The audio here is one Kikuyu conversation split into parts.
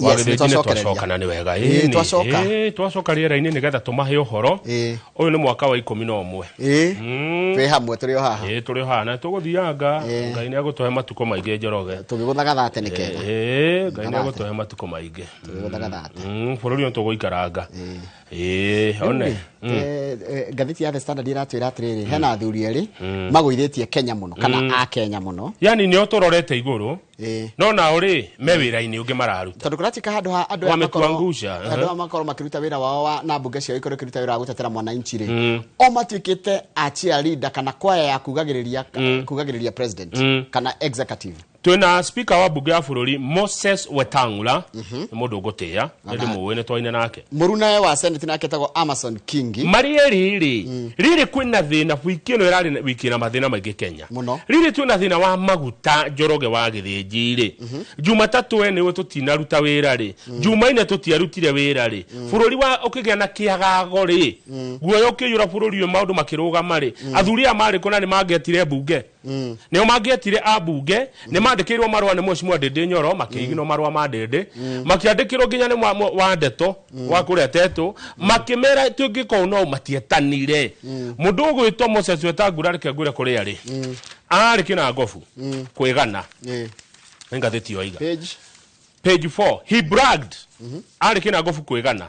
Yes, Wagĩthĩnji nĩ nĩtwacokereria. twacoka na nĩ wega. Ĩĩ, Ĩĩ, twacoka. ĩĩ, twacoka rĩera-inĩ nĩgetha tũmahe ũhoro. Ĩĩ. Ũyũ nĩ mwaka wa 11. Ĩĩ. Twĩ hamwe tũrĩ o haha. Ĩĩ, tũrĩ o haha na tũgũthianga. Ĩĩ. Ngai nĩ agũtũhe matukũ maingĩ, Njoroge. Tũgĩgũthaga thate nĩ kega. Ĩĩ, Ngai nĩ Thate. agũtũhe matukũ maingĩ. Tũgĩgũthaga thate. Bũrũri ũyũ tũgũikaranga. Ĩĩ, one. Ngathĩti ya The Standard iratwĩra atĩrĩrĩ, hena athuri erĩ magũithĩtie Kenya mũno kana a Kenya mũno. Yani nĩo tũrorete igũrũ. Ĩĩ. No nao rĩ, me wĩra-inĩ ũngĩ mararuta. Tondũ kũratuĩka handũ ha andũ aya makorwo Wametuangusha. Andũ aya makorwo makĩruta wĩra wao wa na mbunge ciao ikorwo ikĩruta wĩra wa gũtetera mwananchi rĩ, o matuĩkĩte a cheerleader kana kwaya ya kugagĩrĩria president kana executive. Twĩna speaker wa mbunge ya bũrũri Moses Wetangula, nĩ mũndũ ngũtĩĩa, nĩ ndĩmũĩ, nĩ twaine nake. Mũrunawe wa Senate nake etagwo Amason Kingi. Marĩ erĩ rĩ, rĩrĩ kwĩna thĩna wiki ĩno ĩrarĩ wiki ĩna mathĩna maingĩ Kenya Mũno. Rĩrĩ twĩna thĩna wa maguta, Njoroge wa Gĩthĩnji rĩ, Jumatatũ we nĩwe tũtinaruta wĩra rĩ, Jumaine tũtiarutire wĩra rĩ, bũrũri wa ũkĩgĩa na kĩagago rĩ, guoya ũkĩiyũra bũrũri ũyũ, maũndũ makĩrũgama rĩ, athuri aya marĩ kũ? Na nĩ mangĩetire mbunge, nĩo mangĩetire ambunge. Nĩ mandĩkĩirwo marũa nĩ Mheshimiwa Ndĩndĩ Nyoro, makĩiginwo marũa ma Ndĩndĩ, makĩandĩkĩrwo nginya nĩ wa ndeto wa kũrĩa Tetũ, makĩmera tũngĩka ũũ, no matietanire. Mũndũ ũgwĩtwo Moses Wetangula, reke ngwĩre kũrĩa rĩ arĩ kĩnangobu kwĩgana. Nĩ ngathĩti yoiga. Page? Page 4. He bragged, arĩ kĩnangobu kwĩgana.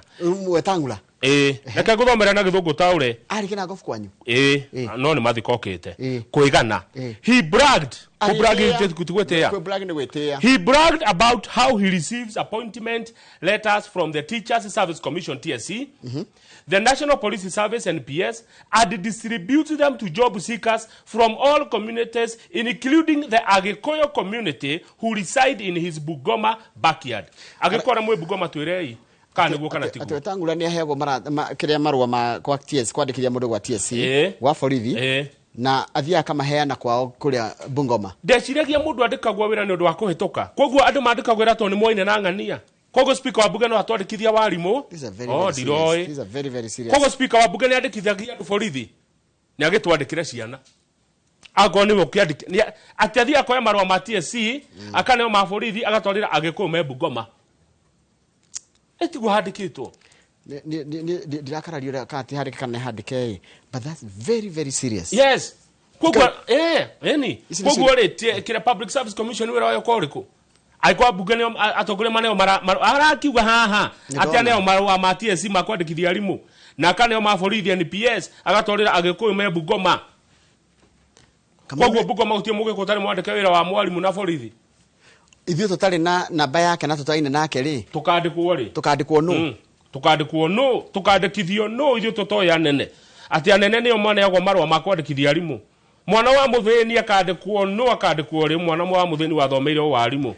Wetangula? Ĩĩ, reke ngũthomera na Gĩthũngũ taũre. Arĩ kĩnangobu kwanyu? Ĩĩ. No nĩ mathikokĩte. Kwĩgana. He bragged. Kũbrag ti gwĩtĩĩa. Kũbrag nĩ gwĩtĩĩa. He bragged about how he receives appointment letters from the Teachers Service Commission, TSC, the National Police Service, NPS, and distributes them to job seekers from all communities, including the Agikuyu community who reside in his Bungoma backyard. Agikuyu arĩa mwĩ Bungoma, twĩrei kana nĩguo kana Atĩ tiguo. Wetangula nĩ aheagwo kĩrĩa marũa ma kwa TS, kwandĩkithia mũndũ gwa TSC, gwa borithi, na athiaga akamaheana kwao kũrĩa Bungoma. Ndeciragia mũndũ andĩkagwo wĩra nĩ ũndũ wa kũhĩtũka, koguo andũ mandĩkagwo wĩra tondũ nĩ moine na ng'ania. Koguo speaker wa mbunge no atwandĩkithia warimũ? This is a very, Oh, very serious. ndiroĩ. This is a very, very serious. Koguo speaker wa mbunge nĩ andĩkithagia andũ borithi, nĩ agĩtwandĩkĩre ciana akorwo nĩwe ũkĩandĩke atĩ athiĩ akoya marũa ma TSC, akaneo ma borithi, agatwarĩra Agĩkũyũ me Bungoma. Ĩtiguo handĩkĩtwo. Ndirakararia ũrĩa kana ti handĩke kana nĩ handĩke ĩ, but that's very, very serious. Yes, koguo ĩni. Ici nĩ Koguo rĩ, kĩrĩa Public Service Commission wĩra wayo ko ũrĩkũ angĩkorwo mbunge nĩo atongoria maneo arakiuga haha Nĩ atĩ ndona. aneo marũa ma TSC ma kwandĩkithia arimũ na akaneo ma borithi NPS, agatwarĩra Agĩkũyũ me Bungoma. Kamau. Koguo Bungoma gũtirĩ mũgĩkũ ũtarĩ mwandĩke wĩra wa mwarimũ na borithi. Ithuĩ tũtarĩ na namba yake na tũtaine nake rĩ, Tũkandĩkwo rĩ? Tũkandĩkwo nũ? Tũkandĩkwo nũ? Tũkandĩkithio nũ ithuĩ tũtoĩ anene, atĩ anene nĩo maneagwo marũa ma kwandĩkithia arimũ? Mwana wa mũthĩni akandĩkwo nũ? Akandĩkwo rĩ, mwana wa mũthĩni wathomeire warimũ?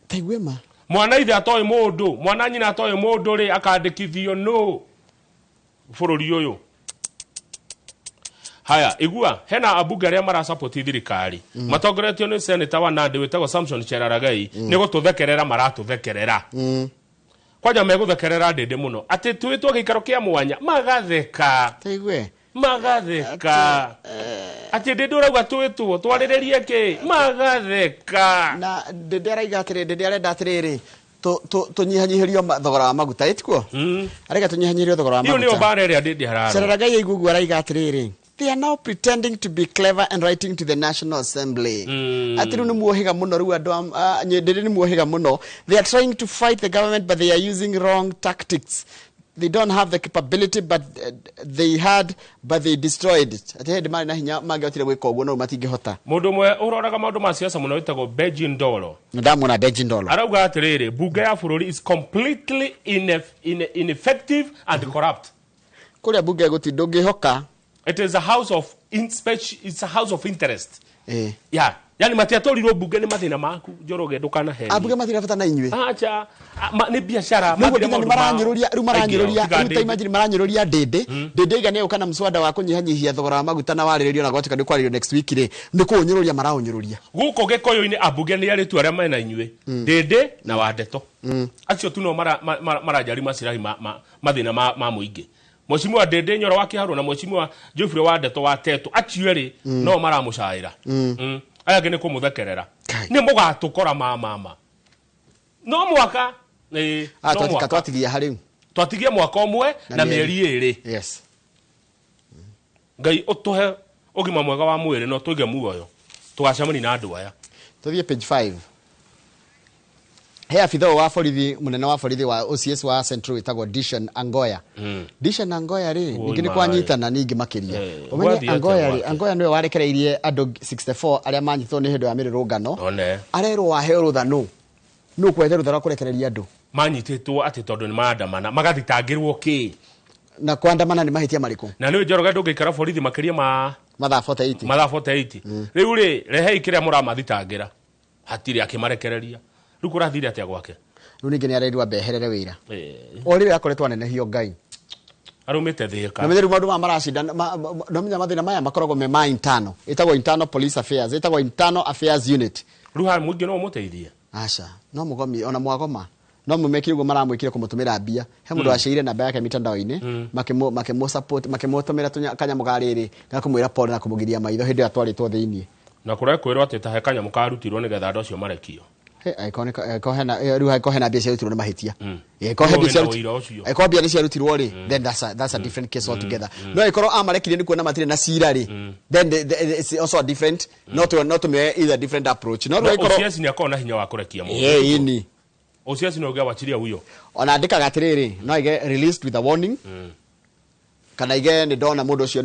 Taigue ma. Mwana ithe atoĩ mũndũ, mwana nyina atoĩ mũndũ rĩ, akandĩkithio nũ bũrũri ũyũ? Haya, igua, hena ambunge arĩa marasapoti thirikari matongoretio nĩ seneta wa Nandi wĩtagwo Samson Cherargei, nĩ gũtũthekerera maratũthekerera. Kwanja megũthekerera Ndĩndĩ mũno atĩ twĩtwo gĩikaro kĩa mwanya, magatheka. Taigue. Magatheka atĩ Ndĩndĩ ũrauga twĩtwo twarĩrĩrie kĩ, magatheka. Na ndĩndĩ araiga atĩrĩ, ndĩndĩ arenda atĩrĩrĩ, tũnyihanyihĩrio thogora wa maguta, ĩtikuo araiga tũnyihanyihĩrio thogora wa Iyo nĩyo maguta. mbara ĩrĩa Ndĩndĩ ararũa. Cherargei aigua ũguo araiga atĩrĩrĩ, "They are now pretending to be clever and writing to the National Assembly." Atĩ rĩu nĩ muohĩga mũno, rĩu andũ Ndĩndĩ nĩ muohĩga mũno. "They are trying to fight the government, but they are using wrong tactics. They don't have the capability, but they had, but they destroyed it." Atĩ hĩndĩ marĩ na hinya mangĩhotire gwĩka ũguo, no rĩu matingĩhota. Mũndũ ũmwe ũroraga maũndũ ma siasa mũno wĩtagwo Benji Ndolo. Ndamwona Benji Ndolo. Arauga atĩrĩrĩ, mbunge ya bũrũri is completely ineffective and corrupt. Kũrĩa mbunge gũti ndũngĩhoka. It is a house of it's a house of interest. Yeah, yani matiatwarirwo mbunge nĩ mathĩna maku, Njoroge, ndũkanaherie. Ambunge matirĩ bata na inyuĩ. Acha, nĩ biacara. Nĩguo mathire nginya nĩ maũndũ mao. maranyũrũria rĩu, maranyũrũria Aingĩ ao, rĩu. tiga Ta imagine maranyũrũria Ndĩndĩ. Ndĩndĩ aiga nĩ kana mswada wa kũnyihanyihia thogora wa maguta na warĩrĩrio na gwatuĩka nĩ kwarĩrio next week rĩ, nĩ kũũnyũrũria maraũnyũrũria. Gũkũ Gĩkũyũ-inĩ ambunge nĩ erĩ tu arĩa mena inyuĩ, Ndĩndĩ na Wandeto. Acio tu no maranjari macirahi mathĩna ma mũingĩ. Mheshimiwa Ndĩndĩ Nyoro wa Kĩharũ na Mheshimiwa Geoffrey Wandeto wa Teto, acio erĩ no maramũcaĩra. Aya angĩ nĩ kũmũthekerera. Kai. Nĩ mũgatũkora ma mama no mwaka. Ĩĩ, Ah, no twatika mwaka. twatigia harĩ Twatigie mwaka ũmwe Na na mĩeri. mĩeri 2. Yes. Ngai ũtũhe ũgima mwega wa mwĩrĩ no tũige muoyo tũgacemania na andũ aya. Tuthiĩ page 5. He abitha ũyũ wa borithi, mũnene wa borithi wa OCS wa Central wĩtagwo Dishan Angoya. Dishan Angoya rĩ, Oi ningĩ nĩ maĩ. kwanyitana ningĩ makĩria. Eh, Ũmenye gwathiĩ atĩa Angoya rĩ, gwake? Angoya nĩwe warekereirie andũ 64 arĩa manyitwo nĩ hĩndĩ ya mĩrũrũngano. One. Arerwo waheo rũtha nũ? Nũ kwete rũtha rwa kũrekereria andũ? Manyitĩtwo atĩ tondũ nĩ maandamana magathitangĩrwo kĩ? Na kuandamana nĩ mahĩtia marĩkũ? Na nĩ Njoroge ndũngĩikara borithi makĩria ma Mathaa 48. mathaa 48. Rĩu rĩ, rehei kĩrĩa mũramathitangĩra. Hatirĩ akĩmarekereria. Rĩu kũrathire atĩa gwake? Rĩu ningĩ nĩ arerirwo ambe eherere wĩra. Eh, O rĩrĩa akoretwo anenehio Ngai. Arumĩte Thĩka. Na menya rĩu maũndũ maya maracindana no menya mathĩna maya makoragwo me ma internal. Ĩtagwo internal police affairs, ĩtagwo internal affairs unit. Rĩu haha mũingĩ no ũmũteithie. Aca, no mũgomi ona mwagoma. No mũmekire ũguo maramwĩkire kũmũtũmĩra mbia. He mũndũ waceire namba yake mitandao-inĩ, makĩmũ support, makĩmũtũmĩra kanyamũ ga rĩrĩ ga kũmwĩra pole na kũmũgiria maitho hĩndĩ ĩyo atwarĩtwo thĩiniĩ. Na kũrekwĩrwo atĩ ta he kanyamũ karutirwo nĩgetha andũ acio marekio. He, angĩkorwo angĩkorwo hena rĩu angĩkorwo hena mbia ciarutirwo nĩ mahĩtia. Angĩkorwo he Nũũ mbia wĩna ciaruti- ũira ũcio? angĩkorwo mbia nĩ ciarutirwo rĩ, then that's a different case altogether. No angĩkorwo amarekirie nĩ kuona matirĩ na cira rĩ, then it's also a different, not to me either different approach. No Na rĩu angĩkorwo OCS nĩ akoragwo na hinya wa kũrekia mũndũ. Eh, ĩni. OCS nĩ ũngĩawachiria huyo. Ona andĩkaga atĩrĩrĩ, no aige released with a warning, kana aige nĩ ndona mũndũ ũcio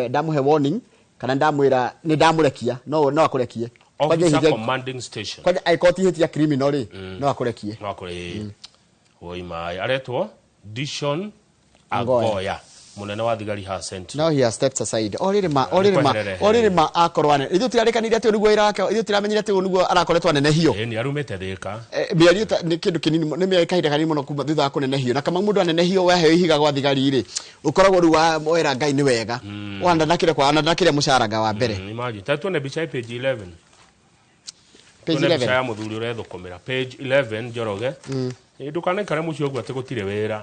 ndamũhe warning, kana ndamwĩra nĩ ndamũrekia, no akũrekie. Kwanja Officer ihĩtia- commanding station. kwanja angĩkorwo ti ihĩtia criminal rĩ, no akũrekie. No akũrĩ. Woi maĩ. Aretwo Dishon Angoya. Angoya. Mũnene wa thigari ha Central. Now he has stepped aside. O rĩrĩ ma, o rĩrĩ ma, Nĩ o rĩrĩ ma akorwo ane. Ithuĩ tirarĩkanire atĩ ũyũ nĩguo wĩra wake, ithuĩ tiramenyire atĩ ũyũ nĩguo arakoretwo anenehio. Ĩĩ, nĩ arumĩte Thĩka. Mĩario ta nĩ kĩndũ kĩnini nĩ mĩario kahinda kanini mũno kuma thutha wa kũnenehio. Na kama mũndũ anenehio waheo ihiga gwa thigari rĩ, ũkoragwo rĩu wera Ngai nĩ wega. Ona ndakĩrĩa kwa, ona ndakĩrĩa mũcara wa mbere. Imagine. Ta tuone mbica ya page 11. Page Tuone mbica 11. ya mũthuri ũrethũkũmĩra. Page 11 Njoroge. Ĩ, ndũkanaikare mũciĩ ũguo atĩ gũtirĩ wĩra.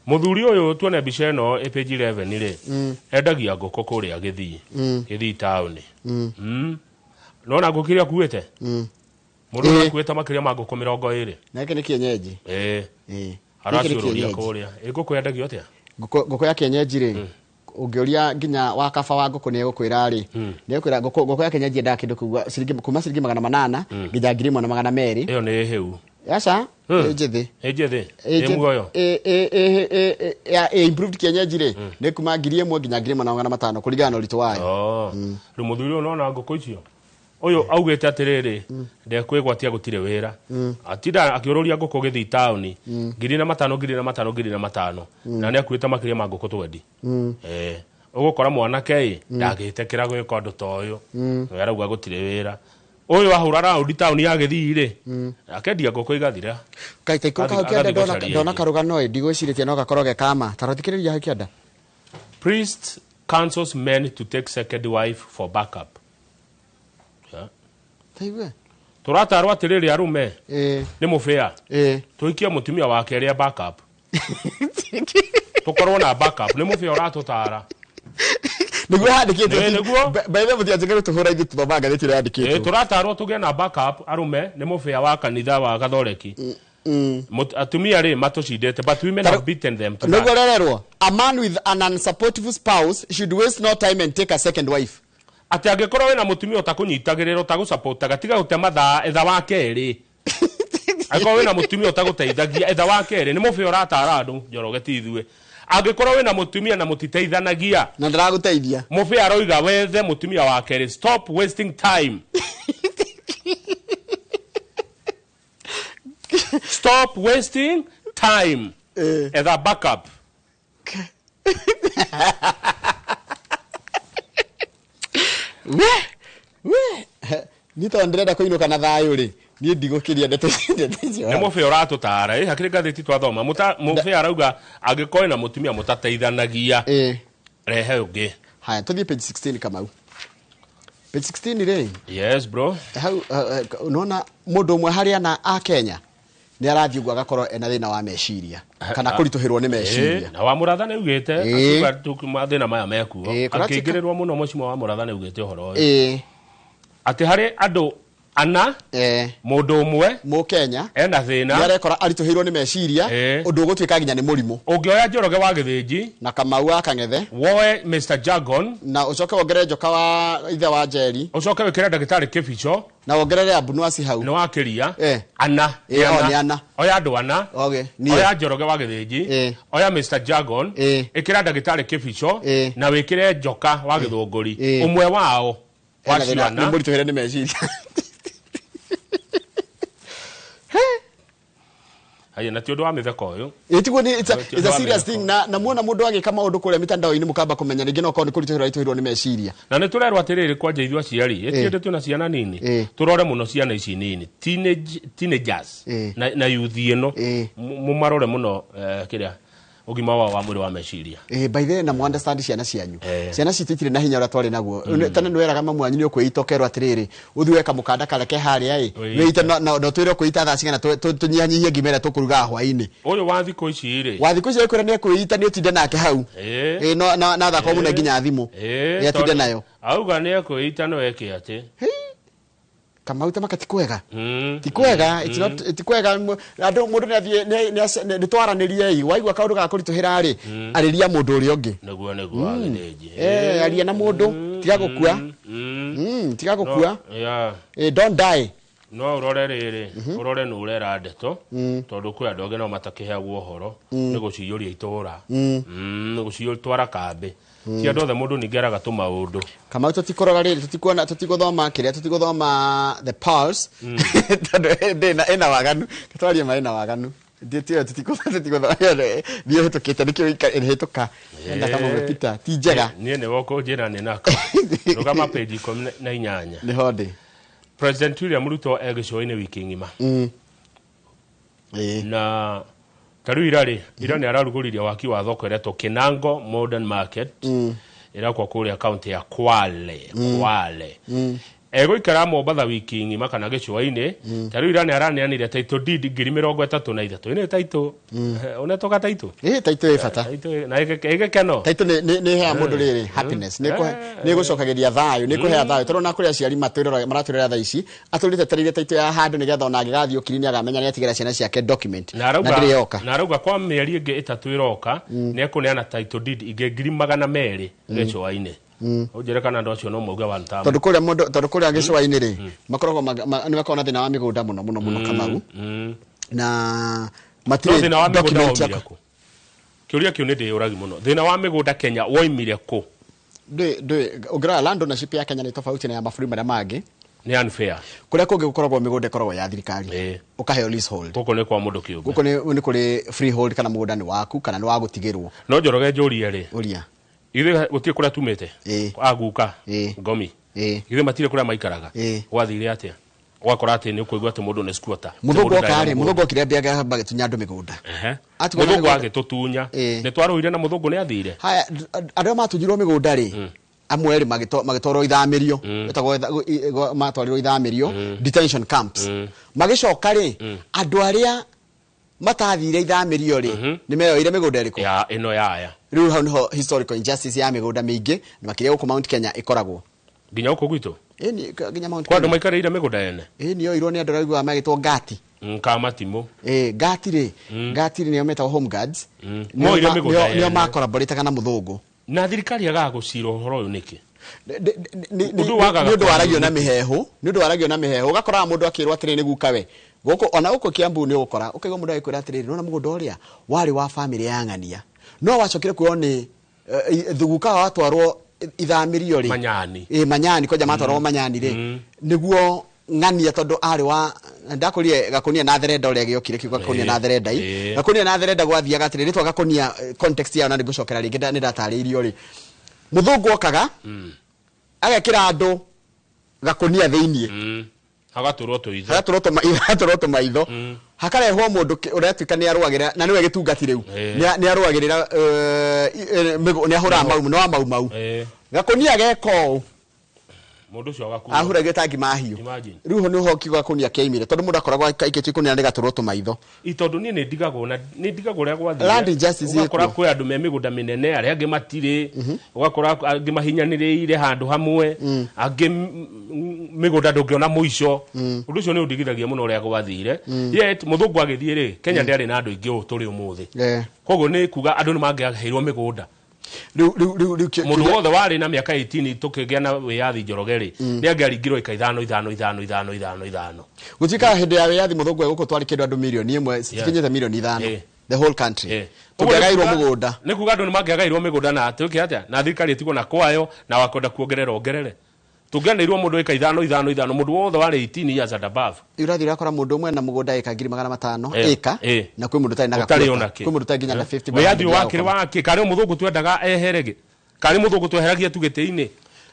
Mũthuri ũyũ tuone mbica ĩno ĩ page 11 rĩ, endagia ngũkũ kũrĩa Gĩthii. Gĩthii taũni. Nona ngũkũ iria akuĩte? Mũndũ ũyũ akuĩte makĩria ma ngũkũ 20. Na gĩkĩ nĩ kienyeji. Ĩ. Ĩ. Gĩkĩ nĩ Araciũrũria kienyeji. kũrĩa. Ĩ, ngũkũ yendagio atĩa? Ngũkũ ya kienyeji rĩ, ũngĩũria nginya wa kaba wa ngũkũ nĩ egũkwĩra rĩ, nĩ egũkwĩra ngũkũ ya kienyeji yendaga kĩndũ kuga kuma ciringi 800 nginya 1200. Ĩyo nĩ hĩu. Aca, ĩ njĩthĩ. Ĩ njĩthĩ. Ĩ muoyo. Ya improved kienyeji rĩ, nĩ kuma 1000 nginya 1500 kũringana na ũritũ wayo. Oh. Rĩu mũthuri ũyũ nona ngũkũ icio. Ũyũ augĩte atĩrĩrĩ, ndekwĩgwatia gũtirĩ wĩra. Atinda akĩũrũria ngũkũ Gĩthii taũni, 1500, 1500, 1500. Na nĩ akuĩte makĩria ma ngũkũ 20. Eh, ũgũkora mwanake ĩ, ndangĩtĩkĩra gwĩka ũndũ ta ũyũ. We arauga gũtirĩ wĩra. Ũyũ ahũra raundi taũni ya Gĩthii rĩ, akendia ngũkũ igathira. Kai ta ikũrũka hau Agathiĩ kĩanda gũcaria ndona ingĩ. karũgano ĩ, ndigwĩcirĩtie no gakorwo ge kama. Ta rothikĩrĩria hau kĩanda. Priest counsels men to take second wife for backup. Yeah. Taigue. Tũratarwo atĩrĩrĩ arũme Ĩ, nĩ mũbĩa ĩ. tũhikie mũtumia wa kerĩ backup, tũkorwo na backup. Nĩ mũbĩa ũratũtara. Nĩguo handĩkĩtwo. Ĩ, nĩguo. By the way, mũtianjĩke gũtũhũra ithuĩ tũthomaga ngathĩti ĩrĩa Ĩ, yandĩkĩtwo. tũratarwo tũgĩe na backup arũme nĩ mũbĩa wa kanitha wa gathoreki. Atumia rĩ matũcindĩte, but women have beaten them to Nĩguo that. rererwo, a man with an unsupportive spouse should waste no time and take a second wife. Atĩ angĩkorwo wĩna mũtumia ũtakũnyitagĩrĩra ũtagũcapotaga, tiga gũte mathaa, etha wa kerĩ. Angĩkorwo wĩna mũtumia ũtagũteithagia, etha wa kerĩ. Nĩ mũbĩa ũratara andũ, Njoroge, ti ithuĩ. Angĩkorwo wĩna mũtumia na mũtiteithanagia, Na ndĩragũteithia, mũbĩa aroiga wethe mũtumia wa kerĩ. Stop wasting time, stop wasting time. Etha backup. We niĩ tondũ ndĩrenda kũinũka na thayũ rĩ, niĩ ndigũkĩria ndeto icio. Nĩ mũbĩa ũratũtara. Ĩ, hakĩrĩ ngathĩti twathoma. Mũbĩa arauga angĩkorwo wĩna mũtumia mũtateithanagia, rehe ũngĩ. Haya, tũthiĩ page 16, Kamau. Page 16 rĩ, Yes bro. Hau nona mũndũ ũmwe harĩ ana a Kenya nĩ arathiĩ ũguo agakorwo ena thĩna wa meciria kana kũritũhĩrwo nĩ meciria. Ĩ, na wa mũratha nĩ ugĩte akiuga mathĩna maya mekuo Ĩ, kũratuĩka- akĩingĩrĩrwo mũno. Mũcimo wa mũratha nĩ ugĩte ũhoro ũyũ atĩ harĩ andũ Ana mundu umwe Mukenya ena thina arekora arituhirwo ni meciria undu ugutuika nginya ni murimu. Ungioya Njoroge wa Githinji na Kamau wa Kang'ethe, woe Mr Jagon na ucoke wongerere Njoka wa ithe wa Njeri, ucoke wikire ndagitari Kibicho na wongerere Abunuasi hau ni wakiria ana o ni ana oya andu ana. Okay, ni oya Njoroge wa Githinji, oya Mr Jagon, ikira ndagitari Kibicho na wikire Njoka wa Githunguri, umwe wao waciana ni murituhire ni meciria. Haya na ti undu wa mitheko uyu. Itiguo ni it's a serious thing na muona mundu agika maundu kuria mitandao-ini mukamba kumenya ringi no korwo ni kurituhirwo arituhirwo ni meciria. Na ni turerwo atiriri kwanja ithuĩ aciari itiende twina ciana nini turore muno ciana ici nini teenagers na youth ino mumarore muno kiria ugima wao wa mwiri wa meciria. By the way, na mu understand ciana cianyu. Ciana citũ itirĩ na hinya ũrĩa twarĩ naguo. Tene nĩ weraga mamu wanyu nĩ ũkwĩita ũkerwo atĩrĩrĩ, ũthiĩ weka mũkanda kareke harĩa ĩ. Wĩite na twĩre ũkwĩita thaa cigana tũnyihanyihie ngima ĩrĩa tũkũrugaga hwaĩ-inĩ. Ũyũ wa thikũ ici rĩ. Wa thikũ ici ekwĩra nĩ ekwĩita nĩ ũtinde nake hau. No na thaka mũno nginya thimũ. Nĩ atinde nayo. Auga nĩ ekwĩita no eke atĩ. Kamau ta maka ti kwega. Ti kwega, it's not ti kwega andu mundu ni athie ni twaranirie waigua kaundu ga kurituhira ri ariria mundu uria ungi. Niguo niguo Githinji. Aria na mundu tiga gukua. Tiga gukua. Yeah. Don't die. No urore riri, urore nu urera ndeto tondu kwi andu angi no matakiheagwo uhoro ni guciyuria itura. Ni guciyuria kambi. Ti andu othe mundu ningĩ araga tũmaũndũ. Kamau tũtikũrora rĩrĩ, tũtikuona, tũtigũthoma kĩrĩa, tũtigũthoma the pulse tondũ ndĩna ĩna waganu, twarie ma ĩna waganu. Ndĩtio tũtigũthoma thiĩ hĩtũkĩte nĩkĩo ĩhĩtũka. Enda kama umepita ti njega. Niĩ nĩwe ũkũnjĩra nĩ nako. Rũgama page 18. Nĩho ndĩ. President William Ruto e gĩcũa-inĩ wiki ng'ima. Na ta rĩu ira rĩ, ira nĩ ararugũririe waki wa thoko ĩretwo Kinango Modern Market ĩrakwo kũrĩa kaunti ya Kwale. Kwale. Egũikara Mombatha wiki ng'ima kana gĩcũa-inĩ. Ta rĩu ira nĩ araneanire title deed 33,000. Ĩno title ũnetoka title? Title ĩ bata. Title na ĩgĩkeno. Title nĩ ĩheaga mũndũ rĩrĩ happiness, nĩ ĩgũcokagĩria thayũ, nĩ ĩkũheaga thayũ. Tondũ ona kũrĩ aciari maratwĩrora thaa ici, atũrĩte tereire title ya handũ nĩgetha ona angĩgathiĩ ũkiri nĩ akamenya nĩ atigĩra ciana ciake document. Na ndĩrĩ yoka. Na arauga kwa mĩeri ĩngĩ 3 ĩroka nĩ ekũneana title deed ingĩ 200,000 gĩcũa-inĩ. Ũnjĩre kana andũ acio no mauge one term. Tondũ kũrĩa mũndũ, tondũ kũrĩa gĩcũa-inĩ rĩ, makoragwo nĩ makoragwo na thĩna wa mĩgũnda mũno mũno mũno Kamau. Na matirĩ thĩna wa mĩgũnda document woimire kũ? Kĩũria kĩu nĩ ndĩyũragi mũno. Thĩna wa mĩgũnda Kenya woimire kũ? Ndĩ ũngĩrora land ownership ya Kenya nĩ tofauti na ya mabũrũri marĩa mangĩ. Nĩ unfair. Kũrĩa kũngĩ gũkoragwo mĩgũnda ĩkoragwo ya thirikari. Ũkaheo leasehold. Gũkũ nĩ kwa mũndũ kĩũmbe. Gũkũ nĩ kũrĩ freehold kana mũgũnda nĩ waku kana nĩ wa gũtigĩrwo. No Njoroge njũrie rĩ. Ũria. Ithuĩ gũtirĩ kũrĩa tumĩte. Aguka. Ngomi. Ithuĩ matirĩ kũrĩa maikaraga. Gwathire atĩa? Ũgakora atĩ nĩ ũkũigua atĩ mũndũ nĩ squatter. Mũthũngũ oka rĩ, mũthũngũ okire ambia agĩtunya andũ mĩgũnda. Mũthũngũ agĩtũtunya. Nĩ twarũire na mũthũngũ nĩ athire. Haya, andũ arĩa matunyirwo mĩgũnda rĩ, amwe rĩ magĩtwarwo ithamĩrio, ĩtagwo matwarirwo ithamĩrio, detention camps. Magĩcoka rĩ, andũ arĩa matathire ithamĩrio rĩ, nĩ meyoire mĩgũnda ĩrĩkũ? Ya ĩno yaya. Rĩu hau nĩho historical injustice ya mĩgũnda mĩingĩ na makĩria gũkũ Mount Kenya ĩkoragwo. Nginya gũkũ gwitũ? Nĩ nginya Mount Kwa andũ Kenya. maikarĩire mĩgũnda yene? Nĩ yoirwo nĩ andũ arĩa magĩtwo ngati. Kamatimũ. Ngati rĩ, ngati rĩ nĩo metagwo home guards. Moire mĩgũnda Nĩo yene. makoraborĩtaga na mũthũngũ. Na thirikari yagaga gũcira ũhoro ũyũ nĩkĩ? Nĩ ũndũ waragio na mĩheehũ, nĩ ũndũ waragio na mĩheehũ. Ũgakoraga mũndũ akĩrwo atĩrĩ nĩ guka we. Gũkũ ona gũkũ Kiambu nĩ ũgũkora, ũkaigua mũndũ agĩkwĩra atĩrĩrĩ, nĩwona mũgũnda ũrĩa warĩ wa bamĩrĩ ya ng'ania. No wacokire kuoywo nĩ guka watwarwo ithamĩrio rĩ. Manyani. Manyani, kwanja matwarwo Manyani rĩ. Nĩguo ng'ania tondũ arĩ wa ndakũrie gakũnia na therenda ũrĩa gĩokire kiugo gakũnia na therenda i. Gakũnia na therenda gwathiaga atĩrĩrĩ, rĩtwa gakũnia context yayo na nĩngũcokera rĩngĩ nĩ ndatarĩirio rĩ. Mũthũngũ okaga agekĩra andũ gakũnia thĩiniĩ. Hagatũrwo tũitho. Hagatũrwo tũmaitho. Hakarehwo mũndũ ũratuĩka nĩ arũagĩrĩra na nĩwe gĩtungati rĩu. Nĩ arũagĩrĩra, nĩ ahũraga mau, nĩ wa mau mau. Gakũnia geka ũũ. Mũndũ ũcio agakua. Ahuragio ta ngima hiũ. Imagine. Rĩu ho nĩho kiugo gakũnia kĩaimire tondũ mũndũ akoragwo aikĩtie ikũnia na rĩgatũrwo tũmaitho. Tondũ niĩ nĩ ndigagwo na nĩ ndigagwo ũrĩa gwathire. Land injustice Ũgakora ĩkuo. kwĩ andũ me mĩgũnda mĩnene, arĩa angĩ matirĩ, ũgakora angĩ mahinyanĩrĩire handũ hamwe, angĩ mĩgũnda ndũngĩona mũico. Ũndũ ũcio nĩ ũndigithagia mũno ũrĩa gwathire. Yet mũthũngũ agĩthiĩ rĩ, Kenya ndĩarĩ na andũ aingĩ ũũ tũrĩ ũmũthĩ. Koguo nĩ kuga andũ nĩ mangĩaheirwo mĩgũnda. Rĩu rĩu rĩu rĩu Mũndũ wothe warĩ na mĩaka 18 tũkĩgĩa na wĩyathi, Njoroge rĩ, nĩ angĩaringirwo ĩka ithano ithano ithano ithano ithano ithano. Gũtuĩkaga hĩndĩ ya wĩyathi mũthũngũ egũkũ twarĩ kĩndũ andũ 1 mirioni citikinyĩte 5 mirioni. The whole country. Tũngĩagairwo mũgũnda. Nĩ kuga andũ nĩ mangĩagairwo mĩgũnda na twĩke atĩa na thirikari ĩtigwo na kwayo na wakwenda kuongerera ongerere. Tũngĩanĩirwo mũndũ ĩka ithano ithano ithano, mũndũ wothe warĩ 18 years and above. Ũrathiĩ ũrakora mũndũ ũmwe na mũgũnda ĩka 500,000 ĩka na kwĩ mũndũ ũtarĩ na ũtarĩ gakuota. ona kĩ. Kwĩ mũndũ ũtarĩ nginya na 50. Wĩyathi wakĩrĩ wakĩ? Karĩ mũthũngũ twendaga ehere gĩ? Karĩ mũthũngũ tweheragia tu gĩtĩ-inĩ?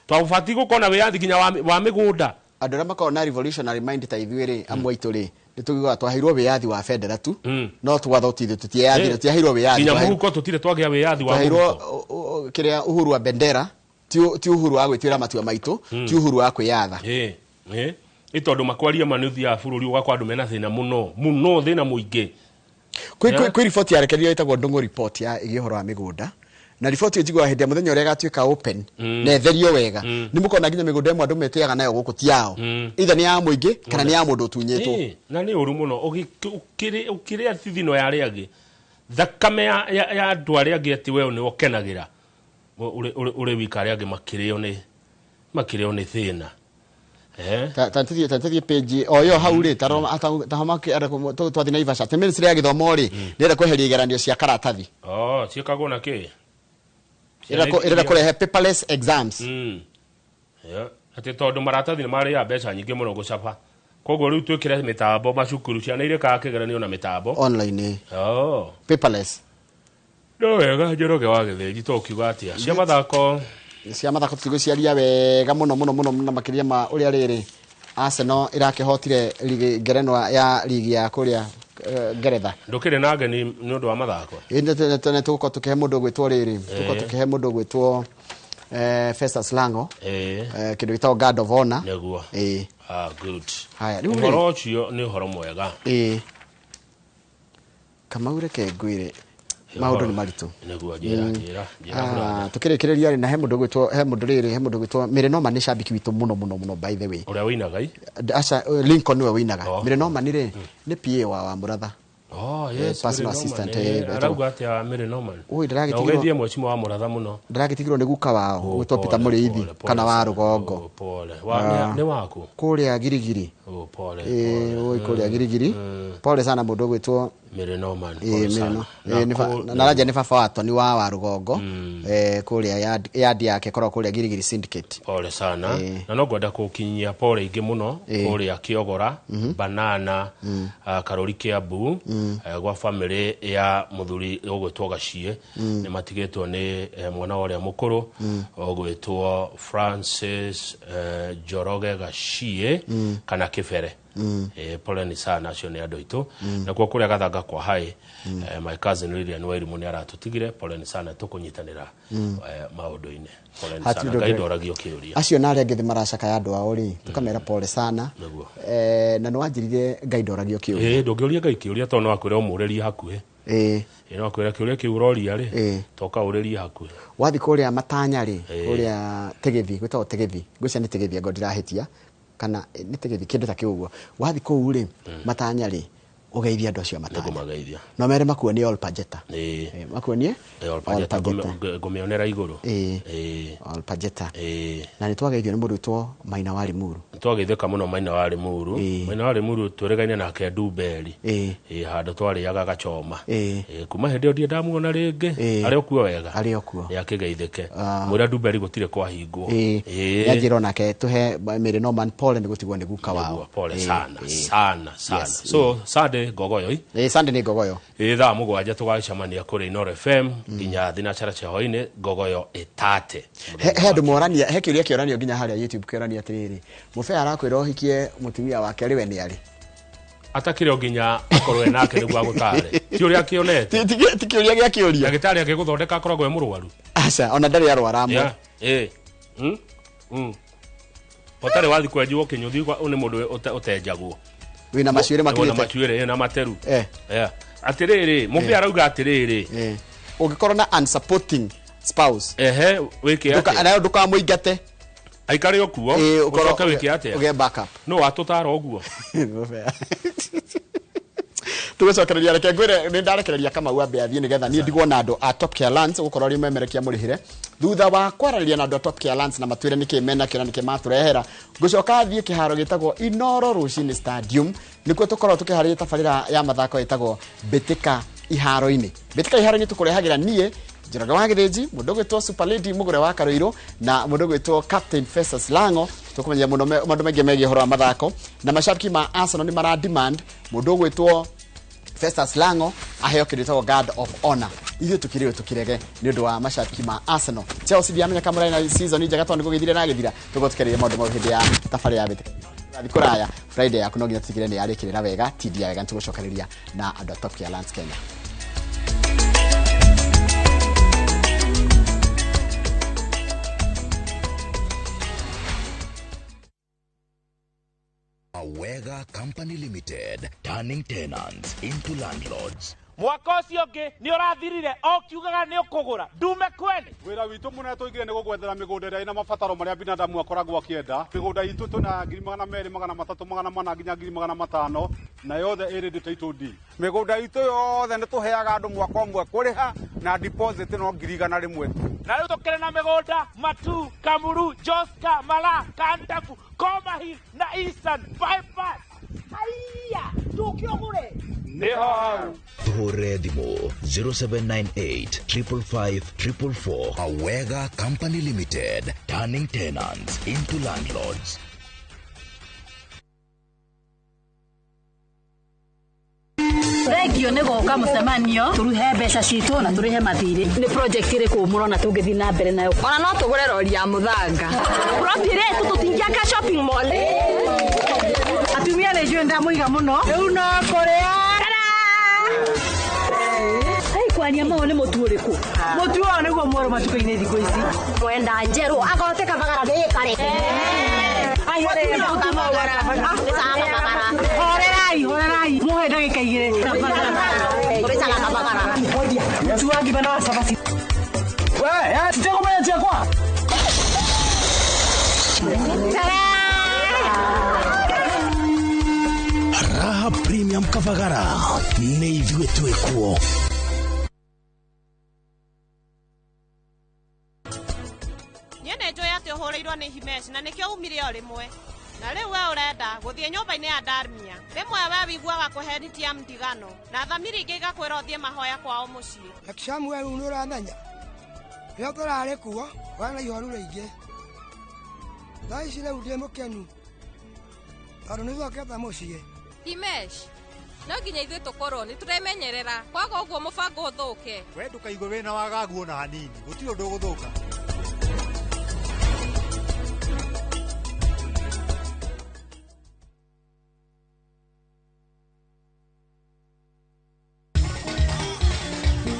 Twabatiĩ gũkorwo na wĩyathi nginya wa mĩgũnda. Andũ arĩa makoragwo na revolutionary mind ta ithuĩ rĩ, amwe aitũ rĩ, nĩ tũiguaga twaheirwo wĩyathi wa bendera tu, no twatho ti ithuĩ tũtieyathire, tũtiaheirwo wĩyathi. Nginya mũhuko tũtirĩ twagĩa wĩyathi wa twaheirwo mũhuko. Kĩrĩa uhuru wa bendera, ti uhuru wa gwĩtuĩra matua maitũ, ti uhuru wa kwĩyatha. Ĩ ĩ tondũ makwaria ma nĩ ũthiaga bũrũri ũgakora andũ mena thĩna mũno mũno, thĩna mũingĩ. Kwĩ riboti yarekereirio ĩtagwo Ndũng'ũ report ya ĩgiĩ ũhoro wa mĩgũnda, na riboti ĩyo njiguaga hĩndĩ ya mũthenya ũrĩa ĩgatuĩka open na ĩtherio wega, nĩ mũkona nginya mĩgũnda ĩmwe andũ metĩaga nayo gũkũ ti yao, either nĩ ya mũingĩ kana nĩ ya mũndũ ũtunyĩtwo. Ĩ, na nĩ ũru mũno ũkĩrĩa thithino ya arĩa angĩ, thakame ya andũ arĩa angĩ, atĩ we nĩ ũkenagĩra ũrĩ wika, arĩa angĩ makĩrĩo nĩ thĩna. Ta tũthiĩ page o ĩyo hau rĩ, twathi Naivasha atĩ ministry ya gĩthomo rĩ nĩrenda kweheria igeranio cia karatathi. Oh, ciĩkagwo na kĩ? Ĩrenda kũrehe paperless exams. Yeah. Atĩ tondũ maratathi nĩ marĩaga mbeca nyingĩ mũno gũcaba, koguo rĩu twĩkĩre mĩtambo macukuru, ciana irĩkaga kĩgeranio na mĩtambo. Online. Oh. Paperless. No wega, Njoroge wa Gĩthĩnji, to ũkiuga atĩa cia mathako? Cia mathako tũtigũciaria wega mũno mũno mũno mũno, makĩria ma ũrĩa rĩrĩ Arsenal ĩrakĩhotire ligi, ngerenwa ya ligi ya kũrĩa Ngeretha. Ndũkĩrĩ na ngeni nĩ ũndũ wa mathako? Nĩ tũgũkorwo tũkĩhe mũndũ ũgwĩtwo rĩrĩ, tũgũkorwo tũkĩhe mũndũ ũgwĩtwo Festus Lango kĩndũ gĩtagwo guard of honor. Nĩguo. Ĩĩ. Ah, good. Haya, rĩu rĩ ũhoro ũcio nĩ ũhoro mwega. Ĩĩ, Kamau, reke ngwĩre maũndũ nĩ maritũ. Nĩguo, njĩra, njĩra, njĩra, brother. Tũkĩrĩkĩrĩria rĩ, na he mũndũ ũgwĩtwo, he mũndũ rĩrĩ, he mũndũ ũgwĩtwo Mary Norman, nĩ shabiki witũ mũno mũno mũno, by the way. Ũrĩa wĩinaga i? Aca, Lincoln nĩwe wĩinaga. Oh. Mary Norman rĩ, nĩ PA wa Mũratha. Oh, yes. Personal Mary Norman, assistant, arauga atĩa Mary Norman? Ui, Na ndĩragĩtigirwo ũgeithie mwecimu wa Mũratha mũno. Ndĩragĩtigirwo nĩ guka wao Oh, gwĩtwo Peter pole, Mũrĩithi pole, pole kana wa sana. Rũgongo. Oh, pole. Nĩ waku? Kũrĩa Girigiri. Oh, pole. Ĩĩ, oi, kũrĩa Girigiri, pole sana mũndũ ũgwĩtwo Mary Norman, Ĩĩ, pole Mary sana. Ĩĩ, na ranja nĩ baba wa Toni wa Rũgongo, kũrĩa yard yake ĩkoragwo kũrĩa Girigiri Syndicate. Pole sana. Na no ngwenda kũkinyia pole ingĩ mũno kũrĩa Kĩogora, Banana, Karũri, Kĩambu, gwa famĩlĩ ya mũthuri ũgwĩtwo Gaciĩ. Nĩ matigĩtwo nĩ mwana ũrĩa mũkũrũ ũgwĩtwo Francis Njoroge Gaciĩ kana Kĩbere. Poleni sana, acio nĩ andũ aitũ. Nakuo kũrĩa Gathanga kwa Hai, my cousin Lilian Wairimu nĩ aratũtigire. Poleni sana, tũkũnyitanĩra maũndũ-inĩ. Poleni Hatirĩ sana. ũndũ. Ngai ndoragio kĩũria. Acio na arĩa angĩ thĩ maracakaya andũ ao rĩ, tũkamera pole sana. Nĩguo. Na nĩ wanjĩrire Ngai ndoragio kĩũria. Ĩĩ, ndũngĩũria Ngai kĩũria tondũ no akwĩre ũmũrĩrie hakuhĩ. Ĩĩ, no akwĩre kĩũria kĩu ũroria rĩ, toka ũrĩrie hakuhĩ. Wathi kũrĩa Matanya rĩ, kũrĩa Tegethi, gwĩtagwo Tegethi, ngwĩciria nĩ Tegethi, angorwo ndirahĩtia, kana nĩ Tegethi, kĩndũ ta kĩu ũguo. Wathi kũu rĩ, Matanya rĩ, ũgeithie andũ acio a Matanya. Nĩngũmageithia. No mere makuonie Olpajeta. Ĩĩ. Makuonie Olpajeta. Olpajeta. Ngũmĩonera igũrũ. Ĩĩ. Ĩĩ. Olpajeta. Ĩĩ. Na nĩ twageithio nĩ mũndũ wĩtwo Maina wa Limuru. Twageithĩka mũno Maina wa Limuru. Maina wa Limuru twĩrĩgaine nake Ndumberi. Ĩĩ, handũ twarĩaga gachoma. Ĩĩ. Ĩĩ, kuma hĩndĩ ĩyo ndirĩ ndamuona rĩngĩ. Arĩ o kuo wega? Arĩ o kuo. Nĩ akĩgeithĩke, mwĩra Ndumberi gũtirĩ kwahingwo. Ĩĩ. Nĩanjĩra onake tũhe Mary Norman pole nĩ gũtigwo nĩ guka wao. Nĩguo, pole sana sana sana. So Sunday Ngogoyo i? Ĩĩ, Sunday nĩ Ngogoyo. Ĩ, thaa 7 tũgacemania kũrĩ Inooro FM nginya thinacara cia hwainĩ, Ngogoyo ĩtate. He andũ morania, he kĩũria kĩoranio nginya harĩa YouTube kĩorania atĩrĩrĩ, mũbea arakwĩra ũhikie mũtumia wake rĩ, we nĩ arĩ? Atakĩrĩ o nginya akorwo e nake nĩguo agũtare, ti ũrĩa akĩonete. Ti kĩũria gĩa kĩũria. Ndagĩtarĩ angĩgũthondeka akoragwo e mũrwaru? Aca, ona ndarĩ arwara amwe. Yeah. Ĩ. Hotarĩ wathi kwenjwo kĩnyũthi nĩ mũndũ ũtenjagwo. Wĩna macuĩrĩ na makirĩte. Macuĩrĩ na materu. Eh. Atĩrĩrĩ, mũbĩa arauga atĩrĩrĩ. Ũngĩkorwo na unsupporting spouse. Ehe, wĩke atĩa? Nayo ndũkamũingate. Aikare o kuo. Ũcoke wĩke atĩa? Ũgĩe backup. No watũtara ũguo. Tũgũcokereria reke ngwĩre nĩ ndarekereria Kamau ambe athiĩ nĩgetha niĩ ndigwo na andũ a Top Care Lands gũkorwo arĩ memerekia mũrĩhĩre. Thutha wa kwaranĩria na andũ a Top Care Lands na matwĩre nĩkĩ menakĩo na nĩkĩ matũrehera, ngũcoka thiĩ kĩharo gĩtagwo Inoro Rũcinĩ Stadium, nĩkuo tũkorwo tũkĩharĩria tabarĩra ya mathako ĩtagwo Mbĩtĩka Iharo-inĩ. Mbĩtĩka Iharo-inĩ tũkũrehagĩra niĩ Njoroge wa Gĩthĩnji, mũndũ ũgwĩtwo Super Lady Mũgũre wa Karũirũ na mũndũ ũgwĩtwo Captain Festus Lango. Tũkũmenyia mũno maũndũ maingĩ megiĩ ũhoro wa mathako, na mashabiki ma Arsenal nĩ mara demand mũndũ ũgwĩtwo Festus Lango aheo kĩndũ gĩtagwo Guard of Honor. Ithuĩ tũkĩrĩo tũkĩrege nĩ ũndũ wa mashabiki ma Arsenal. Chelsea ndiamenya kana mũrarĩ na season njega tondũ nĩ gũgĩthire na gĩthira. Tũgũkorwo tũkĩarĩria maũndũ mau hĩndĩ ya thabarĩ ya mbĩtĩka. Tũrathiĩ kũraya Friday yaku no nginya tũtigĩrĩre nĩ yarĩkĩrĩra wega, tindia wega, nĩtũgũcokereria na andũ a Top Care Lands Kenya. Awega Company Limited, turning tenants into landlords. Mwaka ũcio ũngĩ nĩ ũrathirire o kiugaga nĩ ũkũgũra ndume kwene. Wĩra witũ mũnene tũigire nĩ gũgwethera mĩgũnda ĩrĩa ĩna mabataro marĩa binadamu akoragwo akĩenda. Mĩgũnda itũ twĩna 200,000, 300, 400 nginya 500,000 na yothe ĩrĩ title deed. Mĩgũnda itũ yothe nĩ tũheaga andũ mwaka ũmwe kũrĩha na deposit no 100,000 tu. Na rĩu tũkĩrĩ na mĩgũnda Matu, Kamuru, Joska, Mala, Kantafu, Koma Hill na Eastern Bypass. Haiya, tũke ũgũre. Nĩho hau. Tuhũrĩre thimũ 0798 555 444. Awega Company Limited, turning tenants into landlords. Thengio nĩ gũka mũcemanio tũruhe mbeca citũ na tũrĩhe mathirĩ. Nĩ project ĩrĩkũ mũrona tũngĩthiĩ na mbere nayo? Ona no tũgũre rori ya mũthanga. Plot ĩrĩa ĩtũ tũtingĩaka shopping mall. Atumia nĩ njũĩ ndamũiga mũno. Rĩu no kũrĩa. Hey, kwaria mau nĩ mũtu ũrĩkũ? Mũtu ũyũ nĩguo mwerũ matukũ-inĩ thikũ ici. Mwenda njerũ agote kabagara nĩ kare. Horerai, horerai. Muhe ndagĩka igĩrĩ. Mũtu wa ngima na wa cabaci. We, titegũmenya ciakwa. Raha Premium Kavagara nĩ ithuĩ twĩkuo. Niĩ nĩ njũĩ atĩ ũhũrĩirwo nĩ Himesh na nĩkĩo umire o rĩmwe. Na rĩu we ũrenda gũthiĩ nyũmba-inĩ ya Darmia. Rĩmwe we wiguaga kũhenitia mdigano na thamiri ingĩ igakwĩra ũthiĩ mahoya kwao mũciĩ. Samuel rĩu nĩ ũramenya rĩrĩa tũrarĩ kuo kwarĩ na ihoru rĩingĩ. Thaa ici rĩu ndĩ mũkenu tondũ nĩ cokete mũciĩ. Himesh, no nginya ithuĩ tũkorwo nĩ tũremenyerera kwaga ũguo mũbango ũthũke. We ndũkaigue wĩna wagagu ona hanini, gũtirĩ ũndũ ũgũthũka.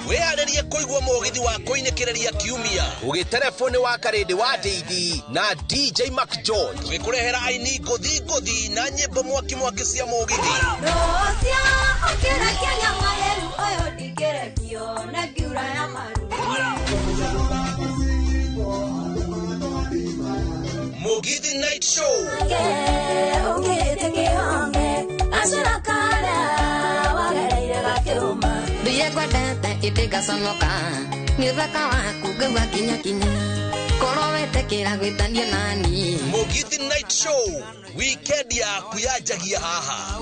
Wĩharĩrie kũigua mũgithi wa kũinĩkĩrĩria kiumia ũgĩtereboni wa karĩndĩ wa Ndeithi na DJ Mac George gĩkũrehera aini ngũthi ngũthi na nyĩmbo mwaki mwaki cia mũgithi. Mũgithi Night Show. Ĩndĩ ngaconoka nĩ ũthaka waku ngaigua kinya kinya korwo wetĩkĩra gwĩtania nani. Mũgithi Night Show weekend yaku yanjagia haha.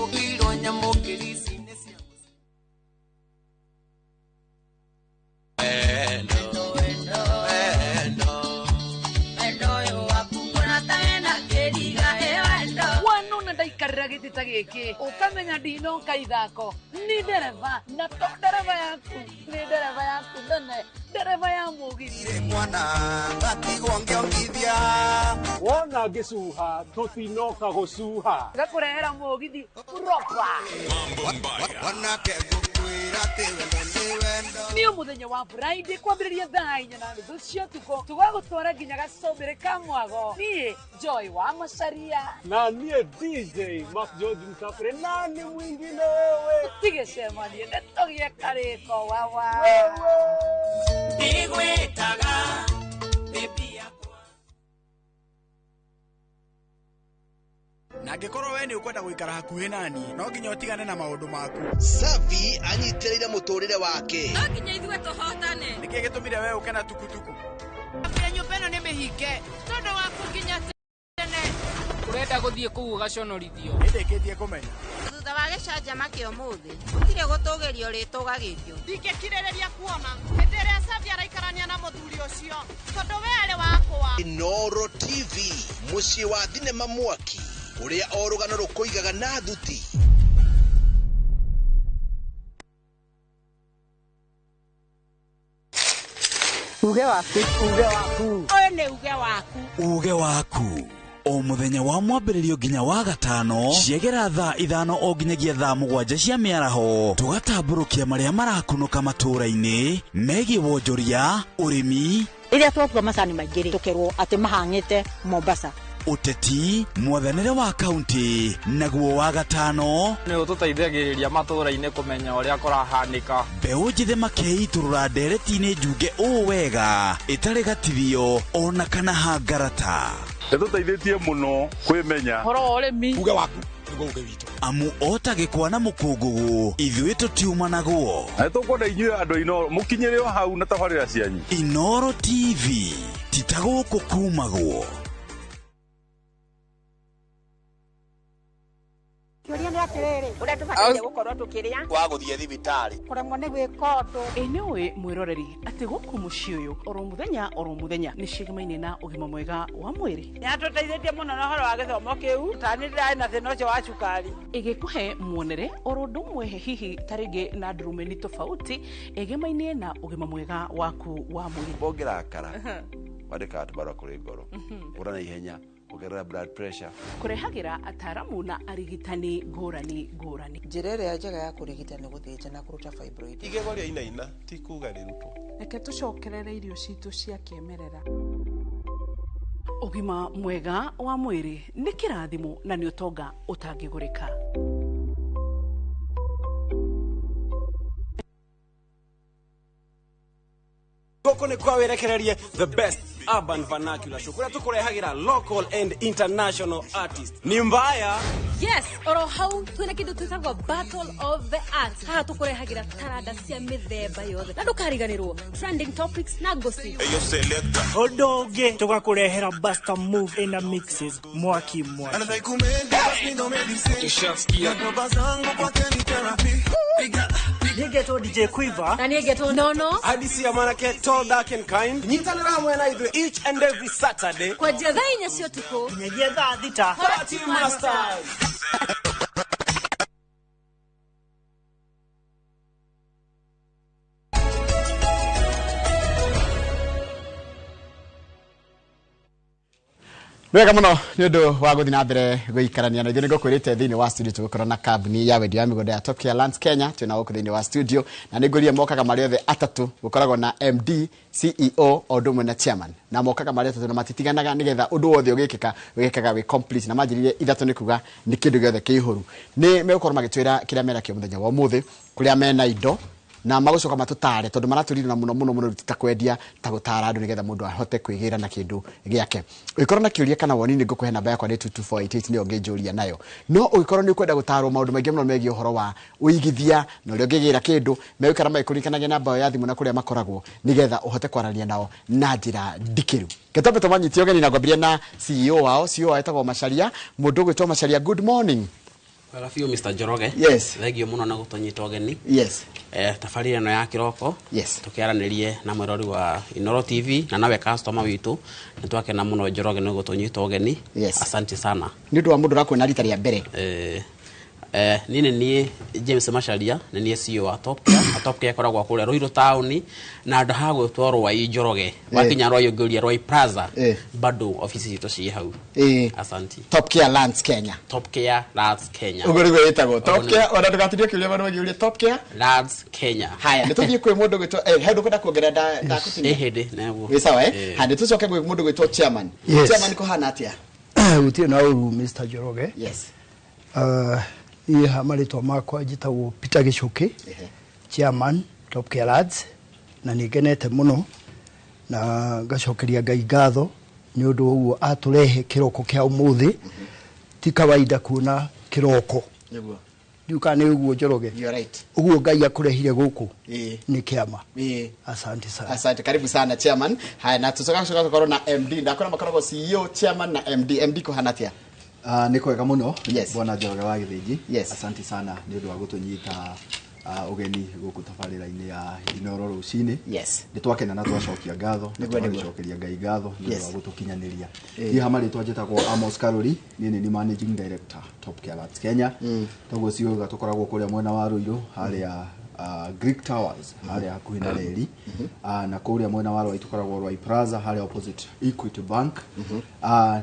Wanona ndaikarĩra gĩtĩ ta gĩkĩ ũkamenya ndinoka ithako ni ndereba na to ndereba yaku ni ndereba yaku nene ndereba ya mũgithi. Mwana ngatigwo ngĩongithia wona ngĩcuha tũtinoka gũcuha gakũrehera mũgithi proper. Wanake Nĩ mũthenya wa Friday kwambĩrĩria thaa 4:30 cia ũtukũ tũgagũtwara nginya gacũmbĩrĩ ka mwago. Niĩ Joy wa Macaria na niĩ DJ Mark George Mkapre, nani mwingine wewe? Tũtigĩcemanie nĩ tũgĩe karĩko wawa. Ndigwĩtaga baby yakwa. Na angĩkorwo we nĩ ũkwenda gũikara hakuhĩ nani, no nginya ũtigane na maũndũ maku. Savi anyitĩrĩire mũtũrĩre wake. No nginya ithuĩ tũhotane. Nĩkĩ gĩtũmire we ũke na tukutuku? Ambia nyũmba ĩno nĩ mĩhinge tondũ waku nginya tene. Ũrenda gũthiĩ kũu ũgaconorithio. Nĩndĩkĩtie kũmenya. Thutha wa gĩcanjama kĩa ũmũthĩ gũtirĩ gũtũgĩrio rĩtũgagĩrio. Ndingĩkirĩrĩria kuona hĩndĩ ĩrĩa Savi araikarania na mũthuri ũcio tondũ we arĩ wakwa. Inooro TV, mũciĩ wa thinema mwaki ũrĩa o rũgano rũkũigaga na thuti. Uge waku, uge waku. Ũyũ nĩ uge waku. Uge waku. O mũthenya wa mwambĩrĩrio nginya wa gatano ciegera thaa 5 o nginyagia thaa 7 cia mĩaraho tũgatambũrũkia marĩa marakunũka matũũra-inĩ megiĩ wonjoria, ũrĩmi, rĩrĩa twatua macani maingĩ rĩ tũkerwo atĩ mahang'ĩte Mombasa, ũteti, mwathanĩre wa kaunti, naguo wa gatano nĩ ũtũteithagĩrĩria matũũra-inĩ kũmenya ũrĩa kũrahanĩka. Mbeũ njĩthĩ makeitũrũra ndereti-inĩ njunge ũũ wega ĩtarĩ gatithio ona kana hangarata. Nĩtũteithĩtie mũno kwĩmenya ũhoro wa ũrĩmi. Uge waku nĩguo uge witũ. Amu ota gĩkwa na mũkũngũgũ ithuĩ tũtiumanagwo. Na nĩtũkwenda inyuĩ andũ a Inooro mũkinyĩre o hau na tabarĩra cianyu. Inooro TV ti ta gũkũ kumagwo. Kĩũria nĩ atĩrĩrĩ, ũrĩa tũbataire gũkorwo tũkĩrĩa wa gũthiĩ thibitarĩ kũremwo nĩ gwĩka ũndũ. Ĩ nĩ ũĩ mwĩroreri atĩ gũkũ mũciĩ ũyũ oro mũthenya nĩ cigemaine na ũgima mwega wa mwĩrĩ. Nĩatũteithĩtie mũno na ũhoro wa gĩthomo kĩu, tani ndĩrarĩ na thĩna ũcio wa cukari. Ĩgĩkũhe muonere oro ũndũ ũmwe hihi ta rĩngĩ na ndurumeni tofauti ĩgemaine na ũgima mwega waku wa mwĩrĩ. Ũngĩrakara wandĩkaga tũbarũa kũrĩ ngoro, ũra na ihenya, ongerera blood pressure. Kũrehagĩra ataaramu na arigitani ngũrani ngũrani. Njĩra ĩrĩa njega ya kũrigita nĩ gũthĩnja na kũruta fibroid. Igego rĩa inaina ti kuga rĩrutwo. Reke tũcokerere irio citũ cia kĩmerera. Ũgima mwega wa mwĩrĩ nĩ kĩrathimo na nĩ ũtonga ũtangĩgũrĩka. Gũkũ nĩ kwa wĩrekererie the best urban vernacular show kũrĩa tũkũrehagĩra local and international artists. Ni mbaya. Yes, oro hau twĩna kĩndũ twĩtagwo Battle of the Arts. Haha tũkũrehagĩra taranda cia mĩthemba yothe na ndũkariganĩrwo trending topics na gossip. Ũndũ ũngĩ tũgakũrehera Buster Move ina mixes mwaki mwaki. Nĩngetwo DJ Quiver na nĩngetwo Nono Hadisi ya mwanake tall dark and kind. Nyitanĩra hamwe na ithuĩ each and every Saturday kwanjia thaa 4 cia ũtukũ nginyagia thaa 6. Party Masters. Wega muno nĩ ũndũ wa gũthiĩ na mbere gũikarania na ithuĩ. Nĩ ngũkwĩrĩte thĩinĩ wa studio tũgũkorwo na kambuni ya wendia wa mĩgũnda ya Top Care Lands Kenya. Twĩna gũkũ thĩinĩ wa studio na nĩ ngũria mokaga marĩ othe atatũ. Gũkoragwo na MD, CEO o ũndũ ũmwe na chairman, na mokaga marĩ atatũ na matitiganaga nĩgetha ũndũ wothe ũgĩkĩka ũgĩkaga wĩ complete. Na manjĩrire ithatũ nĩ kuga nĩ kĩndũ gĩothe kĩihũru. Nĩ megũkorwo magĩtwĩra kĩrĩa menakĩo mũthenya wa ũmũthĩ, kũrĩa mena indo na magũcoka matũtare tondũ maratũrire na mũno mũno mũno ti ta kwendia ta gũtara andũ nĩgetha mũndũ ahote kwĩgĩra na kĩndũ gĩake. Ũngĩkorwo na kĩũria kana woni nĩ ngũkũhe namba yakwa nĩ 22488 nĩyo ũngĩnjũria nayo. No ũngĩkorwo nĩ ũkwenda gũtarwo maũndũ maingĩ mũno megiĩ ũhoro wa ũigithia na ũrĩa ũngĩgĩra kĩndũ, megũikara magĩkũririkanagia namba ĩyo ya thimũ na kũrĩa makoragwo nĩgetha ũhote kwaranĩria nao na njĩra ndikĩru. Gĩtombe tũmanyite ũgeni na ngwambĩrĩria na CEO wao. CEO wao etagwo Macharia, mũndũ ũgwĩtwo Macharia. Good morning. Wega biũ Mr. Njoroge. Yes. Thengio mũno na gũtũnyita ũgeni. Yes. Tabarĩra ĩno ya kĩroko. Yes. Tũkĩaranĩrie na mwĩrori wa Inooro TV na nawe customer witũ. Nĩ twakena mũno Njoroge nĩ gũtũnyita ũgeni. Yes. Asante sana. Nĩ ũndũ wa mũndũ ũrakuona rita rĩa mbere. Niĩ nĩ niĩ James Macharia, nĩ niĩ CEO wa Top Care. Na Top Care ĩkoragwo kũrĩa Ruiru taũni na handũ ha gwĩtwo Rwai Njoroge. Wakinya Rwai ũngĩũria Rwai Plaza, bado ofici citũ ciĩ hau. Asanti. Top Care Lands Kenya. Top Care Lands Kenya. Ũguo nĩguo ĩtagwo Top Care. Ona ndũgatirie kĩũria vandu magiũrie Top Care Lands Kenya. Haya, nĩ tũthiĩ kwĩ mũndũ gwĩtwo he ũndũ ũkwenda kuongerera ndakũtinia? Ĩ hĩndĩ neguo. Wĩ sawa eh? Haya, nĩ tũcoke gwĩ mũndũ gwĩtwo chairman. Yes. Chairman, kũhana atĩa? Gũtirĩ na ũru, Mr. Njoroge. Yes. Niĩ ha marĩtwa makwa njĩtagwo Peter Gĩcũkĩ, chairman Top Care Lands, na nĩ ngenete mũno na ngacokeria Ngai ngatho nĩ ũndũ wa ũguo atũrehe kĩroko kĩa ũmũthĩ. Ti kawaida kuona kĩroko. Nĩguo. Ndiũ kana nĩ ũguo, Njoroge? You're right. Ũguo Ngai akũrehire gũkũ nĩ kĩama. Asante sana. Asante, karibu sana chairman. Haya, na tucoka coka tukorwo na MD. Ndakora makoragwo CEO, chairman na MD. MD, kũhana atĩa? Nĩ kwega mũno. Yes. Bwana Njoroge wa Gĩthĩnji. Yes. Asante sana nĩ ũndũ wa gũtũnyita ũgeni gũkũ tabarĩra-inĩ ya Inoro rũcinĩ. Yes. Nĩ twakena na twacokia ngatho na Nĩguo, nĩguo. tũgagĩcokeria Ngai ngatho nĩ ũndũ wa gũtũkinyanĩria. Niĩ ha marĩtwa njĩtagwo Amos Karori, niĩ nĩ managing director Top Care Lands Kenya. Toguo ciuga tũkoragwo kũrĩa mwena wa Ruiru harĩa Greek Towers, harĩa hakuhĩ na reri. Na kũrĩa mwena wa Rwai tũkoragwo Rwai Plaza, harĩa opposite Equity Bank.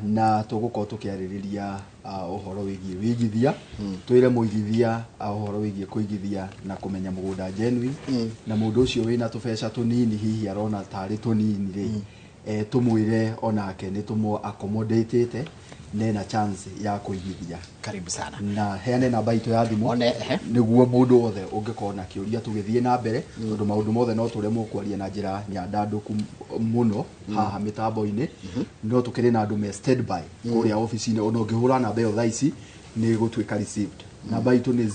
Na tũgũkorwo tũkĩarĩrĩria ũhoro wĩgiĩ wĩigithia, twĩre mũigithia ũhoro wĩgiĩ kũigithia na kũmenya mũgũnda genuine, na mũndũ ũcio wĩna tũbeca tũnini hihi arona tarĩ tũnini rĩ, tũmwĩre onake nĩ tũmũ accommodate nena chance ya kũigithia. Karibu sana. Na heane namba itũ ya thimũ nĩguo mũndũ wothe ũngĩkorwo na kĩũria tũgĩthiĩ na mbere, tondũ maũndũ mothe no tũremwo kwaria na njĩra nyandandũku mũno haha mĩtambo-inĩ, no tũkĩrĩ na andũ me standby kũrĩa ofici-inĩ. Ona ũngĩhũra namba ĩyo thaa ici nĩ ĩgũtuĩka received. Namba itũ nĩ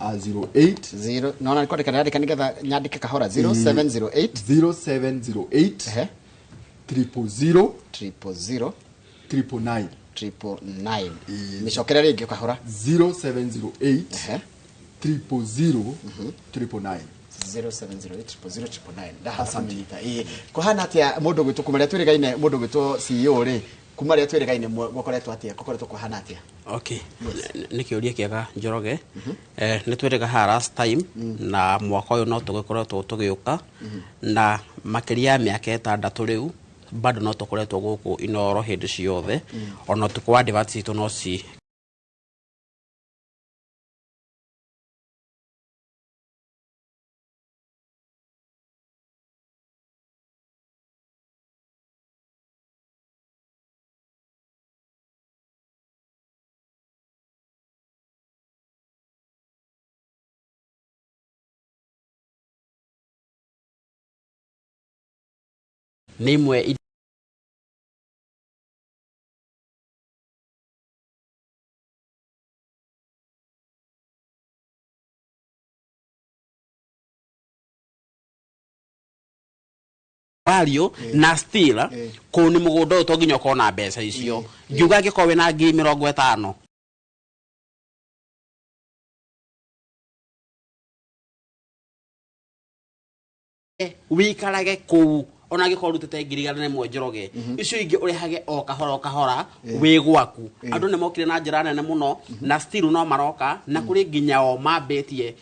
0708. Zero, naona nĩkwandĩka ndandĩka nĩgetha nyandĩke kahora. 0708. 0708 000 000 999. 999. Mĩcokere rĩngĩ kahora. 0708 000 999. 0708 000 999. Ndahota kũmĩnyita. Ĩĩ, kũhana atĩa mũndũ gwĩtwo kuma rĩrĩa twĩrĩgaine, mũndũ gwĩtwo CEO rĩ, kuma rĩrĩa twĩrĩgaine gũkoretwo atĩa, gũkoretwo kũhana atĩa? Okay. Nĩ kĩũria kĩega, Njoroge. Nĩ twĩrĩga haha last time, na mwaka ũyũ no tũgĩkoretwo tũgĩũka, na makĩria ya mĩaka 6 rĩu bado no tũkoretwo gũkũ Inoro hĩndĩ ciothe. Ona ũtukũ wa advert citũ no ci nĩ imwe value na still kũu nĩ mũgũnda ũyũ to nginya ũkorwo na mbeca icio. Ngiuga angĩkorwo wĩna 50,000 wikarage kũu, ona angĩkorwo ũrutĩte 101,000, Njoroge, icio ingĩ ũrĩhage o kahora o kahora wĩ gwaku. Andũ nĩ mokire na njĩra nene mũno na still no maroka, na kũrĩ nginya o mambĩtie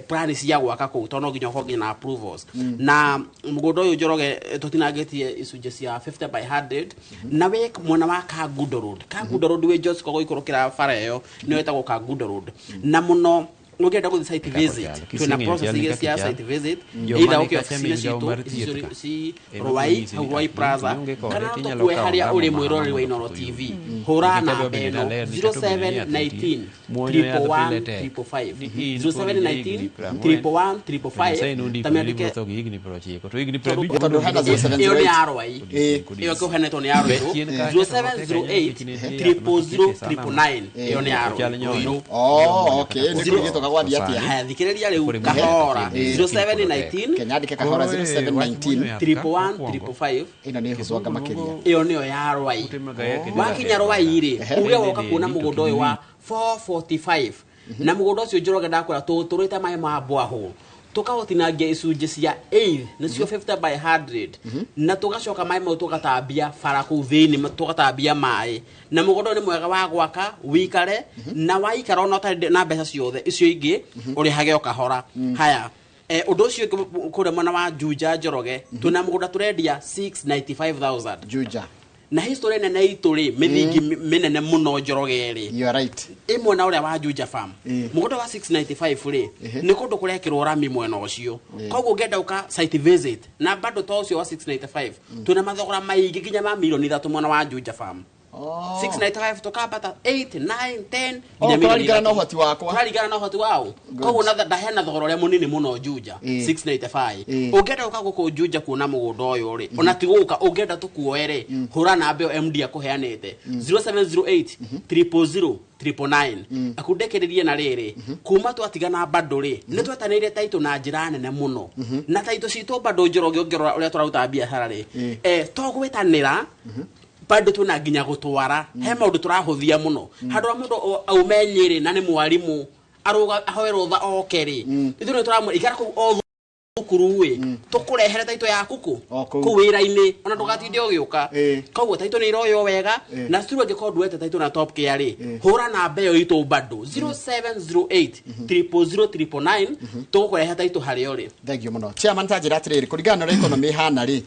plan cia gwaka kũu, tondũ no nginya ũkorwo nginya na approvals. Na mũgũnda ũyũ, Njoroge, tũtinangĩtie icunjĩ cia 50 by 100 na wĩ mwena wa Kangundo Road. Kangundo Road wĩ Josco gũikũrũkĩra bara ĩyo nĩyo ĩtagwo Kangundo Road. Na mũno ũngĩenda gũthiĩ site visit, twĩna process igĩrĩ cia site visit: either ũke ofici-inĩ citũ ici ci Rwai, hau Rwai Plaza, kana no tũkue harĩa ũrĩ. Mwĩroreri wa Inoro TV, hũra namba ĩno 0719 111 555, 0719 111 555. Tamĩandĩke. Tondũ hena 0708. Ĩyo nĩ ya Rwai, ĩyo kũhenetwo nĩ ya Ruiru. 0708 000 999, ĩyo nĩ ya Ruiru. Oh, okay. Nĩ kũrigitwo kagwathiĩ atĩa? Haya, thikĩrĩria rĩu kahora. 0719. Kenya andĩke kahora. 0719 111 555. Ĩno nĩ hũthwanga makĩria. Ĩyo nĩyo ya Rwai. Wakinya Rwai rĩ, uge woka kuona mũgũnda ũyũ wa 445, na mũgũnda ũcio, Njoroge, ndakwĩra tũtũrĩte maĩ ma bwahũ. Tũkaũtinangia icunjĩ cia 8 nĩcio 50 by 100, na tũgacoka maĩ mau tũgatambia bara kũu thĩinĩ, tũgatambia maĩ, na mũgũnda ũyũ nĩ mwega wa gwaka wikare, na waikara ona ũtarĩ na mbeca ciothe icio ingĩ ũrĩhage o kahora. Haya, ũndũ ũcio ũngĩ, kũrĩa mwena wa Juja, Njoroge, twĩna mũgũnda tũrendia 695,000. Juja. Na history nene itũ rĩ, mĩthingi mĩnene mũno Njoroge rĩ. You are right. Ĩ mwena ũrĩa wa Juja Farm, mũgũnda wa 695 rĩ, nĩ kũndũ kũrekĩrwo rami mwena ũcio. Koguo ũngĩenda ũka site visit na bado to ũcio wa 695, twĩna mathogora maingĩ nginya ma 3 million mwena wa Juja Farm. 695 tukambata 8, 9, 10 Oh, nginya milioni kũraringana na 3. ũhoti wakwa. Kũraringana na ũhoti wao. Koguo na ndaheana thogora ũrĩa mũnini mũno Juja, 695. Ũngĩenda gũka gũkũ Juja kuona mũgũnda ũyũ rĩ, ona ti gũka, ũngĩenda tũkuoe rĩ, hũra namba ĩyo MD akũheanĩte, 0708 000 999. Akundĩkĩrĩrie na rĩrĩ, kuma twatigana bado rĩ, nĩ twetanĩire taitũ na njĩra nene mũno, na taitũ citũ bado, Njoroge, ũngĩrora ũrĩa tũraruta biacara rĩ, to gwĩtanĩra bado twĩna nginya gũtwara he maũndũ tũrahũthia mũno. Handũ ha mũndũ aume Nyĩrĩ na nĩ mwarimũ arũga ahoe rũtha oke rĩ, ithuĩ nĩ tũramwĩra ikara kũu o thukuru ĩ, tũkũrehere taitũ yaku kũ kũu wĩra-inĩ, ona ndũgatinde ũgĩũka. Koguo taitũ nĩ iroywo wega. Na cukuru, angĩkorwo nduete taitũ na Top Care rĩ, hũra namba ĩyo itũ bado, 0708 000 999, tũgũkũrehe taitũ harĩa ũrĩ. Thank you mũno, chairman. Ta njĩra atĩrĩrĩ, kũringana na ũrĩa economy ĩhana rĩ,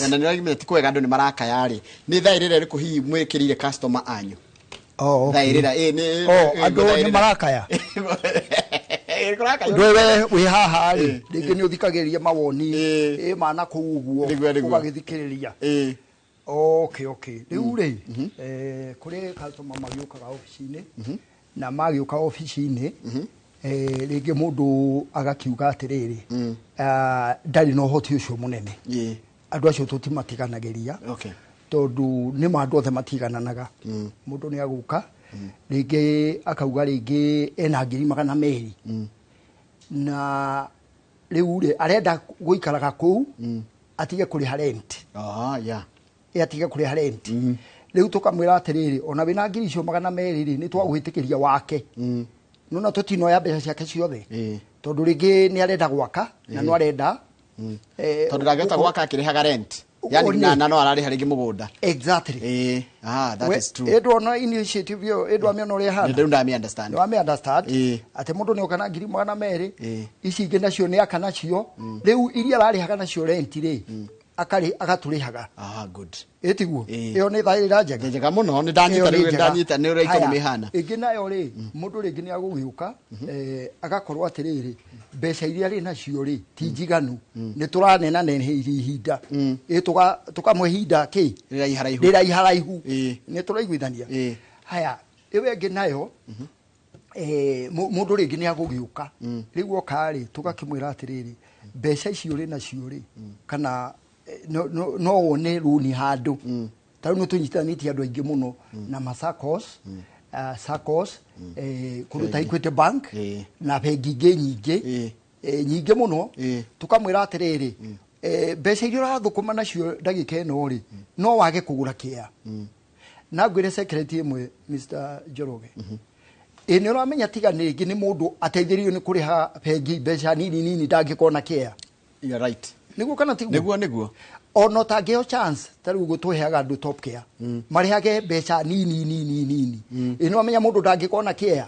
na nĩ ũramenya ti kwega, andũ nĩ marakaya rĩ, nĩ thaa ĩrĩra ĩrĩkũ hihi mwĩkĩrĩire customer anyu? Oh, Thaa okay. ĩrĩra nĩ Oh, andũ nĩ marakaya. Kũrakaya. Ndwe we wĩ haha rĩ, rĩngĩ nĩ ũthikagĩrĩria mawoni ĩ mana kũu ũguo, Nĩguo. ũgagĩthikĩrĩria. Okay, rĩu rĩ, kũrĩ customer magĩũkaga obici-inĩ, na magĩũka obici-inĩ, rĩngĩ mũndũ agakiuga atĩrĩrĩ, ndarĩ na ũhoti ũcio mũnene. Andũ acio tũtimatiganagĩria, tondũ nĩ ma andũ othe matigananaga. Mũndũ nĩ agũka rĩngĩ akauga rĩngĩ ena 200,000, na rĩu rĩ, arenda gũikaraga kũu atige kũrĩha rent. Ĩ atige kũrĩha rent. Rĩu tũkamwĩra atĩrĩrĩ, ona wĩna 200,000 rĩ, nĩ twagwĩtĩkĩria wake, nona tũtinoya mbeca ciake ciothe, tondũ rĩngĩ nĩ arenda gwaka na no arenda Tondũ ndangĩhota gwaka akĩrĩhaga rent, yani na no ararĩha rĩngĩ mũgũnda. Exactly. Ah, that is true. Ĩndwona initiative ĩyo, ĩndwamĩona ũrĩa ĩhana. Rĩu ndamĩ understand. Nĩwamĩ understand atĩ mũndũ nĩ oka na 200,000, ici ingĩ nacio nĩ aka nacio, rĩu iria ararĩhaga nacio rent rĩ, agatũrĩhaga. Ah, good. Ĩtiguo ĩyo nĩ thaĩrĩra njega. Njega mũno, nĩ ndanyita. Ĩyo nĩ Rĩu njega. ndanyita nĩ ũrĩa economy Haya, ĩhana. ĩngĩ nayo rĩ, mũndũ rĩngĩ nĩ agũgĩũka, agakorwo atĩrĩrĩ, mbeca iria arĩ nacio rĩ ti njiganu, nĩ tũranenaneheirie ihinda, ĩ tũkamũhe ihinda kĩ rĩraiharaihu. Rĩraiharaihu, nĩ tũraiguithania. Haya, ĩyo ĩngĩ nayo, mũndũ rĩngĩ nĩ agũgĩũka, rĩu oka rĩ, tũgakĩmwĩra atĩrĩrĩ, mbeca icio ũrĩ nacio rĩ, kana no wone rũni handũ. Ta rĩu nĩ tũnyitithanĩtie andũ aingĩ mũno na masacos, SACCOs, kũndũ ta Equity Bank na bengi ingĩ nyingĩ, nyingĩ mũno. Tũkamwĩra atĩrĩrĩ, mbeca iria ũrathũkũma nacio ndagĩka ĩno rĩ, no wage kũgũra kĩa. Na ngwĩre secret ĩmwe, Mr. Njoroge, ĩ nĩ ũramenya tiga nĩ rĩngĩ nĩ mũndũ ateithĩrĩirio nĩ kũrĩha bengi mbeca nini nini, ndangĩkona kĩa. You are right. Nĩguo kana tiguo? Nĩguo. Ona ũtangĩheo chance, ta rĩu ũguo tũheaga andũ Top Care marĩhage mbeca nini nini nini, ĩ nĩ wamenya mũndũ ndangĩkona kĩa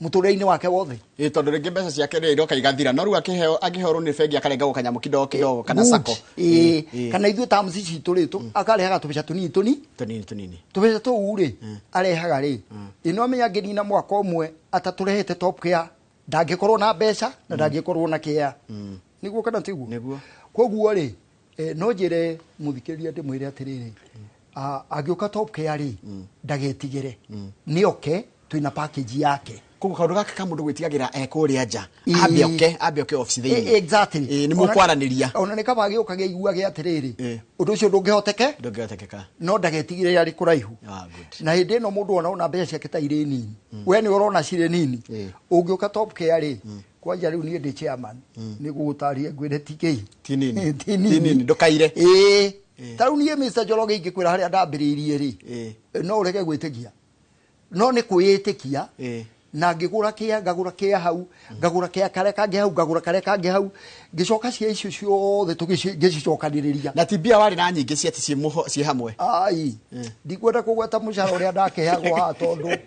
mũtũrĩre-inĩ wake wothe. Ĩ tondũ rĩngĩ mbeca ciake rĩ iroka igathira, no rĩu akĩheo angĩheo rũni bengi akarengagwo kanyamũ kidogo kidogo kana Good. sako. Ĩ, kana ithuĩ terms citũ rĩ, akarĩhaga tũbeca tũnini tũni tũnini tũnini. Tũbeca tũu rĩ arehaga rĩ, ĩ nĩ wamenya angĩnina mwaka ũmwe atatũrehete Top Care, ndangĩkorwo na mbeca na ndangĩkorwo na kĩa. Nĩguo kana tiguo? Nĩguo. Koguo rĩ, no njĩre mũthikĩrĩria, ndĩmwĩre atĩrĩrĩ, angĩũka Top Care rĩ, ndagetigĩre, nĩ oke, twĩna package yake. Koguo kaũndũ gaka ka mũndũ gwĩtigagĩra kũrĩa nja, ambe oke ofici thĩinĩ. Exactly. Nĩ mũkwaranĩria. Ona nĩ kaba agĩũka gĩaiguage atĩrĩrĩ, ũndũ ũcio ndũngĩhoteke. Ndũngĩhotekeka. No ndagetigĩre arĩ kũraihu. Ah, good. Na hĩndĩ ĩno mũndũ ona ona mbeca ciake ta irĩ nini, we nĩ ũrona cirĩ nini, ũngĩũka Top Care rĩ, kwanja rĩu niĩ ndĩ chairman, nĩ gũgũtarĩria ngwĩre ti kĩi. Ti nini. Ti nini. Ti nini, ndũkaire. Ĩĩ, ta rĩu niĩ, Mr. Njoroge, ingĩkwĩra harĩa ndambĩrĩirie rĩ, no ũrege gwĩtĩkia, no nĩ kwĩĩtĩkia. Na ngĩgũra kĩa, ngagũra kĩa hau, ngagũra kĩa karĩa kangĩ hau, ngagũra karĩa kangĩ hau, ngĩcoka cia icio ciothe ngĩcicokanĩrĩria. Na ti mbia warĩ na nyingĩ cia ti ciĩ hamwe? Ai, ndikwenda kũgweta mũcara ũrĩa ndakĩheagwo haha tondũ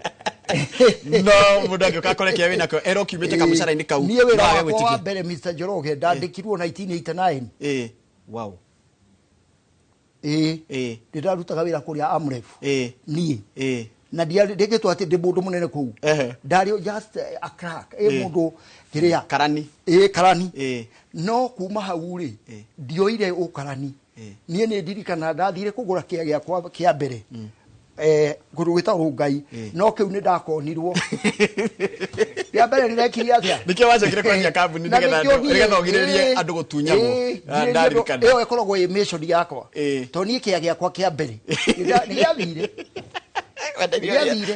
no mũndũ angĩũka akore kĩrĩa wĩnakĩo erwo kiumĩte kamũcara-inĩ kau, Niĩ wĩra no age wakwa wa gwĩtĩkia. mbere, Mr. Njoroge, ndandĩkirwo 1989. Wow. Ĩĩ, ndĩndarutaga wĩra kũrĩa Amref niĩ, na ndĩgĩtwo atĩ ndĩ mũndũ mũnene kũu, ndarĩ o just a clerk, ĩ mũndũ kĩrĩa karani. Ĩ, karani. No kuma hau rĩ, ndioire ũkarani. Niĩ nĩ ndirikana ndathire kũgũra kĩa gĩakwa kĩa mbere kũndũ gwĩtagwo Ngai, no kĩu nĩ ndakonirwo rĩa mbere. Nĩrekire atĩa? Nĩkĩo wacokire kwanjia kambuni? Na nĩgetha nĩkĩo niĩ- nĩgetha ũgirĩrĩrie andũ gũtunyagwo. Ah, ngirĩrĩrie andũ- ndarikana. Ĩyo ĩkoragwo ĩ mission yakwa, tondũ niĩ kĩa gĩakwa kĩa mbere nĩgĩathire. Nĩgĩathire.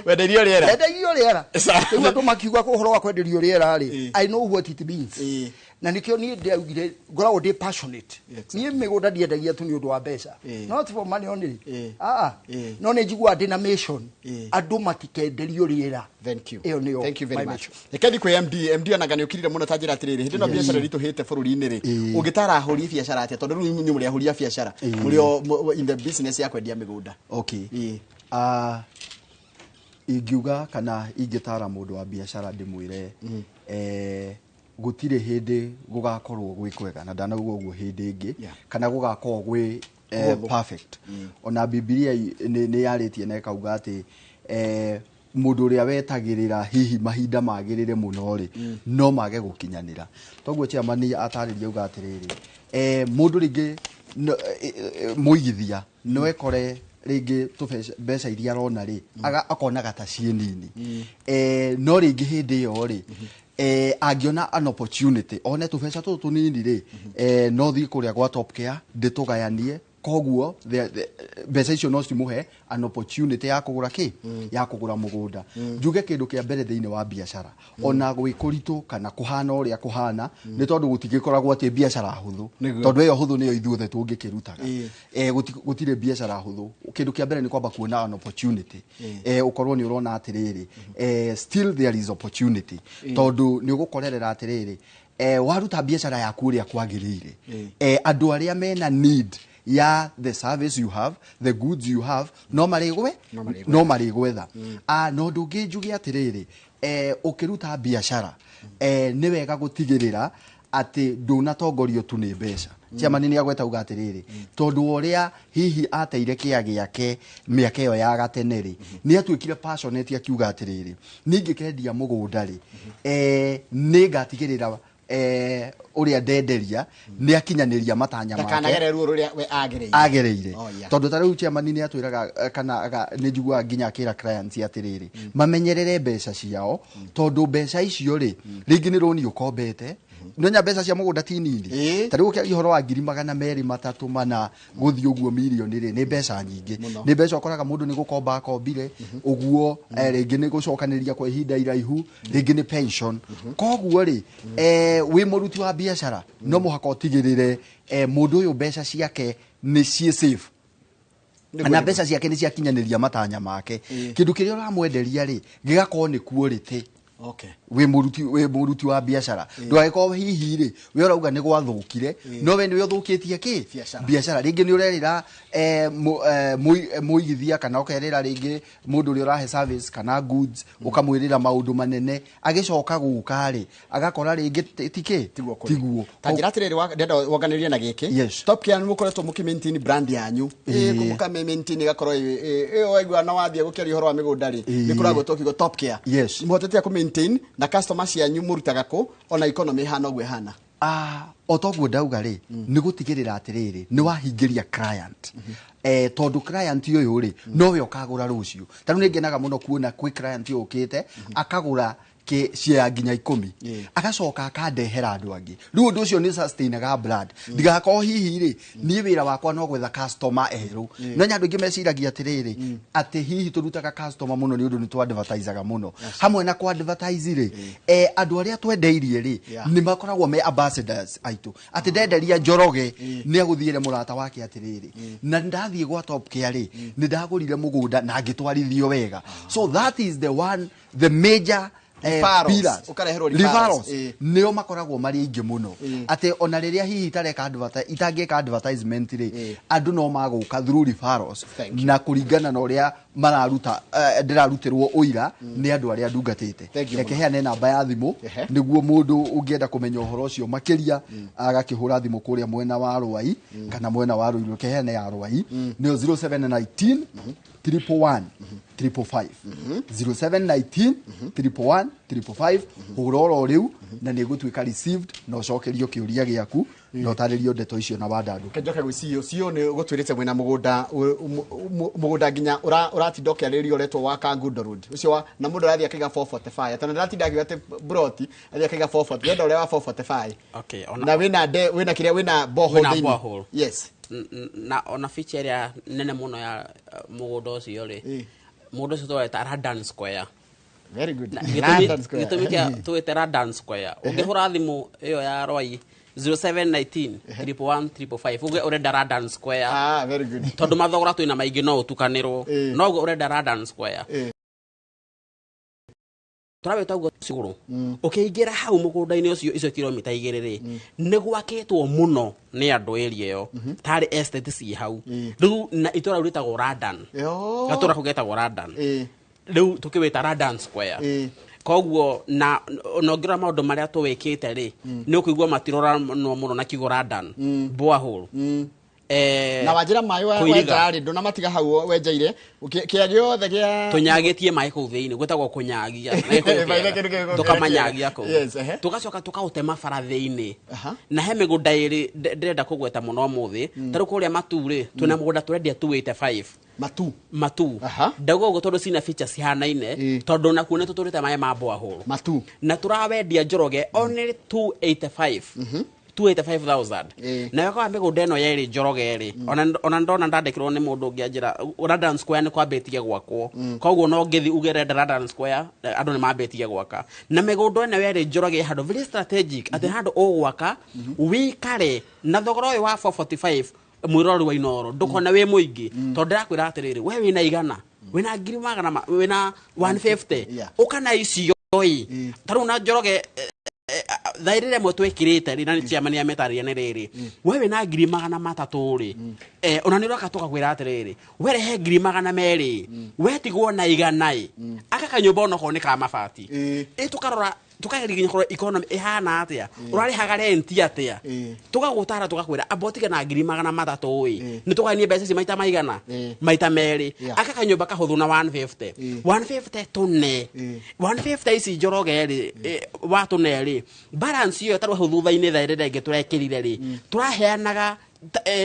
Wendeirio rĩera. Wendeirio rĩera. Sawa. Rĩu andũ makiuga ũhoro wa kwenderio rĩera rĩ, I know what it means. Na nĩkĩo niĩ ndaugire ngoragwo ndĩ passionate. Niĩ mĩgũnda ndiendagia tu nĩ ũndũ wa mbeca, not for money only. Ah, no nĩ njiguaga ndĩ na mission, andũ matikenderio rĩera. Thank you. Ĩyo nĩyo Thank you very my much. mission. Reke thiĩ kwĩ MD. MD onaga nĩ ũkirire mũno. Ta njĩra atĩrĩrĩ, hĩndĩ ĩno biacara ĩritũhĩte bũrũri-inĩ rĩ, ũngĩtara ahũri biacara atĩa? Tondũ rĩu inyuĩ mũrĩ ahũri a biacara, mũrĩ o in the business ya kwendia mĩgũnda. Okay. Ah, ingiuga kana ingĩtara mũndũ wa biacara ndĩmwĩre, gũtirĩ hĩndĩ gũgakorwo gwĩ kwega, na ndanauga ũguo hĩndĩ ĩngĩ, kana gũgakorwo gwĩ Kũhũthũ. perfect. Ona Bibilia nĩ yarĩtie na ĩkauga atĩ mũndũ ũrĩa wetagĩrĩra hihi mahinda magĩrĩre mũno rĩ, no mage gũkinyanĩra. Toguo chairman atarĩria auga atĩrĩrĩ, mũndũ rĩngĩ mũigithia no ekore rĩngĩ mbeca iria arona rĩ, akonaga ta ciĩ nini, no rĩngĩ hĩndĩ ĩyo rĩ, angĩona an opportunity one tũbeca tũtũ tũnini rĩ, no thiĩ kũrĩa gwa Top Care ndĩtũgayanie, koguo mbeca icio no cimũhe an opportunity ya kũgũra kĩ, ya kũgũra mũgũnda. Njuge kĩndũ kĩa mbere thĩinĩ wa biacara, ona gwĩ kũritũ kana kũhana ũrĩa kũhana, nĩ tondũ gũtigĩkoragwo atĩ biacara hũthũ, tondũ ĩyo hũthũ nĩyo ithuothe tũngĩkĩrutaga. Gũtirĩ biacara hũthũ. Kĩndũ kĩa mbere nĩ kwamba kuona an opportunity, ũkorwo nĩ ũrona atĩrĩrĩ, still there is opportunity, tondũ nĩ ũgũkorerera atĩrĩrĩ, waruta biacara yaku ũrĩa kwagĩrĩire, andũ arĩa mena need ya the service you have, the goods you have, no marĩgwe No marĩgwetha. No marĩgwetha. Ah, no ũndũ ũngĩ njuge atĩrĩrĩ, ũkĩruta biacara, nĩ wega gũtigĩrĩra atĩ ndũnatongorio tu nĩ mbeca. Chairman nĩ agweta uga atĩrĩrĩ, tondũ wa ũrĩa hihi ateire kĩa gĩake mĩaka ĩyo ya gatene rĩ, nĩ atuĩkire passionate akiuga atĩrĩrĩ, niĩ ingĩkendia mũgũnda rĩ, nĩ ngatigĩrĩra ũrĩa ndenderia nĩ akinyanĩria matanya make. Ndakanagere ruo rũrĩa we agereire. Agereire. Oh, yeah. Tondũ ta rĩu chairman nĩ atwĩraga, kana nĩ njiguaga nginya akĩra clients atĩrĩrĩ, mamenyerere mbeca ciao, tondũ mbeca icio rĩ, rĩngĩ nĩ rũni ũkombete. Nonya mbeca cia mũgũnda ti nini. Ta rĩu ũkĩaria ũhoro wa 200,000, 300, 4, gũthiĩ ũguo mirioni rĩ, nĩ mbeca nyingĩ. Mũno. Nĩ mbeca ũkoraga mũndũ nĩ gũkomba akombire ũguo, rĩngĩ nĩ gũcokanĩrĩria kwa ihinda iraihu, rĩngĩ nĩ pension. Koguo rĩ, wĩ mũruti wa biacara no mũhaka ũtigĩrĩre mũndũ ũyũ mbeca ciake nĩ ciĩ safe na mbeca ciake nĩ ciakinyanĩria matanya make. Kĩndũ kĩrĩa ũramwenderia rĩ, gĩgakorwo nĩ quality. Wĩ mũruti wa biacara, ndũgagĩkorwo hihi rĩ, we ũrauga nĩ gwathũkire, no we nĩwe ũthũkĩtie kĩ? Biacara. Biacara. Rĩngĩ nĩ ũrerĩra mũigithia, kana ũkerĩra rĩngĩ mũndũ ũrĩa ũrahe service kana goods, ũkamwĩrĩra maũndũ manene, agĩcoka gũka rĩ, agakora rĩngĩ ti kĩ, tiguo. Ta njĩra atĩrĩrĩ, ndĩrenda wonganĩrie na gĩkĩ. Top Care nĩ mũkoretwo mũkĩ maintain brand yanyu, mũka maintain ĩgakorwo ĩyo waigua na wathiĩ gũkĩaria ũhoro wa mĩgũnda rĩ, nĩ kũragwo kiugo Top Care. Mũhotete kũ maintain na customer cianyu mũrutaga kũ ona economy ĩhana ũguo ĩhana? Ah, o toguo ndauga rĩ, nĩ gũtigĩrĩra atĩrĩrĩ, nĩ wahingĩria client, tondũ client ũyũ rĩ, nowe ũkagũra rũciũ. Ta rĩu nĩ ngenaga mũno kuona kwĩ client ũkĩte akagũra share nginya 10, agacoka akandehera andũ angĩ. Rĩu ũndũ ũcio nĩ sustainaga brand, ndigakorwo hihi rĩ, niĩ wĩra wakwa no gwetha customer erũ. No nya andũ aingĩ meciragia atĩrĩrĩ, atĩ hihi tũrutaga customer mũno nĩ ũndũ nĩ tũ-advertisaga mũno. Hamwe na kũ-advertise rĩ, andũ arĩa twendeirie rĩ, nĩ makoragwo me ambassadors aitũ, atĩ ndenderia Njoroge, nĩ agũthiĩre mũrata wake atĩrĩrĩ, na ndathiĩ gwa Top Care rĩ, nĩ ndagũrire mũgũnda na ngĩtwarithio wega. So that is the one, the major Referrals. Ũkareherwo referrals. Referrals nĩo makoragwo marĩ aingĩ mũno, atĩ ona rĩrĩa hihi itareka itangĩka advertisement rĩ, andũ no magũka through referrals na kũringana na ũrĩa mararuta, ndĩrarutĩrwo ũira nĩ andũ arĩa ndungatĩte. Thank you. Reke heane namba ya thimũ nĩguo mũndũ ũngĩenda kũmenya ũhoro ũcio makĩria agakĩhũra thimũ kũrĩa mwena wa Rwai kana mwena wa Ruiru. Reke heane ya Rwai, nĩyo 0719 111 555, 0719 111 555. Hũra oro rĩu na nĩ ĩgũtuĩka received na ũcokerio kĩũria gĩaku na ũtarĩrio ndeto icio na wandandũ. Kenjoke gwĩ CEO. CEO nĩ gũtwĩrĩte mwĩna mũgũnda, mũgũnda nginya ũratinda ũkĩarĩrĩria ũretwo wa Kangundo Road ũcio wa, na mũndũ arathiĩ akaiga 445, tondũ ndaratinda akiuga atĩ broti athiĩ akaiga 440, wenda ũrĩa wa 445. Okay, na wĩna nde wĩna kĩrĩa, wĩna borehole Wĩna thĩinĩ. borehole. Yes. Na ona feature ĩrĩa nene mũno ya mũgũnda ũcio rĩ, mũgũnda ũcio tũweta Radan Square. Very good. Na Radan Square. Gĩtũmi kĩa tũwĩte Radan Square, ũngĩhũra thimũ ĩyo ya Rwai 0719 111 555 uge ũrenda Radan Square. Ah, very good. Tondũ mathogora twĩna maingĩ no ũtukanĩrwo, no uge ũrenda Radan Square, tũrawĩta ũguo cigũrũ. Ũkĩingĩra hau mũgũnda-inĩ ũcio, icio kilomita 2 rĩ, nĩ gwakĩtwo mũno nĩ andũ area ĩyo, tarĩ estate ciĩ hau rĩu, na itũra rĩu rĩtagwo Radan. Gatũra kau getagwo Radan, rĩu tũkĩwĩta Radan Square. Koguo na ũngĩrora maũndũ marĩa tũwĩkĩte rĩ, nĩ ũkũigua matiroranwo mũno na kiugo Radan borehole. Na wanjĩra maĩ Kũiriga. wenja rĩ, ndũnamatiga hau wenjeire kĩa gĩothe gĩa Tũnyagĩtie maĩ kũu thĩinĩ, gwĩtagwo kũnyagia. Na gĩkũyũ Maĩ kĩega. kĩndũ kĩu Tũkamanyagia kũu. Yes, ehe. Tũgacoka tũkaũtema bara thĩinĩ, na he mĩgũnda ĩrĩ ndĩrenda kũgweta mũno ũmũthĩ. Ta rĩu kũrĩa Matu rĩ, twĩna mũgũnda tũrendia 285. Matu. Matu ndauga ũguo tondũ cina features cihanaine, tondũ nakuo nĩ tũtũrĩte maĩ ma borehole. Matu. Na tũrawendia Njoroge only 285, 285,000. Na wega wa mĩgũnda ĩno yerĩ Njoroge rĩ, ona ndona ndandĩkĩrwo nĩ mũndũ ũngĩ anjĩra Radan Square nĩ kwambĩtie gwakwo. Koguo no ngĩthi uge renda Radan Square, andũ nĩ mambĩtie gwaka. Na mĩgũnda ĩno yerĩ Njoroge ĩ handũ very strategic, atĩ handũ ũgwaka wĩikare na thogora ũyũ wa 445, mwĩrori wa Inooro ndũkona wĩ mũingĩ, tondũ ndĩrakwĩra atĩrĩrĩ, we wĩna igana, wĩna ngiri magana wĩna 150, ũka na icio ĩ ta rĩu na Njoroge thaa rĩrĩa ĩmwe twĩkĩrĩte rĩ, na nĩ chairman ametarĩria nĩ rĩrĩ, we wĩna 300,000 rĩ, ona nĩ ũroka tũkakwĩra atĩrĩrĩ, we rehe 200,000, we tigwo na igana ĩ aka kanyũmba onokorwo nĩ ka mabati ĩ, tũkarora tukageria nginya kũrora economy ĩhana atĩa, ũrarĩhaga renti atĩa, tũgagũtara tũgakwĩra amba ũtige na 300,000 ĩ, nĩ tũganie mbeca ici maita maigana, maita merĩ. Aka kanyũmba kahũthũ na 150, 150 tũne 150 ici Njoroge rĩ, wa tũne rĩ, balance ĩyo tarĩ hau thutha-inĩ thaa ĩrĩa ĩngĩ tũrekĩrire rĩ, tũraheanaga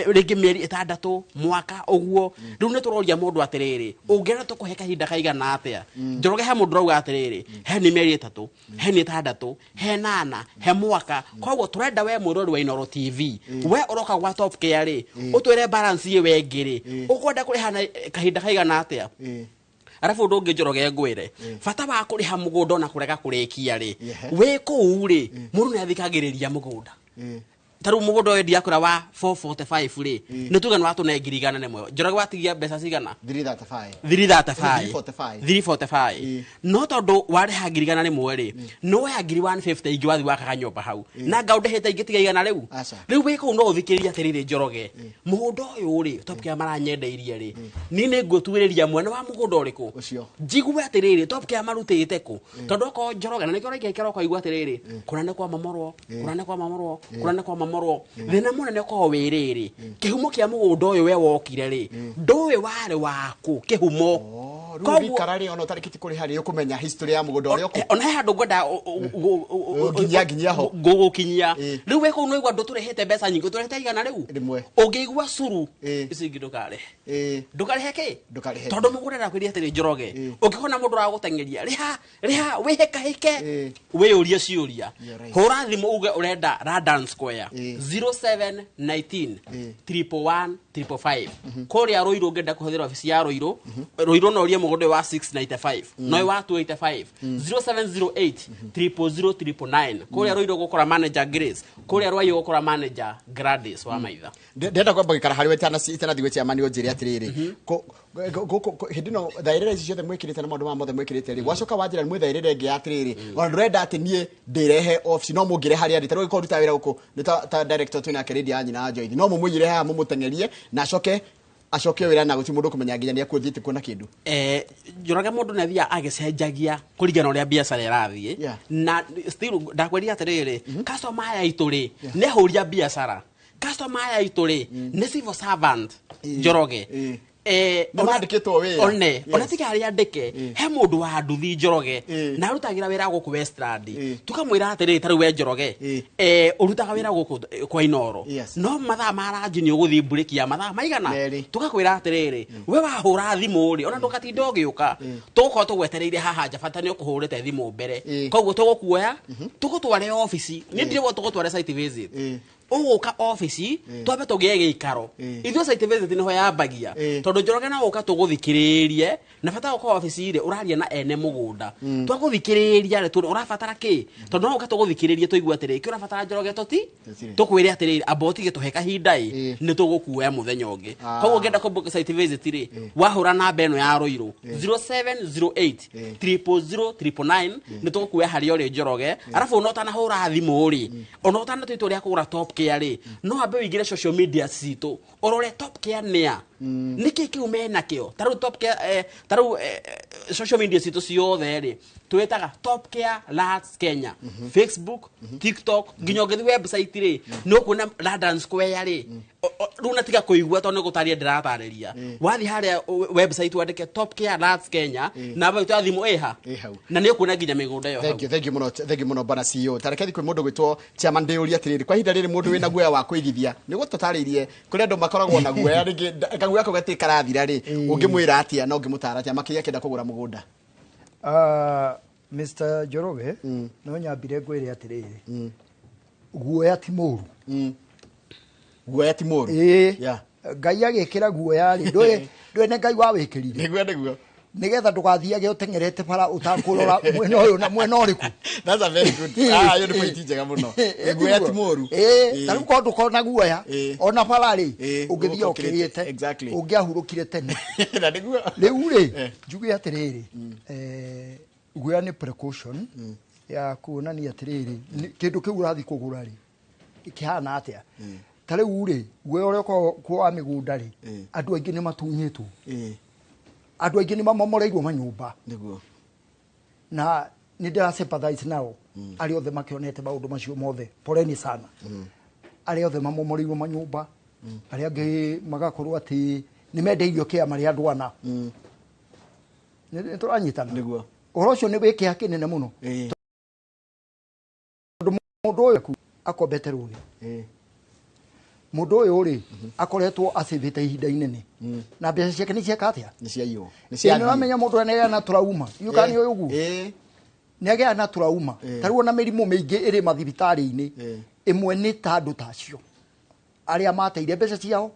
rĩngĩ mĩeri 6, mwaka ũguo. Rĩu nĩ tũroria mũndũ atĩrĩrĩ, ũngĩenda tũkũhe kahinda kaigana atĩa? Njoroge he mũndũ ũrauga atĩrĩrĩ, he nĩ mĩeri 3, he nĩ 6, he 8, he mwaka. Koguo tũrenda we mwĩrori wa Inooro TV, we ũroka gwa Top Care rĩ, ũtwĩre balance ĩyo ĩngĩ rĩ, ũkwenda kũrĩha na kahinda kaigana atĩa. Arabu ũndũ ũngĩ Njoroge ngwĩre, bata wa kũrĩha mũgũnda ona kũrega kũrĩkia rĩ, wĩ kũu rĩ, mũndũ nĩ athikagĩrĩria mũgũnda. Ta rĩu mũgũnda ũyũ ndiakũra wa 445 rĩ, nĩ tuge nĩ watũne 101,000. Njoroge watigia mbeca cigana? 335. 335. 345. 345. No tondũ warĩha 101,000 rĩ, nĩ woya ngiri 150 ingĩ wathiĩ wakaga nyũmba hau, na nga ũndĩhĩte ingĩ tiga igana rĩu. Rĩu wĩ kũu no ũthikĩrĩrie atĩrĩrĩ, Njoroge, mũgũnda ũyũ rĩ, Top Care maranyendeirie rĩ, niĩ nĩ ngũtuĩrĩria mwene wa mũgũnda ũrĩkũ, njigue atĩrĩrĩ, Top Care marutĩte kũ, tondũ okorwo Njoroge na nĩkĩo ũraikaikara ũkaigua atĩrĩrĩ, kũna nĩ kwa momorwo, kũna nĩ kwa momorwo, kũna nĩ kwa momorwo. Thĩna mũnene ũkoragwo wĩ rĩrĩ, kĩhumo kĩa mũgũnda ũyũ we wokire rĩ, ndũĩ warĩ waku kĩhumo. Rĩu ũngĩikara rĩ, ona ũtarĩkĩtie kũrĩha rĩ, ũkũmenya history ya mũgũnda ũrĩa ũkũ Ona he handũ ngwenda Nginya ho. Ngũgũkinyia rĩu wĩ kũu nĩwaigua ndũtũrĩhĩte mbeca nyingĩ, ũtũrĩhĩte igana rĩu rĩmwe. Ũngĩigua curu ici ingĩ ndũkarĩhe, ndũkarĩhe kĩ? Ndũkarĩhe. Tondũ mũgũnda ndakwĩria atĩrĩ, Njoroge, ũngĩkona mũndũ ũragũteng'eria, rĩha rĩha, wĩhĩkahĩke, wĩyũrie ciũria. You're right. Hũra thimũ uge ũrenda Radan Square, 0719 111 555. Kũrĩa Ruiru ũngĩenda kũhũthĩra obici ya Ruiru, Ruiru no ũrie mũgũnda ũyũ wa 695, no ũyũ wa 285, 0708 000 999. Kũrĩa Ruiru ũgũkora manager Grace, kũrĩa Rwai ũgũkora manager Gladys wa Maitha. Ndĩrenda kwamba gũikara harĩ we itanathiĩ gwĩ chairman ũnjĩre atĩrĩrĩ, hĩndĩ ĩno thaĩrĩra ici ciothe mwĩkĩrĩte na maũndũ maya mothe mwĩkĩrĩte rĩ, gwacoka wanjĩra nĩ mwĩthaĩrĩre ĩngĩ ya atĩrĩrĩ, ona ndũrenda atĩ niĩ ndĩrehe obici no mũngĩre harĩa ndĩ, ta rĩu ũngĩkorwo ndutaga wĩra gũkũ nĩ ta director twĩ nake Lady ya nyina wa Joyce, no mũmũigĩre haha mũmũteng'erie na acoke acoke wĩra na gũtirĩ mũndũ ũkũmenya nginya nĩ ekũthiĩte kuona kĩndũ. Njoroge mũndũ nĩ athiaga agĩcenjagia kũringana na ũrĩa biacara ĩrathiĩ, na still ndakwĩrire atĩrĩrĩ, customer aya aitũ rĩ nĩ ahũri a biacara, customer aya aitũ rĩ nĩ civil servant, Njoroge. Nĩ mandĩkĩtwo wĩra. One ona tiga arĩa andĩke, he mũndũ wa nduthi, Njoroge, na arutagĩra wĩra gũkũ Westland, tukamwĩra atĩrĩrĩ, ta rĩu we Njoroge, ũrutaga wĩra gũkũ kwa Inoro, no mathaa ma ranji nĩ ũgũthiĩ mburĩki ya mathaa maigana, tukakwĩra atĩrĩrĩ, we wahũra thimũ rĩ, ona ndũgatinda ũgĩũka, tũgũkorwo tũgwetereire haha nja, bata nĩ ũkũhũrĩte thimũ mbere, koguo tũgũkuoya tũgũtware obici, niĩ ndirĩgwo tũgũtware site visit, ũgũka obici twambe tũgĩe gĩikaro ithuĩ. Site visit nĩho yambagia, tondũ Njoroge no gũka tũgũthikĩrĩrie, na bata gũka obici rĩ, ũraria na ene mũgũnda, twagũthikĩrĩria rĩ, tuone ũrabatara kĩ, tondũ no gũka tũgũthikĩrĩrie tũigue atĩrĩrĩ, kĩ ũrabatara Njoroge, tũti tũkwĩre atĩrĩrĩ, amba ũtige tũhe kahinda ĩ, nĩ tũgũkuoya mũthenya ũngĩ. Koguo ũngĩenda kũbook site visit rĩ, wahũra namba ĩno ya Ruiru 0708 000 999, nĩ tũgũkuoya harĩa ũrĩ, Njoroge. Arabu ona ũtanahũra thimũ rĩ, ona ũtanatua itua rĩa kũgũra Top Care rĩ, no ambe ũingĩre social media citũ ũrore Top Care nĩa, nĩkĩ kĩu menakĩo. Ta rĩu Top Care, ta rĩu social media citũ ciothe rĩ, twĩtaga Top Care Lands Kenya, Facebook, TikTok, nginya ũngĩthiĩ website rĩ, nĩ ũkuona London Square rĩ. Rĩu na tiga kũigua tondũ nĩ gũtarĩria ndĩratarĩria, wathiĩ harĩa website wandĩke Top Care Lands Kenya, namba itũ ya thimũ ĩha Ĩ hau. Na nĩ ũkuona nginya mĩgũnda ĩyo hau. Thank you, thank you mũno, thank you mũno bwana CEO. Tareke thiĩ kwĩ mũndũ gwĩtwo chairman ndĩũrie atĩrĩrĩ, kwa ihinda rĩrĩ mũndũ wĩna guoya wa kũigithia, nĩ gũtũtarĩirie kũrĩ andũ makoragwo na guoya rĩngĩ kaguoya kau gatirĩ karathira rĩ, ũngĩmwĩra atĩa na ũngĩmũtara atĩa makĩria akĩenda kũgũra mũgũnda? Mr. Njoroge, no nyambire ngwĩre atĩrĩrĩ, guoya ti mũru. Guoya ti mũru. Ĩĩ. Ngai agĩkĩra guoya rĩ, ndũĩ nĩ Ngai wawĩkĩrire. Nĩguo, nĩguo. Nĩgetha ndũgathiage ũteng'erete bara ũtakũrora mwena ũyũ na mwena ũrĩkũ. That's a very good. Ah, ĩyo nĩ point njega mũno. Guoya ti mũru. Ĩĩ, ta rĩu korwo ndũkorwo na guoya, ona bara rĩ, ũngĩthiĩ ũgũka ũkĩrĩte, ũngĩahurũkire tene. Na nĩguo. Rĩu rĩ, njuge atĩrĩrĩ, guoya nĩ precaution ya kuonania atĩrĩrĩ, kĩndũ kĩu ũrathiĩ kũgũra rĩ, kĩhana atĩa. Ta rĩu rĩ, guoya ũrĩa ũkoragwo kuo wa mĩgũnda rĩ, andũ aingĩ nĩ matunyĩtwo, andũ aingĩ nĩ mamomoreirwo manyũmba. Na nĩ ndĩra sympathize nao arĩa othe makĩonete maũndũ macio mothe, poleni sana arĩa othe mamomoreirwo manyũmba, arĩa angĩ magakorwo atĩ nĩ mendeirio kĩa marĩ andũ ana. Nĩ tũranyitana? Nĩguo. Ũhoro ũcio nĩ wĩ kĩeha kĩnene mũno, tondũ mũndũ ũyũ akombete rũni, mũndũ ũyũ rĩ, akoretwo acĩvĩte ihinda inene na mbeca ciake nĩ cieka atĩa? Nĩ ciaiywo. Nĩ Ĩ, nĩ ciathiĩ. ũramenya mũndũ nĩ na trauma, iũ kana nĩ ũyũ ũguo nĩ agĩa na trauma. Ta rĩu ona mĩrimũ mĩingĩ ĩrĩ mathibitarĩ-inĩ, ĩmwe nĩ ta andũ ta acio arĩa mateire mbeca ciao,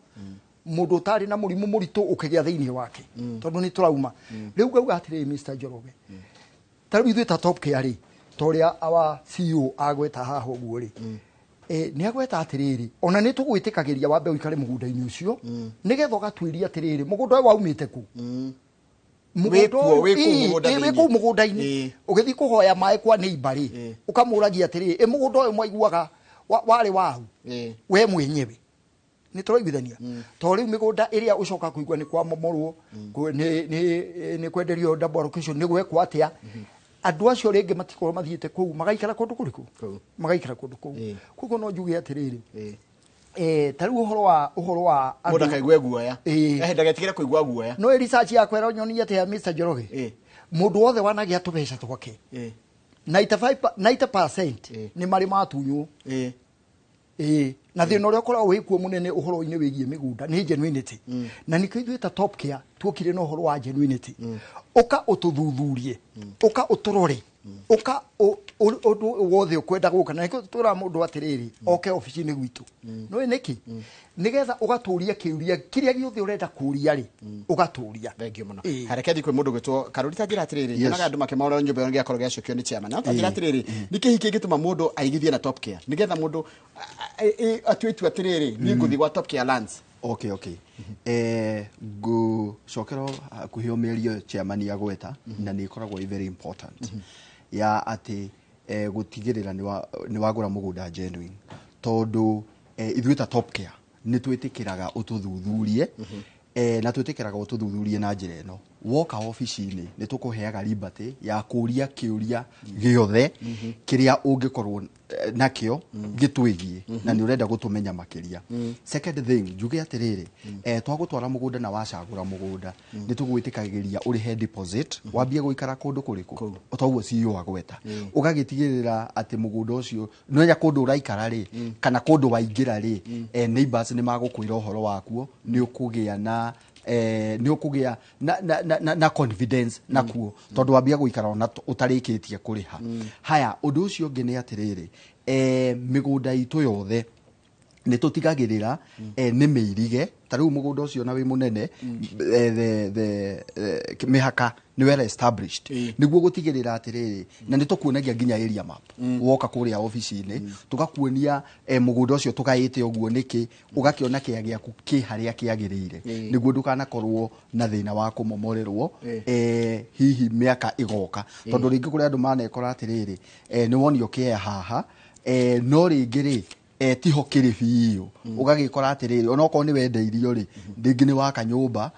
mũndũ ũtarĩ na mũrimũ mũritũ ũkĩgĩa thĩinĩ wake tondũ nĩ trauma. Rĩu ngauga atĩrĩrĩ, Mr. Njoroge, ta rĩu ithuĩ ta Top Care rĩ, ta ũrĩa our CEO agweta haha ũguo rĩ, nĩ agweta atĩrĩrĩ, ona nĩ tũgwĩtĩkagĩria wambe ũikare mũgũnda-inĩ ũcio nĩgetha ũgatuĩria atĩrĩrĩ, mũgũnda ũyũ waumĩte kũ. Wĩ kuo, wĩ kũu mũgũnda Ĩĩ, wĩ thĩinĩ. kũu mũgũnda-inĩ, ũgĩthiĩ kũhoya maĩ kwa neighbor rĩ, ũkamũragia atĩrĩrĩ, ĩ mũgũnda ũyũ mwaiguaga warĩ waũ we mwenyewe? Nĩ tũraiguithania? Tondũ rĩu mĩgũnda ĩrĩa ũcoka kũigua nĩ kwamomorwo, nĩ kwenderio double allocation, nĩ gwekwo atĩa, andũ acio rĩngĩ matikorwo mathiĩte kũu, magaikara kũndũ kũrĩkũ? Magaikara kũndũ kũu. Koguo no njuge atĩrĩrĩ, ta rĩu ũhoro wa Mũndũ akaigue guoya. Ndagetigĩre kũigua guoya. No research yakwa ĩronyonia atĩa, Mr. Njoroge? Mũndũ wothe wanagĩa tũbeca twake, 95 90% nĩ marĩ matunywo. Ĩĩ, na thĩna ũrĩa ũkoragwo wĩ kuo mũnene ũhoro-inĩ wĩgiĩ mĩgũnda nĩ genuinity, na nĩkĩo ithuĩ ta Top Care tuokire na ũhoro wa genuinity. Ũka ũtũthuthurie, ũka ũtũrore. Ũka ũndũ wothe ũkwenda gũka na nĩkĩo twĩraga mũndũ atĩrĩrĩ oke obici-inĩ gwitũ. Nĩũĩ nĩkĩ? Nĩgetha ũgatũria kĩũria kĩrĩa gĩothe ũrenda kũria rĩ, ũgatũria. Thank you mũno. Ĩĩ. Hareke thiĩ kwĩ mũndũ gwĩtwo Karũri. Ta njĩra atĩrĩrĩ, Yes. nyonaga andũ makĩmaũra nyũmba ĩyo gĩakorwo gĩacokio nĩ chairman. No ta njĩra atĩrĩrĩ, nĩkĩ hihi kĩngĩtũma mũndũ aigithie na Top Care nĩgetha mũndũ atue itua atĩrĩrĩ, niĩ ngũthiĩ gwa Top Care Lands? Okay. Ngũcokera hakuhĩ o mĩario chairman agweta, na nĩ ĩkoragwo ĩ very important ya atĩ gũtigĩrĩra nĩ wagũra mũgũnda genuine, tondũ ithuĩ ta Top Care nĩ twĩtĩkĩraga ũtũthuthurie, na twĩtĩkĩraga ũtũthuthurie na njĩra ĩno: woka obici-inĩ nĩ tũkũheaga liberty ya kũria kĩũria gĩothe kĩrĩa ũngĩkorwo nakĩo gĩtwĩgiĩ na nĩ ũrenda gũtũmenya makĩria. Second thing, njuge atĩrĩrĩ, twagũtwara mũgũnda na wacagũra mũgũnda, nĩ tũgwĩtĩkagĩria ũrĩhe deposit, wambie gũikara kũndũ kũrĩkũ o toguo CEO agweta, ũgagĩtigĩrĩra atĩ mũgũnda ũcio nĩwenya kũndũ ũraikara rĩ, kana kũndũ waingĩra rĩ, neighbors nĩ magũkwĩra ũhoro wakuo, nĩ ũkũgĩa na nĩ ũkũgĩa na confidence nakuo, tondũ wambia gũikara ona ũtarĩkĩtie kũrĩha. Haya, ũndũ ũcio ũngĩ nĩ atĩrĩrĩ, mĩgũnda itũ yothe nĩ tũtigagĩrĩra nĩ mĩirige. Ta rĩu mũgũnda ũcio na wĩ mũnene, the mĩhaka nĩ well established, nĩguo gũtigĩrĩra atĩrĩrĩ, na nĩ tũkuonagia nginya area map. Woka kũrĩa obici-inĩ, tũgakuonia mũgũnda ũcio tũgaĩte ũguo nĩkĩ, ũgakĩona kĩa gĩaku kĩ harĩa kĩagĩrĩire, nĩguo ndũkanakorwo na thĩna wa kũmomorerwo hihi mĩaka ĩgoka, tondũ rĩngĩ kũrĩ andũ manekora atĩrĩrĩ, nĩ wonio kĩea haha, no rĩngĩ rĩ, tiho kĩrĩ biũ, ũgagĩkora atĩrĩrĩ, onokorwo nĩ wendeirio rĩ, rĩngĩ nĩ waka nyũmba,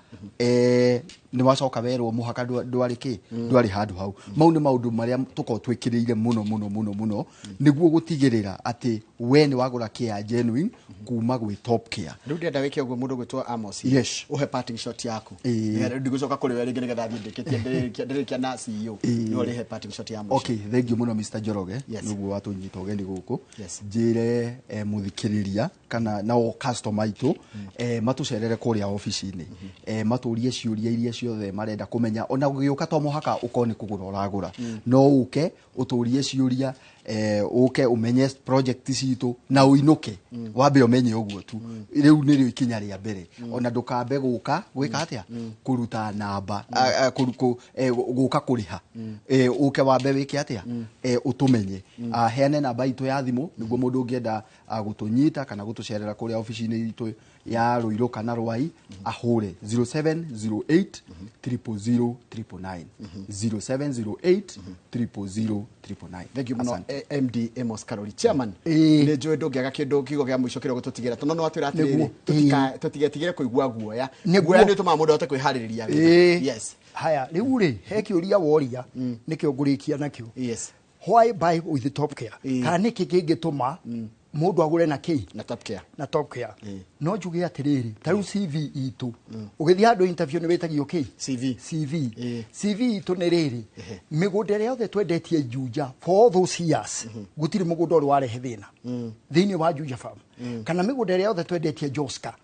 nĩ wacoka werwo mũhaka ndwarĩ kĩ, ndwarĩ handũ hau. Mau nĩ maũndũ marĩa tũkoragwo twĩkĩrĩire mũno mũno mũno mũno, nĩguo gũtigĩrĩra atĩ we nĩ wagũra kĩa genuine kuma gwĩ Top Care. Rĩu ndĩrenda wĩke ũguo, mũndũ gwĩtwo Amos, Yes. ũhe parting shot yaku. Ĩĩ. Nĩgetha ndigũcoka kũrĩ we rĩngĩ, nĩgetha thiĩ ndĩkĩtie ndĩrĩkia na CEO. Ĩĩ. Nĩwe ũrĩhe parting shot ya mũico. Okay, thank you mũno, Mr. Njoroge, Yes. nĩguo watũnyita ũgeni gũkũ. Yes. Njĩre mũthikĩrĩria kana nao customer aitũ matũcerere kũrĩa obici-inĩ, matũrie ciũria iria ciothe marenda kũmenya. Ona ũgĩũka to mũhaka ũkorwo nĩ kũgũra ũragũra, no ũke ũtũrie ciũria, ũke ũmenye project citũ na ũinũke wambe ũmenye ũguo tu. Rĩu nĩrĩo ikinya rĩa mbere. Ona ndũkambe gũka gwĩka atĩa, kũruta namba, gũka kũrĩha, ũke wambe wĩke atĩa, ũtũmenye. Heane namba itũ ya thimũ nĩguo mũndũ ũngĩenda gũtũnyita kana gũtũcerera kũrĩa obici-inĩ itũ ya Ruiru kana Rwai ahũre 0708 000 999, 0708 000 999. Thank you mũno. Asante. MD Amos Karori, chairman, nĩ njũĩ ndũngĩaga kĩndũ kiugo kĩa mũico kĩrĩa ũgũtũtigĩra, tondũ no watwĩra atĩrĩrĩ, Nĩguo. tũtigetigĩre kũigua guoya. Nĩguo. Guoya nĩ ũtũmaga mũndũ ahote kwĩharĩrĩria wega. Ĩĩ. Yes. Haya, rĩu rĩ, he kĩũria woria, nĩkĩo ngũrĩkia nakĩo. Yes. Why buy with the Top Care? Kana nĩkĩ kĩngĩtũma mũndũ agũre na kĩ? Na Top Care. Na Top Care. No njuge atĩrĩrĩ, ta rĩu CV itũ, ũgĩthiĩ handũ interview nĩ wĩtagio kĩ? CV. CV. CV itũ nĩ rĩrĩ, mĩgũnda ĩrĩa yothe twendetie Juja for all those years, gũtirĩ mũgũnda ũrĩ warehe thĩna thĩinĩ wa Juja Farm, kana mĩgũnda ĩrĩa yothe twendetie Joska,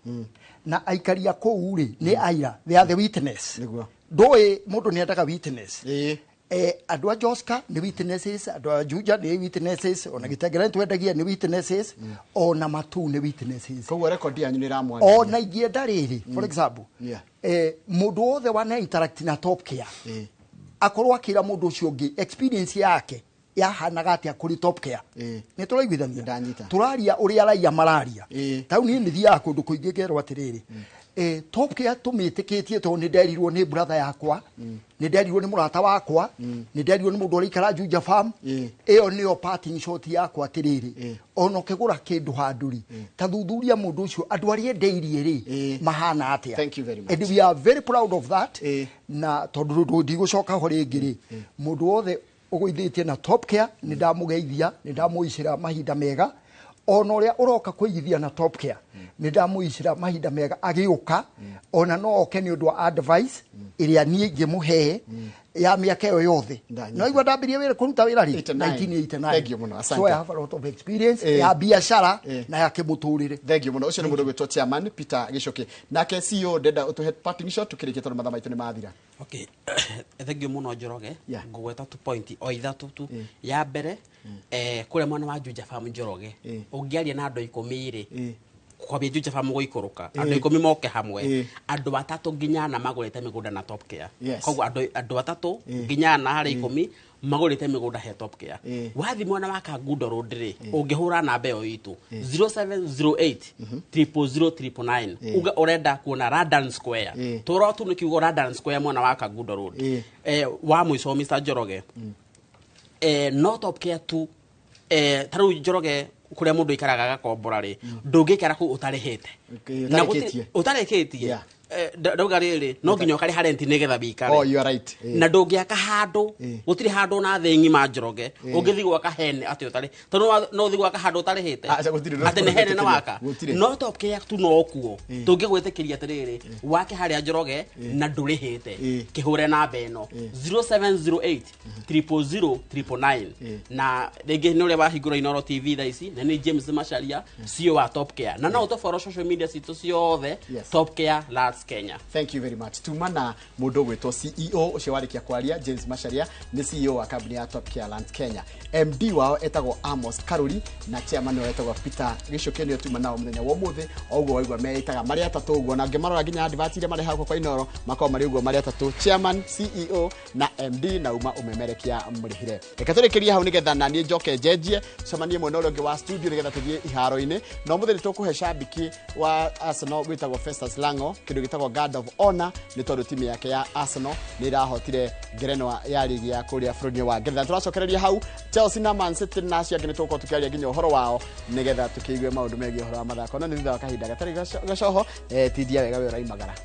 na aikari a kũu rĩ, nĩ aira, they are the witness. Nĩguo. Ndũĩ mũndũ nĩ endaga witness. Ĩĩ. Andũ a Joska nĩ witnesses, andũ a Juja nĩ witnesses, ona Gĩtengera nĩ twendagia nĩ witnesses, ona Matu nĩ witnesses. Koguo rekondi yanyu nĩ ĩramwarĩria. Ona ingĩenda rĩrĩ, for example, mũndũ wothe wana interact na Top Care Ĩĩ. akorwo akĩra mũndũ ũcio ũngĩ experience yake yahanaga atĩa kũrĩ Top Care. Ĩĩ. Nĩ tũraiguithania? Ndanyita. Tũraria ũrĩa raia mararia. Ĩĩ. Tau niĩ nĩ thiaga kũndũ kũingĩ ngerwo atĩrĩrĩ, Top Care tũmĩtĩkĩtie tondũ nĩ nderirwo nĩ brother yakwa, nĩ nderirwo nĩ mũrata wakwa, nĩ nderirwo nĩ mũndũ ũraikara Juja Farm. Ĩĩ. Ĩyo nĩyo parting shot yakwa atĩrĩrĩ, Ĩĩ. ona ũkĩgũra kĩndũ handũ rĩ, ta thuthuria mũndũ ũcio, andũ arĩa endeirie rĩ, Ĩĩ. mahana atĩa. Thank you very much. And we are very proud of that. Ĩĩ. Na tondũ rĩu ndigũcoka ho rĩngĩ rĩ, mũndũ wothe ũgũithĩtie na Top Care nĩ ndamũgeithia, nĩ ndamũicĩra mahinda mega. Ona ũrĩa ũroka kũigithia na Top Care nĩ ndamũicĩra mahinda mega agĩũka, ona no oke nĩ ũndũ wa advice ĩrĩa niĩ ingĩmũhe. Ya mĩaka ĩyo yothe. Ndanyita. No igua ndambirie wĩra kũruta wĩra rĩ? 89. 1989. Thank you mũno, asante. So I have a lot of experience ya biacara na ya kĩmũtũrĩre. Thank you mũno. Ũcio nĩ mũndũ ũgwĩtwo chairman Peter Gichuki. Nake CEO ndenda ũtũhe parting shot tukĩrĩkia tondũ mathaa maitũ nĩ mathira. Okay, thank you mũno Njoroge. Ngũgweta tu point o ithatũ tu. Ya mbere, kũrĩa mwena wa Juja Farm Njoroge, ũngĩaria na andũ 10 rĩ, kwambia Juja Farm gũikũrũka, andũ 10 moke hamwe, andũ 3 nginya 4 magũrĩte mĩgũnda na Top Care. Koguo andũ 3 nginya 4 harĩ 10 magũrĩte mĩgũnda he Top Care. Wathiĩ mwena wa Kangundo Road rĩ, ũngĩhũra namba ĩyo itũ 0708 000 999, uge ũrenda kuona Radan Square, tũrora tu nĩ kiugo Radan Square mwena wa Kangundo Road. Wa mũico Mr. Njoroge, no Top Care tu, ta rĩu Njoroge kũrĩa mũndũ aikaraga agakombora rĩ, ndũngĩikara kũu ũtarĩhĩte. Na Ũtarĩkĩtie. Ũtarĩkĩtie. Ndauga rĩrĩ, no nginya ũkarĩha rent nĩgetha wĩikare. Oh, you are right. Na ndũngĩaka handũ, gũtirĩ handũ na thĩ ng'ima Njoroge ũngĩthiĩ gwaka hene atĩ ũtarĩ, tondũ no ũthiĩ gwaka handũ ũtarĩhĩte. Aca, gũtirĩ, no Atĩ nĩ hene na waka. Gũtirĩ. No Top Care tu no kuo tũngĩgwĩtĩkĩria atĩrĩrĩ, wake harĩa Njoroge na ndũrĩhĩte, kĩhũre namba ĩno 0708 000 999. Na rĩngĩ nĩ ũrĩa wahingũra Inooro TV thaa ici, na nĩ James Macharia, CEO wa Top Care, na no ũtũfollow social media citũ ciothe, Top Care Lands Kenya. Thank you very much. Tuma na mũndũ ũgwĩtwo CEO ũcio warĩkia kwaria, James Macharia, nĩ CEO wa kambuni ya Top Care Lands Kenya. MD wao etagwo Amos Karuri na chairman wao etagwo Peter Gichuki, nĩo tuma nao mũthenya wa ũmũthĩ. O ũguo waigua meĩtaga marĩ atatũ ũguo, na ngĩmarora nginya advert iria marĩ hau kwa Inooro makoragwo marĩ ũguo marĩ atatũ, chairman, CEO na MD, na uma ũmemerekia mũrĩhĩre. Reke tũrĩkĩrie hau nĩgetha na niĩ njoke njenjie tũcemanie mwena ũrĩa ũngĩ wa studio nĩgetha tũthiĩ iharo-inĩ. Na ũmũthĩ nĩ tũkũhe shabiki wa Arsenal gwĩtagwo Festus Lango kĩndũ gĩtagwo Guard of Honor, nĩ tondũ timu yake ya Arsenal nĩ ĩrahotire ngerenwa ya rigi ya kũrĩa bũrũri-inĩ wa Ngeretha. Tũracokereria hau Chelsea na Man City na acio angĩ nĩ tũgũkorwo tũkĩaria nginya ũhoro wao nĩgetha tũkĩigue maũndũ megiĩ ũhoro wa mathako. No nĩ thutha wa kahinda gatarĩ gacoho, tindia wega we ũraimagara.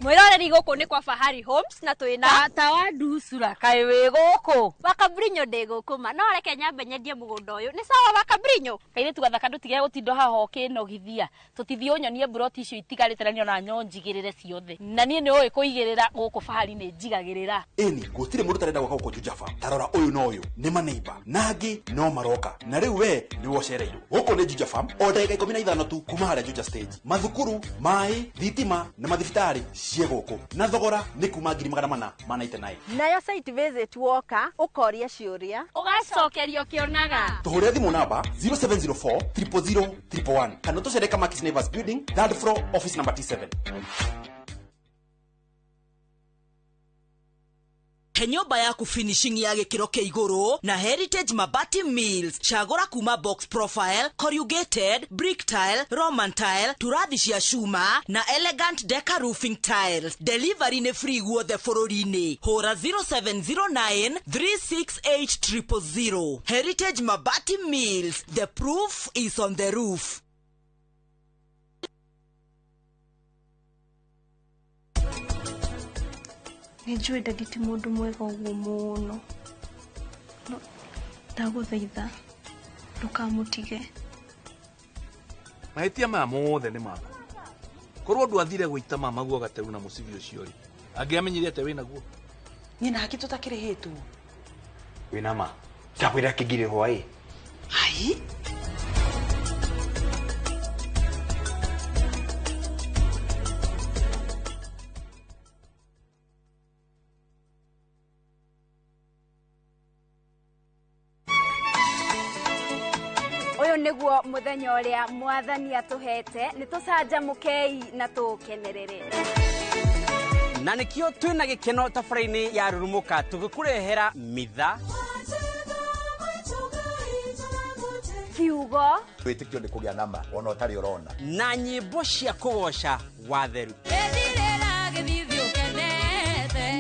Mwiroreri gũkũ nĩ kwa Fahari Homes na twĩna tata wa nducura kaĩ wĩ gũkũ Wakabrinyo. Ndĩ gũkũ ma, no reke nyambe nyendie mũgũnda ũyũ. Nĩ sawa Wakabrinyo? Kairĩtu gathaka, ndũtige gũtinda haha ũkĩnogithia. Tũtithiĩ ũnyonie mburoti icio itigarĩte na nĩona nyonjigĩrĩre ciothe, na niĩ nĩ ũĩ kũigĩrĩra gũkũ Fahari nĩ njigagĩrĩra. Ĩni gũtirĩ mũndũ ũtarenda gwaka gũkũ Juja Farm. Tarora ũyũ na ũyũ nĩ maneiba na angĩ no maroka, na rĩu we nĩwe ũcereirwo. Gũkũ nĩ Juja Farm, o ndagĩka 15 tu kuma harĩa Juja stage. Mathukuru, maĩ, thitima na mathibitarĩ ciĩ gũkũ, na thogora nĩ kuma 499,000. Nayo site visit woka ũkoria ciũria ũgacokerio ũkĩonaga. Tũhũrĩre thimũ namba 0704 000 111 kana tũcere Kamakis Neighbors Building, third floor, office number T7. He nyũmba yaku finishing ya gĩkĩro kĩa igũrũ na Heritage Mabati Mills. Cagũra kuma box profile, corrugated, brick tile, roman tile, turathi cia cuma na elegant deca roofing tiles. Delivery nĩ free guothe bũrũri-inĩ. Hũra 0709 368 000. Heritage Mabati Mills, the proof is on the roof. Nĩ njũĩ dadi ti mũndũ mwega ũguo mũno, no ndagũthaitha ndũkamũtige. Mahĩtia maya mothe nĩ maku. Korwo ndwathire gũita mama guo gateru na mũcibi ũcio rĩ, angĩamenyire atĩa wĩnaguo? Niĩ na haki tũtakĩrĩhĩtwo. Wĩna ma ndakwĩra kĩngirĩ hwaĩ. Ai. Ũyũ nĩguo mũthenya ũrĩa mwathani atũhete, nĩ tũcanjamũkei na tũũkenerere. Na nĩkĩo twĩna gĩkeno tabarĩra-inĩ ya Rurumũka tũgĩkũrehera mitha, kiugo, wĩtĩkio nĩ kũgĩa nama ona ũtarĩ ũrona, na nyĩmbo cia kũgoca watheru.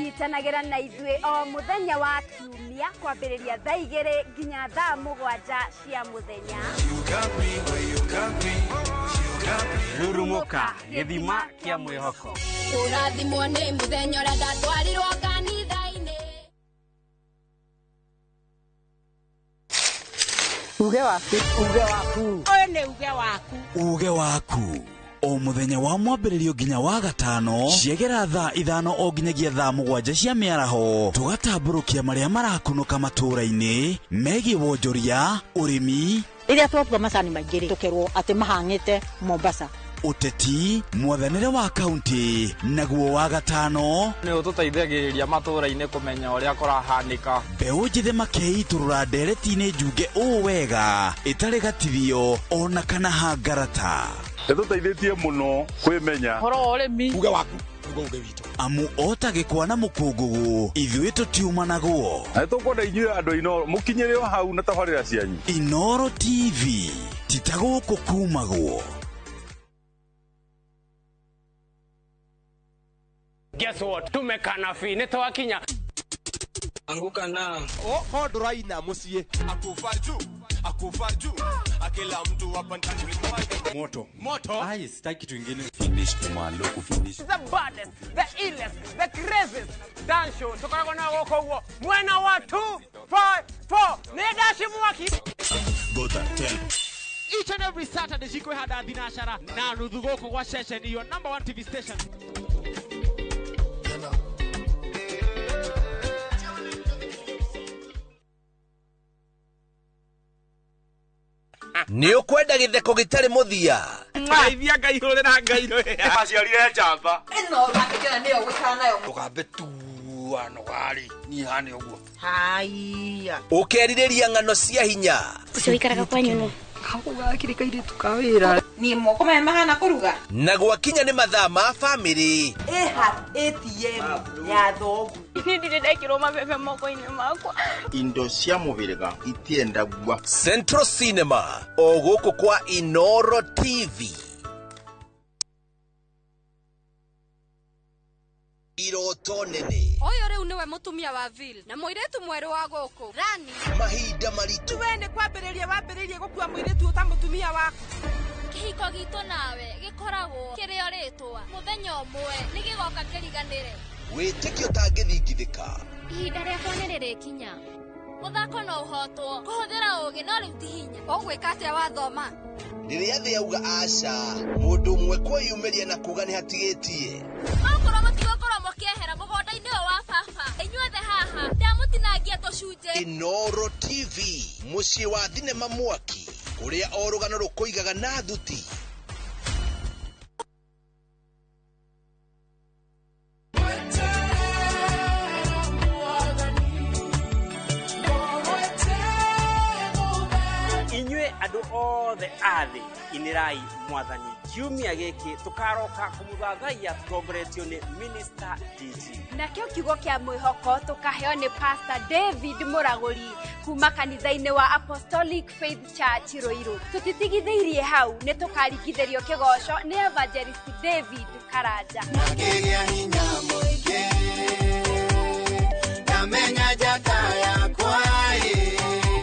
Nyitanagĩra na ithuĩ o mũthenya wa kiumia kwambĩrĩria thaa 2 nginya thaa 7 cia mũthenya. Rurumũka, gĩthima kĩa mwĩhoko. Kũrathimwo nĩ mũthenya ũrĩa ndatwarirwo kanitha-inĩ. Uge waku. Uge waku. Ũyũ nĩ uge waku. Uge waku o muthenya wa mwambĩrĩrio nginya wa gatano ciegera thaa 5 o nginyagia thaa 7 cia mĩaraho tũgatambũrũkia marĩa marakunũka matũũra-inĩ megiĩ wonjoria, ũrĩmi, rĩrĩa twatua macani maingĩ rĩ tũkerwo atĩ mahang'ĩte Mombasa, ũteti, mwathanĩre wa kaunti, naguo wa gatano nĩ ũtũteithagĩrĩria matũũra-inĩ kũmenya ũrĩa kũrahanĩka. Mbeũ njĩthĩ makeitũrũra ndereti-inĩ njunge ũũ wega ĩtarĩ gatithio ona kana hangarata. Nĩtũteithĩtie mũno kwĩmenya ũhoro wa ũrĩmi. Uge waku nĩguo uge witũ. Amu ota gĩkwa na mũkũngũgũ ithuĩ tũtiumanagwo. Na nĩtũkwenda inyuĩ andũ a Inooro mũkinyĩre o hau na tabarĩra cianyu. Inooro TV ti ta gũkũ kumagwo. Guess what? Tumekana fi nĩtwakinya. Anguka na. Oh, ndũraina mũciĩ. Akufa juu, akufa juu. Akila mtu hapa ndani moto. Moto. Ai, sitaki kitu kingine. Finish kumalo kufinish. The baddest, the illest, the craziest dance show. Tukoragwo na gũkũ ũguo. Mwena wa 2 5 4. Nĩ dashi mwaki. Gota tell. Each and every Saturday cikwĩhanda thinacara na nuthu gũkũ gwa ceceni your number 1 TV station. Nĩ ũkwenda gĩtheko gĩtarĩ mũthia. Ngeithia Ngai hũrĩra Ngai rwĩra. Aciarire njamba. Ĩno ũrakĩkena nĩyo gũikara nayo. Tũgambe tua nogari niĩ hane ũguo. Haiya. Ũkerirĩria ng'ano cia hinya. Ũcio wĩikaraga kwanyu nũ? Gakũ gakĩrĩ kairĩtu ka wĩra. Niĩ moko maya mahana kũruga. Na gwakinya nĩ mathaa ma bamĩrĩ. Ĩha ATM ya thoguo. Niĩ ndirĩ ndekĩrwo mabebe moko-inĩ makwa. Indo cia mũhĩrĩga itiendagua. Central Cinema o gũkũ kwa Inooro TV. Iroto nene. Ũyũ rĩu nĩwe mũtumia wa Vil na mũirĩtu mwerũ wa gũkũ Rani. Mahinda maritũ. We nĩ kwambĩrĩria wambĩrĩirie gũkua mũirĩtu ũta mũtumia waku. Kĩhiko gitũ nawe gĩkoragwo kĩrĩ o rĩtwa. Mũthenya ũmwe nĩ gĩgoka kĩriganĩre. Wĩtĩkio ũtangĩthingithĩka. Ihinda rĩakwa nĩ rĩrĩkinya. Mũthako no ũhotwo kũhũthĩra ũũgĩ no rĩu ti hinya. Ũgwĩka atĩa wathoma? Rĩrĩa thĩ yauga aca, mũndũ ũmwe kwĩyumĩria na kuga nĩ hatigĩtie. Okorwo mũtigũkorwo mũkĩehera mũgũnda-inĩ ũyũ wa baba, inyuothe haha ndamũtinangia tũcunjĩ. Inooro TV, mũciĩ wa thinema mwaki, kũrĩa o rũgano rũkũigaga na thuti. Inyuĩ andũ othe a thĩ inĩrai mwathani. Kiumia gĩkĩ tũkaroka kũmũthathaiya tũtongoretio nĩ Minister DG. Nakĩo kiugo kĩa mwĩhoko tũkaheo nĩ Pastor David Mũragũri kuma kanitha-inĩ wa Apostolic Faith Church Ruiru. Tũtitigithĩirie hau, nĩ tũkaringithĩrio kĩgoco nĩ Evangelist David Karanja. Nakĩgĩa hinya mũingĩ, ndamenya njata yakwa ĩ.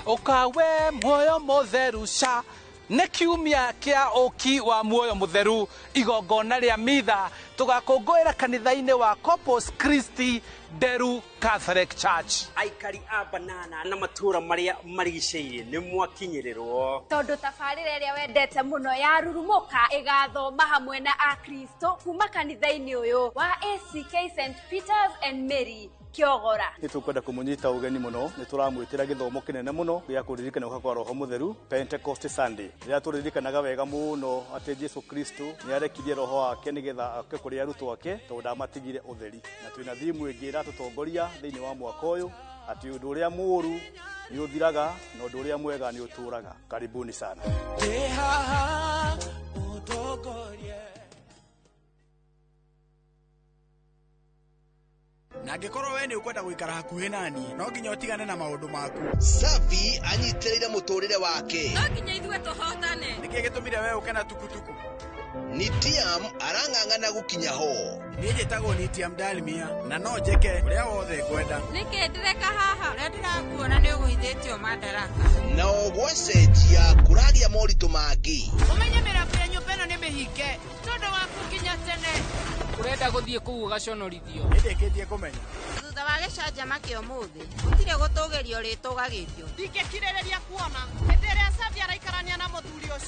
Ũkawe muoyo mũtheru ca nĩ kiumia kĩa ũki wa muoyo mũtheru igongona rĩa mitha tũgakũngũĩra kanitha-inĩ wa Corpus Christi Nderu Catholic Church. Aikari a banana na matũũra marĩa marigicĩirie nĩ mwakinyĩrĩrwo. Tondũ tabarĩra ĩrĩa wendete mũno ya Rurumũka ĩgathoma hamwe na Akristo kuma kanitha-inĩ ũyũ wa ACK St Peters and Mary Kĩogora. Nĩ tũkwenda kũmũnyita ũgeni mũno, nĩ tũramwĩtĩra gĩthomo kĩnene mũno gĩa kũririkana gũka kwa Roho Mũtheru Pentecost Sunday. Rĩrĩa tũririkanaga wega mũno atĩ Jesu Kristo nĩ arekirie roho wake nĩgetha oke kũrĩ arutwo ake tondũ ndamatigire ũtheri. Na twĩna thimu ĩngĩ ĩratũtongoria thĩinĩ wa mwaka ũyũ atĩ ũndũ ũrĩa mũũru nĩ ũthiraga na ũndũ ũrĩa mwega nĩ ũtũũraga. Karibuni sana. Na angĩkorwo we nĩ ũkwenda gũikara hakuhĩ nani, no nginya ũtigane na maũndũ maku. Safi anyitĩrĩire mũtũrĩre wake. No nginya ithuĩ tũhotane. Nĩkĩ gĩtũmire we ũke na tukutuku? Nitiam arang'ang'ana gũkinya ho. Niĩ njĩtagwo Nitiam Dalmia na no njĩke ũrĩa wothe ngwenda. Nĩkĩ ndĩreka haha? Ũrĩa ndĩrakuona nĩ ũgũithĩtio madaraka. Na o gwacenjia kũragĩa moritũ mangĩ. Ũmenye mĩrango ya nyũmba ĩno nĩ mĩhinge tondũ waku nginya tene. Ũrenda gũthiĩ kũu ũgaconorithio. Nĩndĩkĩtie kũmenya. Thutha wa gĩcanjama kĩa ũmũthĩ, gũtirĩ gũtũgĩrio rĩtũgagĩrio. Ndingĩkirĩrĩria kuona hĩndĩ ĩrĩa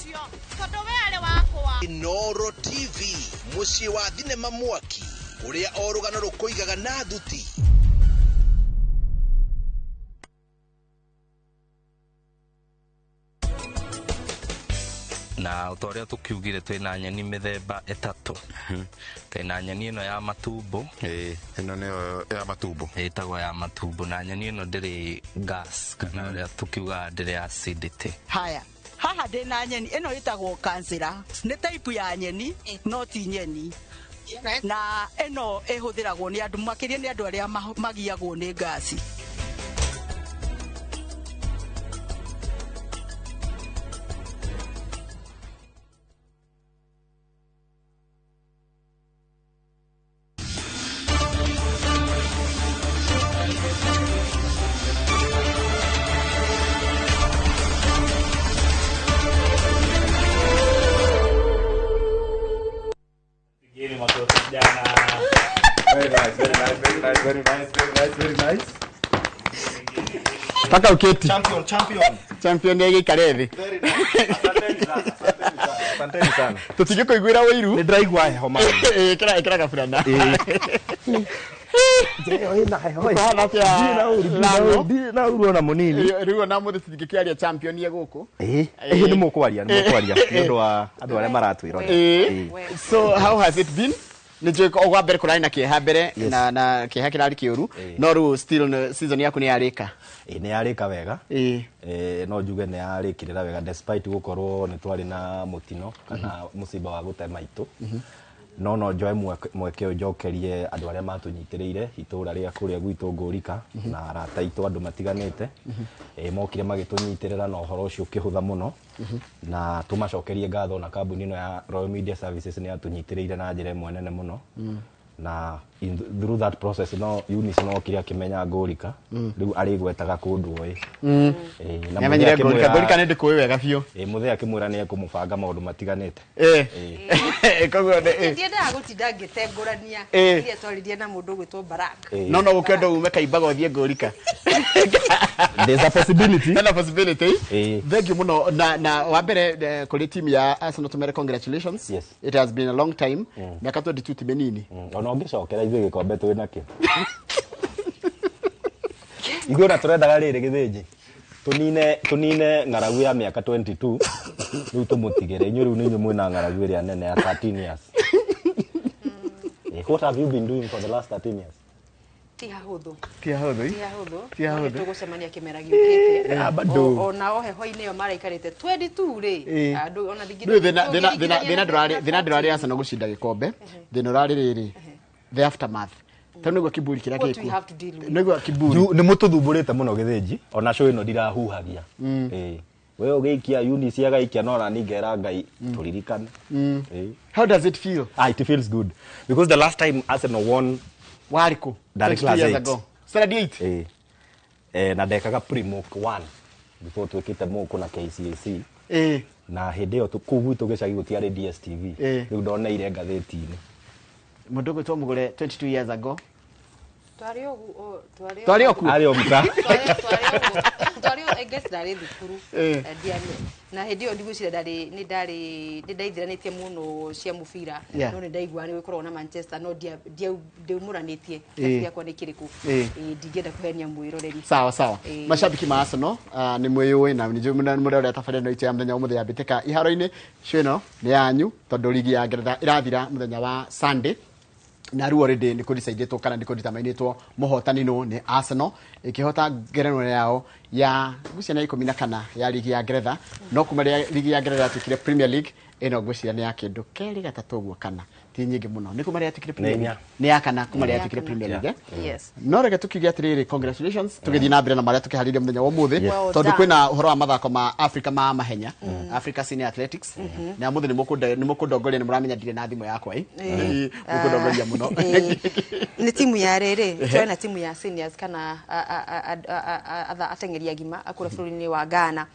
ũcio tondũ we arĩ wakwa. Inoro TV, mũciĩ wa thinema mwaki, kũrĩa o rũgano rũkũigaga na thuti. Na o ta ũrĩa tũkiugire twĩna nyeni mĩthemba ĩtatũ. Twĩna nyeni ĩno ya matumbo. Ĩno nĩyo ya matumbo. Ĩtagwo ya matumbo, na nyeni ĩno ndĩrĩ gas kana ũrĩa tũkiugaga ndĩrĩ acidity. Haya, haha ndĩna nyeni ĩno ĩtagwo kansĩra, nĩ type ya nyeni no ti nyeni, na ĩno ĩhũthĩragwo nĩ andũ makĩria nĩ andũ arĩa magiagwo nĩ ngasi. Pigeni makofi vijana. Very nice, very nice, very nice, very nice, very nice, very nice. Paka uketi. Champion, champion. Champion nĩ agĩikare thĩ. Very nice. Asanteni sana, asanteni sana. Asanteni sana. Tũtingĩkũiguĩra ũiru. Nĩ ndĩraigua heho ma. Ĩkĩra ĩkĩra gaburana. Ĩyo ĩna heho. Kũhana atĩa? Ndirĩ na ũru, ndirĩ na ũru ona mũnini. Rĩu ona mũthĩ tũtingĩkĩaria champion ye gũkũ. Ĩĩ, nĩ mũkwaria, nĩ mũkwaria nĩ ũndũ wa andũ arĩa maratwĩrorera. So how has it been? Nĩ njũĩ o mbere kũrarĩ na kĩeha mbere na na kĩeha kĩrarĩ kĩũru, no rĩu still season yaku nĩ yarĩka. Ĩĩ, nĩ yarĩka wega. No njuge nĩ yarĩkĩrĩra wega despite gũkorwo nĩ twarĩ na mũtino kana mũciba wa gũte maitũ. No njoe mweke ũyũ njokerie andũ arĩa matũnyitĩrĩire itũra rĩa kũrĩa gwitũ Ngũrika na arata aitũ andũ matiganĩte. Mokire magĩtũnyitĩrĩra na ũhoro ũcio ũkĩhũtha mũno, na tũmacokerie ngatho na kambuni ĩno ya Royal Media Services nĩ yatũnyitĩrĩire na njĩra ĩmwe nene mũno. Na through that process no Eunice no okire akĩmenya Ngũrika, rĩu arĩgwetaga kũndũ oĩ. Nĩamenyire Ngũrika. Ngũrika nĩ ndĩkũĩ wega biũ. Mũthee akĩmwĩra nĩ ekũmũbanga maũndũ matiganĩte. Koguo nĩ Ndiendaga gũtinda ngĩtengũrania iria twaririe na mũndũ ũgwĩtwo Barak. No gũkĩenda ume Kaimbaga ũthiĩ Ngũrika. There's a possibility. There's a possibility. Thank you mũno. Na wa mbere kũrĩ team ya Arsenal tũmere congratulations. Yes. It has been a long time. Mĩaka 22 ti mĩnini. Ona ũngĩcokera ithuĩ gĩkombe twĩ nakĩo. Ithuĩ ona tũrendaga rĩrĩ gĩthĩnji. Tũnine ng'aragu ya mĩaka 22 rĩu tũmũtigĩre. Inyuĩ rĩu nĩ inyuĩ mwĩna ng'aragu ĩrĩa nene ya 13 years. What have you been doing for the last 13 years? Ti hahũthũ. Ti hahũthũ. Ti hahũthũ. Ti hahũthũ. Nĩ tũgũcemania kĩmera gĩũkĩte. Ona o heho-inĩ ĩyo maraikarĩte 22 rĩ. Andũ ona Rĩu thĩna ndũrarĩ Arsenal gũcinda gĩkombe. Thĩna ũrarĩ rĩrĩ, the aftermath. Tondũ nĩguo kiburi kĩrĩa gĩkuo. Nĩguo kiburi. Nĩ mũtũthumbũrĩte mũno gĩthĩnji. Ona show ĩno ndirahuhagia. We ũgĩikia Eunice agaikia no nani ngera Ngai tũririkane. How does it feel? It feels good because the last time Arsenal won warĩ kũ? Ndarĩ class 22 years 8. ago. Standard 8. Na ndekaga pre-mock 1 before twĩkĩte mock na KCAC. Na hĩndĩ ĩyo kũu gwitũ gĩcagi gũtiarĩ DSTV. Rĩu ndoneire ngathĩti-inĩ. Mũndũ ũgwĩtwo Mũgũre 22 years ago. Twarĩ o Twarĩ o kuo? Arĩ o mũta. Twarĩ o, I guess ndarĩ thukuru. Na hĩndĩ ĩyo ndigwĩciria ndarĩ nĩ ndaithiranĩtie mũno cia mũbira, no nĩ ndaiguaga nĩ gũkoragwo na Manchester, no ndiaumũranĩtie kĩrabu gĩakwa nĩ kĩrĩkũ. Ndingĩenda kũhenia mwĩroreri. Sawa sawa. Mashabiki ma Arsenal nĩ mwĩyũĩ na nĩ mũrĩa tabarĩra ĩno itũ ya mũthenya ũmũthĩ ya mbĩtĩka iharo-inĩ. Show ĩno nĩ yanyu tondũ ligi ya Ngeretha ĩrathira mũthenya wa Sunday. Na rĩu already nĩ kũdecidĩtwo kana nĩ kũdeterminĩtwo mũhotani nũ nĩ Arsenal ĩkĩhota ngerenwa yao ya ngwĩciria nĩ ya 14 ya ligi ya Ngeretha, no kuma rĩrĩa ligi ya Ngeretha yatuĩkire Premier League ĩno ngwĩciria nĩ ya kĩndũ kerĩ gatatũ ũguo kana ti nyingĩ mũno. Nĩ kuma rĩrĩa yatuĩkire Premier League nĩ ya kana kuma rĩrĩa yatuĩkire Premier League. Yes. No reke tũkiuge atĩrĩrĩ, congratulations, tũgĩthiĩ na mbere na marĩa tũkĩharĩria mũthenya wa ũmũthĩ, tondũ kwĩna ũhoro wa mathako ma Africa ma mahenya, Africa Senior Athletics, na ũmũthĩ nĩ mũkũndongoria, nĩ mũramenya ndirĩ na thimũ yakwa mũkũndongoria mũno. Nĩ timu ya rĩrĩ, tũrĩ na timu ya seniors kana ateng'eri agima a kũrĩa bũrũri-inĩ wa Ghana,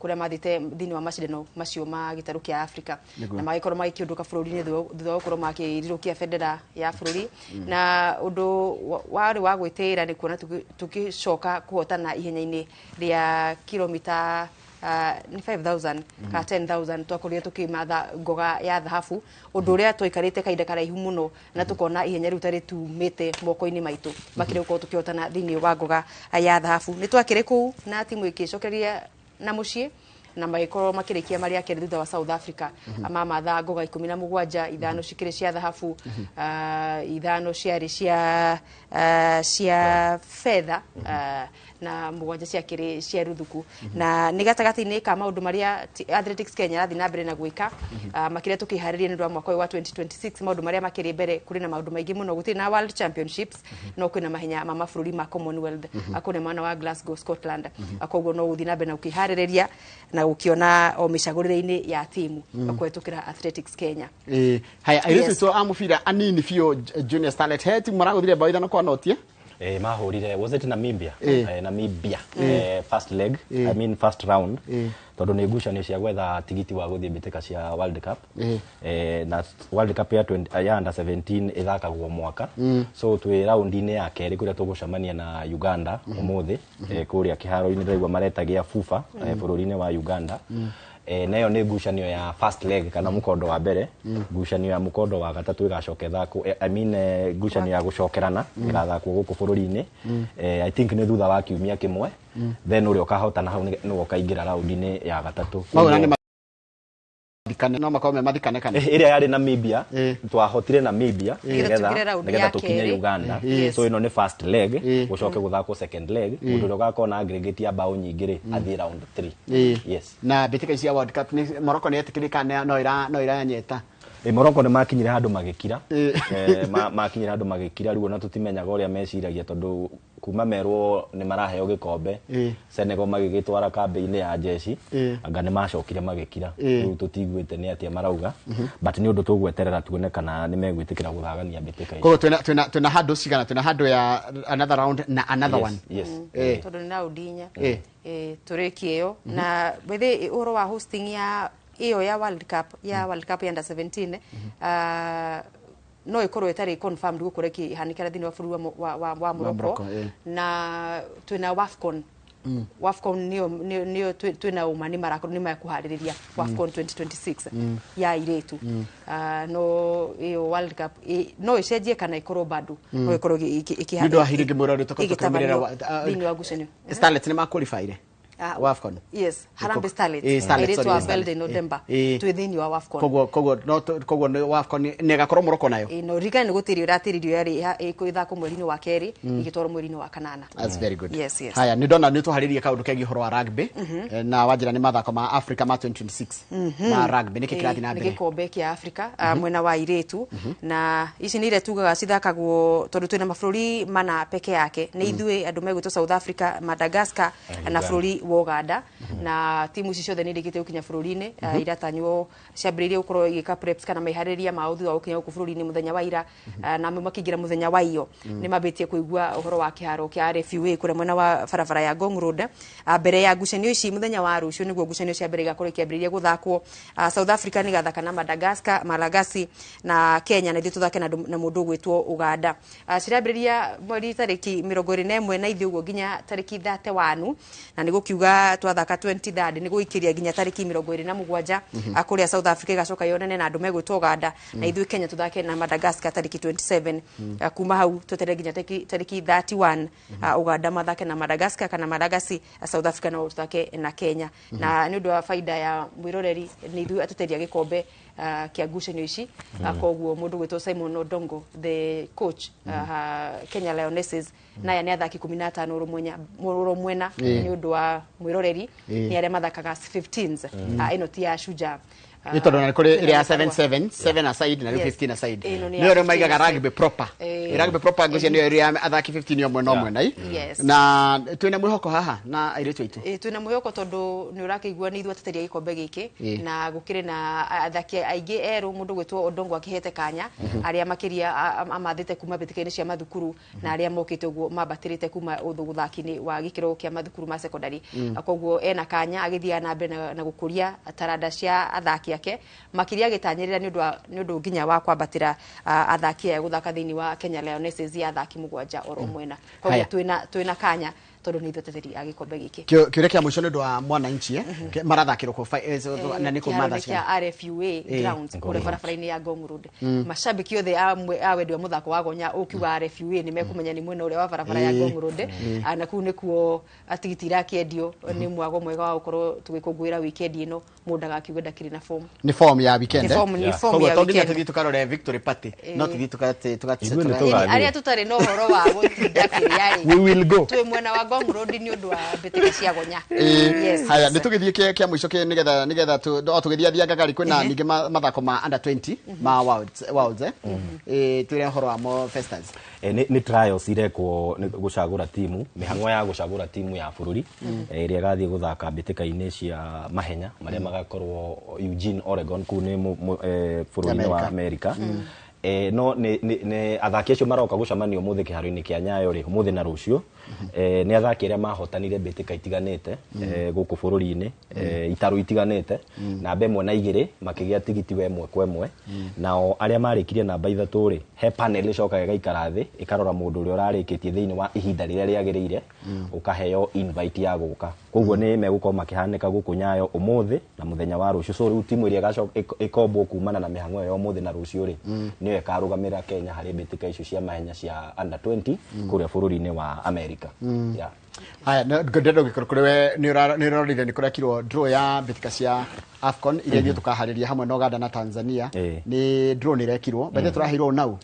kũrĩa mathiĩte thĩinĩ wa macindano macio ma gĩtarũ kĩa Africa, na magĩkorwo magĩkĩũndũka bũrũri-inĩ thutha wa gũkorwo makĩrirũkia bendera ya bũrũri. Na ũndũ warĩ wa gwĩtĩĩra nĩ kuona tũgĩcoka kũhotana ihenya-inĩ rĩa kilomita Nĩ 5000 ka 10,000 twakorire tukimatha ngoga ya thahabu, undu uria twaikarite kahinda karaihu muno na tukona ihenya riu tari tumite moko-ini maitu makire gukorwo tukihotana thiini wa ngoga ya thahabu. Ni twakire kuu na timu ikicokereria na mucii na magikorwo makirikia maria keri thutha wa South Africa. Mamatha ngoga 17, 5 cikiri cia thahabu, 5 ciari cia fedha, na 7 ciakiri cia ruthuku. Na ni gatagati-inĩ ka maundu maria Athletics Kenya rathi na mbere na gwika, makiria tukihariria ni wa mwaka wa 2026, maundu maria makiri mbere kuri na maundu maingi muno. Gutiri na World Championships, no kwina mahenya ma mabũrũri ma Commonwealth akune mwana wa Glasgow, Scotland. Koguo no guthi na mbere na ukihariria na ukiona o micagũrĩre-inĩ ya timu kũhetũkĩra Athletics Kenya. Haya, airĩtu tu a mũbira anini biũ, Junior Starlet he timu maragũthire bao 5-0. Mahũrire, was it Namibia? Namibia first leg, I mean first round, tondu nĩ ngucanio cia gwetha tigiti wa gũthiĩ mbĩtĩka cia World Cup. Na World Cup ya 20, ya under 17 ĩthakagwo mwaka. So twĩ raundi-inĩ ya kerĩ kũrĩa tũgũcemania na Uganda ũmũthĩ, kũrĩa kĩharo-inĩ ndĩraigua maretagia FUFA, bũrũri-inĩ wa Uganda. Nayo nĩ ngucanio ya first leg kana mũkondo wa mbere. Ngucanio ya mũkondo wa gatatũ ĩgacoka ĩthakwo, I mean ngucanio ya gũcokerana ĩgathakwo gũkũ bũrũri-inĩ. I think nĩ thutha wa kiumia kĩmwe, then ũrĩa ũkahotana hau nĩwe ũkaingĩra raundi-inĩ ya gatatũ. No makorwo me mathikane kana ĩrĩa yarĩ Namibia, twahotire Namibia nĩgetha tũkinye Uganda. So ĩno nĩ first leg, gũcoke gũthakwo second leg. Mũndũ ũrĩa ũgakorwo na aggregate ya bao nyingĩ rĩ, athiĩ round 3. Yes. Na mbĩtĩka ici cia World Cup nĩ Morocco nĩ yetĩkĩrĩka, no ĩranyeta. Morocco nĩ makinyire handũ magĩkira. Makinyire handũ magĩkira rĩu ona tũtimenyaga ũrĩa meciragia, tondũ kuma merwo nĩ maraheo gĩkombe, Senegal magĩgĩtwara kambĩ-inĩ ya jeshi, anga nĩ macokire magĩkira. Rĩu tũtiguĩte nĩ atĩa marauga, but nĩ ũndũ tũgweterera tuone kana nĩ megwĩtĩkĩra gũthagania mbĩtĩka ici. Koguo twĩna handũ cigana? Twĩna handũ ya another round na another one. Yes. Tondũ nĩ round 4. Tũrĩkie ĩyo. Na bethe ũhoro wa hosting ya iyo ya World Cup, ya World Cup ya under 17, no ikorwo itari confirmed gukorwo ikihanikira thiini wa bũrũri wa Morocco. Na twina WAFCON. WAFCON niyo twina uma ni marakorwo ni mekuhaririria WAFCON 2026 ya iretu. No iyo World Cup no icenjie kana ikorwo bado no ikorwo ikihanikira. Ndu ahiri ngimura ri tukomerera thiini wa ngucanio. Starlets ni ma qualify WAFCON. Yes, Harambee Starlets. Starlets wa Belden Odemba. Twi thiini wa WAFCON. Koguo no koguo ni WAFCON ni gakorwo Morocco nayo. No rika ni gutirio ratiririo yari ikuthako mweri-inĩ wa keri igitwarwo mweri-inĩ wa kanana. That's very good. Yes, yes. Haya, ni ndona ni tuharirie kaundu kegiĩ ũhoro wa rugby, na wanjira ni mathako ma Africa ma 2026 ma rugby niki kirathi na mbere. Ni gikombe kia Africa mwena wa iretu, na ici ni iria tugaga cithakagwo tondu twina mabũrũri mana peke yake. Ni ithuĩ andũ megwĩtwo South Africa, Madagascar na bũrũri wa Uganda. Na timu ici ciothe nĩ irĩkĩtie gũkinya bũrũri-inĩ, iratanywo ciambĩrĩirie gũkorwo igĩka preps kana meharĩria mao thutha wa gũkinya gũkũ bũrũri-inĩ mũthenya wa ira, na amwe makĩingĩra mũthenya wa iyo. Nĩ mambĩtie kũigua ũhoro wa kĩharo kĩa RFUA kũrĩa mwena wa barabara ya Ngong Road. Mbere ya ngucanio ici mũthenya wa rũciũ nĩguo ngucanio cia mbere igakorwo ikĩambĩrĩria gũthakwo. South Africa nĩ igathaka na Madagascar, Malagasy na Kenya, na ithuĩ tũthake na mũndũ ũgwĩtwo Uganda. Cirambĩrĩria mweri tarĩki 21 na ithuĩ ũguo nginya tarĩki 31, na nĩ gũkiuga twathaka 23 nĩ gũikĩria nginya tarĩki 27 kũrĩa South Africa igacoka yonane na andũ megwĩtwo Uganda, na ithuĩ Kenya tũthake na Madagascar tarĩki 27. Kuma hau tweterere nginya tarĩki 31, Uganda mathake na Madagascar kana Malagasy, South Africa na tũthake na Kenya. Na nĩ ũndũ wa faida ya mwĩroreri nĩ ithuĩ atũteria gĩkombe kĩa ngucanio ici. Koguo mũndũ gwĩtwo Simon Odongo, the coach Kenya Lionesses, naya nĩ athaki 15 ũrũmwena mwena nĩ ũndũ wa mwĩroreri nĩ arĩa mathakaga 15s. Ĩno ti ya Shujaa. Nĩ tondũ na kũrĩ ĩrĩa ya 7-7, 7 aside na rĩu 15 aside. Nĩyo rĩu maigaga rugby proper. Rugby proper ngwĩciria nĩyo ĩrĩa ya athaki 15 o mwena o mwena. Na twĩna mwĩhoko haha na airĩtu aitũ. Twĩna mwĩhoko tondũ nĩ ũrakĩigua nĩ ithuĩ ateteria gĩkombe gĩkĩ, na gũkĩrĩ na athaki aingĩ erũ mũndũ gwĩtwo Odongo akĩhete kanya, arĩa makĩria amathĩte kuma mbĩtĩka-inĩ cia mathukuru na arĩa mokĩte ũguo mambatĩrĩte kuma ũthaki-inĩ wa gĩkĩro kĩa mathukuru ma secondary. Koguo ena kanya agĩthiaga na mbere na gũkũria taranda cia athaki ake, makiria agĩtanyĩrĩra nĩ ũndũ nginya wa kwambatĩra athaki aya gũthaka thĩinĩ wa Kenya Lionesses ya athaki 7 oro mwena. Koguo twĩna kanya tondũ nĩ ithuĩ ateteri a gĩkombe gĩkĩ. Kĩũria kĩa mũico nĩ ũndũ wa mwananchi, marathakĩrwo kũ na nĩ kũ mathaa cigana? RFUA grounds kũrĩa barabara-inĩ ya Ngong Road. Macambĩki othe a wendi wa mũthako wa gonya ũkiuga RFUA nĩ mekũmenya nĩ mwena ũrĩa wa barabara ya Ngong Road, na kũu nĩkuo tigiti irakĩendio. Nĩ mwago mwega wa gũkorwo tũgĩkũngũĩra weekend ĩno, mũndũ ndagakiuge ndakĩrĩ na form. Nĩ form ya weekend. Nĩ form ya weekend. Tũthiĩ tũkarore Victory Party, no tũthiĩ arĩa tũtarĩ na ũhoro wa gũtinda kĩrĩa rĩ, we will go twĩ mwena wa Ngong Road nĩ ũndũ wa mbĩtĩka cia gonya. Haya, nĩ tũgĩthiĩ kĩa mũico nĩgetha tũgĩthiathianga gari kwĩna ningĩ mathako ma under 20 ma Worlds twĩre ũhoro wa mo Festus. Nĩ trials irekwo gũcagũra timu, mĩhang'o ya gũcagũra timu ya bũrũri ĩrĩa ĩgathiĩ gũthaka mbĩtĩka-inĩ cia mahenya marĩa magakorwo Eugene, Oregon, kũu nĩ bũrũri-inĩ wa America. No nĩ athaki acio maroka gũcemania ũmũthĩ kĩharo-inĩ kĩa Nyayo rĩ, ũmũthĩ na rũciũ. Nĩ athaki arĩa mahotanire mbĩtĩka itiganĩte gũkũ bũrũri-inĩ, itarũ itiganĩte, namba 1 na 2 makĩgĩa tigiti wa 1 kwa 1. Nao arĩa marĩkirie namba 3 rĩ, he panel ĩcokaga ĩgaikara thĩ ĩkarora mũndũ ũrĩa ũrarĩkĩtie thĩinĩ wa ihinda rĩrĩa rĩagĩrĩire, ũkaheo invite ya gũka. Koguo nĩ megũkorwo makĩhanĩka gũkũ Nyayo ũmũthĩ na mũthenya wa rũciũ. So rĩu timu ĩrĩa ĩkombwo kumana na mĩhang'o ĩyo ya ũmũthĩ na rũciũ rĩ, nĩyo ĩkarũgamĩrĩra Kenya harĩ mbĩtĩka icio cia mahenya cia under 20 kũrĩa bũrũri-inĩ wa America. Haya, ngwenda gũkorwo kũrĩ we nĩ ũrorire nĩ kũrekirwo draw ya mbĩtĩka cia AFCON iria ithuĩ tũkaharĩria hamwe na Uganda na Tanzania. Nĩ draw nĩ ĩrekirwo, by the way tũraheirwo nau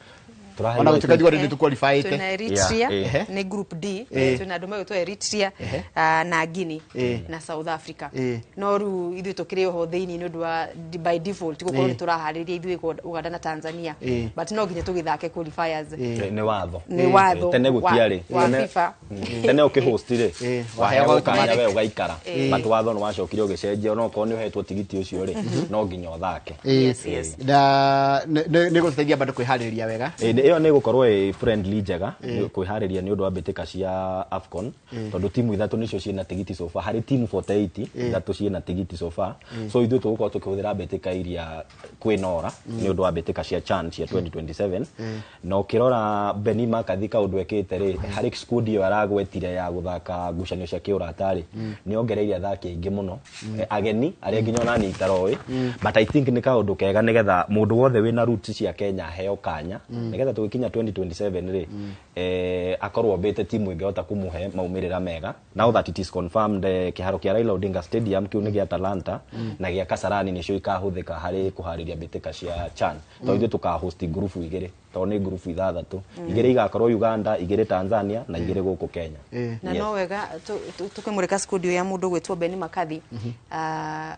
ona gũtuĩka ithuĩ nĩ tũqualifyĩte. Twĩna Eritrea, nĩ group D, twĩna andũ megwĩtwo Eritrea na Guinea na South Africa. No rĩu ithuĩ tũkĩrĩ oho thĩinĩ nĩ ũndũ wa by default gũkorwo nĩ tũraharĩria ithuĩ Uganda na Tanzania, but no nginya tũgĩthake qualifiers. Nĩ watho. Nĩ watho. Tene gũtiarĩ. Wa FIFA. Tene ũkĩhost rĩ, waheagwo kanya we ũgaikara, but watho nĩ wacokire ũgĩcenjia, ona okorwo nĩ ũhetwo tigiti ũcio rĩ, no nginya ũthake. Na nĩ gũtũteithia bado kwĩharĩrĩria wega. Ĩyo nĩ gũkorwo ĩ friendly njega kwĩharĩria nĩ ũndũ wa mbĩtĩka cia AFCON, tondũ timu 3 nĩcio ciĩna tigiti so far, harĩ timu 48 3 ciĩna tigiti so far. So ithuĩ tũgũkorwo tũkĩhũthĩra mbĩtĩka iria kwĩnora nĩ ũndũ wa mbĩtĩka cia CHAN cia 2027. Na ũkĩrora Benny McCarthy kaũndũ ekĩte rĩ, harĩ squad ĩyo aragwetire ya gũthaka ngucanio cia kĩũrata rĩ, nĩ ongereire athaki aingĩ mũno ageni arĩa nginya ona niĩ itaroĩ, but I think nĩ kaũndũ kega nĩgetha mũndũ wothe wĩna roots cia Kenya aheo kanya, nĩgetha tũgĩkinya 2027 rĩ, akorwo mbĩte timu ĩngĩhota kũmũhe maumĩrĩra mega. Now that it is confirmed, kĩharo kĩa Raila Odinga Stadium kĩu nĩ gĩa Atalanta na gĩa Kasarani nĩcio ikahũthĩka harĩ kũharĩria mbĩtĩka cia CHAN. Tondũ ithuĩ tũkahost ngurubu 2, tondũ nĩ ngurubu 6, 2 igakorwo Uganda, 2 Tanzania na 2 gũkũ Kenya. Na no wega tũkĩmũrĩka studio ya mũndũ gwĩtwo Benny McCarthy,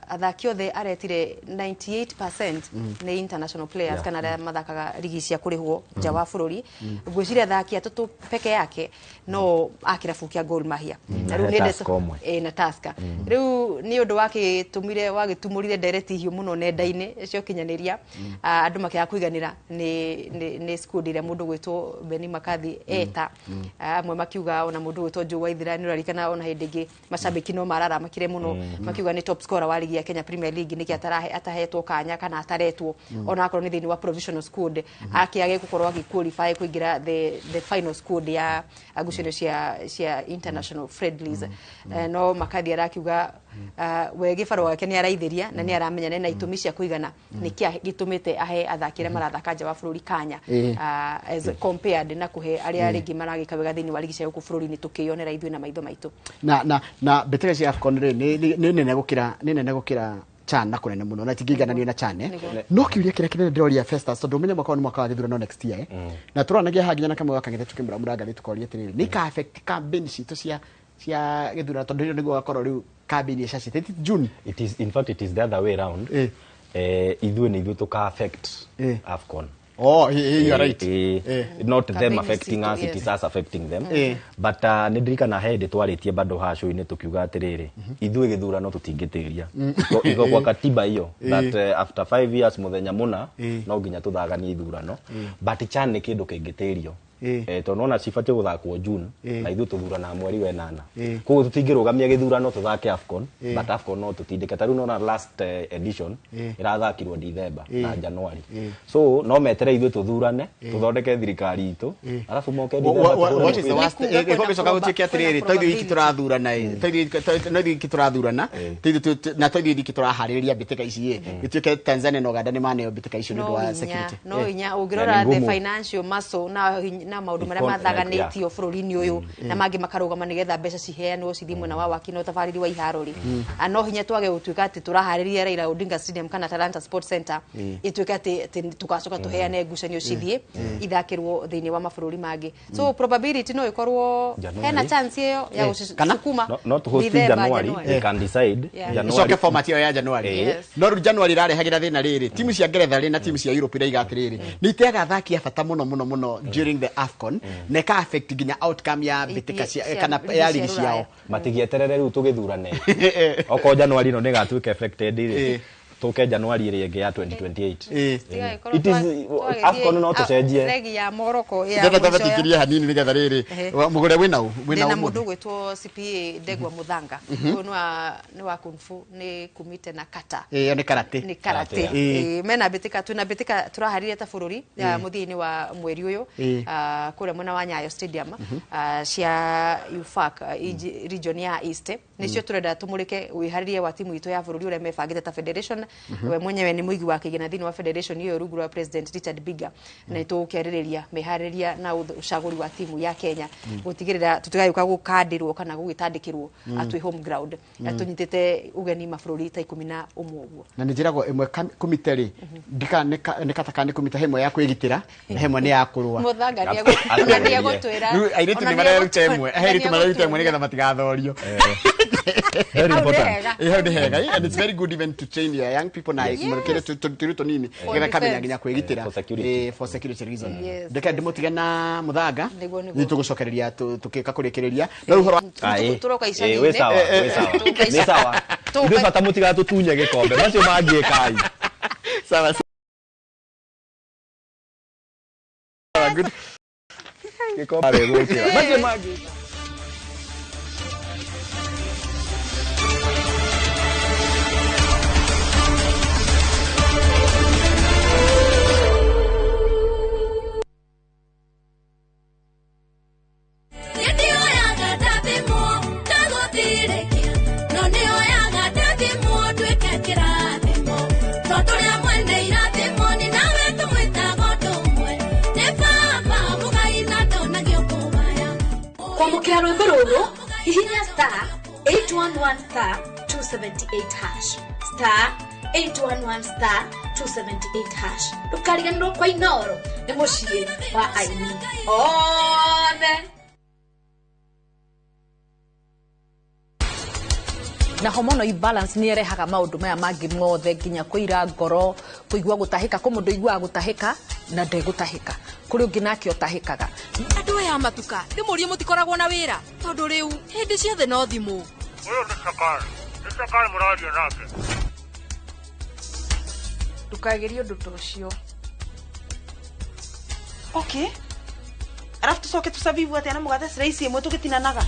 athaki othe aretire 98% nĩ international players kana arĩa mathakaga rigi cia kũrĩhwo nja wa bũrũri. Ngwĩciria athaki atatũ peke yake no a kĩrabu kĩa Gor Mahia na rĩu nĩ na Tusker. Rĩu nĩ ũndũ wakĩtũmire wagĩtumũrire ndereti hiũ mũno nenda-inĩ cia ũkinyanĩria, andũ makĩaga kũiganĩra nĩ squad ĩrĩa mũndũ gwĩtwo Benny McCarthy eta. Amwe makiuga ona mũndũ gwĩtwo Joe Waithira nĩ ũrarikana ona hĩndĩ ĩngĩ macambĩki no mararamakire mũno makiuga nĩ top scorer wa ligi ya Kenya Premier League nĩkĩ atahetwo kanya kana ataretwo ona akorwo nĩ thĩinĩ wa provisional squad akĩage gũkorwo agĩqualify kũingĩra the final squad ya ngucanio cia international friendlies. No McCarthy arakiuga we gĩbarũa gĩake nĩ araithĩria na nĩ aramenya na itũmi cia kũigana nĩkĩa gĩtũmĩte ahe athaki arĩa marathaka nja wa bũrũri kanya as compared na kũhe arĩa rĩngĩ maragĩka wega thĩinĩ wa ligi cia gũkũ bũrũri-inĩ tũkĩyonera ithuĩ na maitho maitũ. Na mbĩtĩka cia AFCON rĩ nĩ nene gũkĩra nĩ nene gũkĩra CHAN na kũnene mũno na itingĩigananio na CHAN. No kĩũria kĩrĩa kĩnene ndĩroria Festus, tondũ ũmenye mwaka ũyũ nĩ mwaka wa gĩthurano next year, na tũranagia haha nginya na kamwe gakang'ethe tũkĩmũra mũrangathĩ tũkoria atĩrĩrĩ, nĩ ika affect campaign citũ cia gĩthurano, tondũ rĩu nĩguo gakorwo rĩu campaign ĩcacĩte June. It is, in fact it is the other way round. Ithuĩ nĩ ithuĩ tũka affect AFCON. Oh, you are right. Not them affecting us, it is us affecting them. But nĩ ndirikana he hĩndĩ twarĩtie bado haha show-inĩ tũkiuga atĩrĩrĩ, ithuĩ gĩthurano tũtingĩtĩria. Iko kwa katiba hiyo that after 5 years mũthenya mũna no nginya tũthaganie ithurano. But CHAN nĩ kĩndũ kĩngĩtĩrio. Tondũ nona cibatiĩ gũthakwo June na ithuĩ tũthuranaga mweri wa ĩnana. Koguo tũtingĩrũgamia gĩthurano tũthake AFCON, but AFCON no tũtindĩke. Ta rĩu nona last edition ĩrathakirwo December na January. So no metere ithuĩ tũthurane, tũthondeke thirikari itũ, arabu moke December tũhũre What is the mũbira. worst? Gĩcoka gũtuĩke atĩrĩrĩ, to ithuĩ iki tũrathurana ĩ, to ithuĩ no ithuĩ iki tũrathurana, to ithuĩ na to ithuĩ iki tũraharĩrĩria mbĩtĩka ici ĩ, gĩtuĩke Tanzania na Uganda nĩ maneo mbĩtĩka icio nĩ ũndũ wa security. No inya ũngĩrora the financial muscle na maũndũ marĩa mathaganĩtio bũrũri-inĩ ũyũ na mangĩ makarũgama nĩgetha mbeca ciheanwo cithiĩ mwena wa waki na ũtabarĩri wa iharo rĩ, no hinya twage gũtuĩka atĩ tũraharĩria Raila Odinga Stadium kana Talanta Sports Center ĩtuĩke atĩ tũgacoka tũheane ngucanio cithiĩ ithakĩrwo thĩinĩ wa mabũrũri mangĩ. So probability no ĩkorwo hena chance ĩyo ya gũcukuma no to host January, they can decide January icoke format ĩyo ya January. No rĩu January ĩrarehagĩra thĩna rĩrĩ, timu cia Ngeretha rĩ na timu cia Europe iraiga atĩrĩrĩ, nĩ iteaga athaki a bata mũno mũno mũno during the AFCON na ĩka affect nginya outcome ya mbĩtĩka cia kana ya ligi ciao. Matigieterere rĩu tũgĩthurane. Okorwo January ĩno nĩĩgatuĩka affected rĩ, tuke January ĩrĩa ĩngĩ ya 2028. It is AFCON no tũcenjie. Regi ya Morocco ya ndenda tabatikĩrie hanini nĩgetha rĩrĩ mũgũre wĩna ũ wĩna mũndũ ũgwĩtwo CPA Ndegwa Muthanga. Ũyũ nĩ wa kung fu, nĩ kumite na kata. Ĩyo nĩ karate. Nĩ karate. Mena mbĩtĩka, twĩna mbĩtĩka tũraharĩria ta bũrũri mũthia-inĩ wa mweri ũyũ kũrĩa mwena wa Nyayo Stadium cia UFAC region ya East. Nĩcio tũrenda tũmũrĩke wĩharĩria wa timu itũ ya bũrũri ũrĩa mebangĩte ta federation. We mwenyewe nĩ mũigi wa kĩgĩna thĩinĩ wa federation ĩyo rungu rwa President Richard Biga, na nĩtũgũkĩarĩrĩria meharĩria na ũcagũri wa timu ya Kenya gũtigĩrĩra tũtigagĩũka gũkandĩrwo kana gũgĩtandĩkĩrwo atwĩ home ground na tũnyitĩte ũgeni mabũrũri ta 11 ũguo. Na nĩ njĩragwo ĩmwe komite rĩ, ndika nĩ kataka nĩ komite hemwe ya kwĩgitĩra na hemwe nĩ ya kũrũa. Mũthanga nĩegũtwĩra. Rĩu airĩtu nĩ mareruta ĩmwe, airĩtu mareruta ĩmwe nĩgetha matigathorio. Very important. Hau nĩ hega, and it's very good even to train your young people na mũrũkĩre tũrĩ tũnini nĩgetha kamenya nginya kwĩgitĩra for security reason. Ndeke ndĩmũtige na Mũthanga, nĩ tũgũcokereria tũkĩka kũrĩkĩrĩria. No rĩu ũhoro tũroka icagi-inĩ. Wĩ sawa, wĩ sawa. Nĩ sawa. Ithuĩ bata mũtigatũtunye gĩkombe, macio mangĩkai. Sawa sawa, good. Gĩkombe gũkĩra. Macio mangĩ. Kwamũkĩra rwĩmbo rũrũ hihinya star 811 star 278 hash star 811 star 278 hash. Ndũkariganĩrwo kwa Inooro nĩ mũciĩ wa aini othe. Na hormonal imbalance nĩ ĩrehaga maũndũ maya mangĩ mothe nginya kũira ngoro, kũigua gũtahĩka, kũ mũndũ iguaga gũtahĩka na ndegũtahĩka, kũrĩ ũngĩ nake ũtahĩkaga. Andũ aya matuka ndĩmũrie mũtikoragwo na wĩra tondũ rĩu hĩndĩ ciothe no thimũ. Ũyũ nĩ Cakari, nĩ Cakari mũraria nake. Ndũkagerie ũndũ ta ũcio. Okay, arabu tũcoke tũcabibu atĩa na mũgate slice ĩmwe tũgĩtinanaga.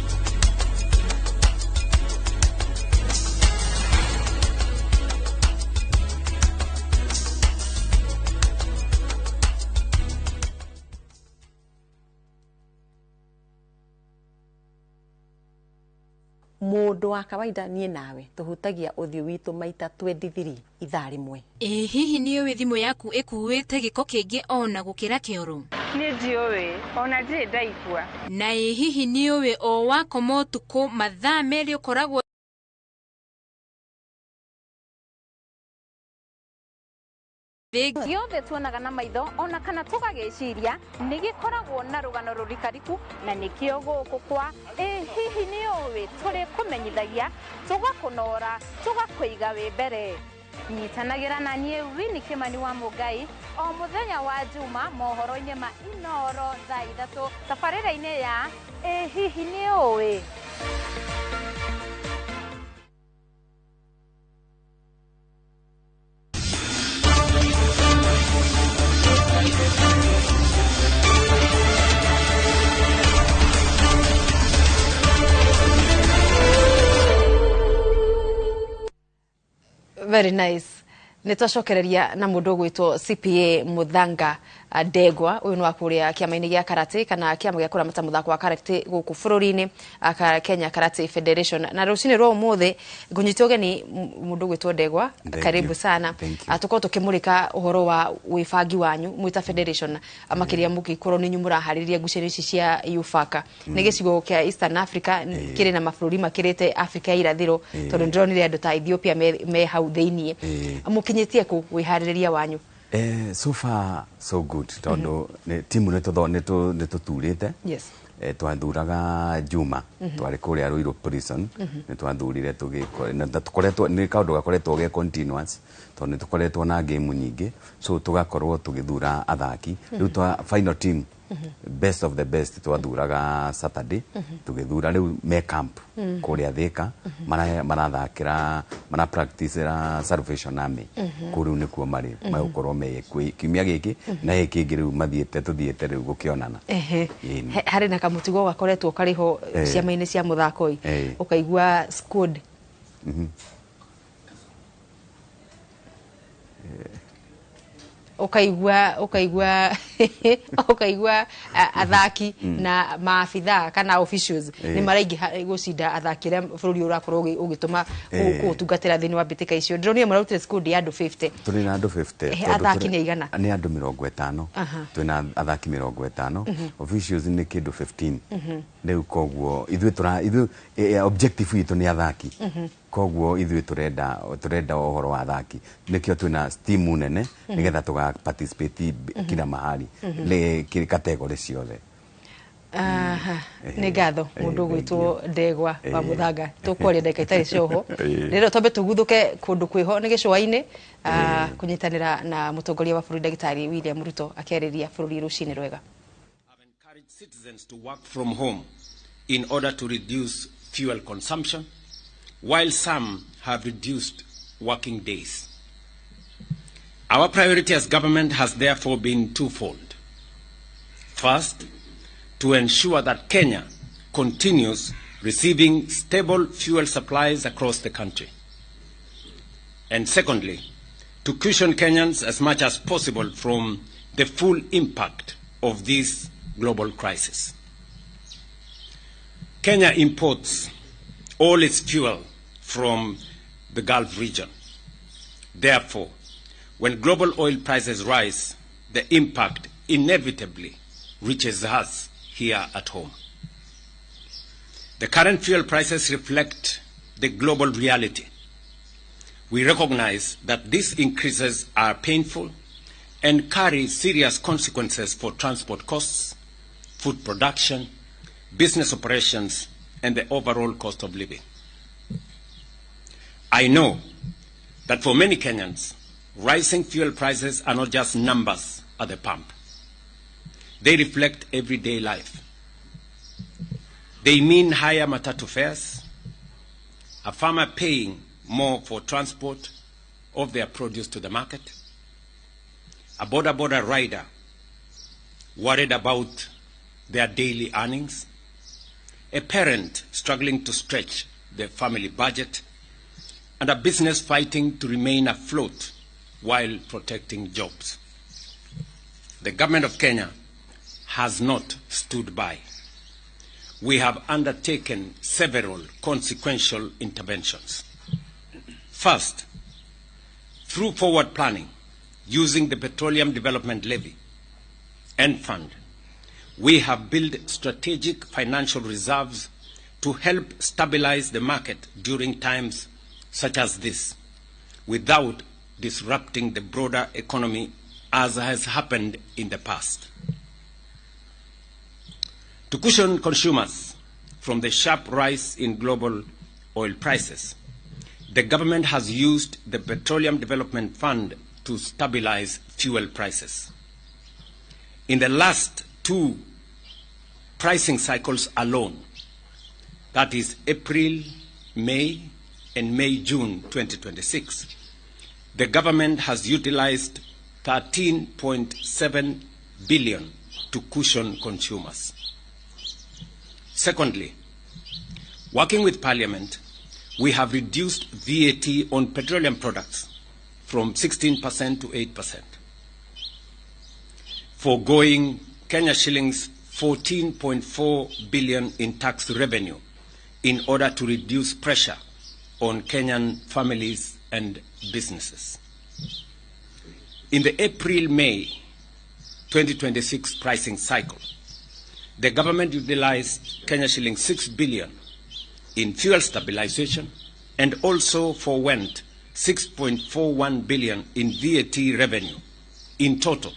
Mũndũ wa kawaida niĩ nawe tũhutagia ũthiũ witũ maita 23 ithaa rĩmwe. Ĩ hihi nĩ ũĩ thimũ yaku ĩkuĩte gĩko kĩingĩ ona gũkĩra kĩoro? Niĩ ndiũĩ, ona ndirĩ ndaigua. Na ĩ hihi nĩ ũĩ o wakoma ũtukũ mathaa merĩ ũkoragwo gĩothe tuonaga na maitho ona kana tũgagĩciria nĩ gĩkoragwo na rũgano rũrikariku na nĩkĩo gũkũ kwa ĩ hihi nĩ ũĩ tũrĩ kũmenyithagia tũgakũnora tũgakũiga wĩ mbere. Nyitanagĩra na niĩ Winnie Kimani wa Mũngai o mũthenya wa Juma mohoro-inĩ ma Inooro thaa 3 tabarĩra-inĩ ya ĩ hihi nĩ ũĩ. Very nice. Nä twacokereria na må ndå gwĩtwo CPA Muthanga Ndegwa. Ũyũ nĩ wa kũrĩa kĩama-inĩ gĩa karate kana kĩama gĩa kũramata mũthako wa karate gũkũ bũrũri-inĩ, Kenya Karate Federation. Na rũcinĩ rwa ũmũthĩ ngũnyita ũgeni mũndũ gwĩtwo Ndegwa. Karibu sana. Tũkorwo tũkĩmũrĩka ũhoro wa wĩbangi wanyu mwĩta federation, makĩria mũgĩkorwo nĩ inyuĩ mũraharĩria ngucanio ici cia UFACA. Nĩ gĩcigo kĩa Eastern Africa kĩrĩ na mabũrũri makĩrĩte Africa ya irathĩro, tondũ ndĩronire andũ ta Ethiopia me hau thĩiniĩ. Mũkinyĩtie kũ wĩharĩrĩria wanyu? So far so good, tondũ timu nĩ tũturĩte. Twathuraga Juma, twarĩ kũrĩa Ruiru Prison, nĩ twathurire tũkoretwo nĩ kaũndũ gakoretwo ge continuous, tondũ nĩ tũkoretwo na game nyingĩ, so tũgakorwo tũgĩthura athaki. Rĩu twa final team, best of the best, twathuraga Saturday, tũgĩthura. Rĩu me camp kũrĩa Thika, marathakĩra, mara practicera Salvation Army. Kũu rĩu nĩkuo marĩ, magũkorwo me kiumia gĩkĩ na gĩkĩ kĩngĩ. Rĩu mathiĩte, tũthiĩte rĩu gũkĩonana. Harĩ na kamũtugo gakoretwo karĩ ho ciama-inĩ cia mũthako ĩ, ũkaigua squad ũkaigua athaki na maabithaa kana officials nĩ maraingĩha gũcinda athaki arĩa bũrũri ũrakorwo ũgĩtũma kũũtungatĩra thĩinĩ wa mbĩtĩka icio. Ndĩronire mũrarutire squad ya andũ 50. Tũrĩ na andũ 50. Athaki nĩ aigana? Nĩ andũ 50. Twĩna athaki 50, officials nĩ kĩndũ 15. Rĩu koguo ithuĩ tũra ithuĩ objective itũ nĩ athaki. Koguo ithuĩ tũrenda ũhoro wa athaki, nĩkĩo twĩna timu nene, nĩgetha tũga participate kila mahali, category ciothe. Aha, nĩ ngatho mũndũ ũgwĩtwo Ndegwa wa Mũthanga. Tũkwaria ndagĩka itarĩ cioho. Rĩrĩa twambe tũguthũke kũndũ kwĩho nĩ gĩcũa-inĩ, kũnyitanĩra na mũtongoria wa bũrũri Ndagĩtarĩ William Ruto akĩarĩria bũrũri rũcinĩ rwega. Citizens to work from home in order to reduce fuel consumption, while some have reduced working days. Our priority as government has therefore been twofold. First, to ensure that Kenya continues receiving stable fuel supplies across the country. And secondly, to cushion Kenyans as much as possible from the full impact of this global crisis. Kenya imports all its fuel from the Gulf region. Therefore, when global oil prices rise, the impact inevitably reaches us here at home. The current fuel prices reflect the global reality. We recognize that these increases are painful and carry serious consequences for transport costs, food production, business operations, and the overall cost of living. I know that for many Kenyans, rising fuel prices are not just numbers at the pump. They reflect everyday life. They mean higher matatu fares, a farmer paying more for transport of their produce to the market, a border border rider worried about their daily earnings, a parent struggling to stretch their family budget, and a business fighting to remain afloat while protecting jobs. The government of Kenya has not stood by. We have undertaken several consequential interventions. First, through forward planning, using the Petroleum Development Levy and Fund, we have built strategic financial reserves to help stabilize the market during times such as this, without disrupting the broader economy as has happened in the past. To cushion consumers from the sharp rise in global oil prices, the government has used the Petroleum Development Fund to stabilize fuel prices. In the last two pricing cycles alone, that is April, May, and May, June 2026, the government has utilized 13.7 billion to cushion consumers. Secondly, working with Parliament, we have reduced VAT on petroleum products from 16% to 8%, foregoing Kenya shillings 14.4 billion in tax revenue in order to reduce pressure on Kenyan families and businesses. In the April-May 2026 pricing cycle, the government utilized Kenya shillings 6 billion in fuel stabilization and also forewent 6.41 billion in VAT revenue. In total,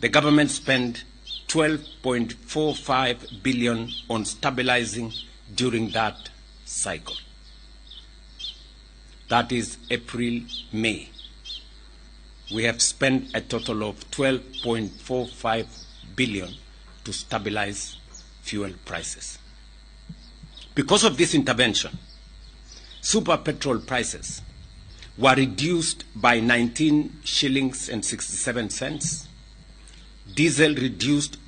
the government spent 12.45 billion on stabilizing during that cycle. That is April, May. We have spent a total of 12.45 billion to stabilize fuel prices. Because of this intervention, super petrol prices were reduced by 19 shillings and 67 cents, diesel reduced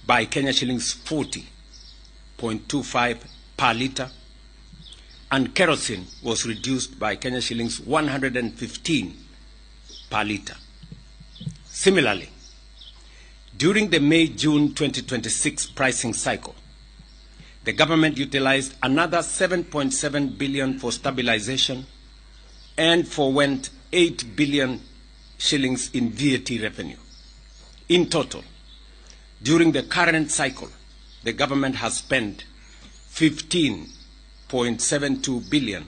by Kenya shillings 40.25 per liter, and kerosene was reduced by Kenya shillings 115 per liter. Similarly, during the May-June 2026 pricing cycle, the government utilized another 7.7 billion for stabilization and forewent 8 billion shillings in VAT revenue. In total, during the current cycle, the government has spent 15.72 billion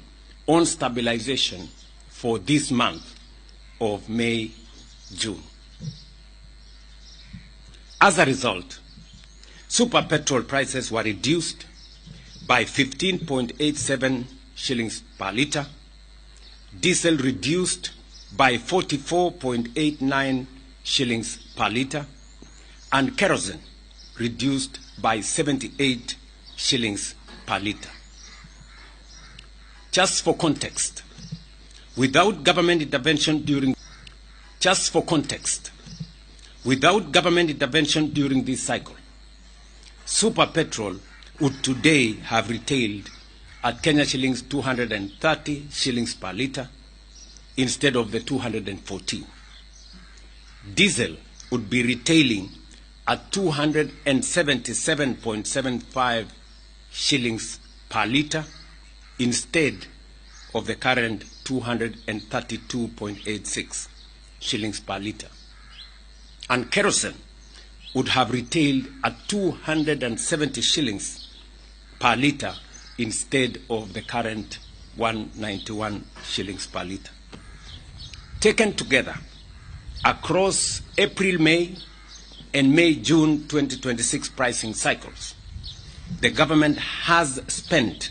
on stabilization for this month of May, June. As a result, super petrol prices were reduced by 15.87 shillings per liter, diesel reduced by 44.89 shillings per liter, and kerosene reduced by 78 shillings per liter. Just for context, without government intervention during this cycle, super petrol would today have retailed at Kenya shillings 230 shillings per liter instead of the 214. Diesel would be retailing at 277.75 shillings per liter instead of the current 232.86 shillings per liter. And kerosene would have retailed at 270 shillings per liter instead of the current 191 shillings per liter. Taken together, across April, May, and May, June 2026 pricing cycles, the government has spent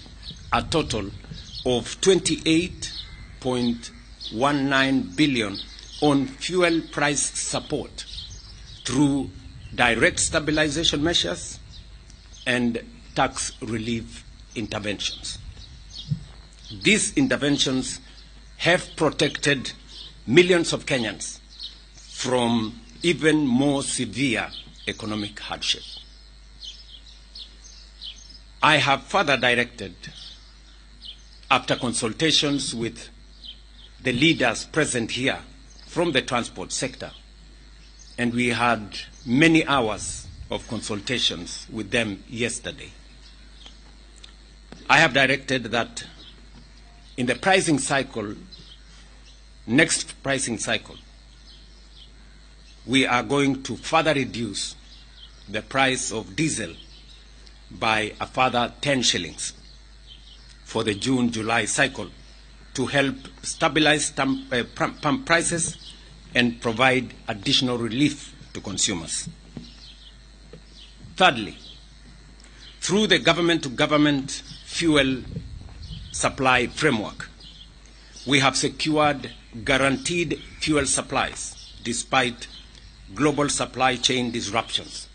a total of 28.19 billion on fuel price support through direct stabilization measures and tax relief interventions. These interventions have protected millions of Kenyans from even more severe economic hardship. I have further directed, after consultations with the leaders present here from the transport sector, and we had many hours of consultations with them yesterday, I have directed that in the pricing cycle, next pricing cycle, we are going to further reduce the price of diesel by a further 10 shillings for the June-July cycle to help stabilize pump prices and provide additional relief to consumers. Thirdly, through the government-to-government fuel supply framework, we have secured guaranteed fuel supplies despite global supply chain disruptions,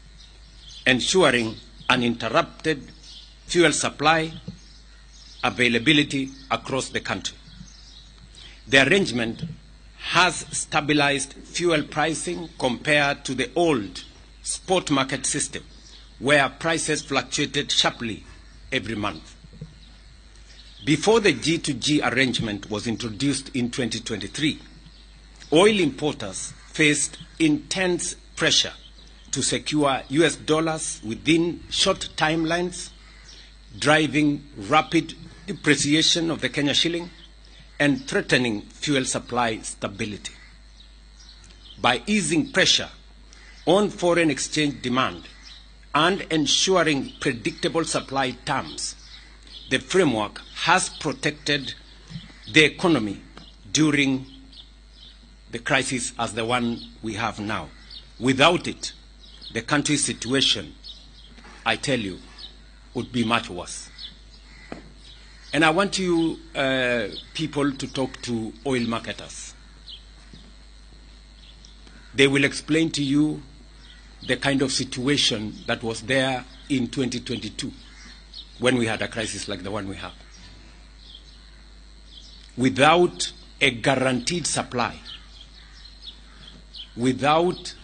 ensuring uninterrupted fuel supply availability across the country. The arrangement has stabilized fuel pricing compared to the old spot market system, where prices fluctuated sharply every month. Before the G2G arrangement was introduced in 2023, oil importers faced intense pressure to secure US dollars within short timelines, driving rapid depreciation of the Kenya shilling and threatening fuel supply stability. By easing pressure on foreign exchange demand and ensuring predictable supply terms, the framework has protected the economy during the crisis as the one we have now. Without it, the country's situation, I tell you, would be much worse. And I want you people to talk to oil marketers. They will explain to you the kind of situation that was there in 2022 when we had a crisis like the one we have. Without a guaranteed supply, without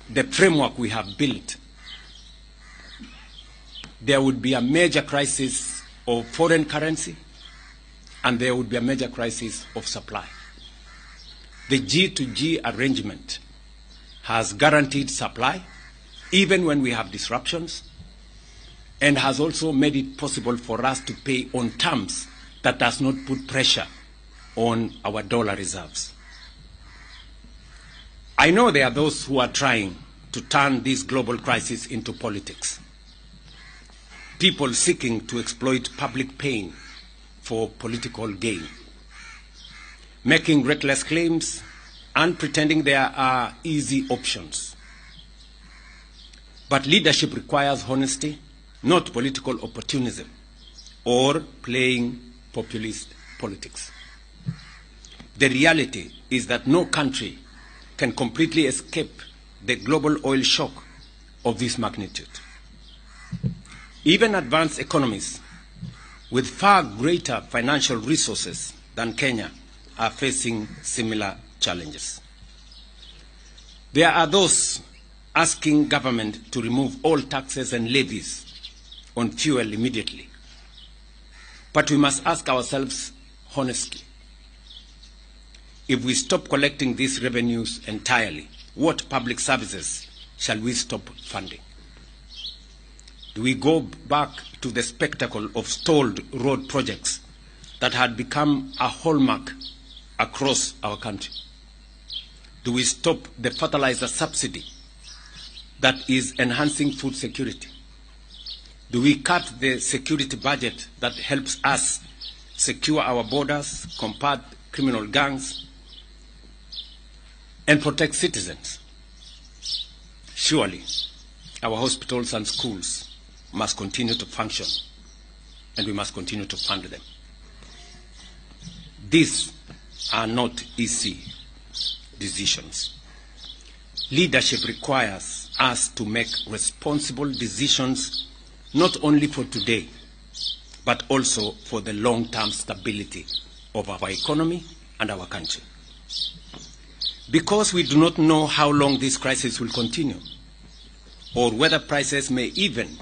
the framework we have built, there would be a major crisis of foreign currency and there would be a major crisis of supply. The G2G arrangement has guaranteed supply, even when we have disruptions, and has also made it possible for us to pay on terms that does not put pressure on our dollar reserves. I know there are those who are trying to turn this global crisis into politics. People seeking to exploit public pain for political gain, making reckless claims and pretending there are easy options. But leadership requires honesty, not political opportunism or playing populist politics. The reality is that no country can completely escape the global oil shock of this magnitude. Even advanced economies with far greater financial resources than Kenya are facing similar challenges. There are those asking government to remove all taxes and levies on fuel immediately. But we must ask ourselves honestly, if we stop collecting these revenues entirely, what public services shall we stop funding? Do we go back to the spectacle of stalled road projects that had become a hallmark across our country? Do we stop the fertilizer subsidy that is enhancing food security? Do we cut the security budget that helps us secure our borders, combat criminal gangs, and protect citizens? Surely, our hospitals and schools must continue to function, and we must continue to fund them. These are not easy decisions. Leadership requires us to make responsible decisions not only for today, but also for the long-term stability of our economy and our country. Because we do not know how long this crisis will continue, or whether prices may even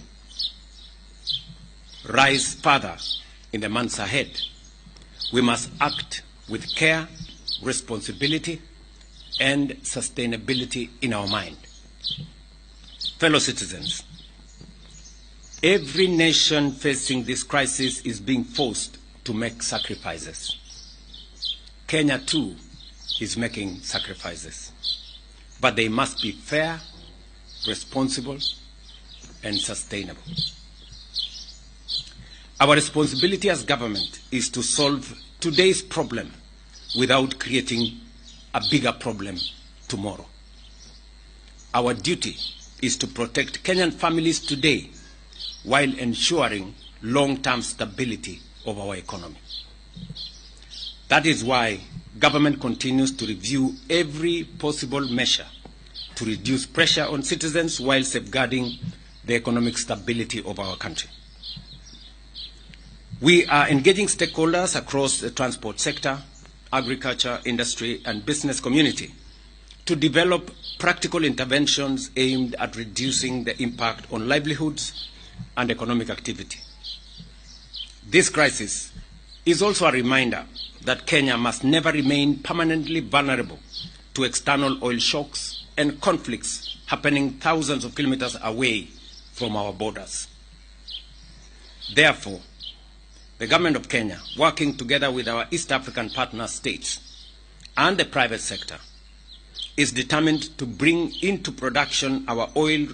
rise further in the months ahead, we must act with care, responsibility, and sustainability in our mind. Fellow citizens, every nation facing this crisis is being forced to make sacrifices. Kenya, too, is making sacrifices, but they must be fair, responsible, and sustainable. Our responsibility as government is to solve today's problem without creating a bigger problem tomorrow. Our duty is to protect Kenyan families today while ensuring long-term stability of our economy. That is why government continues to review every possible measure to reduce pressure on citizens while safeguarding the economic stability of our country. We are engaging stakeholders across the transport sector, agriculture, industry, and business community to develop practical interventions aimed at reducing the impact on livelihoods and economic activity. This crisis is also a reminder that Kenya must never remain permanently vulnerable to external oil shocks and conflicts happening thousands of kilometers away from our borders. Therefore, the government of Kenya, working together with our East African partner states and the private sector, is determined to bring into production our oil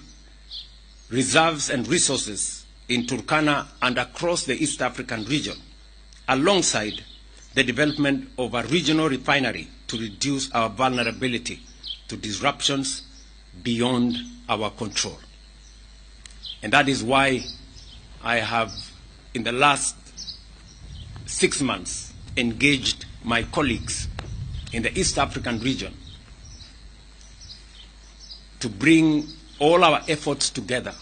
reserves and resources in Turkana and across the East African region, alongside the development of a regional refinery to reduce our vulnerability to disruptions beyond our control. And that is why I have, in the last 6 months, engaged my colleagues in the East African region to bring all our efforts together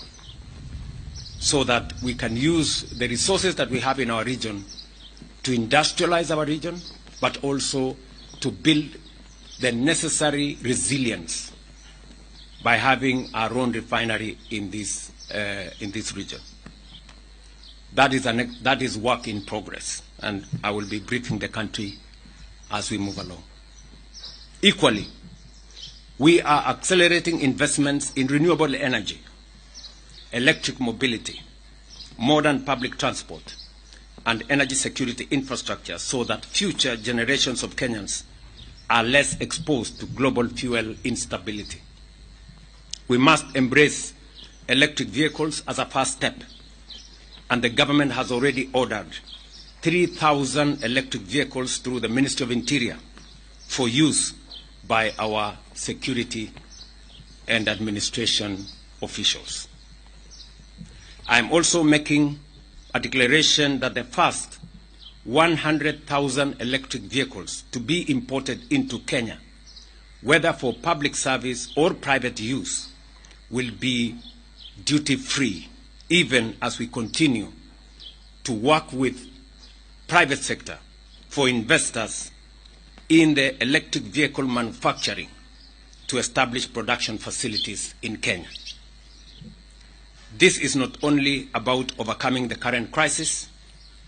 so that we can use the resources that we have in our region to industrialize our region, but also to build the necessary resilience by having our own refinery in this region. That is work in progress, and I will be briefing the country as we move along. Equally, we are accelerating investments in renewable energy, electric mobility, modern public transport, and energy security infrastructure so that future generations of Kenyans are less exposed to global fuel instability. We must embrace electric vehicles as a first step, and the government has already ordered 3,000 electric vehicles through the Ministry of Interior for use by our security and administration officials. I am also making a declaration that the first 100,000 electric vehicles to be imported into Kenya, whether for public service or private use, will be duty-free, even as we continue to work with private sector for investors in the electric vehicle manufacturing to establish production facilities in Kenya. This is not only about overcoming the current crisis,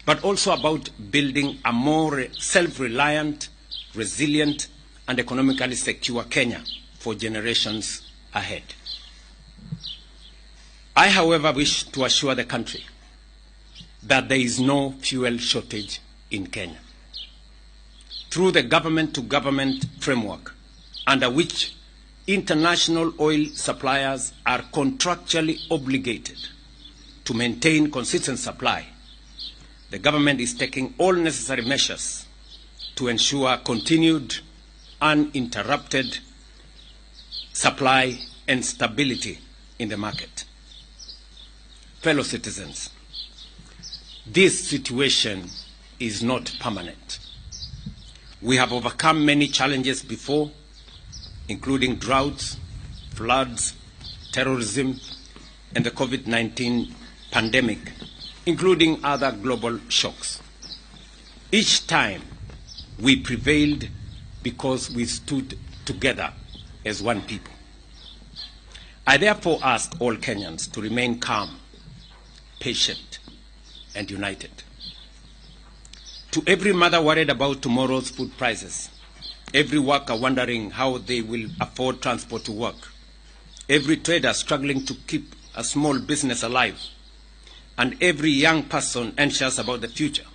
but also about building a more self-reliant, resilient, and economically secure Kenya for generations ahead. I, however, wish to assure the country that there is no fuel shortage in Kenya. Through the government-to-government framework, under which international oil suppliers are contractually obligated to maintain consistent supply, the government is taking all necessary measures to ensure continued, uninterrupted supply and stability in the market. Fellow citizens, this situation is not permanent. We have overcome many challenges before, including droughts, floods, terrorism, and the COVID-19 pandemic, including other global shocks. Each time, we prevailed because we stood together as one people. I therefore ask all Kenyans to remain calm, patient, and united. To every mother worried about tomorrow's food prices, every worker wondering how they will afford transport to work, every trader struggling to keep a small business alive, and every young person anxious about the future,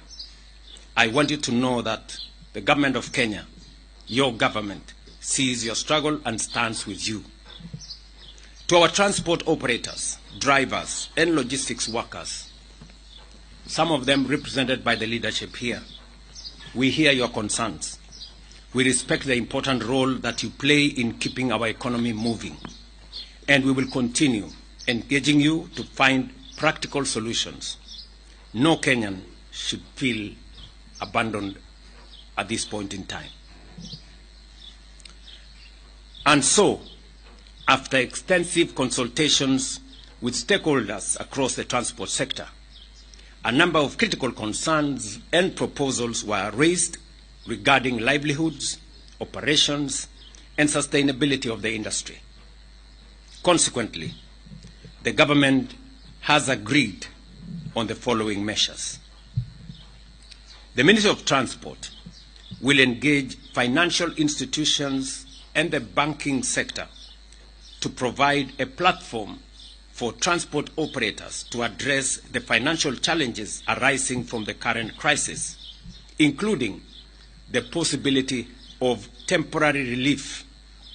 I want you to know that the government of Kenya, your government, sees your struggle and stands with you. To our transport operators, drivers, and logistics workers, some of them represented by the leadership here, we hear your concerns. We respect the important role that you play in keeping our economy moving, and we will continue engaging you to find practical solutions. No Kenyan should feel abandoned at this point in time. And so, after extensive consultations with stakeholders across the transport sector, a number of critical concerns and proposals were raised regarding livelihoods, operations, and sustainability of the industry. Consequently, the government has agreed on the following measures. The Ministry of Transport will engage financial institutions and the banking sector to provide a platform for transport operators to address the financial challenges arising from the current crisis, including the possibility of temporary relief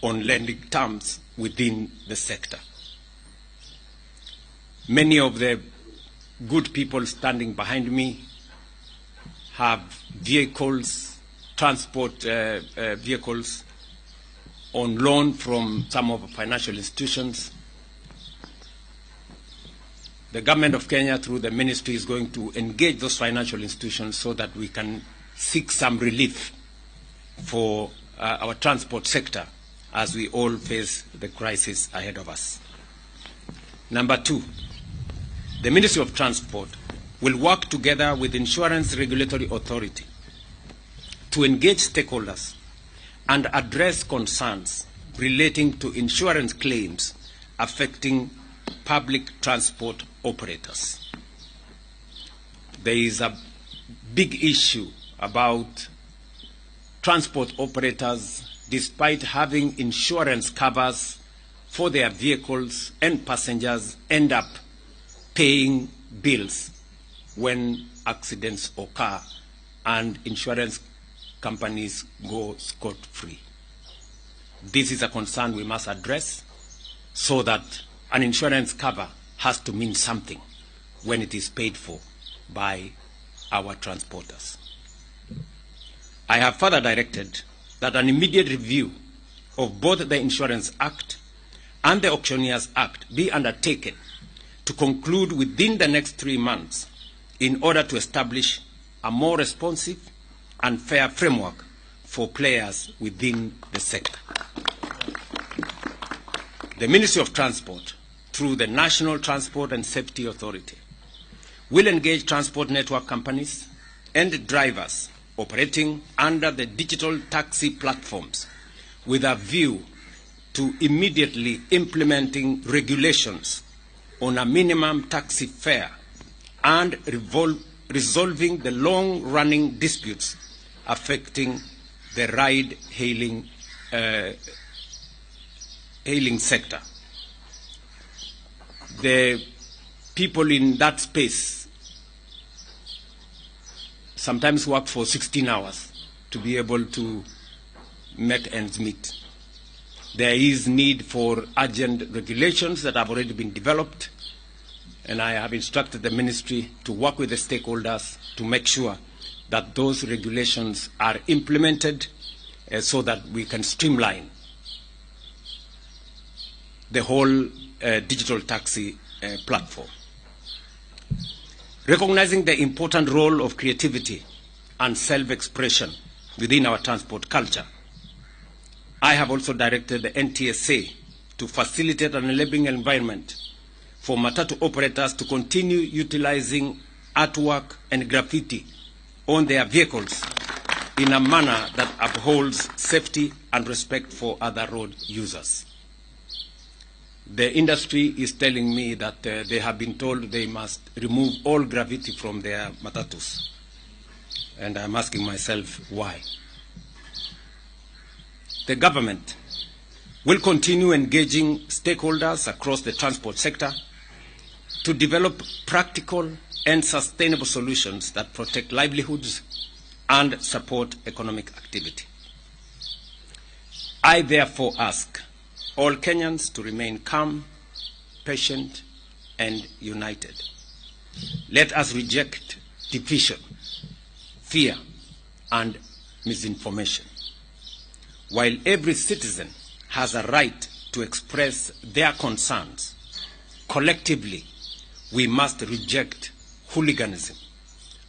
on lending terms within the sector. Many of the good people standing behind me have vehicles, transport vehicles on loan from some of the financial institutions. The government of Kenya, through the ministry, is going to engage those financial institutions so that we can seek some relief for our transport sector as we all face the crisis ahead of us. Number two, the Ministry of Transport will work together with Insurance Regulatory Authority to engage stakeholders and address concerns relating to insurance claims affecting public transport operators. There is a big issue about transport operators, despite having insurance covers for their vehicles and passengers, end up paying bills when accidents occur and insurance companies go scot-free. This is a concern we must address so that an insurance cover has to mean something when it is paid for by our transporters. I have further directed that an immediate review of both the Insurance Act and the Auctioneers Act be undertaken to conclude within the next 3 months in order to establish a more responsive and fair framework for players within the sector. The Ministry of Transport, through the National Transport and Safety Authority, will engage transport network companies and drivers operating under the digital taxi platforms with a view to immediately implementing regulations on a minimum taxi fare and resolving the long-running disputes affecting the ride-hailing sector. The people in that space sometimes work for 16 hours to be able to make ends meet. There is need for urgent regulations that have already been developed, and I have instructed the ministry to work with the stakeholders to make sure that those regulations are implemented so that we can streamline the whole digital taxi platform. Recognizing the important role of creativity and self-expression within our transport culture, I have also directed the NTSA to facilitate an enabling environment for matatu operators to continue utilizing artwork and graffiti on their vehicles in a manner that upholds safety and respect for other road users. The industry is telling me that they have been told they must remove all graffiti from their matatus. And I'm asking myself why. The government will continue engaging stakeholders across the transport sector to develop practical and sustainable solutions that protect livelihoods and support economic activity. I therefore ask all Kenyans to remain calm, patient, and united. Let us reject division, fear, and misinformation. While every citizen has a right to express their concerns, collectively we must reject hooliganism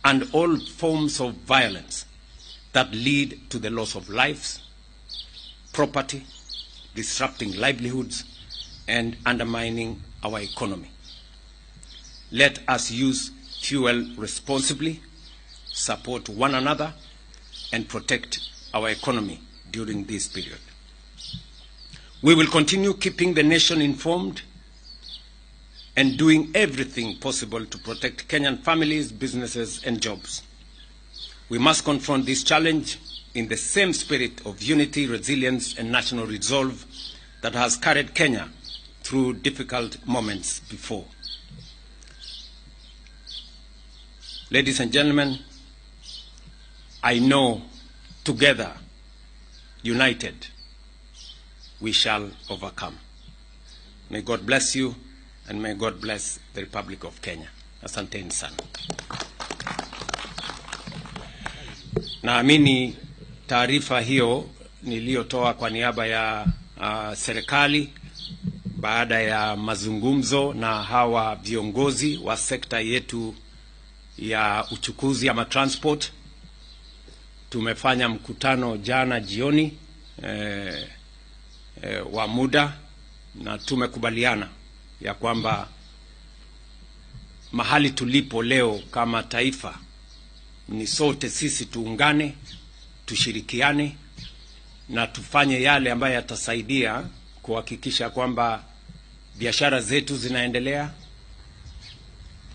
and all forms of violence that lead to the loss of lives, property, disrupting livelihoods, and undermining our economy. Let us use fuel responsibly, support one another, and protect our economy during this period. We will continue keeping the nation informed and doing everything possible to protect Kenyan families, businesses, and jobs. We must confront this challenge in the same spirit of unity, resilience, and national resolve that has carried Kenya through difficult moments before. Ladies and gentlemen, I know together, united, we shall overcome. May God bless you, and may God bless the Republic of Kenya. Asanteni sana. Naamini taarifa hiyo niliyotoa kwa niaba ya serikali baada ya mazungumzo na hawa viongozi wa sekta yetu ya uchukuzi ama transport. Tumefanya mkutano jana jioni wa muda, na tumekubaliana ya kwamba mahali tulipo leo kama taifa ni sote sisi tuungane, tushirikiane na tufanye yale ambayo yatasaidia kuhakikisha kwamba biashara zetu zinaendelea,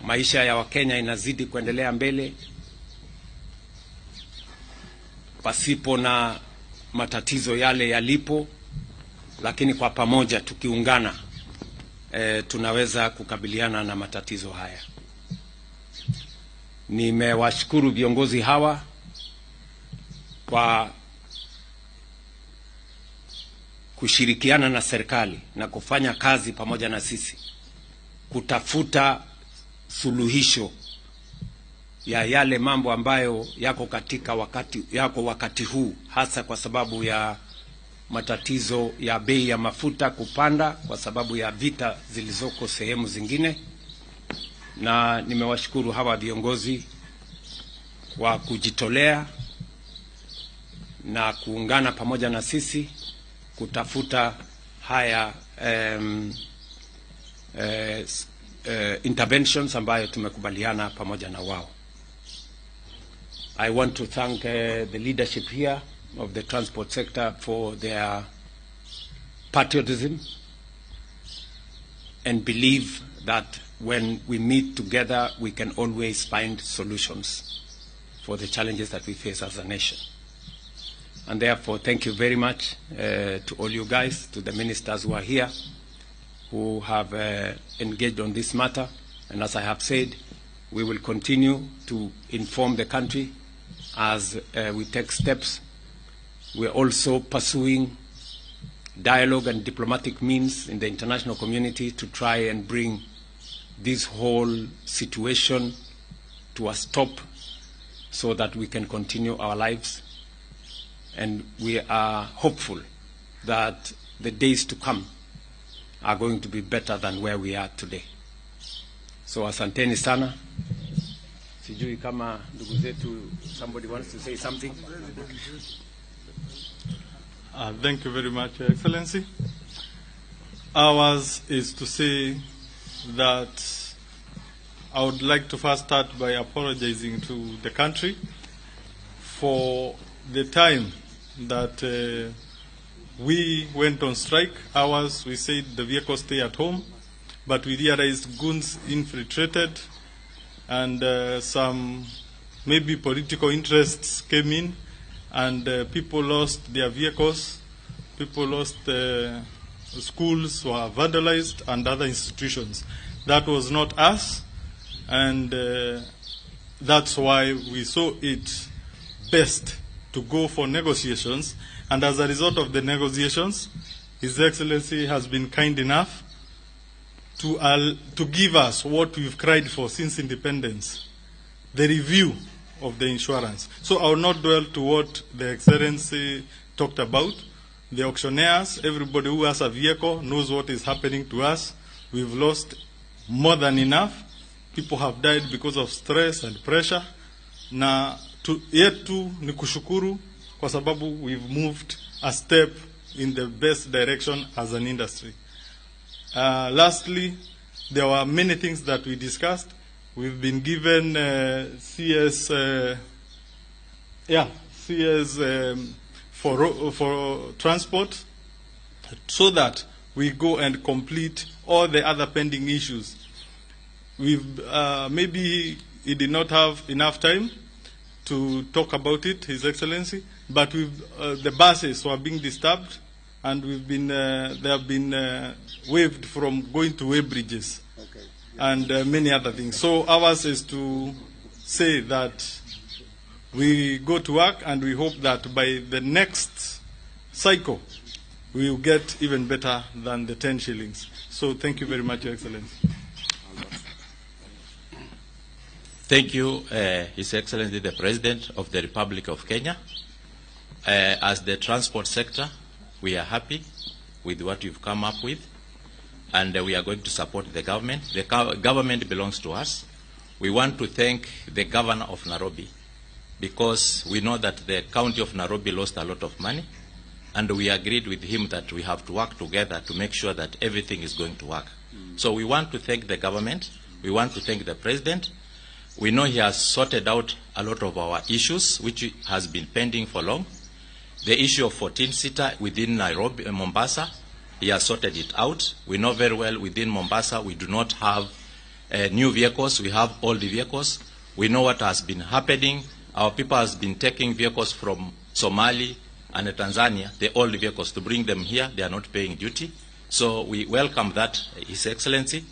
maisha ya Wakenya inazidi kuendelea mbele pasipo na matatizo yale yalipo, lakini kwa pamoja tukiungana tunaweza kukabiliana na matatizo haya. Nimewashukuru viongozi hawa kwa kushirikiana na serikali na kufanya kazi pamoja na sisi kutafuta suluhisho ya yale mambo ambayo yako katika wakati huu, hasa kwa sababu ya matatizo ya bei ya mafuta kupanda kwa sababu ya vita zilizoko sehemu zingine. Na nimewashukuru hawa viongozi kwa kujitolea na kuungana pamoja na sisi kutafuta haya interventions ambayo tumekubaliana pamoja na wao. I want to thank the leadership here of the transport sector for their patriotism and believe that when we meet together we can always find solutions for the challenges that we face as a nation. And therefore, thank you very much to all you guys, to the ministers who are here, who have engaged on this matter. And as I have said, we will continue to inform the country as we take steps. We are also pursuing dialogue and diplomatic means in the international community to try and bring this whole situation to a stop so that we can continue our lives. And we are hopeful that the days to come are going to be better than where we are today. So asanteni sana. Sijui kama ndugu zetu, somebody wants to say something. Thank you very much, Your Excellency. Ours is to say that I would like to first start by apologizing to the country for the time that we went on strike. Ours, we said the vehicles stay at home, but we realized goons infiltrated and some maybe political interests came in, and people lost their vehicles, people lost schools were vandalized and other institutions. That was not us, and that's why we saw it best to go for negotiations. And as a result of the negotiations, His Excellency has been kind enough to give us what we've cried for since independence, the review of the insurance. So I will not dwell to what the Excellency talked about. The auctioneers, everybody who has a vehicle knows what is happening to us. We've lost more than enough. People have died because of stress and pressure. Na yetu ni kushukuru kwa sababu we've moved a step in the best direction as an industry. Lastly, there were many things that we discussed. We've been given CS, CS for transport, so that we go and complete all the other pending issues. We've maybe he did not have enough time. to talk about it, His Excellency, but the buses were being disturbed, and they have been waived from going to weighbridges. Okay. And many other things. So ours is to say that we go to work, and we hope that by the next cycle, we will get even better than the 10 shillings. So thank you very much, Your Excellency. Thank you, His Excellency the President of the Republic of Kenya. As the transport sector, we are happy with what you've come up with, and we are going to support the government. The government belongs to us. We want to thank the governor of Nairobi, because we know that the county of Nairobi lost a lot of money, and we agreed with him that we have to work together to make sure that everything is going to work. So we want to thank the government. We want to thank the president. We know he has sorted out a lot of our issues, which has been pending for long. The issue of 14-seater within Nairobi and Mombasa, he has sorted it out. We know very well within Mombasa we do not have new vehicles. We have old vehicles. We know what has been happening. Our people has been taking vehicles from Somalia and Tanzania, the old vehicles, to bring them here. They are not paying duty. So we welcome that, His Excellency.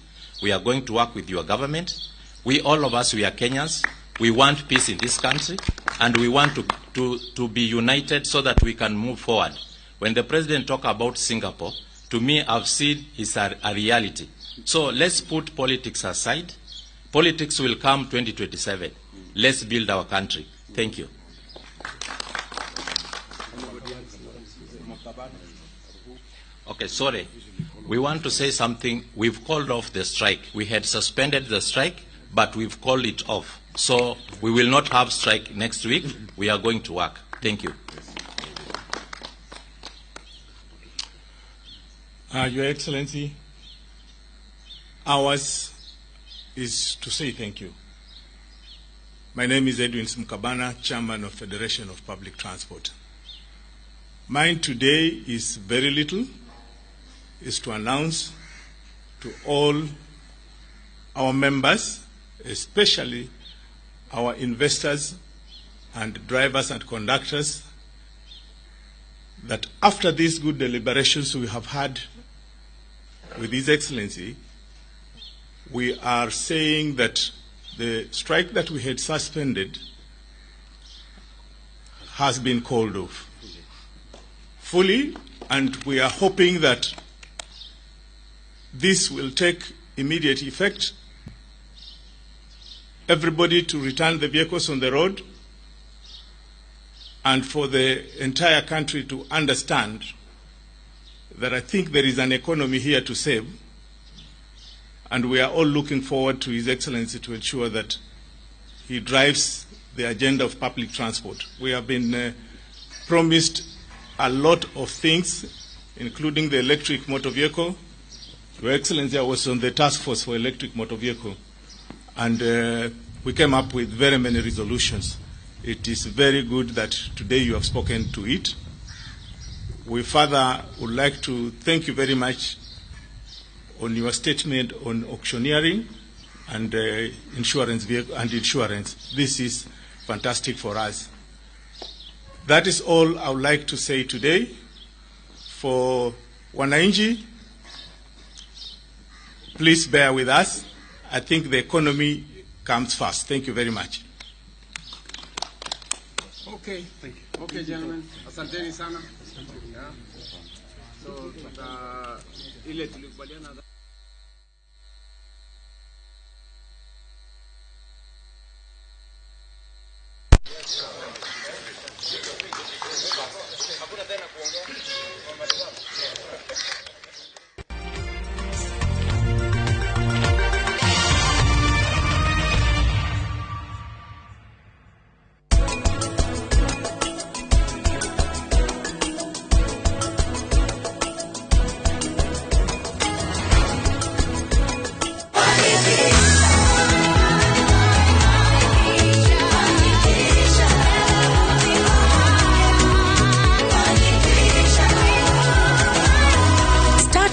We are going to work with your government. We, all of us, we are Kenyans. We want peace in this country, and we want to be united so that we can move forward. When the president talked about Singapore, to me, I've seen it's a reality. So let's put politics aside. Politics will come 2027. Let's build our country. Thank you. Okay, sorry. We want to say something. We've called off the strike. We had suspended the strike, but we've called it off. So we will not have strike next week. We are going to work. Thank you. Your Excellency, ours is to say thank you. My name is Edwin Mkabana, Chairman of Federation of Public Transport. Mine today is very little, is to announce to all our members, especially our investors and drivers and conductors, that after these good deliberations we have had with His Excellency, we are saying that the strike that we had suspended has been called off fully, and we are hoping that this will take immediate effect. Everybody to return the vehicles on the road, and for the entire country to understand that I think there is an economy here to save, and we are all looking forward to His Excellency to ensure that he drives the agenda of public transport. We have been promised a lot of things, including the electric motor vehicle. Your Excellency, I was on the task force for electric motor vehicle, and we came up with very many resolutions. It is very good that today you have spoken to it. We further would like to thank you very much on your statement on auctioneering and insurance. This is fantastic for us. That is all I would like to say today. For Wananchi, please bear with us. I think the economy comes first. Thank you very much. Okay. Thank you. Okay, gentlemen. Asanteni sana. Yeah. So, ile tulikubaliana.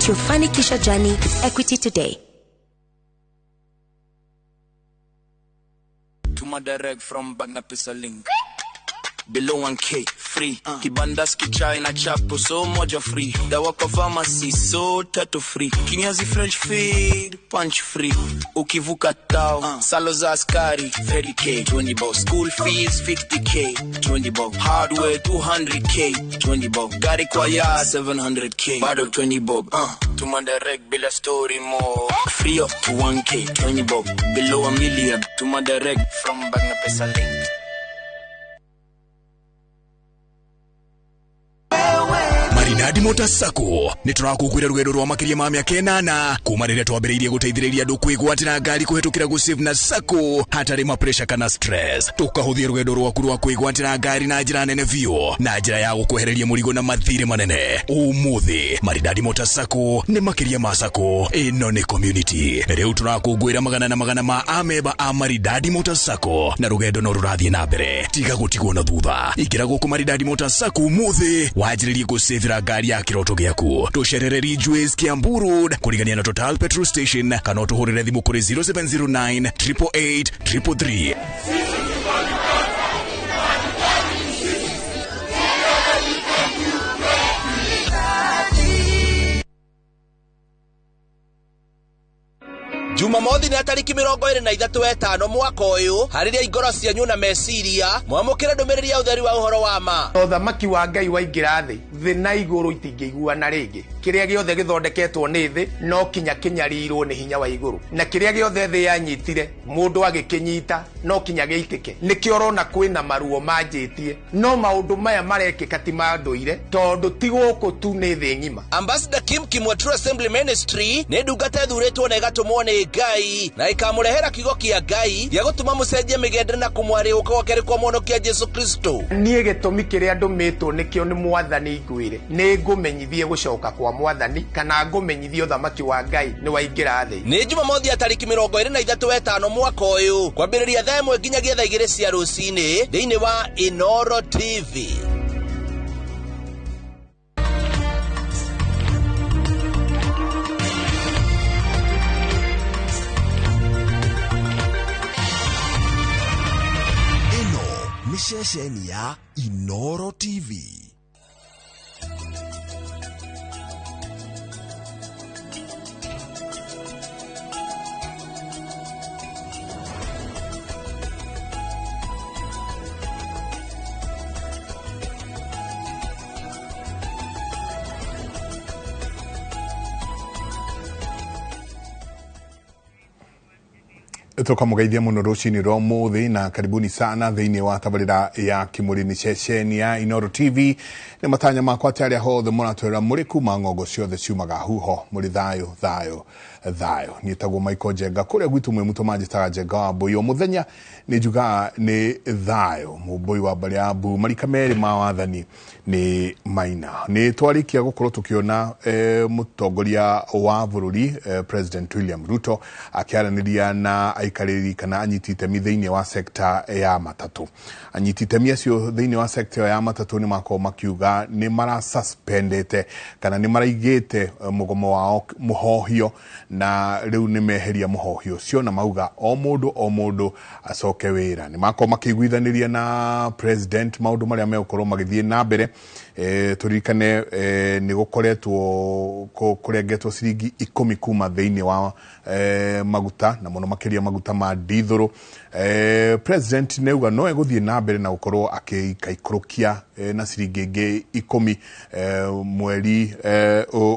Your Fanikisha journey with Equity today. Tuma Tuma direct from bank na pesa link. Below 1K free. Kibandaski chai na chapo so moja free. Dawa kwa pharmacy so tatu free. Kinyazi French feed punch free. Ukivuka tao salo za askari 30K 20 bob. School fees 50K 20 bob. Hardware 200K 20 bob. Gari kwa ya 700K bado 20 bob. Tuma direct bila story more. Free up to 1K 20 bob. Below a million. Tuma direct from bank na pesa link. Maridadi Motors Sacco nĩ tũrakũngũĩra rũgendo rwa makĩria ma mĩaka 8 kuma rĩrĩa twambĩrĩirie gũteithĩrĩria andũ kwĩgwatĩra ngari kũhetũkĩra gũsave na Sacco hatarĩ ma pressure kana stress. Tũkahũthia rũgendo rwaku rwa kwĩgwatĩra ngari na njĩra nene biũ na njĩra ya gũkwehereria mũrigo na mathirĩ manene. Ũmũthĩ Maridadi Motors Sacco nĩ makĩria ma Sacco, ĩno nĩ community. Rĩu tũrakũngũĩra magana na magana ma amemba a Maridadi Motors Sacco na rũgendo no rũrathiĩ na mbere. Tiga gũtigwo na thutha, ingĩra gũkũ Maridadi Motors Sacco ũmũthĩ wanjĩrĩrie gũsavĩra ngari ya kĩroto gĩaku. Tũcerere Ridgeways Kiambu Road kũrigania na Total Petrol Station kana ũtũhũrĩre thimũ kũrĩ 0709 888 333. Jumamothi nĩ tariki 23 mwaka ũyũ harĩria ingoro cianyu na meciria mwamũkĩre ndũmĩrĩri ya ũtheri wa ũhoro wa ma. Ũthamaki wa Ngai waingĩra thĩ, thĩ na igũrũ itingĩiguana rĩngĩ. Kĩrĩa gĩothe gĩthondeketwo nĩ thĩ no kinya kĩnyarirwo nĩ hinya wa igũrũ, na kĩrĩa gĩothe thĩ yanyitire mũndũ agĩkĩnyita no kinya gĩitĩke. Nĩkĩo ũrona kwĩna maruo manjĩtie, no maũndũ maya marekĩka ti ma ndũire tondũ ti gũkũ tu nĩ thĩ ng'ima. Ambassador Kim Kimwa True Assembly Ministry nĩ ndungata ĩthurĩtwo na ĩgatũmwo nĩ Ngai na ĩkamũrehera kiugo kĩa Ngai gĩa gũtũma mũcenjie mĩgendere na kũmwarĩũka gwake kwa mũhonokia Jesu Kristo. Niĩ gĩtũmi kĩrĩa ndũmĩtwo nĩkĩo nĩ mwathani ngwĩre, nĩ ngũmenyithie gũcoka kwa mwathani kana ngũmenyithie ũthamaki wa Ngai nĩ waingĩra thĩ. Nĩ Jumamothi ya tariki 23 mwaka ũyũ kwambĩrĩria thaa 1 nginyagia thaa 2 cia rũcinĩ thĩinĩ wa Inoro TV. Nĩ ceceni ya Inoro TV. Tukamugeithia muno rucini rwa umuthi na karibuni sana thiini wa tabarira ya Kimuri ceceni ya Inoro TV. Ni matanya makwa ati aria hothe muratwira muri kuma ng'ongo ciothe ciumaga huho muri thayo thayo thayo. Nietagwo Michael Njenga kuria gwitu mwi muto manjitaga Njenga wa Mbui. O muthenya ni njugaga ni thayo Mũmbũi wa mbarĩ ya Mbu marika merĩ ma wathani ni Maina. Ni twarikia gukorwo tukiona mutongoria wa bũrũri President William Ruto akiaraniria na aikarĩri kana anyiti itemi thĩinĩ wa sekta ya matatũ. Anyiti itemi acio thĩinĩ wa sekta ya matatũ nĩ makorwo makiuga nĩ marasuspendete kana nĩ maraigĩte mũgomo wao mũhohio na rĩu nĩ meheria mũhohio ũcio na mauga o mũndũ acoke wĩra. Nĩ makorwo makĩiguithanĩria na president maũndũ marĩa megũkorwo magĩthiĩ na mbere. Tũririkane nĩ gũkoretwo kũrengetwo ciringi 10 kuma thĩinĩ wa maguta na mũno makĩria maguta ma ndithũrũ. President nĩauga no egũthiĩ na mbere na gũkorwo akĩikaikũrũkia na ciringi ĩngĩ 10 mweri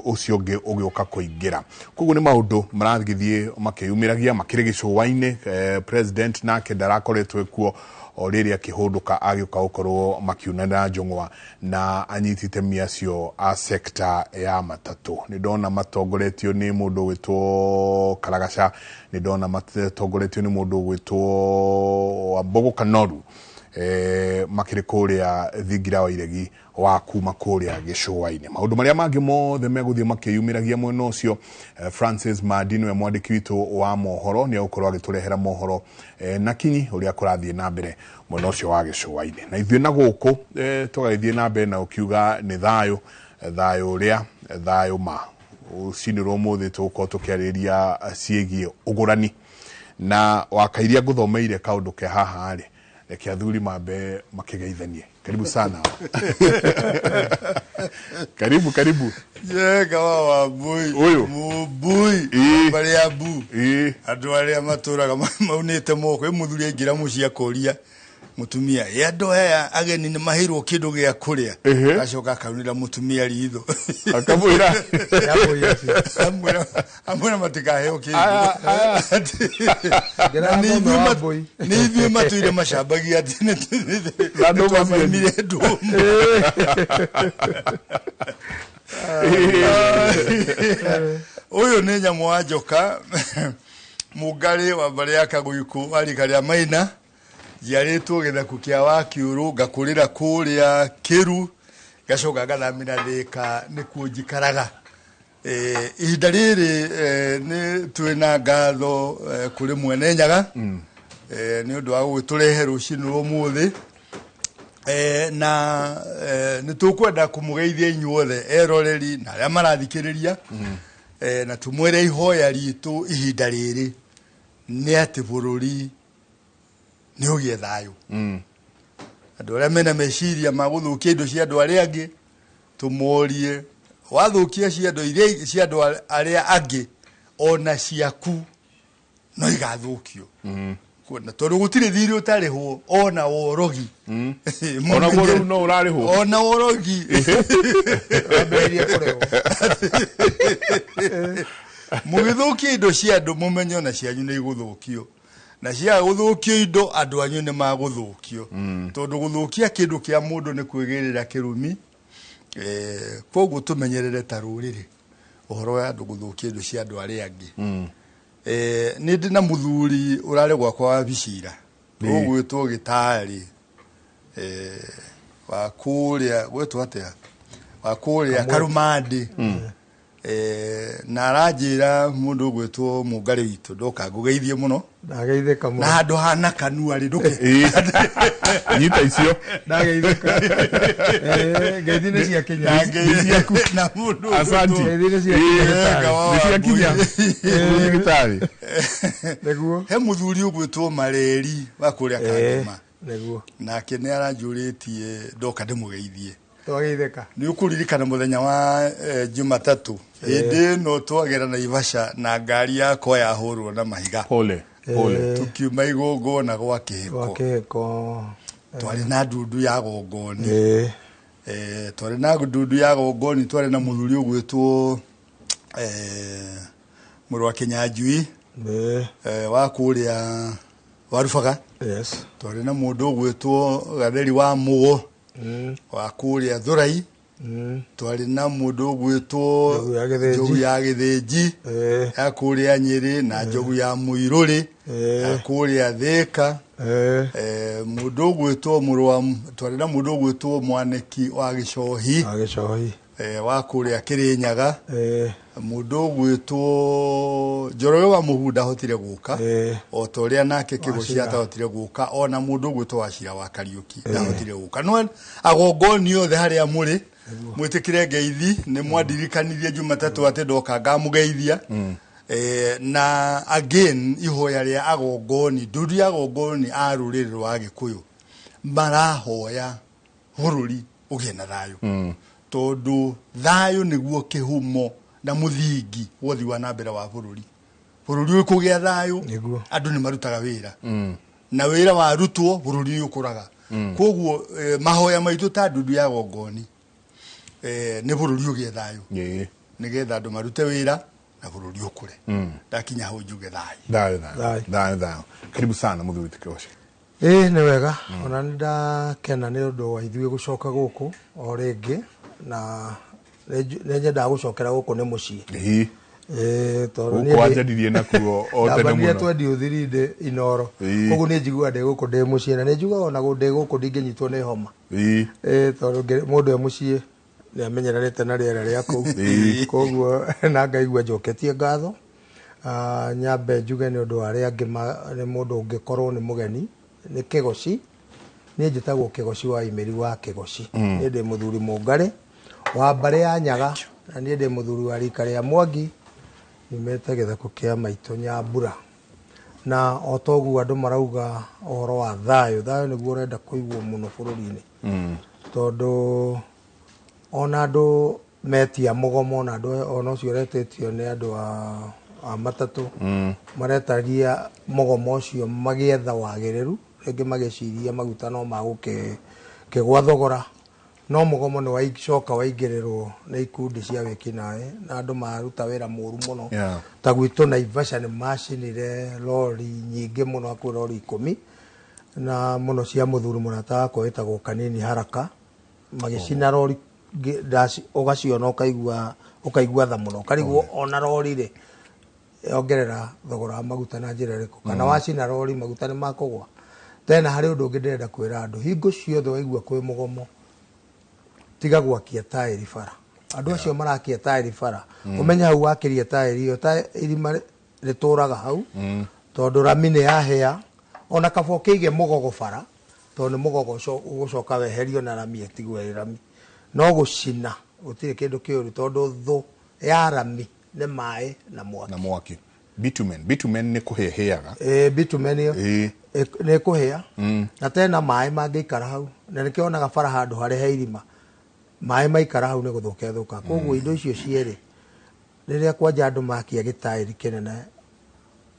ũcio ũngĩ ũgĩũka kũingĩra. Koguo nĩ maũndũ maragĩthiĩ makĩyumĩragia makĩrĩ gĩcũa-inĩ. President nake ndarakoretwo kuo o rĩrĩa akĩhũndũka agĩũka gũkorwo makiunana njũng'wa na anyiti itemi acio a sekta ya matatũ. Nĩ ndona matongoretio nĩ mũndũ ũgwĩtwo Karagaca, nĩ ndona matongoretio nĩ mũndũ ũgwĩtwo Wambogo Kanoru makĩrĩ kũrĩa thingira wa iregi wa kuma kũrĩa gĩcũa-inĩ. Maũndũ marĩa mangĩ mothe megũthiĩ makĩyumĩragia mwena ũcio. Francis Madi nĩwe mwandĩki witũ wa mohoro, nĩ egũkorwo agĩtũrehera mohoro na kinyi ũrĩa kũrathiĩ na mbere mwena ũcio wa gĩcũa-inĩ. Na ithuĩ na gũkũ tũgagĩthiĩ na mbere na ũkiuga nĩ thayũ, thayũ ũrĩa thayũ ma. Rũcinĩ rwa ũmũthĩ tũgũkorwo tũkĩarĩrĩria ciĩgiĩ ũgũrani Na wakairia ngũthomeire kaũndũ ke haha rĩ, reke athuri mambe makĩgeithanie. Karibu sana. Karibu, karibu. Njega wa Wambui. Ũyũ. Mũmbui. Mbarĩ ya mbu. Andũ arĩa matũraga maunĩte moko. Ĩ mũthuri aingĩra mũciĩ akoria mũtumia, ĩ andũ aya ageni nĩ maheirwo kĩndũ gĩa kũrĩa? Acoka akaunĩra mũtumia ritho. Akamwĩra. Amwĩra matikaheo kĩndũ. Na nĩ ithuĩ nĩ ithuĩ matũire macambagia atĩ Na ndũma nĩtwamaimire ndũma. Ũyũ nĩ nyamũ wa njoka, mũngarĩ wa mbarĩ ya Kagũikũ wa rika rĩa Maina, njiarĩtwo gĩthaku kĩa Wakiũrũ, ngakũrĩra kũrĩa Kĩru, ngacoka ngathamĩra Thĩka nĩkuo njikaraga. Ihinda rĩrĩ nĩ twĩna ngatho kũrĩ Mwene Nyaga nĩ ũndũ wa gũgĩtũrehe rũcinĩ rwa ũmũthĩ. Na nĩ tũkwenda kũmũgeithia inyuothe eroreri na arĩa marathikĩrĩria, na tũmwĩre ihoya ritũ ihinda rĩrĩ nĩ atĩ bũrũri nĩ ũgĩe thayũ. Andũ arĩa mena meciria ma gũthũkia indo cia andũ arĩa angĩ tũmorie, wathũkia cia andũ iria cia andũ arĩa angĩ ona ciaku no igathũkio. Kuona tondũ gũtirĩ thirĩ ũtarĩhwo ona worogi. Ona guo rĩu no ũrarĩhwo. Ona worogi. Mũgĩthũkia indo cia andũ mũmenye ona cianyu nĩ igũthũkio. Na cia gũthũkio indo andũ anyu nĩ magũthũkio. Tondũ gũthũkia kĩndũ kĩa mũndũ nĩ kwĩgĩrĩra kĩrumi. Koguo tũmenyerere ta rũrĩrĩ ũhoro wa andũ gũthũkia indo cia andũ arĩa angĩ. Nĩ ndĩ na mũthuri ũrarĩ gwakwa wa Bicira ũgwĩtwo Gĩtarĩ, wa kũrĩa gwĩtwo atĩa, wa kũrĩa Karumandĩ. Na aranjĩra mũndũ ũgwĩtwo Mũngarĩ witũ ndoka ngũgeithie mũno. Ndageithĩka mũno. Na handũ hana kanua rĩ ndũke. Nyita icio. Ndageithĩka. Ngeithi nĩ cia kinya. Ndageithĩka na mũndũ Asante. Ngeithi nĩ cia kinya. Nĩ cia kinya. Gĩtarĩ. Nĩguo. He mũthuri ũgwĩtwo Mareri wa kũrĩa Kangema. Nĩguo. Nake nĩ aranjũrĩtie ndoka ndĩmũgeithie. Twageithĩka. Nĩ ũkũririkana mũthenya wa Jumatatũ hĩndĩ ĩno twagera Naivasha na ngari yakwa yahũrwo na mahiga. Pole, pole. Tukiuma igongona gwa kĩhiko. Gwa kĩhiko. Twarĩ na ndundu ya gongoni. Twarĩ na ndundu ya gongoni, twarĩ na mũthuri ũgwĩtwo mũrũ wa Kĩnyanjui, wa kũrĩa Warubaga. Yes. Twarĩ na mũndũ ũgwĩtwo Gatheri wa Mũgo wa kũrĩa Thurai. Twarĩ na mũndũ ũgwĩtwo Njogu ya Gĩthĩnji ya kũrĩa Nyĩrĩ, na Njogu ya Mũirũrĩ ya kũrĩa Thĩka. Mũndũ ũgwĩtwo mũrũ wa, twarĩ na mũndũ ũgwĩtwo Mwanĩki wa Gĩcohi. Wa Gĩcohi. Wa kũrĩa Kĩrĩnyaga. Mũndũ ũgwĩtwo Njoroge wa Mũhu ndahotire gũka, o ta ũrĩa nake Kĩgoci atahotire gũka, ona mũndũ ũgwĩtwo Wachira wa Kariũki ndahotire gũka. No agongoni othe harĩa mũrĩ mwĩtĩkĩre ngeithi, nĩ mwandirikanirie Jumatatũ atĩ ndoka ngamũgeithia. Na again ihoya rĩa agongoni, ndundu ya agongoni a rũrĩrĩ rwa Gĩkũyũ marahoya bũrũri ũgĩe na thayũ. Tondũ thayũ nĩguo kĩhumo na mũthingi wa ũthii wa na mbere wa bũrũri. Bũrũri ũkũgĩa thayũ, andũ nĩ marutaga wĩra. Na wĩra warutwo bũrũri nĩ ũkũraga. Koguo mahoya maitũ ta ndundu ya gongoni nĩ bũrũri ũgĩe thayũ. Nĩgetha andũ marute wĩra na bũrũri ũkũre. Ndakinya hau njuge thayũ. Thayũ, thayũ. Thayũ, thayũ. Karibu sana mũthuri Kĩgoci. Nĩ wega. Ona nĩ ndakena nĩ ũndũ wa ithuĩ gũcoka gũkũ o rĩngĩ, na nĩ nyendaga gũcokera gũkũ nĩ mũciĩ. Tondũ Gũkũ wanjaririe nakuo o tene ndambanire mũno. twendi ũthiri ndĩ Inoro. Koguo nĩ njiguaga ndĩ gũkũ ndĩ mũciĩ, na nĩ njugaga ona ndĩ gũkũ ndingĩnyitwo nĩ homa. Tondũ mũndũ e mũciĩ nĩ amenyererete na rĩera rĩa kũu. Koguo na ngaigua njoketie ngatho. Nyambe njuge nĩ ũndũ wa arĩa angĩ nĩ mũndũ ũngĩkorwo nĩ mũgeni, nĩ Kĩgoci. Niĩ njĩtagwo Kĩgoci wa Imeri wa Kĩgoci. Niĩ ndĩ mũthuri Mũngarĩ wa mbarĩ ya Nyaga, na niĩ ndĩ mũthuri wa rika rĩa Mwangi, nyumĩte gĩtheko kĩa maitũ Nyambura. Na o toguo andũ marauga ũhoro wa thayũ, thayũ nĩguo ũrenda kũigwo mũno bũrũri-inĩ. Tondũ ona andũ metia mũgomo, ona andũ ona ũcio ũretĩtio nĩ andũ a matatũ, maretagia mũgomo ũcio magĩetha wagĩrĩru, rĩngĩ magĩciria maguta no magũkĩgwa thogora, no mũgomo nĩ wacoka waingĩrĩrwo nĩ ikundi cia wĩkinaĩ na andũ maruta wĩra mũru mũno. Ta gwitũ Naivasha nĩ macinire lori nyingĩ mũno, hakuhĩ lori 10, na mũno cia mũthuri mũrata wakwa wĩtagwo Kanini Haraka, magĩcina lori ũgaciona ũkaigua tha mũno, ũkarigwo ona lori rĩ ongerera thogora wa maguta na njĩra ĩrĩkũ, kana wacina lori maguta nĩ makũgwa. Tena harĩ ũndũ ũngĩ ndĩrenda kwĩra andũ, hingo ciothe waigua kwĩ mũgomo tiga gwakia taĩri bara. Andũ acio marakia taĩri bara, ũmenye hau wakĩria taĩri ĩyo, irima rĩtũraga hau, tondũ rami nĩ yahĩa, ona kaba ũkĩige mũgogo bara, tondũ nĩ mũgogo ũgũcoka weherio na rami ĩtigwo ĩ rami. No gũcina gũtirĩ kĩndũ kĩũru, tondũ thũ ya rami nĩ maĩ na mwaki. Na mwaki. Bitumen, bitumen nĩ kũhĩahĩaga. Bitumen ĩyo nĩ kũhĩa. Na tena maĩ mangĩikara hau, na nĩkĩo wonaga bara handũ harĩa he irima, maĩ maikara hau nĩ gũthũka ĩthũka. Koguo indo icio cierĩ rĩrĩa kwanja andũ makia gĩtaĩri kĩnene,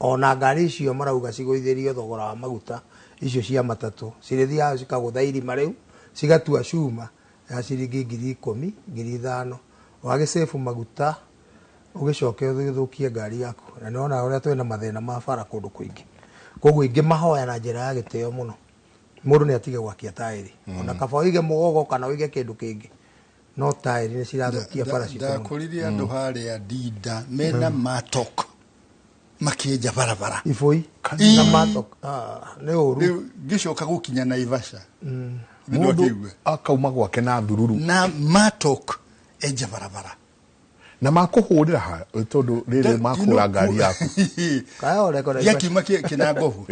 ona ngari icio marauga cigũithĩrio thogora wa maguta, icio cia matatũ cirĩthiaga cikagũtha irima rĩu, cigatua cuma ya ciringi 10,000, 5,000, wagĩcĩbu maguta ũgĩcoke ũthũkie ngari yaku. Na nĩwona ũrĩa twĩna mathĩna ma bara kũndũ kũingĩ. Koguo ingĩmahoya na njĩra ya gĩtĩo mũno, mũndũ nĩ atige gwakia taĩri, ona kaba ũige mũgogo kana ũige kĩndũ kĩngĩ, no taĩri nĩ cirathũkia bara citũ. Ndakũririe andũ harĩa Ndinda mena matok makĩenja barabara ibũi na matok, nĩ ũru. Rĩu ngĩcoka gũkinya Naivasha, mũndũ akauma gwake na thururu na matok enja barabara na makũhũrĩra ha, tondũ rĩrĩ makũra ngari yaku gĩakiuma Kĩnangobu,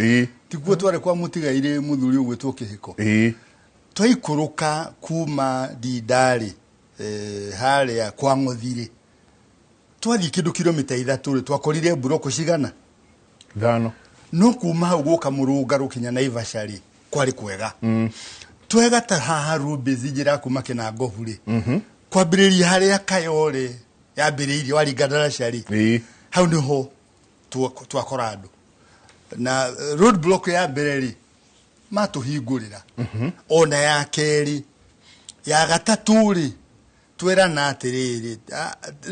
tiguo twarĩ kwa mũtigairĩ mũthuri ũgwĩtwo Kĩhĩko, twaikũrũka kuma Ndindarĩ harĩa kwa Ng'othirĩ, twathiĩ kĩndũ kilomita 3 rĩ, twakorire mburoko cigana 5, no kuma hau gũka mũrũngarũ kinya Naivasha rĩ kwarĩ kwega. Twega ta haha Rubis njĩra kuma Kĩnangobu rĩ, kwambĩrĩria harĩa Kayore yambĩrĩirie waringa ndaraca rĩ, hau nĩho twakora andũ na road block ya mbere rĩ matũhingũrĩra, ona ya kerĩ, ya gatatũ rĩ twerana atĩrĩrĩ,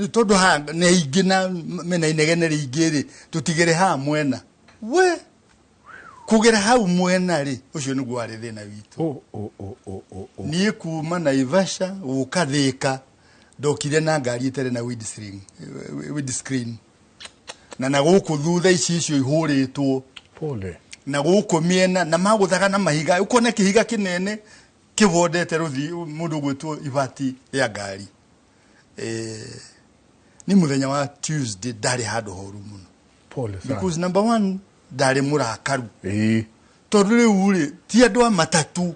tondũ haha nĩ aingĩ na mena inegene rĩingĩ rĩ, tũtigere haha mwena we kũgera hau mwena rĩ, ũcio nĩguo warĩ thĩna witũ. Niĩ kuma Naivasha gũka Thĩka ndokire na ngari ĩtarĩ na windscreen, na gũkũ thutha ici icio ihũrĩtwo pole, na gũkũ mĩena na magũthaga na mahiga, ũkona kĩhiga kĩnene kĩbondete rũthi mũndũ ũgwĩtwo ibati rĩa ngari. Ni mũthenya wa Tuesday ndarĩ handũ horu mũno. Pole sana. Because number one ndarĩ mũrakaru, tondũ rĩu rĩ ti andũ a matatũ,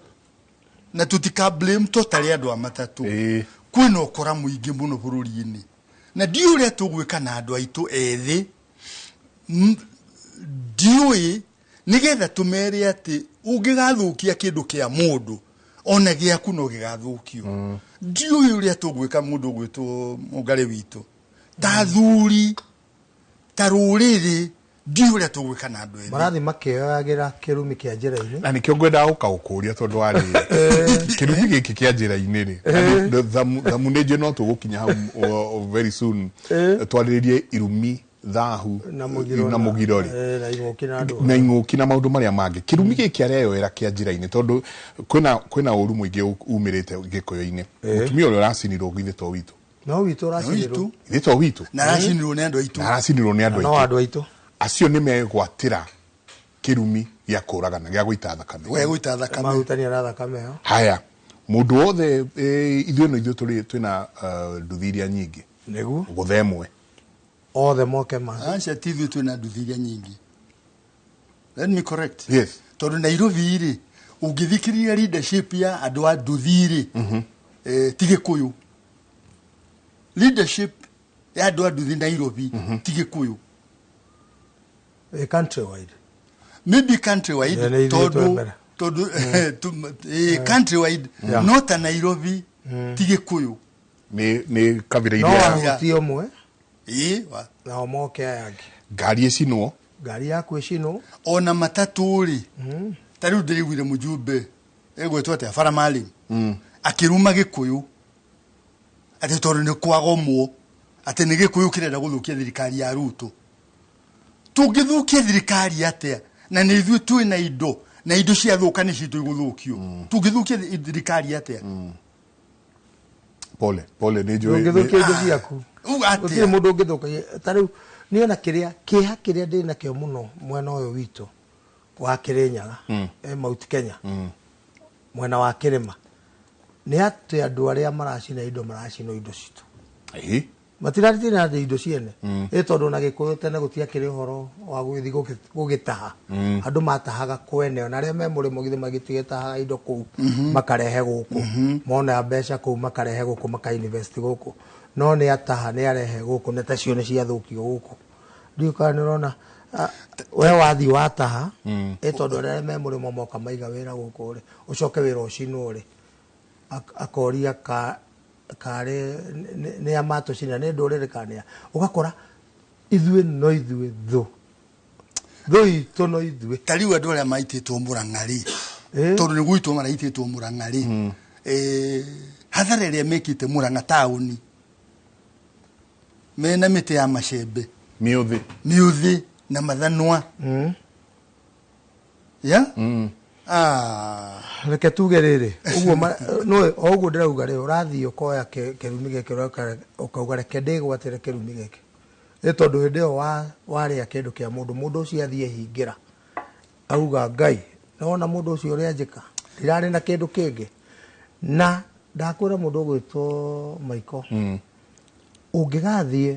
na tũtika blame totally andũ a matatũ. Kwĩna ũkora mũingĩ mũno bũrũri-inĩ, na ndiũĩ ũrĩa tũgwĩka na andũ aitũ ethĩ, ndiũĩ nĩgetha tũmere atĩ ũngĩgathũkia kĩndũ kĩa mũndũ ona gĩaku no gĩgathũkio. Ndiũĩ ũrĩa tũgwĩka mũndũ ũgwĩtwo mũngarĩ witũ, ta athuri, ta rũrĩrĩ, ndiũĩ ũrĩa tũgwĩka na andũ ethĩ. Marathiĩ makĩoyagĩra kĩrumi kĩa njĩra-inĩ. Na nĩkĩo ngwendaga gũka gũkũria, tondũ warĩ kĩrumi gĩkĩ kĩa njĩra-inĩ rĩ, thamu nĩ njũĩ no tũgũkinya hau very soon, twarĩrĩrie irumi, thahu na mũgiro rĩ, na ing'ũki na maũndũ marĩa mangĩ. Kĩrumi gĩkĩ areyoera kĩa njĩra-inĩ, tondũ kwĩna ũru mũingĩ umĩrĩte Gĩkũyũ-inĩ. Mũtumia ũrĩa ũracinirwo githĩ to witũ? No witũ ũracinirwo. Githĩ to witũ? Na aracinirwo nĩ andũ aitũ. Na aracinirwo nĩ andũ aitũ. No andũ aitũ. Acio nĩ megwatĩra kĩrumi gĩa kũragana, gĩa gũita thakame. Gĩa gũita thakame. Mahutania na thakame ĩyo. Haya, mũndũ wothe ithuĩ no ithuĩ tũrĩ twĩna nduthi iria nyingĩ. Nĩguo. Gũtha ĩmwe. Othe moke ma. Aca ti ithuĩ twĩna nduthi iria nyingĩ. Let me correct. Yes. Tondũ Nairobi rĩ, ũngĩthikĩrĩria leadership ya andũ a nduthi rĩ, ti Gĩkũyũ. Leadership ya andũ a nduthi Nairobi ti Gĩkũyũ. Countrywide. Maybe countrywide Nĩ ithuĩ tondu twembere. tondu countrywide no ta Nairobi ti Gikuyu nĩ kabira No iria ahuti ũmwe ĩĩ nao moke aya angĩ. Ngari ĩcinwo. Ngari yaku ĩcinwo. Ona matatu rĩ, ta rĩu ndĩrĩiguire mũjumbe ĩgwĩtwo atĩa Farah Maalim akĩruma Gĩkũyũ atĩ tondũ nĩ kwagomwo, atĩ nĩ Gĩkũyũ kĩrenda gũthũkia thirikari ya Ruto. Tũngĩthũkia thirikari atĩa na nĩ ithuĩ twĩna indo, na indo ciathũka nĩ citũ igũthũkio? Tũngĩthũkia thirikari atĩa? Pole pole, nĩ njũĩ. Ndũngĩthũkia indo ciaku. Uga atĩa? Gũtirĩ mũndũ ũngĩthũkagia. Ta rĩu niĩ ona kĩrĩa kĩeha kĩrĩa ndĩ nakĩo mũno mwena ũyũ witũ wa Kĩrĩnyaga, Mount Kenya, mwena wa kĩrĩma, nĩ atĩ andũ arĩa maracina indo maracina indo citũ. Matiratina indo ciene. Ĩ tondũ na Gĩkũyũ tene gũtiakĩrĩ ũhoro wa gũgĩthiĩ gũgĩtaha. Andũ matahaga kwene, ona arĩa me mũrĩmo githĩ magĩtigĩtahaga indo kũu makarehe gũkũ, mona mbeca kũu makarehe gũkũ, maka invest gũkũ. No nĩ ataha, nĩ arehe gũkũ, na tacio nĩ ciathũkio gũkũ. Ndiũĩ kana nĩ ũrona, we wathiĩ wataha, ĩ tondũ arĩa me mũrĩmo moka maiga wĩra gũkũ rĩ, ũcoke wĩra ũcinwo rĩ, akoria karĩ nĩ a matũcina, nĩ ndũrĩrĩ kana nĩ a. Ũgakora ithuĩ no ithuĩ thũ. Thũ itũ no ithuĩ. Ta rĩu andũ arĩa maitĩtwo Mũrang'a rĩ, tondũ nĩ gũitwo maraitĩtwo Mũrang'a rĩ, hathara ĩrĩa mekĩte Mũrang'a taũni, mena mĩtĩ ya macembe, mĩũthĩ, mĩũthĩ na mathanwa. Ya? Reke tuge rĩrĩ, ũguo no o ũguo ndĩrauga rĩ, ũrathiĩ ũkoya kĩrumi gĩkĩ, ũkauga reke ndĩgwatĩre kĩrumi gĩkĩ. Nĩ tondũ hĩndĩ ĩyo warĩa kĩndũ kĩa mũndũ, mũndũ ũcio athiĩ ehingĩra. Auga Ngai, nĩwona mũndũ ũcio ũrĩa anjĩka, ndirarĩ na kĩndũ kĩngĩ. Na ndakwĩra mũndũ ũgwĩtwo Maiko, ũngĩgathiĩ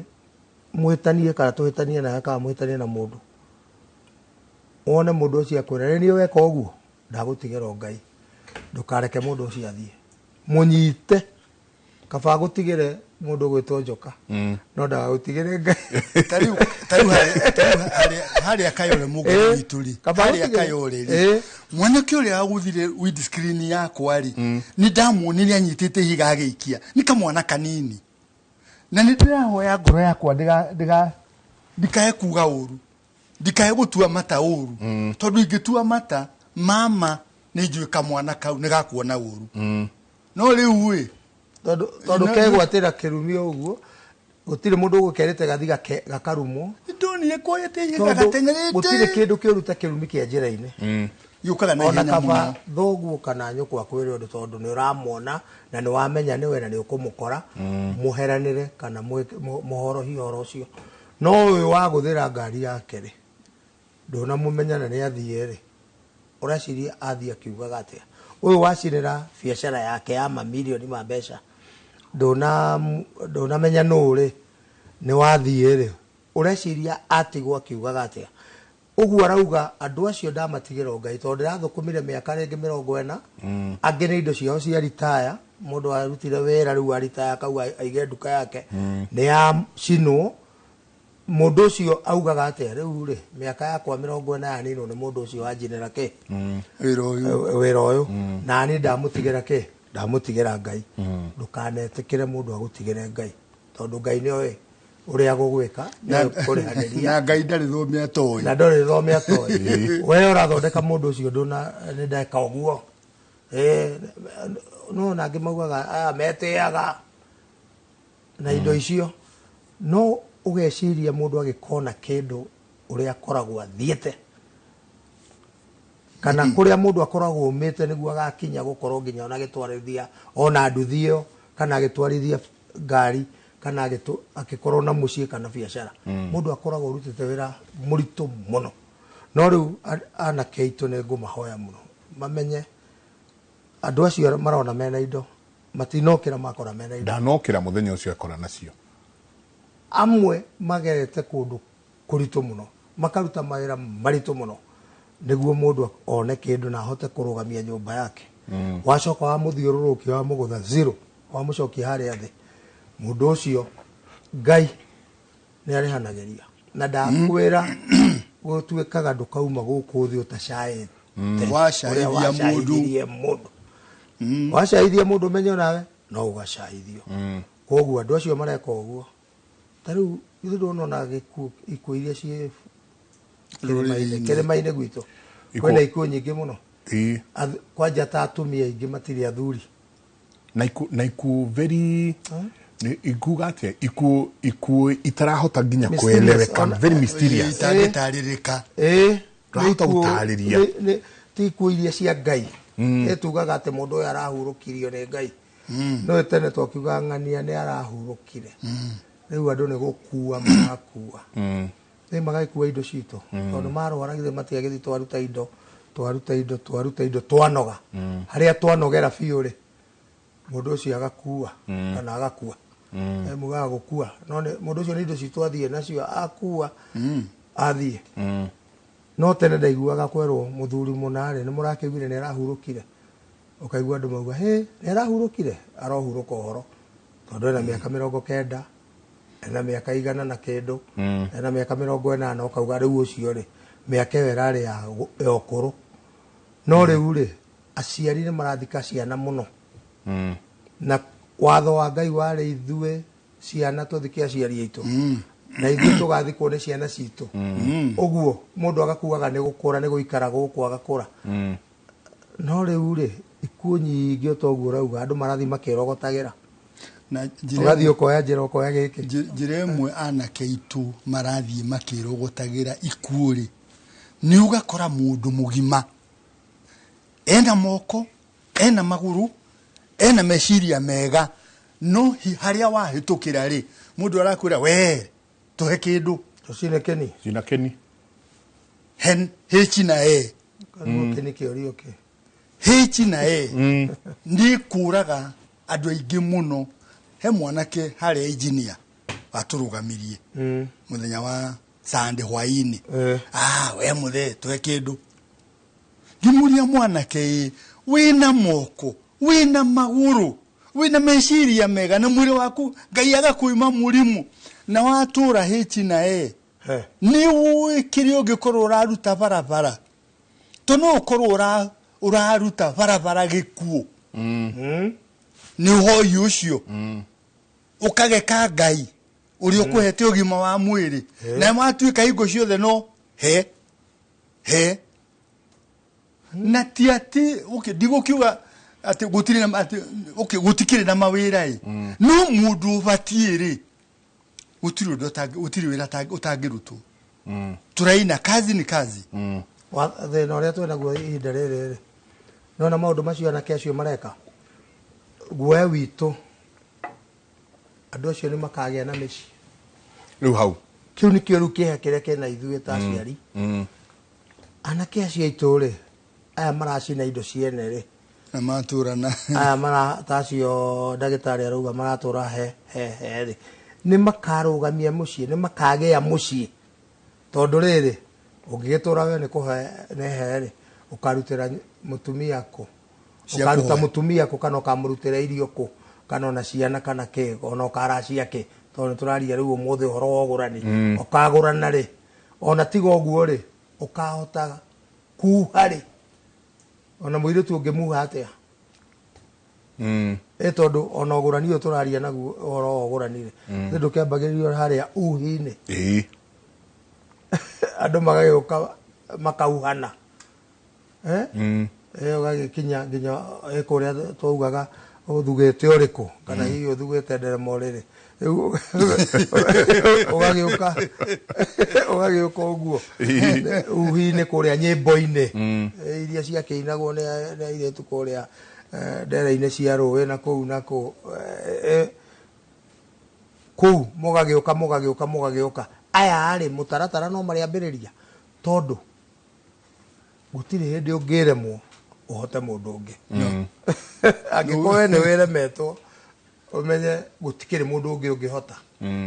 mwĩtanie kana tũhĩtanie nawe kana mwĩtanie na mũndũ, wone mũndũ ũcio akwĩra nĩ niĩ weka ũguo, ndagũtigĩra Ngai, ndũkareke mũndũ ũcio athiĩ, mũnyite. Kaba gũtigĩre mũndũ ũgwĩtwo njoka, no ndagagũtigĩre Ngai. Ta rĩu harĩa Kayore mũgũnda witũ rĩ, harĩa Kayore rĩ, mwanake ũrĩa wagũthire windscreen yakwa rĩ, nĩ ndamuonire anyitĩte ihiga agĩikia, nĩ kamwana kanini. Na nĩ ndĩrahoya ngoro yakwa ndikae kuga ũru, ndikae gũtua mata ũru, tondũ ingĩtua mata mama nĩ njũĩ kamwana kau nĩ gakuona ũru. No rĩu ĩ, tondũ kegwatĩra kĩrumi ũguo, gũtirĩ mũndũ ũgũkerĩte gathi gakarumwo. Ndonire koyete ihiga gateng'erete. Gũtirĩ kĩndũ kĩũru ta kĩrumi kĩa njĩra-inĩ. Gĩũkaga na ihenya mũno. Ona kaba thoguo kana nyũkwa akwĩre ũndũ, tondũ nĩ ũramwona na nĩ wamenya nĩwe na nĩ ũkũmũkora, mũheranĩre kana mũhorohie ũhoro ũcio. No ũyũ wagũthĩra ngari yake rĩ, ndũnamũmenya na nĩ athiĩ rĩ, ũreciria athiĩ akiugaga atĩa? Ũyũ wacinĩra biacara yake ya mamirioni ma mbeca, ndũnamenya nũũ rĩ, nĩ wathiĩ rĩ, ũreciria atigwo akiugaga atĩa? Ũguo arauga andũ acio ndamatigĩra Ngai, tondũ ndĩrathũkũmire mĩaka rĩngĩ 40, angĩ nĩ indo ciao cia ritaya, mũndũ arutire wĩra rĩu aritaya akauga aige nduka yake, nĩ yacinwo. Mũndũ ũcio augaga atĩa? Rĩu rĩ, mĩaka yakwa 40 yaninwo nĩ mũndũ ũcio wanjinĩra kĩ? Wĩra ũyũ. Wĩra ũyũ. Na niĩ ndamũtigĩra kĩ? Ndamũtigĩra Ngai. Ndũkanetĩkĩre mũndũ agũtigĩre Ngai, tondũ Ngai nĩoĩ ũrĩa agũgwĩka, nĩoĩ kũrĩhanĩria. Na Ngai ndarĩ thome atoĩ. Na ndarĩ thome atoĩ. We ũrathondeka mũndũ ũcio ndũna, nĩ ndeka ũguo. No na angĩ maugaga, aya metĩaga na indo icio. No ũgeciria mũndũ agĩkona kĩndũ ũrĩa akoragwo athiĩte, kana kũrĩa mũndũ akoragwo umĩte nĩguo agakinya gũkorwo nginya ona agĩtwarithia ona nduthi ĩyo, kana agĩtwarithia ngari, kana agĩkorwo na mũciĩ kana biacara. Mũndũ akoragwo arutĩte wĩra mũritũ mũno. No rĩu anake aitũ nĩ ngũmahoya mũno mamenye andũ acio marona mena indo matinokĩra makora mena indo. Ndanokĩra mũthenya ũcio akora nacio. Amwe magerete kũndũ kũritũ mũno, makaruta mawĩra maritũ mũno nĩguo mũndũ one kĩndũ na ahote kũrũgamia nyũmba yake. Wacoka wamũthiũrũrũkia wamũgũtha zero, wamũcokia harĩa thĩ, mũndũ ũcio Ngai nĩ arĩhanagĩria. Na ndakwĩra Gũtuĩkaga ndũkauma gũkũ thĩ ũtacaĩte. Wacaithia mũndũ. Wacaithia mũndũ menye nawe no ũgacaithio. Koguo andũ acio mareka ũguo. Ta rĩu ithuĩ ndũrona gĩkuũ ikuũ iria ciĩ kĩrĩma-inĩ gwitũ. Kwĩna ikuũ nyingĩ mũno. Kwanja ta atumia aingĩ matirĩ athuri. Na ikuũ very ikuga atia ikuũ itarahota nginya kueleweka, very mysterious. Itangĩtarĩrĩka. Ndũrahota gũtarĩria. Ti ikuũ iria cia Ngai. Ĩtugaga atĩ mũndũ ũyũ arahurũkirio nĩ Ngai. No tene twakiuga ng'ania nĩ arahurũkire. Rĩu andũ nĩ gũkua marakua. Nĩ magagĩkua indo citũ. Tondũ marwara githĩ matiagĩthiĩ twaruta indo, twaruta indo, twaruta indo, twanoga. Harĩa twanogera biũ rĩ, mũndũ ũcio agakua kana agakua. Mugaga gũkua. No mũndũ ũcio nĩ indo citũ athiĩ nacio akua athiĩ. No tene ndaiguaga kwerwo mũthuri mũna rĩ, nĩ mũrakĩiguire nĩ arahurũkire. Ũkaigua andũ mauga, hĩ, nĩ arahurũkire, arohurũka ũhoro. Tondũ ena mĩaka 90, ena mĩaka 100 na kĩndũ, ena mĩaka 80, ũkauga rĩu ũcio rĩ, mĩaka ĩyo ĩrarĩ ya ũkũrũ. No rĩu rĩ, aciari nĩ marathika ciana mũno. Na watho wa Ngai warĩ ithuĩ ciana tũthike aciari aitũ. Na ithuĩ tũgathikwo nĩ ciana citũ. Ũguo mũndũ agakuaga nĩ gũkũra, nĩ gũikara gũkũ agakũra. No rĩu rĩ, ikuũ nyingĩ o toguo ũrauga, andũ marathiĩ makĩrogotagĩra. Ũgathiĩ ũkoya njĩra ũkoya gĩkĩ. Njĩra ĩmwe anake aitũ marathiĩ makĩrogotagĩra ikuũ rĩ, nĩ ũgakora mũndũ mũgima ena moko, ena magũrũ, ena meciria mega, no harĩa wahĩtũkĩra rĩ, mũndũ arakwĩra we tũhe kĩndũ. Tũcine kĩni. Cina kĩni. Hen H na E. Kĩni kĩũrio kĩ. H na E. Nĩ kũraga andũ aingĩ mũno. He mwanake harĩa engineer watũrũgamirie mũthenya wa Sunday hwaĩ-inĩ. We mũthee tũhe kĩndũ. Ngĩmũria mwanake ĩ, wĩna moko, wĩna magũrũ, wĩna meciria mega na mwĩrĩ waku Ngai agakwĩma mũrimũ na watũra H na E. Nĩ ũĩ kĩrĩa ũngĩkorwo ũraruta barabara. To no ũkorwo ũraruta barabara gĩkuũ. Nĩ ũhoi ũcio. Ũkageka Ngai ũrĩa ũkũhete ũgima wa mwĩrĩ. Na watuĩka hingo ciothe no he he. Na ti atĩ okay, ndigũkiuga atĩ gũtirĩ na atĩ okay, gũtikĩrĩ na mawĩra ĩ. No mũndũ ũbatiĩ rĩ, gũtirĩ ũndũ gũtirĩ wĩra ũtangĩrutwo. Tũraina kazi ni kazi. Thĩna ũrĩa twĩnaguo ihinda rĩrĩ rĩ, nona maũndũ macio anake acio mareka, guoya witũ andũ acio nĩ makagĩa na mĩciĩ. Rĩu hau. Kĩu nĩkĩo rĩu kĩeha kĩrĩa kĩna ithuĩ ta aciari. Anake acio aitũ rĩ, aya maracina indo ciene rĩ, na matũrana. Aya mara ta acio ndagĩtarĩ arauga maratũra he he he rĩ, nĩ makarũgamia mũciĩ, nĩ makagĩa mũciĩ. Tondũ rĩrĩ, ũngĩgĩtũra we nĩ kũhe nĩ he rĩ, ũkarutĩra mũtumia kũ? Ũkaruta mũtumia kũ kana ũkamũrutĩra irio kũ? Kana ona ciana kana kĩ, ona ũkaracia kĩ? Tondũ nĩ tũraria rĩu ũmũthĩ ũhoro wa ũgũrani. Ũkagũrana rĩ, ona tiga ũguo rĩ, ũkahota kuha rĩ, ona mũirĩtu ũngĩmuha atĩa? Ĩ tondũ ona ũgũrani ũyũ tũraria naguo ũhoro wa ũgũrani rĩ, nĩ ndũkĩambagĩrĩrio harĩa uhi-inĩ. Andũ magagĩũka makauhana. Ũgagĩkinya nginya kũrĩa twaugaga ũthugĩte ũrĩkũ kana hihi ũthugĩte nderemo rĩrĩ. Rĩu ũgagĩũka ũgagĩũka ũguo uhi-inĩ kũrĩa nyĩmbo-inĩ iria ciakĩinagwo nĩ airĩtu kũrĩa ndere-inĩ cia rũĩ na kũu na kũu. Kũu mũgagĩũka mũgagĩũka mũgagĩũka. Aya rĩ mũtaratara no marĩambĩrĩria tondũ gũtirĩ hĩndĩ ũngĩremwo ũhote mũndũ ũngĩ. Angĩkorwo we nĩ wĩremetwo ũmenye gũtikĩrĩ mũndũ ũngĩ ũngĩhota.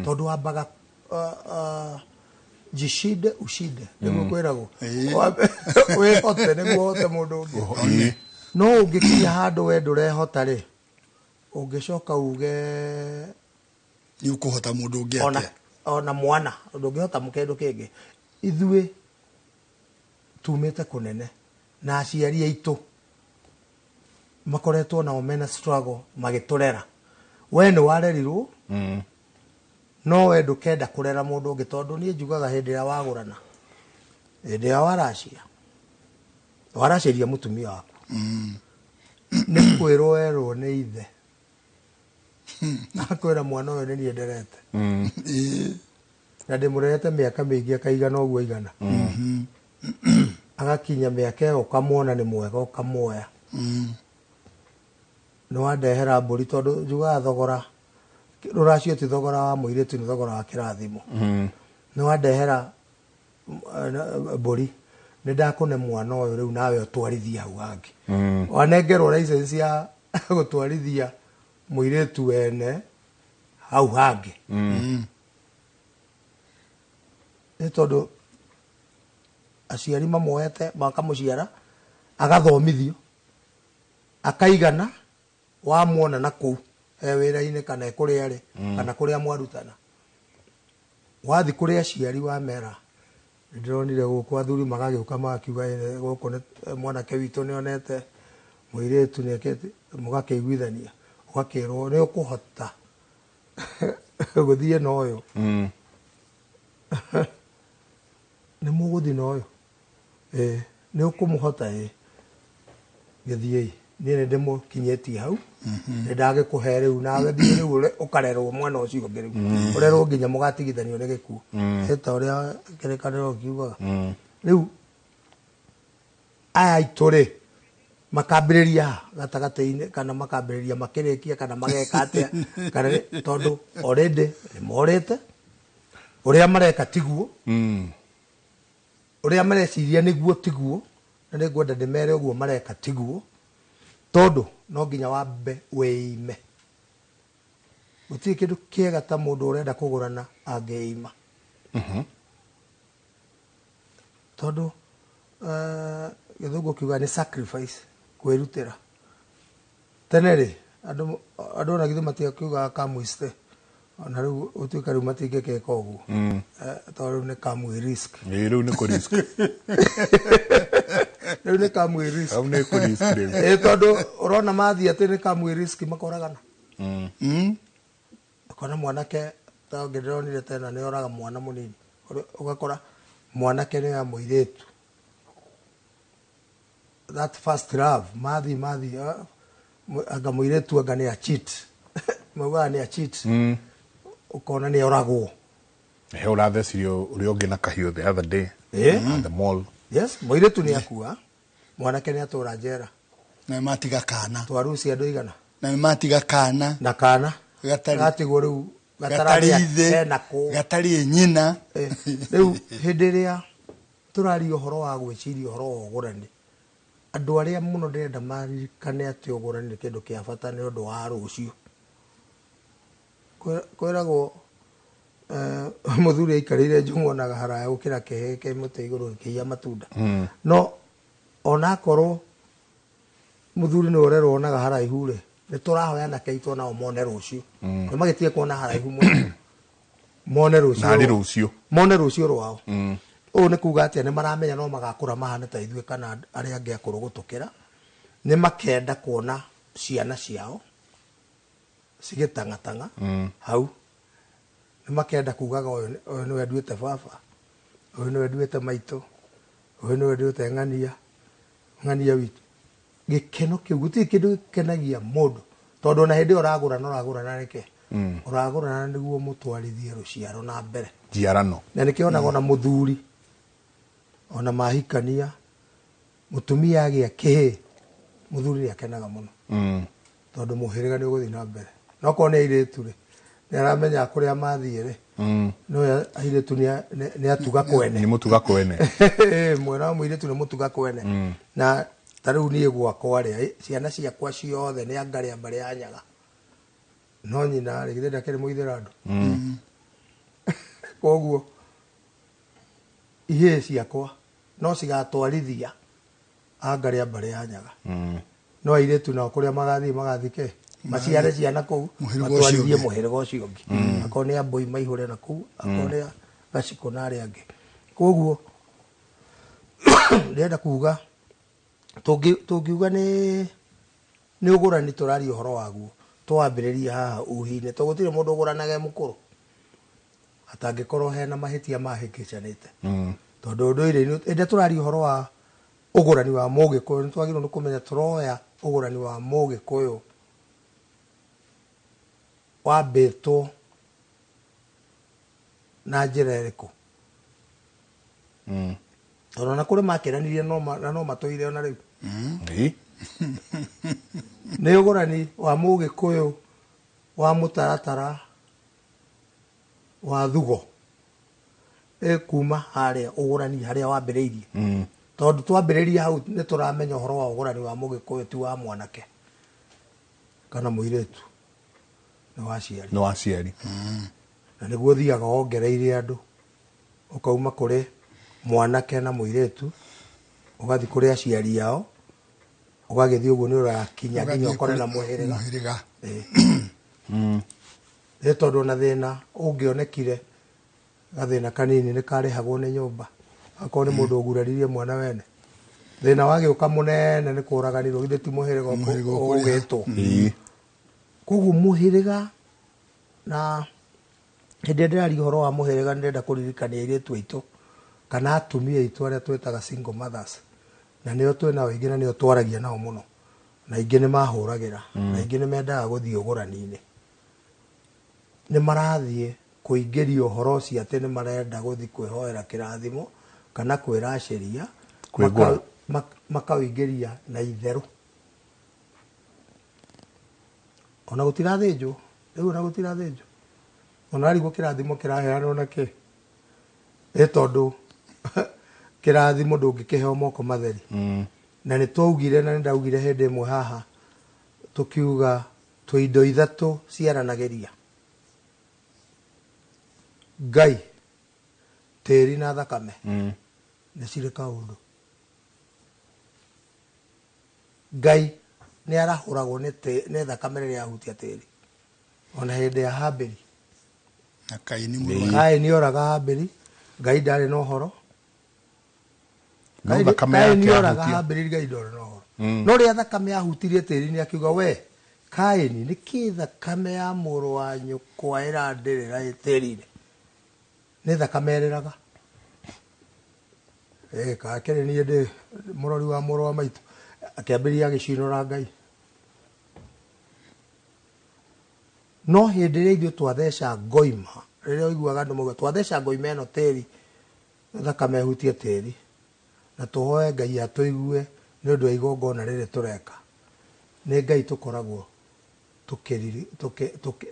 Tondũ wambaga jishinde ushinde nĩguo kwĩragwo. Wĩhote nĩguo ũhote mũndũ ũngĩ. No ũngĩkinya handũ we ndũrehota rĩ, ũngĩcoka uge nĩ ũkũhota mũndũ ũngĩ atĩa? Ona mwana ndũngĩhota kĩndũ kĩngĩ. Ithuĩ Tumĩte kũnene na aciari aitũ makoretwo nao mena struggle magĩtũrera. We nĩ warerirwo no we ndũkenda kũrera mũndũ ũngĩ tondũ niĩ njugaga hĩndĩ ĩrĩa wagũrana, hĩndĩ ĩrĩa waracia, waracĩria mũtumia waku nĩ kwĩrwo werwo nĩ ithe akwĩra mwana ũyũ nĩ niĩ nderete na ndĩmũrerete mĩaka mĩingĩ akaigana ũguo aigana, agakinya mĩaka ĩyo ũkamwona nĩ mwega ũkamuoya. Nĩ wandehera mbũri tondũ njugaga thogora rũracio ti thogora wa mũirĩtu, nĩ thogora wa kĩrathimo. Nĩ wandehera mbũri, nĩ ndakũne mwana ũyũ rĩu nawe ũtwarithie hau hangĩ. Wanengerwo license ya gũtwarithia mũirĩtu wene hau hangĩ. Nĩ tondũ aciari mamuoete makamũciara agathomithio akaigana wamuona na kũu e wĩra-inĩ kana e kũrĩa arĩ kana kũrĩa mwarutana. Wathi kũrĩ aciari wamera ndĩronire gũkũ athuri magagĩũka magakiuga gũkũ nĩ mwanake witũ nĩonete mũirĩtu nĩekĩte, mũgakĩiguithania ũgakĩrwo nĩ ũkũhota gũthiĩ na ũyũ. Nĩ mũgũthiĩ na ũyũ, nĩ ũkũmũhota, gĩthiĩi niĩ nĩ ndĩmũkinyĩtie hau, nĩ ndagĩkũhe rĩu nawe thiĩ rĩu ũkarerwo mwana ũcio ũngĩ rĩu ũrerwo nginya mũgatigithanio nĩ gĩkuũ, nĩ ta ũrĩa kĩrĩkanĩro kiugaga. Rĩu aya aitũ rĩ makambĩrĩria gatagatĩ-inĩ kana makambĩrĩria makĩrĩkia kana mageka atĩa, kana tondũ already nĩ morĩte ũrĩa mareka tiguo, ũrĩa mareciria nĩguo tiguo, na nĩ ngwenda ndĩmere ũguo mareka tiguo, tondũ no nginya wambe wĩime. Gũtirĩ kĩndũ kĩega ta mũndũ ũrenda kũgũrana angĩima. Tondũ gĩthũngũ kiuga nĩ sacrifice, kwĩrutĩra. Tene rĩ andũ ona githĩ matiakiugaga kamwiste, ona rĩu gũtuĩka rĩu matingĩkeka ũguo, tondũ rĩu nĩ kamwĩ risk. Rĩu nĩ kũ risk. Rĩu nĩ kamwĩ risk. Hau nĩ kũ risk rĩu. Tondũ ũrona mathiĩ atĩ nĩ kamwĩ risk makoragana. Ũkona mwanake ta ũngĩ ndĩronire tena nĩ oraga mwana mũnini, ũgakora mwanake nĩ ya mũirĩtu. That first love mathi anga mũirĩtu anga nĩ a cheat, maugaga nĩ a cheat, ũkona nĩ oragwo. He ũrathecirio ũrĩa ũngĩ na kahiũ the other day at the mall. Yes, mũirĩtu nĩ akua, mwanake nĩ atũra njera. Na matiga kana. Twaruci andũ igana. Na matiga kana. Na kana. Gatigwo rĩu gatarĩ ithe, gatarĩ nyina. Rĩu hĩndĩ ĩrĩa tũraria ũhoro wa gwĩciria ũhoro wa ũgũrani, andũ arĩa mũno ndĩrenda maririkane atĩ ũgũrani nĩ kĩndũ kĩa bata nĩ ũndũ wa rũciũ. Kwĩragwo mũthuri aikarĩire njũng'wa onaga haraya gũkĩra kĩhĩĩ kĩ mũtĩ igũrũ gĩkĩiya matunda. No onakorwo mũthuri nĩwe ũrerwo onaga haraihu rĩ, nĩ tũrahoya anake aitũ onao mone rũciũ. Nĩ magĩtige kuona haraihu mũno, mone rũciũ. Narĩ rũciũ. Mone rũciũ rwao. Ũũ nĩ kuga atĩa, nĩ maramenya no magakũra mahane ta ithuĩ kana arĩa angĩ akũrũ gũtũkĩra. Nĩ makenda kuona ciana ciao cigĩtang'atang'a hau. Nĩ makenda kugaga ũyũ nĩwe nduĩte baba, ũyũ nĩwe nduĩte maitũ, ũyũ nĩwe nduĩte ng'ania, ng'ania witũ. Gĩkeno kĩu gũtirĩ kĩndũ gĩkenagia mũndũ, tondũ ona hĩndĩ ĩyo ũragũrana ũragũrana nĩkĩ? Ũragũrana nĩguo mũtwarithie rũciaro na mbere. Njiarano. Na nĩkĩo onaga ona mũthuri ona mahikania mũtumia agĩa kĩhĩĩ, mũthuri nĩ akenaga mũno. Tondũ mũhĩrĩga nĩ ũgũthiĩ na mbere. No korwo nĩ airĩtu rĩ, nĩ aramenya kũrĩa mathiĩ rĩ, no airĩtu nĩ atuga kwene. Nĩ mũtuga kwene. Mwena wa mũirĩtu nĩ mũtuga kwene. Na ta rĩu niĩ gwakwa rĩ, ciana ciakwa ciothe nĩ angarĩa mbarĩ ya Nyaga. No nyina rĩ, githĩ ndakĩrĩ mũithĩrandũ? Koguo ihĩĩ ciakwa no cigatwarithia angarĩa mbarĩ ya Nyaga. No airĩtu nao kũrĩa magathiĩ magathiĩ kĩ? Maciare ciana kũu, matwarithie mũhĩrĩga ũcio ũngĩ. Akorwo nĩ ambũi maihũre na kũu, akorwo nĩ gacikũ na arĩa angĩ. Koguo Ndĩrenda kuga tũngiuga nĩ ũgũrani tũraria ũhoro waguo twambĩrĩria haha uhi-inĩ tondũ gũtirĩ mũndũ ũgũranaga e mũkũrũ atangĩkorwo hena mahĩtia mahĩngĩcanĩte. Tondũ ũndũire-inĩ ĩndĩ tũraria ũhoro wa ũgũrani wa mũgĩkũyũ nĩ twagĩrĩirwo nĩ kũmenya tũroya ũgũrani wa mũgĩkũyũ wambĩtwo na njĩra ĩrĩkũ. Tondũ ona kũrĩ makĩranirie na no matũire ona rĩu. Nĩ ũgũrani wa mũgĩkũyũ wa mũtaratara wa thugo kuma harĩa ũgũrani harĩa wambĩrĩirie. Tondũ twambĩrĩria hau nĩ tũramenya ũhoro wa ũgũrani wa mũgĩkũyũ ti wa mwanake kana mũirĩtu, nĩ wa aciari. Nĩ wa aciari. Na nĩguo ũthiaga wongereire andũ ũkauma kũrĩ mwanake na mũirĩtu ũgathiĩ kũrĩ aciari ao ũgagĩthiĩ ũguo nĩ ũrakinya nginya ũkore na mũhĩrĩga. Nĩ tondũ ona thĩna ũngĩonekire gathĩna kanini nĩ karĩhagwo nĩ nyũmba akorwo nĩ mũndũ ũguraririe mwana wene thĩna wagĩũka mũnene nĩ kũraganirwo githĩ ti mũhĩrĩga ũgĩtwo. Koguo mũhĩrĩga na hĩndĩ ĩrĩa ndĩraria ũhoro wa mũhĩrĩga nĩ ndĩrenda kũririkania airĩtu aitũ kana atumia aitũ arĩa twĩtaga single mothers na nĩo twĩnao aingĩ na nĩo twaragia nao mũno na aingĩ nĩ mahũragĩra na aingĩ nĩ mendaga gũthiĩ ũgũrani-inĩ. Nĩ marathiĩ kũingĩria ũhoro ũcio atĩ nĩ marenda gũthiĩ kwĩhoera kĩrathimo kana kwĩracĩria makawĩingĩria na itherũ ona gũtirathĩnjwo rĩu ona gũtirathĩnjwo ona arigwo kĩrathimo kĩraheanwo na kĩ ĩ tondũ kĩrathimo ndũngĩkĩheo moko matheri. Na nĩ twaugire na nĩ ndaugire hĩndĩ ĩmwe haha tũkiuga twĩ indo ithatũ ciaranagĩria Ngai tĩri na thakame nĩ cirĩ kaũndũ. Ngai nĩ arahũragwo nĩ thakame rĩrĩa ahutia tĩri ona hĩndĩ ya Habili na Kaini mũrũ Kaini oraga Habili Ngai ndarĩ na ũhoro. Kaini oraga Habili Ngai ndarĩ na ũhoro. No rĩrĩa thakame yahutirie tĩri nĩ akiuga we Kaini nĩ kĩ thakame ya mũrũ wa nyũkwa ĩrandĩrĩra tĩri-inĩ nĩ thakame ĩrĩraga. Kakĩrĩ niĩ ndĩ mũrori wa mũrũ wa maitũ akĩambĩrĩria agĩcinũra Ngai. No hĩndĩ ĩrĩa ithuĩ twatheca ngoima rĩrĩa ũiguaga andũ mauga twatheca ngoima ĩno tĩri thakame ĩhutie tĩri na tũhoe Ngai atũigue nĩ ũndũ wa igongona rĩrĩ tũreka nĩ Ngai tũkoragwo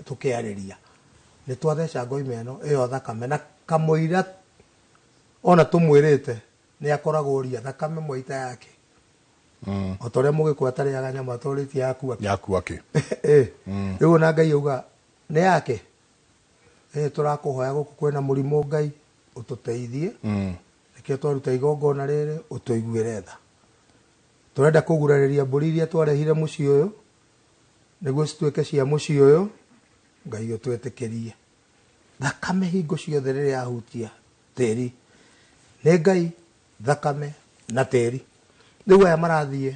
tũkĩarĩria nĩ twatheca ngoima ĩno ĩyo thakame na kamũira ona tũmwĩrĩte nĩ akoragwo ũria thakame mwaita yake o ta ũrĩa mũgĩkũyũ atarĩaga nyama atũrĩtie yaku akĩ. Rĩu ona Ngai auga nĩ yake tũrakũhoya gũkũ kwĩna mũrimũ Ngai ũtũteithie nĩkĩo twaruta igongona rĩrĩ ũtũiguĩre tha. Tũrenda kũgurarĩria mbũri iria twarehire mũciĩ ũyũ nĩguo cituĩke cia mũciĩ ũyũ Ngai ũtwĩtĩkĩrie. Thakame hingo ciothe rĩrĩa yahutia tĩri nĩ Ngai thakame na tĩri. Rĩu aya marathiĩ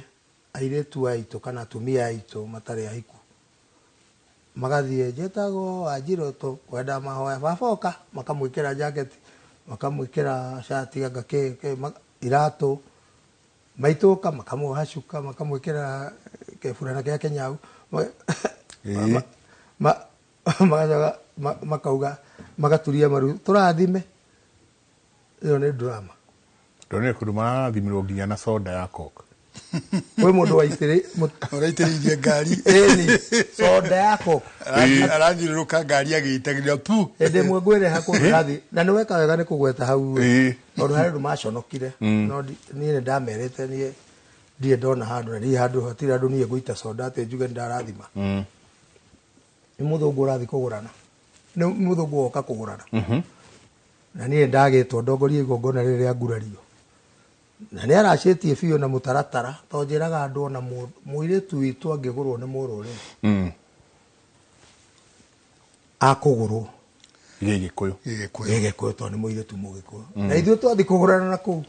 airĩtu aitũ kana atumia aitũ matarĩ ahiku magathiĩ njĩtagwo Wanjirũ tũkwenda mahoya baba oka makamwĩkĩra jaketi makamwĩkĩra cati anga kĩ iratũ maitũka makamuoha cuka makamwĩkĩra kĩburana kĩa kĩnyau magacoka makauga magaturia maru tũrathime. Ĩyo nĩ drama. Ndonire kũndũ marathimirwo nginya na soda ya Coke. Kwĩ mũndũ ũraitĩrĩirie ngari ĩni soda ya Coke arathiũrũrũka ngari agĩitagĩrĩra pu. Hĩndĩ ĩmwe ngwĩre kũndũ rathiĩ na nĩ weka wega nĩ kũgweta hau tondũ harĩ andũ maconokire no niĩ nĩ ndamerĩte niĩ ndirĩ ndona handũ na ndirĩ handũ hatirĩ andũ niĩ ngũita soda atĩ njuge nĩ ndarathima. Nĩ mũthũngũ ũrathiĩ kũgũrana nĩ mũthũngũ woka kũgũrana na niĩ ndagĩtwo ndongorie igongona rĩrĩ rĩa ngurario na nĩ aracĩtie biũ na mũtaratara tondũ njĩraga andũ ona mũirĩtu witũ angĩgũrwo nĩ mũrũrĩrĩ akũgũrwo gĩgĩkũyũ gĩgĩkũyũ tondũ nĩ mũirĩtu mũgĩkũyũ na ithuĩ twathiĩ kũgũrana na kũu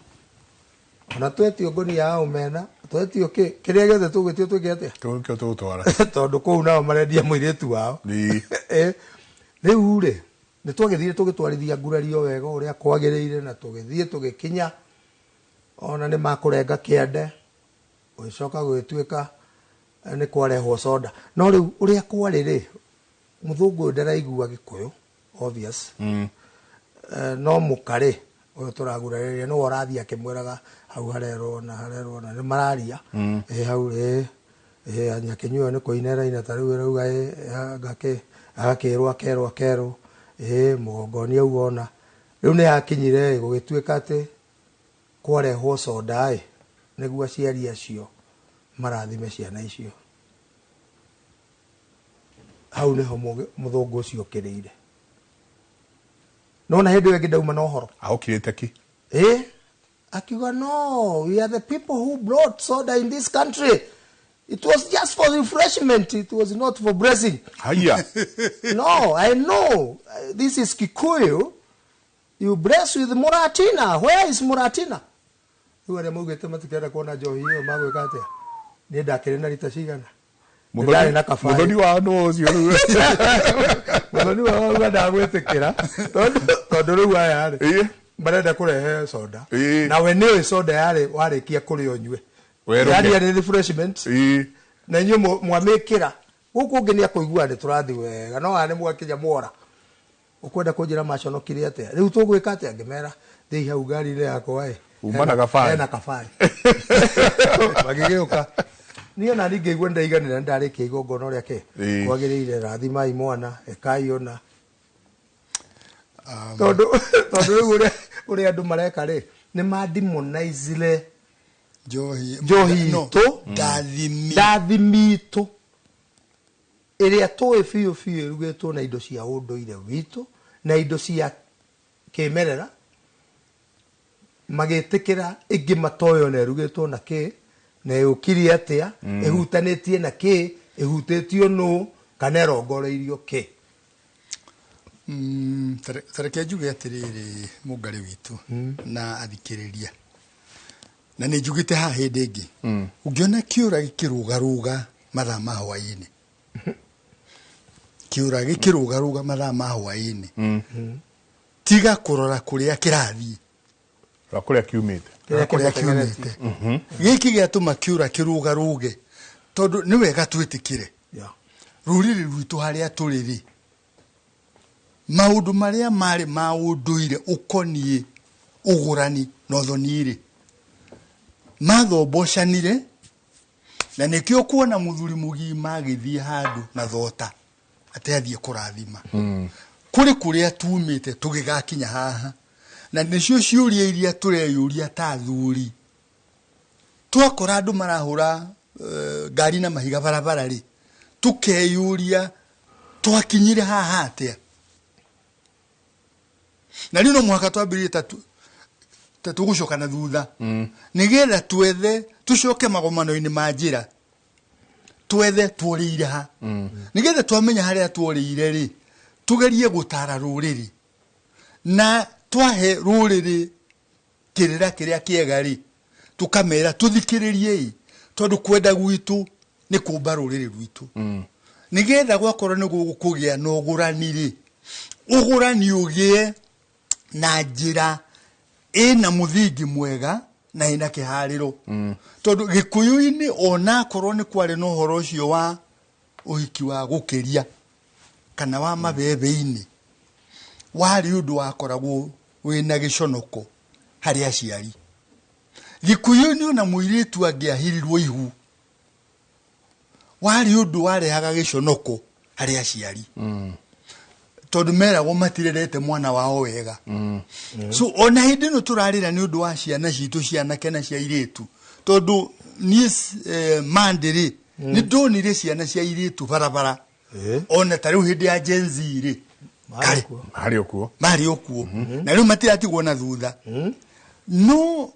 Ona twetio ngonia ya omena, twetio kĩ kĩrĩa gĩothe tũgwĩtio twĩke atĩa? Tũkĩo tũgũtwara. Tondũ kũu nao marendia mũirĩtu wao. Rĩu rĩ, nĩ twagĩthire tũgĩtwarithia ngurario wega ũrĩa kwagĩrĩire na tũgĩthiĩ tũgĩkinya ona nĩ makũrenga kĩande gũgĩcoka gũgĩtuĩka nĩ kwarehwo soda. No rĩu ũrĩa kwarĩ rĩ, mũthũngũ ũyũ ndaraigua Gĩkũyũ obvious. No mũkarĩ ũyũ tũragurarĩria nĩwe ũrathiĩ akĩmwĩraga hau harerwo na harerwo na nĩ mararia. Hau Nyakĩnyua nĩ kũina ĩraina ta rĩu ĩrauga agakĩrwo akerwo akerwo mũgongoni auga ona rĩu nĩ yakinyire gũgĩtuĩka atĩ kwarehwo soda nĩguo aciari acio marathime ciana icio. Hau nĩho mũthũngũ ũcio ũkĩrĩire. No na hĩndĩ ĩyo ĩngĩ ndauma na ũhoro. Aũkĩrĩte ki? Akiuga no, we are the people who brought soda in this country. It was just for refreshment. It was not for blessing. Haya. No, I know. This is Kikuyu. You bless with Muratina. Where is Muratina? Rĩu arĩa maugĩte matikenda kuona njohi ĩyo magwĩka atĩa? Niĩ ndakĩrĩ na rita cigana? Ndarĩ na kabaĩ. Mũthoni wao nũ ũcio rĩu? Mũthoni wao auga ndagwĩtĩkĩra. Tondũ rĩu aya rĩ, marenda kũrehe soda. Na we nĩũĩ soda yarĩ warĩkia kũrĩa ũnyue. Yaani yarĩ refreshment. Na inyuĩ mwamĩkĩra. Gũkũ ũngĩ nĩ akũigua nĩ tũrathiĩ wega. No haha nĩ mwakinya mwora. Ũkwenda kũnjĩra maconokire atĩa? Rĩu tũgwĩka atĩa? Ngĩmera thiĩ hau ngari-inĩ yakwa Uma na kabaĩ. Hena kabaĩ. Magĩgĩũka. Niĩ ona niĩ ngĩigua nĩndaiganĩra nĩndarĩkia igongona ũrĩa kĩ kwagĩrĩire, rathimai mwana, ĩkai ũna. Tondũ rĩu ũrĩa andũ mareka rĩ, nĩ ma-demonizire njohi itũ, ndathimi itũ ĩrĩa tũĩ biũ biũ ĩrugĩtwo na indo cia ũndũire witũ na indo cia kĩmerera, magĩtĩkĩra ĩngĩ matoĩ ona ĩrugĩtwo na kĩ na ĩũkirie atĩa, ĩhutanĩtie na kĩ, ĩhutĩtio nũ kana ĩrongoreirio kĩ. Tareke njuge atĩrĩrĩ mũngarĩ witũ na athikĩrĩria, na nĩ njugĩte haha hĩndĩ ĩngĩ, ũngĩona kĩũra gĩkĩrũgarũga mathaa ma hwaĩ-inĩ, kĩũra gĩkĩrũgarũga mathaa ma hwaĩ-inĩ, tiga kũrora kũrĩa kĩrathiĩ, rora kũrĩa kiumĩte, kũrĩa kiumĩte. Gĩkĩ gĩatũma kĩũra kĩrũgarũge tondũ nĩ wega twĩtĩkĩre rũrĩrĩ rwitũ harĩa tũrĩ rĩ, maũndũ marĩa marĩ ma ũndũire ũkoniĩ ũgũrani na ũthoni rĩ, mathombocanire, na nĩkĩo kuona mũthuri mũgima agĩthiĩ handũ na thota atĩ athiĩ kũrathima. Kũrĩ kũrĩa tumĩte tũgĩgakinya haha, na nĩcio ciũria iria tũreyũria ta athuri. Twakora andũ marahũra ngari na mahiga barabara rĩ, tũkeyũria twakinyire haha atĩa. Na rĩu no mũhaka twambĩrĩrie ta tũgũcoka na thutha, nĩgetha twethe tũcoke magomano-inĩ ma njĩra, twethe tuorĩire ha, nĩgetha twamenya harĩa tuorĩire rĩ, tũgerie gũtara rũrĩrĩ, na twahe rũrĩrĩ kĩrĩra kĩrĩa kĩega rĩ, tũkamera tũthikĩrĩriei, tondũ kwenda gwitũ nĩ kũmba rũrĩrĩ rwitũ, nĩgetha gwakorwo nĩ gũkũgĩa na ũgũrani rĩ, ũgũrani ũgĩe na njĩra ĩna mũthingi mwega na ĩna kĩharĩro. Tondũ Gĩkũyũ-inĩ onakorwo nĩ kwarĩ na ũhoro ũcio wa ũhiki wa gũkĩria kana wa mabebe-inĩ, warĩ ũndũ wakoragwo wĩna gĩconoko harĩ aciari. Gĩkũyũ-inĩ ona mũirĩtu angĩahirirwo ihu, warĩ ũndũ warehaga gĩconoko harĩ aciari, tondũ meragwo matirerete mwana wao wega. So ona hĩndĩ ĩno tũrarĩra nĩ ũndũ wa ciana citũ cia anake na cia airĩtu, tondũ niĩ Monday rĩ, nĩ ndonire ciana cia airĩtu barabara, ona ta rĩu hĩndĩ ya Gen Z rĩ, marĩ okuo, na rĩu matiratigwo na thutha. No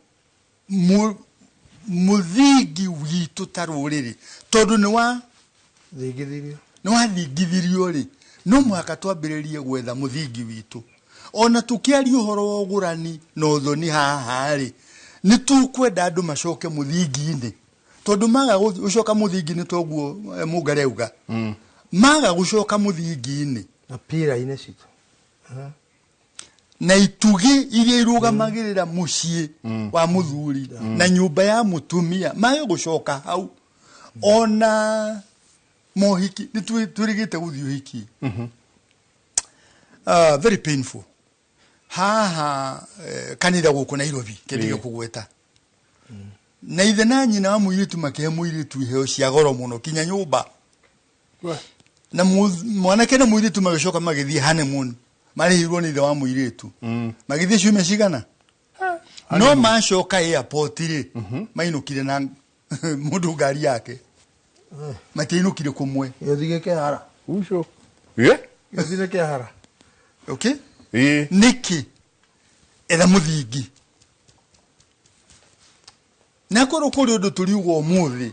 mũthingi witũ ta rũrĩrĩ, tondũ nĩ wathingithirio rĩ, no mũhaka twambĩrĩrie gwetha mũthingi witũ. Ona tũkĩaria ũhoro wa ũgũrani na ũthoni haha rĩ, Nĩ tũkwenda andũ macoke mũthingi-inĩ, tondũ maga gũcoka mũthingi-inĩ toguo Mũngare auga, maga gũcoka mũthingi-inĩ na pira-inĩ citũ na itugĩ iria irũgamagĩrĩra mũciĩ wa mũthuri na nyũmba ya mũtumia, mage gũcoka hau. Ona mohiki nĩ twĩrĩgĩte gũthiĩ ũhiki, very painful haha kanitha gũkũ Nairobi kĩndige kũgweta, na ithe na nyina wa mũirĩtu makĩhe mũirĩtu iheo cia goro mũno kinya nyũmba, na mwanake na mũirĩtu magĩcoka magĩthiĩ honeymoon, marĩhirwo nĩ ithe wa mũirĩtu, magĩthiĩ ciumia cigana, no macoka airport rĩ, mainũkire na mũndũ ngari yake, matiainũkire kũmwe. Gĩthiĩ kĩhara. Ucio. Gĩthiĩ kĩhara. Okay? Nĩkĩ? Etha mũthingi. Na korwo kũrĩ ũndũ tũriuga ũmũthĩ,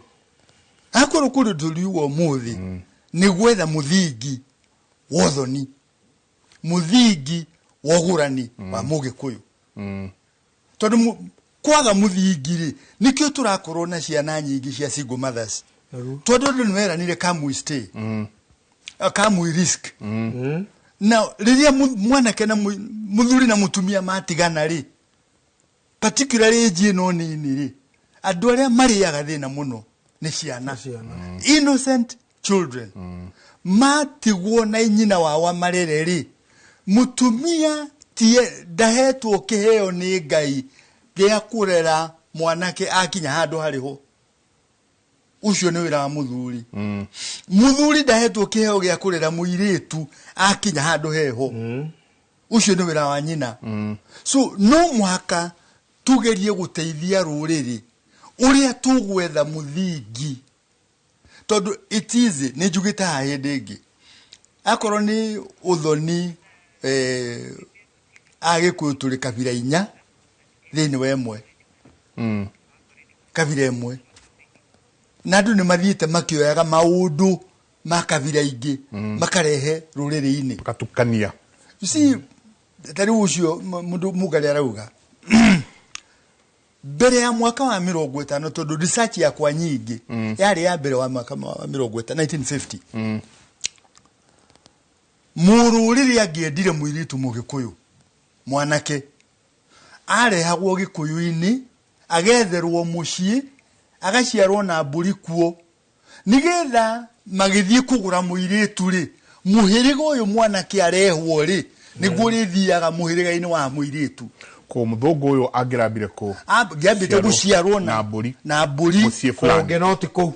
akorwo kũrĩ ũndũ tũriuga ũmũthĩ, nĩ gwetha mũthingi wa ũthoni, mũthingi wa ũgũrani wa Mũgĩkũyũ. Tondũ kwaga mũthingi rĩ, nĩkĩo tũrakorwo na ciana nyingĩ cia single mothers. Tondũ andũ nĩ meranire come we stay, come we risk. Now rĩrĩa mwanake na mũthuri na mũtumia matigana rĩ, particularly age ĩno nini rĩ, andũ arĩa marĩaga thĩna mũno nĩ ciana, innocent children. Matigwo na nyina wao marere rĩ, mũtumia tie ndahetwo kĩheo nĩ Ngai gĩa kũrera mwanake akinya handũ harĩ ho. Ũcio nĩ wĩra wa mũthuri. Mũthuri ndahetwo kĩheo gĩa kũrera mũirĩtu akinya handũ heho. Ũcio nĩ wĩra wa nyina. So no mũhaka tugerie gũteithia rũrĩrĩ ũrĩa tũgwetha mũthingi, tondũ it is nĩ njugĩte haha hĩndĩ ĩngĩ, akorwo nĩ ũthoni, Agĩkũyũ tũrĩ kabira inya thĩinĩ wa ĩmwe, kabira ĩmwe, na andũ nĩ mathiĩte makĩoyaga maũndũ ma kabira ingĩ, makarehe rũrĩrĩ-inĩ. Makatukania. You see, ta rĩu ũcio mũndũ Mũngare arauga mbere ya mwaka wa 50, tondũ research yakwa nyingĩ yarĩ ya mbere wa mwaka wa 50, 1950. Mũrũrĩrĩ angĩendire mũirĩtu Mũgĩkũyũ mwanake, arehagwo Gĩkũyũ-inĩ, agetherwo mũciĩ, agaciarwo na mbũri kuo, nĩgetha magĩthiĩ kũgũra mũirĩtu rĩ, mũhĩrĩga ũyũ mwanake arehwo rĩ, nĩguo ũrĩthiaga mũhĩrĩga-inĩ wa mũirĩtu. Ko mũthũngũ ũyũ angĩrambire kũ? Angĩambĩte gũciarwo na mbũri. Na mbũri. Mũciĩ fulani. Kũngĩ no ti kũu.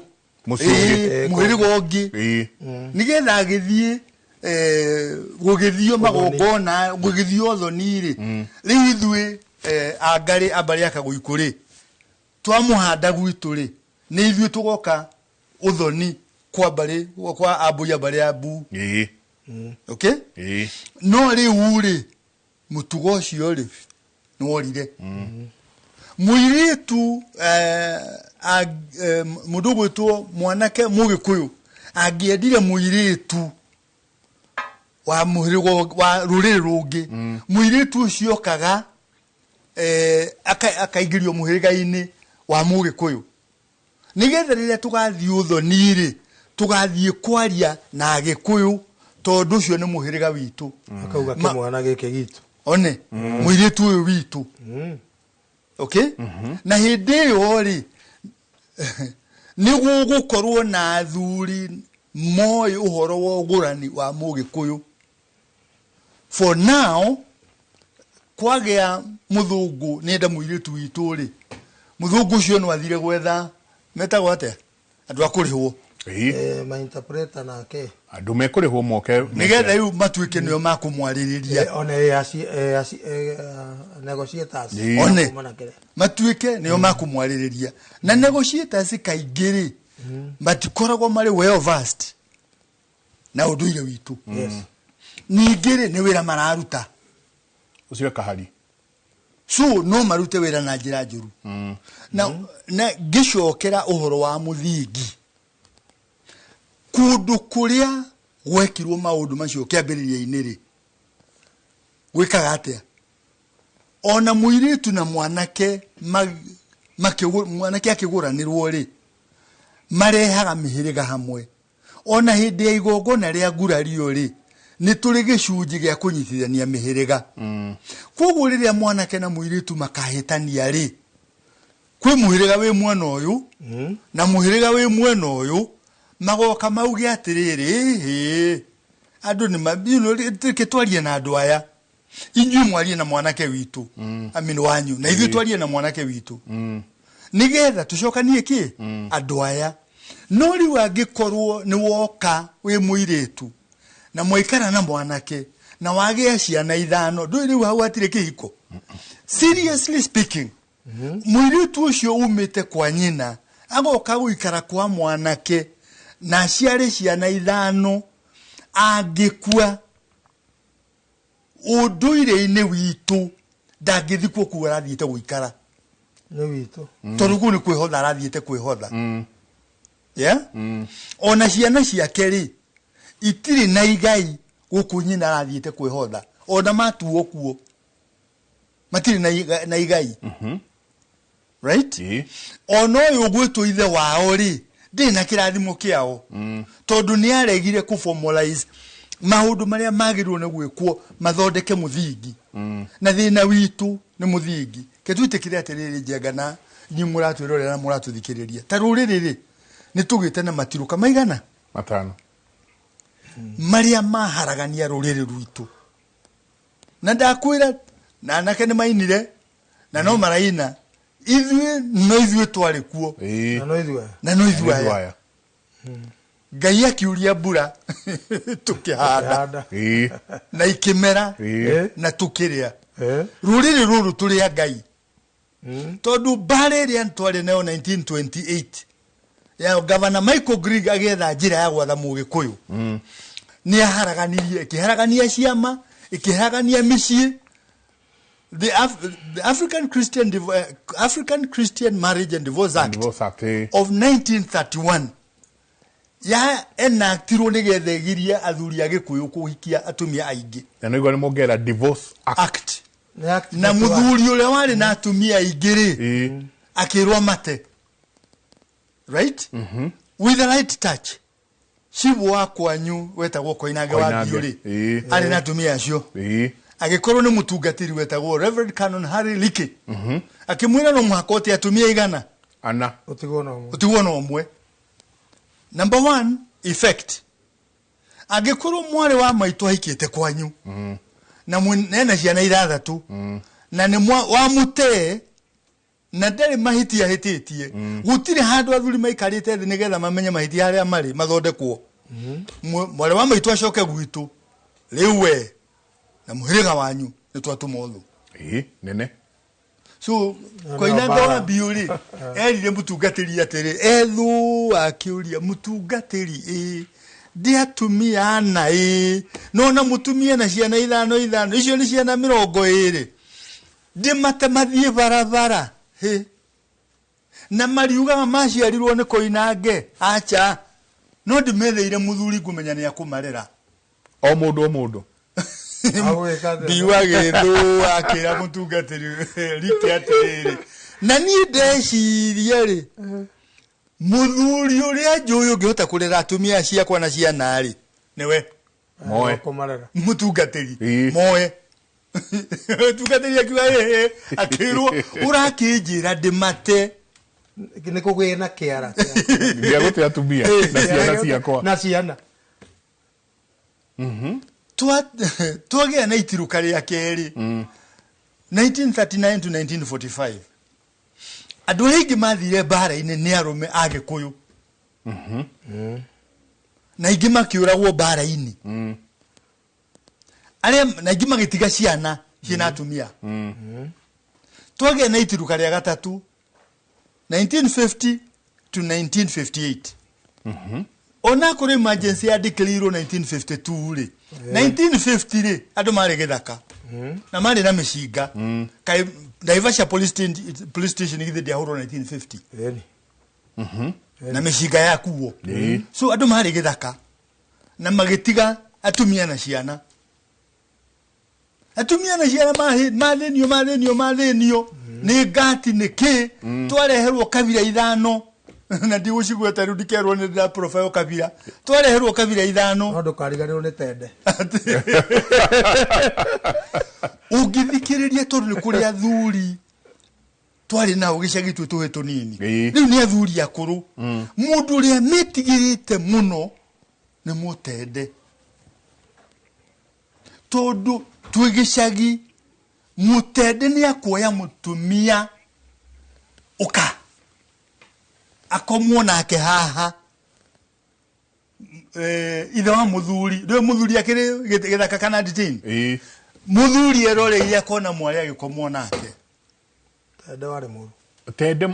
Mũciĩ ũngĩ. Mũhĩrĩga ũngĩ. Nĩgetha agĩthiĩ, gũgĩthio magongona, gũgĩthio ũthoni rĩ. Rĩu ithuĩ, angarĩ ambarĩ ya Kagũikũ rĩ, twamũhanda gwitũ rĩ, nĩ ithuĩ tũgoka ũthoni kwa mbarĩ, kwa ambũi a mbarĩ ya mbu. Okay? No rĩu rĩ, mũtugo ũcio rĩ, nĩ worire. Mũirĩtu, mũndũ ũgwĩtwo mwanake Mũgĩkũyũ angĩendire mũirĩtu wa mũhĩrĩga wa rũrĩrĩ rũngĩ, mũirĩtu ũcio okaga, akaingĩrio mũhĩrĩga-inĩ wa Mũgĩkũyũ, nĩgetha rĩrĩa tũgathiĩ ũthoni rĩ, tũgathiĩ kwaria na Agĩkũyũ, tondũ ũcio nĩ mũhĩrĩga witũ. Akauga kĩmwana gĩkĩ gitũ. One, mũirĩtu ũyũ witũ. Okay? Na hĩndĩ ĩyo rĩ, nĩ gũgũkorwo na athuri moĩ ũhoro wa ũgũrani wa Mũgĩkũyũ. For now, kwagĩa mũthũngũ nĩenda mũirĩtu witũ rĩ, mũthũngũ ũcio no athire gwetha, metagwo atĩa? Andũ a kũrĩhwo. Ma interpreter nake. Andũ mekũrĩhwo moke nĩgetha rĩu matuĩke nĩo makũmwarĩrĩria. One, aci, negotiators. One. Kuma na kĩrĩa. Matuĩke nĩo makũmwarĩrĩria. Na negotiators kaingĩ rĩ, matikoragwo marĩ well versed na ũndũire witũ. Ningĩ rĩ, nĩ wĩra mararuta. Ũcio kahari. So no marute wĩra na njĩra njũru. Na ngĩcokera ũhoro wa mũthingi, kũndũ kũrĩa gwekirwo maũndũ macio kĩambĩrĩria-inĩ rĩ, gwĩkaga atĩa? Ona mũirĩtu na mwanake mwanake akĩgũranĩrwo rĩ, marehaga mĩhĩrĩga hamwe. Ona hĩndĩ ya igongona rĩa ngurario rĩ, nĩ tũrĩ gĩcunjĩ gĩa kũnyitithania mĩhĩrĩga. Koguo rĩrĩa mwanake na mũirĩtu makahĩtania rĩ, kwĩ mũhĩrĩga wĩ mwena ũyũ na mũhĩrĩga wĩ mwena ũyũ, magoka mauge atĩrĩrĩ, ĩhĩ, andũ nĩ reke twarie na andũ aya, inyuĩ mwarie na mwanake witũ, I mean wanyu, na ithuĩ twarie na mwanake witũ, nĩgetha tũcokanie kĩ andũ aya. No rĩu angĩkorwo nĩ woka wĩ mũirĩtu na mwaikara na mwanake na wagĩa ciana 5, ndũĩ rĩu hau hatirĩ kĩhiko. Seriously speaking, mũirĩtu ũcio umĩte kwa nyina agoka gũikara kwa mwanake na aciare ciana 5, angĩkua ũndũire-inĩ witũ ndangĩthikwo kũu arathiĩte gũikara. Nĩ witũ. Tondũ kũu nĩ kwĩhotha arathiĩte kwĩhotha. Yeah? Ona ciana ciake rĩ, itirĩ na igai gũkũ nyina arathiĩte kwĩhotha. Ona matuo kuo matirĩ na igai. Right? Ona ũyũ ũgwĩtwo ithe wao rĩ, ndĩ na kĩrathimo kĩao. Tondũ nĩ aregire kũ-formalize maũndũ marĩa magĩrĩirwo nĩ gwĩkwo mathondeke mũthingi. Na thĩna witũ nĩ mũthingi. Ke twĩtĩkĩre atĩrĩrĩ, Njenga na inyuĩ mũratwĩrorera na mũratũthikĩrĩria, ta rũrĩrĩ rĩ, nĩ tũgĩte na matirũka maigana? 5. Marĩa maharagania rũrĩrĩ rwitũ. Na ndakwĩra, na anake nĩ mainire, na no maraina, ithuĩ no ithuĩ twarĩ kuo. Na no ithuĩ. Na no ithuĩ aya. Ngai akiuria mbura tukihanda na ikimera na tukiria. Rũrĩrĩ rũrũ tũrĩ a Ngai. Tondũ mbara ĩrĩa twarĩ nayo 1928 ya Governor Michael Grigg agĩetha njĩra ya gwatha Mũgĩkũyũ, nĩ aharaganirie, ĩkĩharagania ciama, ĩkĩharagania mĩciĩ. The African Christian Marriage and Divorce Act of 1931 ya enactirwo nĩgetha ĩgirie athuri a Gĩkũyũ kũhikia atumia aingĩ. Na nĩguo nĩ mongera Divorce Act. Na mũthuri ũrĩa warĩ na atumia aingĩ rĩ, akĩrwo mate. Right? With the right touch. Chibu wa kwanyu wetagwo Koinange wa Biũ rĩ, arĩ na atumia acio. Agĩkorwo nĩ mũtungatĩri wetagwo Reverend Canon Harry Leakey. Akĩmwĩra no mũhaka ũte atumia igana? Ana. Ũtigwo na ũmwe. Ũtigwo na ũmwe. Number 1, effect. Angĩkorwo mwarĩ wa maitũ ahikĩte kwanyu, na ena ciana 6, na nĩ wamũtee, na ndarĩ mahĩtia ahĩtĩtie, gũtirĩ handũ athuri maikarĩte thĩ nĩgetha mamenye mahĩtia harĩa marĩ mathondekwo. Mwarĩ wa maitũ acoke gwitũ, rĩu we na mũhĩrĩga wanyu nĩ twatũma ũthũ. Nene. So Koinange wa Biũ rĩ, erire mũtungatĩri atĩrĩ, ethũ akĩũria mũtungatĩri, ĩ ndĩ atumia ana, ĩ no na mũtumia na ciana 5 5, icio nĩ ciana 20, ndĩmate mathiĩ barabara, hĩ, na mariugaga maciarirwo nĩ Koinange, acha, no ndĩmetheire mũthuri ngũmenya nĩ akũmarera. O mũndũ o mũndũ. Biũ agĩthũa akĩra mũtungatĩri Rike atĩrĩrĩ, na niĩ ndeciria rĩ, mũthuri ũrĩa njũĩ ũngĩhota kũrera atumia ciakwa na ciana rĩ, nĩwe Moe. Mũtungatĩri Moe. Mũtungatĩri akiuga ĩhĩ, akĩrwo ũrakĩnjĩra ndĩmate nĩ kũgĩe na kĩara gĩa gũte atumia na ciana ciakwa na ciana. Twagĩa na itirũka rĩa kerĩ 1939 to 1945, andũ aingĩ mathire mbara-inĩ nĩ arũme a Gĩkũyũ, na aingĩ makĩũragwo mbara-inĩ, arĩa na aingĩ magĩtiga ciana ciĩna atumia. Twagĩa na itirũka rĩa gatatũ 1950 to 1958. Ona kũrĩ emergency yandĩkĩrĩirwo 1952 rĩ, 1950 rĩ, andũ marĩ gĩthaka na marĩ na mĩcinga. Kaĩ Naivasha police station githĩ ndĩahũrwo 1950 na mĩcinga yakuo. So andũ marĩ gĩthaka na magĩtiga atumia na ciana. Atumia na ciana mathĩnio mathĩnio mathĩnio nĩ ngati nĩ kĩ twareherwo kabira ithano na ndigũcigweta rĩu ndikerwo nĩ ndĩra profile kabira twareherwo kabira ithano no ndũkariganĩrwo nĩ tende ũngĩthikĩrĩria tondũ nĩ kũrĩ athuri twarĩ nao gĩcagi twĩ tũhĩ tũnini rĩu nĩ athuri akũrũ mũndũ ũrĩa metigĩrĩte mũno nĩ mũtende tondũ twĩ gĩcagi mũtende nĩ akuoya mũtumia ũka akomwo nake haha ithe wa mũthuri rĩu mũthuri akĩrĩ gĩthaka kana detain mũthuri eroreire akona mwarĩ agĩkomwo nake tende warĩ mũru tende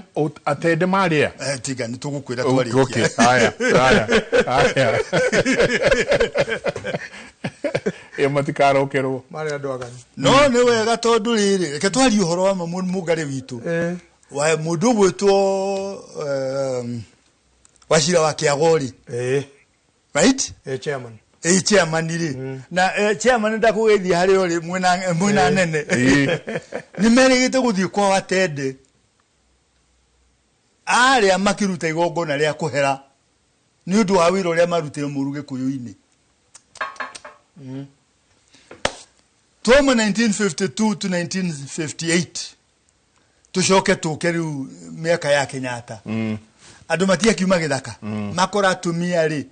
atende marĩa tiga nĩ tũgũkwĩra twarĩkia okay haya haya haya ĩ matikarokerwo marĩ andũ aganu no nĩ wega tondũ rĩrĩ reke twarie ũhoro wa mũngarĩ witũ wa mũndũ ũgwĩtwo Wachira wa Kĩago rĩ right chairman chairman rĩ na chairman ndakũgeithia harĩ o rĩ mwĩna nene nĩ merĩgĩte gũthiĩ kwa Watende arĩa makĩruta igongona rĩa kũhera nĩ ũndũ wa wĩra ũrĩa marutire mũru Gĩkũyũ-inĩ. Twauma 1952 to 1958 tucoke tũke rĩu mĩaka ya Kenyatta andũ matiakiuma gĩthaka makora atumia rĩ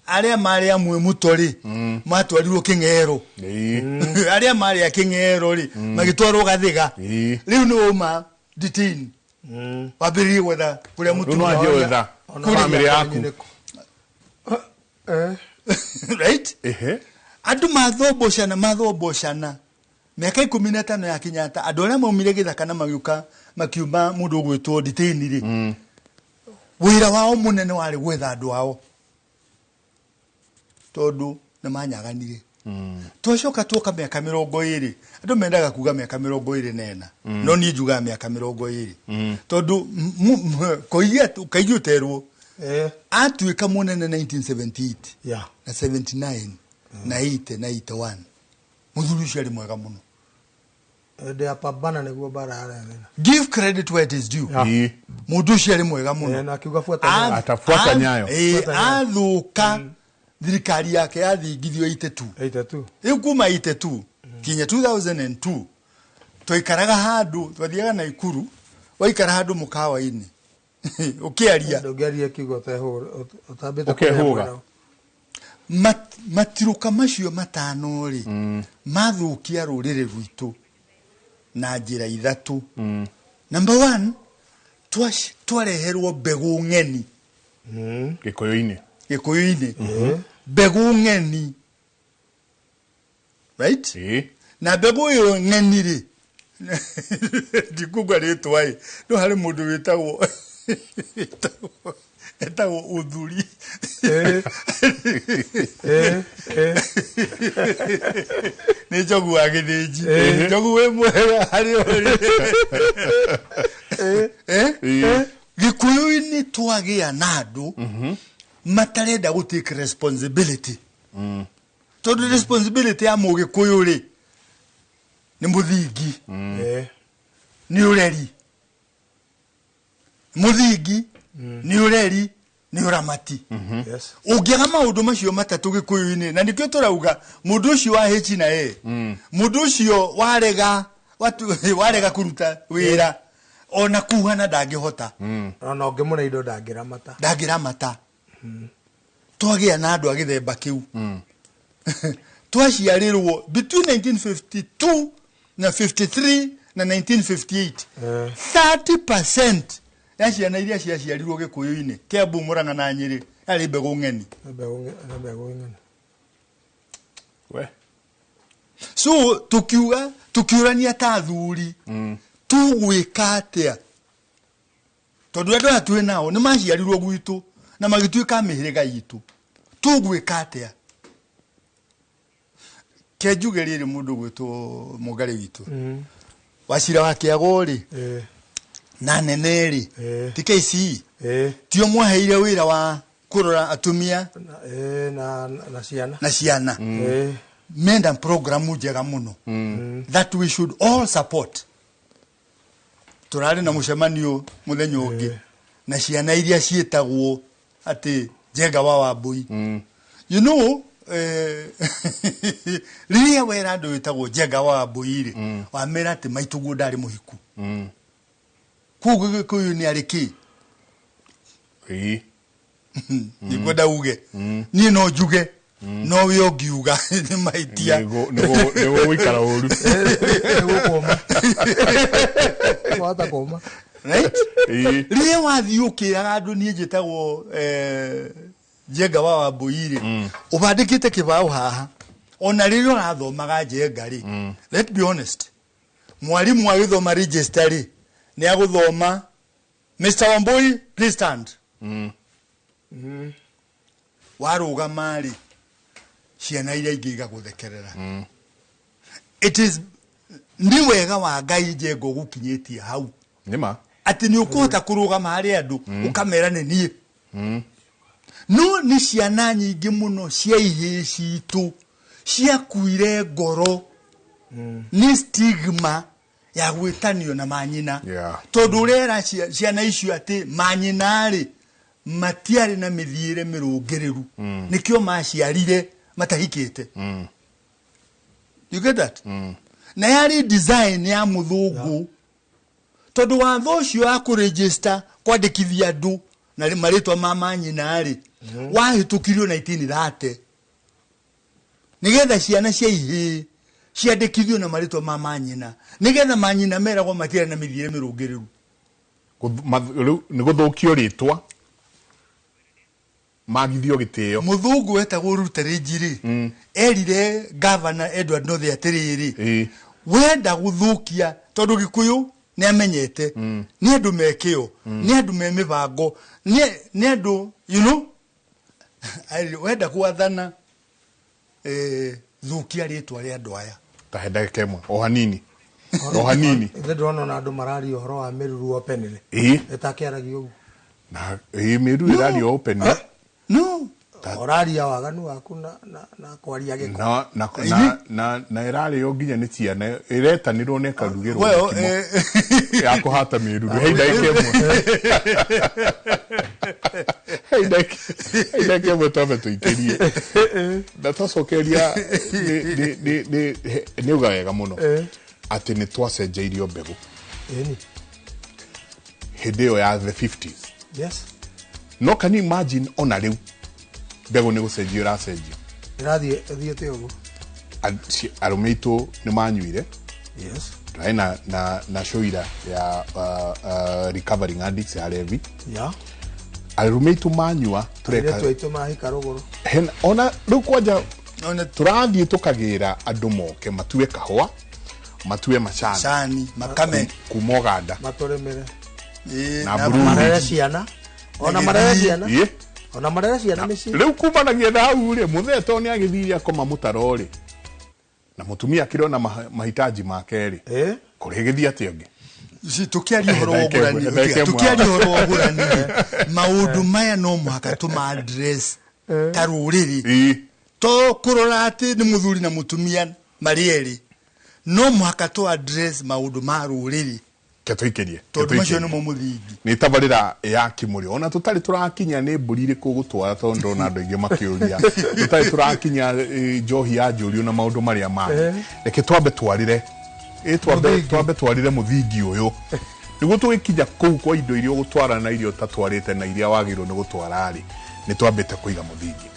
arĩa marĩ amwe mũto rĩ matwarirwo Kĩng'ero arĩa marĩ a Kĩng'ero rĩ magĩtwarwo Gathĩga rĩu nĩ wauma detain wambĩrĩrie gwetha kũrĩa mũtumia gwetha family yaku right andũ mathombocana mathombocana mĩaka 15 ya Kenyatta andũ arĩa maumire gĩthaka na magĩũka makiuma mũndũ ũgwĩtwo detain rĩ wĩra wao mũnene warĩ gwetha andũ ao tondũ nĩ manyaganire twacoka tuoka mĩaka 20 andũ mendaga kuga mĩaka 24 no niĩ njugaga mĩaka 20 tondũ koigi ũterwo atuĩka mũnene 1978 na 79 na 80 na 81 mũthuri ũcio arĩ mwega mũno ndĩapambana nĩguo mbara yarĩ give credit where it is due mũndũ ũcio arĩ mwega mũno na akiuga fuata nyayo atafuata nyayo athũka thirikari yake yathingithio 82 rĩu kuma 82 kinya 2002 twaikaraga handũ twathiaga Naikuru waikara handũ mũkawa-inĩ ũkĩaria ndũngĩaria kiugo ũtambĩte ũkehũga matirũka macio matano rĩ mathũkia rũrĩrĩ rwitũ na njĩra ithatũ. Number 1 twareherwo mbegũ ng'eni Gĩkũyũ-inĩ Gĩkũyũ-inĩ mbegũ ng'eni right na mbegũ ĩyo ng'eni rĩ ndikuga rĩtwa ĩ no harĩ mũndũ wĩtagwo etagwo Uthuri nĩ njogu wa gĩthĩnji njogu wĩ mwega harĩ ũrĩ Gĩkũyũ-inĩ twagĩa na andũ matarenda gũ take responsibility tondũ responsibility ya mũgĩkũyũ rĩ nĩ mũthingi nĩ ũreri mũthingi nĩ ũreri nĩ ũramati ũngĩaga maũndũ macio matatũ Gĩkũyũ-inĩ na nĩkĩo tũrauga mũndũ ũcio wa H na A mũndũ ũcio warega warega kũruta wĩra ona kuhana ndangĩhota ona ũngĩmũne indo ndangĩramata ndangĩramata twagĩa na andũ a gĩthemba kĩu twaciarĩrwo between 1952 na 53 na 1958 30% ya ciana iria ciaciarirwo Gĩkũyũ-inĩ Kĩambu Mũrang'a na Nyĩrĩ yarĩ mbegũ ng'eni we so tukiuga tukiũrania ta athuri tũgwĩka atĩa tondũ andũ aya twĩ nao nĩ maciarirwo gwitũ na magĩtuĩka mĩhĩrĩga itũ tũgwĩka atĩa ke njuge rĩrĩ mũndũ gwĩtwo mũngarĩ witũ Wachira wa Kĩago rĩ na nene rĩ ti KCE tio mwaheire wĩra wa kũrora atumia na ciana na ciana Menda programu njega mũno that we should all support. Tũrarĩ na mũcemanio mũthenya ũngĩ na ciana iria ciĩtagwo atĩ Njenga wa Wambui. You know, rĩrĩa wera andũ wĩtagwo Njenga wa Wambui rĩ, wamera atĩ maitũguo ndarĩ mũhiku. Koguo Gĩkũyũ nĩ arĩ kĩ? Ndikwenda uge. Niĩ no njuge. No we ũngiuga nĩ mahĩtia. Nĩguo gũikara ũru. Nĩgũkũma. Wahota kũma. Right? Rĩrĩa wathiĩ ũkĩraga andũ niĩ njĩtagwo Njenga wa Wambui rĩ, ũbandĩkĩte kĩbaũ haha. Ona rĩrĩa ũrathomaga Njenga rĩ, let be honest, mwarimũ agĩthoma register rĩ, nĩ agũthoma Mr. Wambui, please stand. Warũgama rĩ, ciana iria ingĩ igagũthekerera. It is nĩ wega wa Ngai Njenga ũgũkinyĩtie hau. Nĩma. Atĩ nĩ ũkũhota kũrũgama harĩ andũ ũkamera nĩ niĩ. No nĩ ciana nyingĩ mũno cia ihĩĩ citũ ciakuire ngoro nĩ stigma ya gwĩtanio na manyina. Tondũ ũrera ciana icio atĩ manyina rĩ matiarĩ na mĩthiĩre mĩrũngĩrĩru. Nĩkĩo maciarire matahikĩte. You get that? Na yarĩ design ya mũthũngũ. Tondũ watho ũcio wa kũregister kwandĩkithia andũ na marĩtwa ma manyina rĩ, wahĩtũkirio 1930 nĩgetha ciana cia ihĩĩ ciandĩkithio na marĩtwa ma manyina, nĩgetha manyina meragwo matiarĩ na mĩthiĩre mĩrũngĩrĩru. Rĩu nĩ gũthũkio rĩtwa magithio gĩtĩo. Mũthũngũ wetagwo Rutteridge rĩ, erire Governor Edward Northey atĩrĩrĩ, wenda gũthũkia tondũ Gĩkũyũ nĩ amenyete nĩ andũ me kĩo, nĩ andũ me mĩbango, nĩ andũ you know, wenda gwathana thũkia rĩtwa rĩa andũ aya. Ta he ndagĩka ĩmwe o hanini. O hanini. Ithe ndĩrona ona andũ mararia ũhoro wa mĩruru openly. Ĩtakĩaragio ũguo. Na mĩruru ĩrario openly. No. Ũraria waganu waku na kwaria gĩko. Na ĩrarĩo nginya nĩ ciana ĩretanĩrwo na ĩkarugĩrwo mũkimo ya kũhata mĩruru. He ndagĩka ĩmwe. He ndagĩka ĩmwe twambe tũikĩrie. Na twacokeria nĩ uga wega mũno atĩ nĩ twacenjeirio mbegũ. Hĩndĩ ĩyo ya the 50s. Yes. No can you imagine ona rĩu mbegũ nĩ gũcenjio ĩracenjio. Ĩrathiĩ ĩthiĩte ũguo. Arũme aitũ nĩ manyuire. Yes. Tũrarĩ na show ira ya recovering addicts ya Levi. Yeah. Arũme aitũ manyua tũreka. Airĩtu aitũ mahika rũgũrũ. Ona rĩu kwanja tũrathiĩ tũkagĩra andũ moke matue kahũa, matue macani. Macani, makame. Kuma Ũganda. Matũrĩmĩre. Na Burundi. Marere ciana. Ona marere ciana. Ona marere ciana mĩciĩ. Rĩu kumanagia na hau rĩ, mũthee to nĩ agĩthire akoma mũtaro rĩ, na mũtumia akĩrona mahitaji make rĩ, kũrĩ gĩthiĩ atĩa ũngĩ? Tũkĩaria ũhoro wa ũgũrani, tũkĩaria ũhoro wa ũgũrani, maũndũ maya no mũhaka tũma address ta rũrĩrĩ. To kũrora atĩ nĩ mũthuri na mũtumia marĩ erĩ, no mũhaka tũ address maũndũ ma rũrĩrĩ. Ketũikĩrie. Tondũ macio nĩmo mũthingi. Nĩ tabarĩra ya Kĩmũrĩ. Ona tũtarĩ tũrakinya nĩ mbũri irĩkũ gũtwara tondũ ndona andũ aingĩ makĩũria. Tũtarĩ tũrakinya njohi ya njũrio na maũndũ marĩa mangĩ. Reke twambe twarĩre. Twambe twarĩre mũthingi ũyũ. Nĩguo tũgĩkinya kũu kwa indo iria ũgũtwara na iria ũtatwarĩte na iria wagĩrĩirwo nĩ gũtwara rĩ, nĩ twambĩte kũiga mũthingi.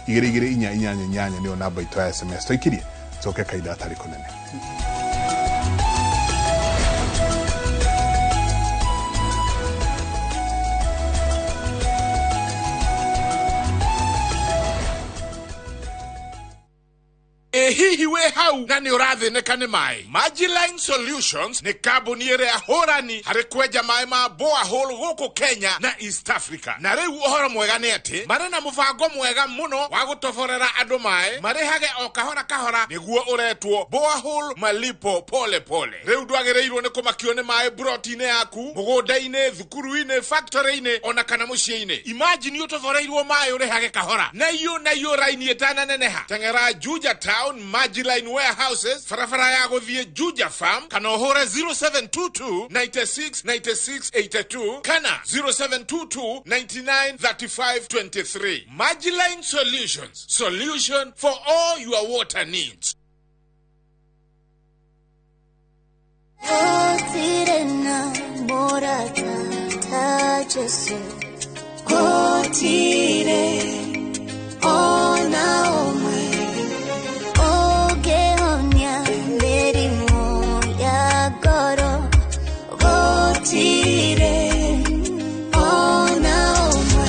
2 2 4 8 8 nĩyo namba itũ ya SMS. Tũikĩrie, tũcoke kahinda gatarĩ kũnene. Ĩ Hihi wĩ hau na nĩ ũrathĩnĩka nĩ maĩ? Magiline Solutions nĩ kambuni ĩrĩa hũrani harĩ kwenja maĩ ma borehole gũkũ Kenya na East Africa. Na rĩu ũhoro mwega nĩ atĩ marĩ na mũbango mwega mũno wa gũtoborera andũ maĩ marĩhage o kahora kahora, nĩguo ũretwo borehole malipo pole pole. Rĩu ndwagĩrĩirwo nĩ kũmakio nĩ maĩ broti-inĩ yaku, mũgũnda-inĩ, thukuru-inĩ, factory-inĩ ona kana mũciĩ-inĩ. Imagine ũtoboreirwo maĩ ũrĩhage kahora na iyo na iyo raini ĩtananeneha. Teng'era Juja Town, Magiline Warehouses, barabara ya gũthiĩ Juja Farm, kana ũhũre 0722 96 96 82 kana 0722 99 35 23. Magiline Solutions, solution for all your water needs. Gũtirĩ na mũrata ta Jesũ, gũtirĩ ona ũmwe ũngĩhonia mĩrimũ ya ngoro, gũtirĩ ona ũmwe.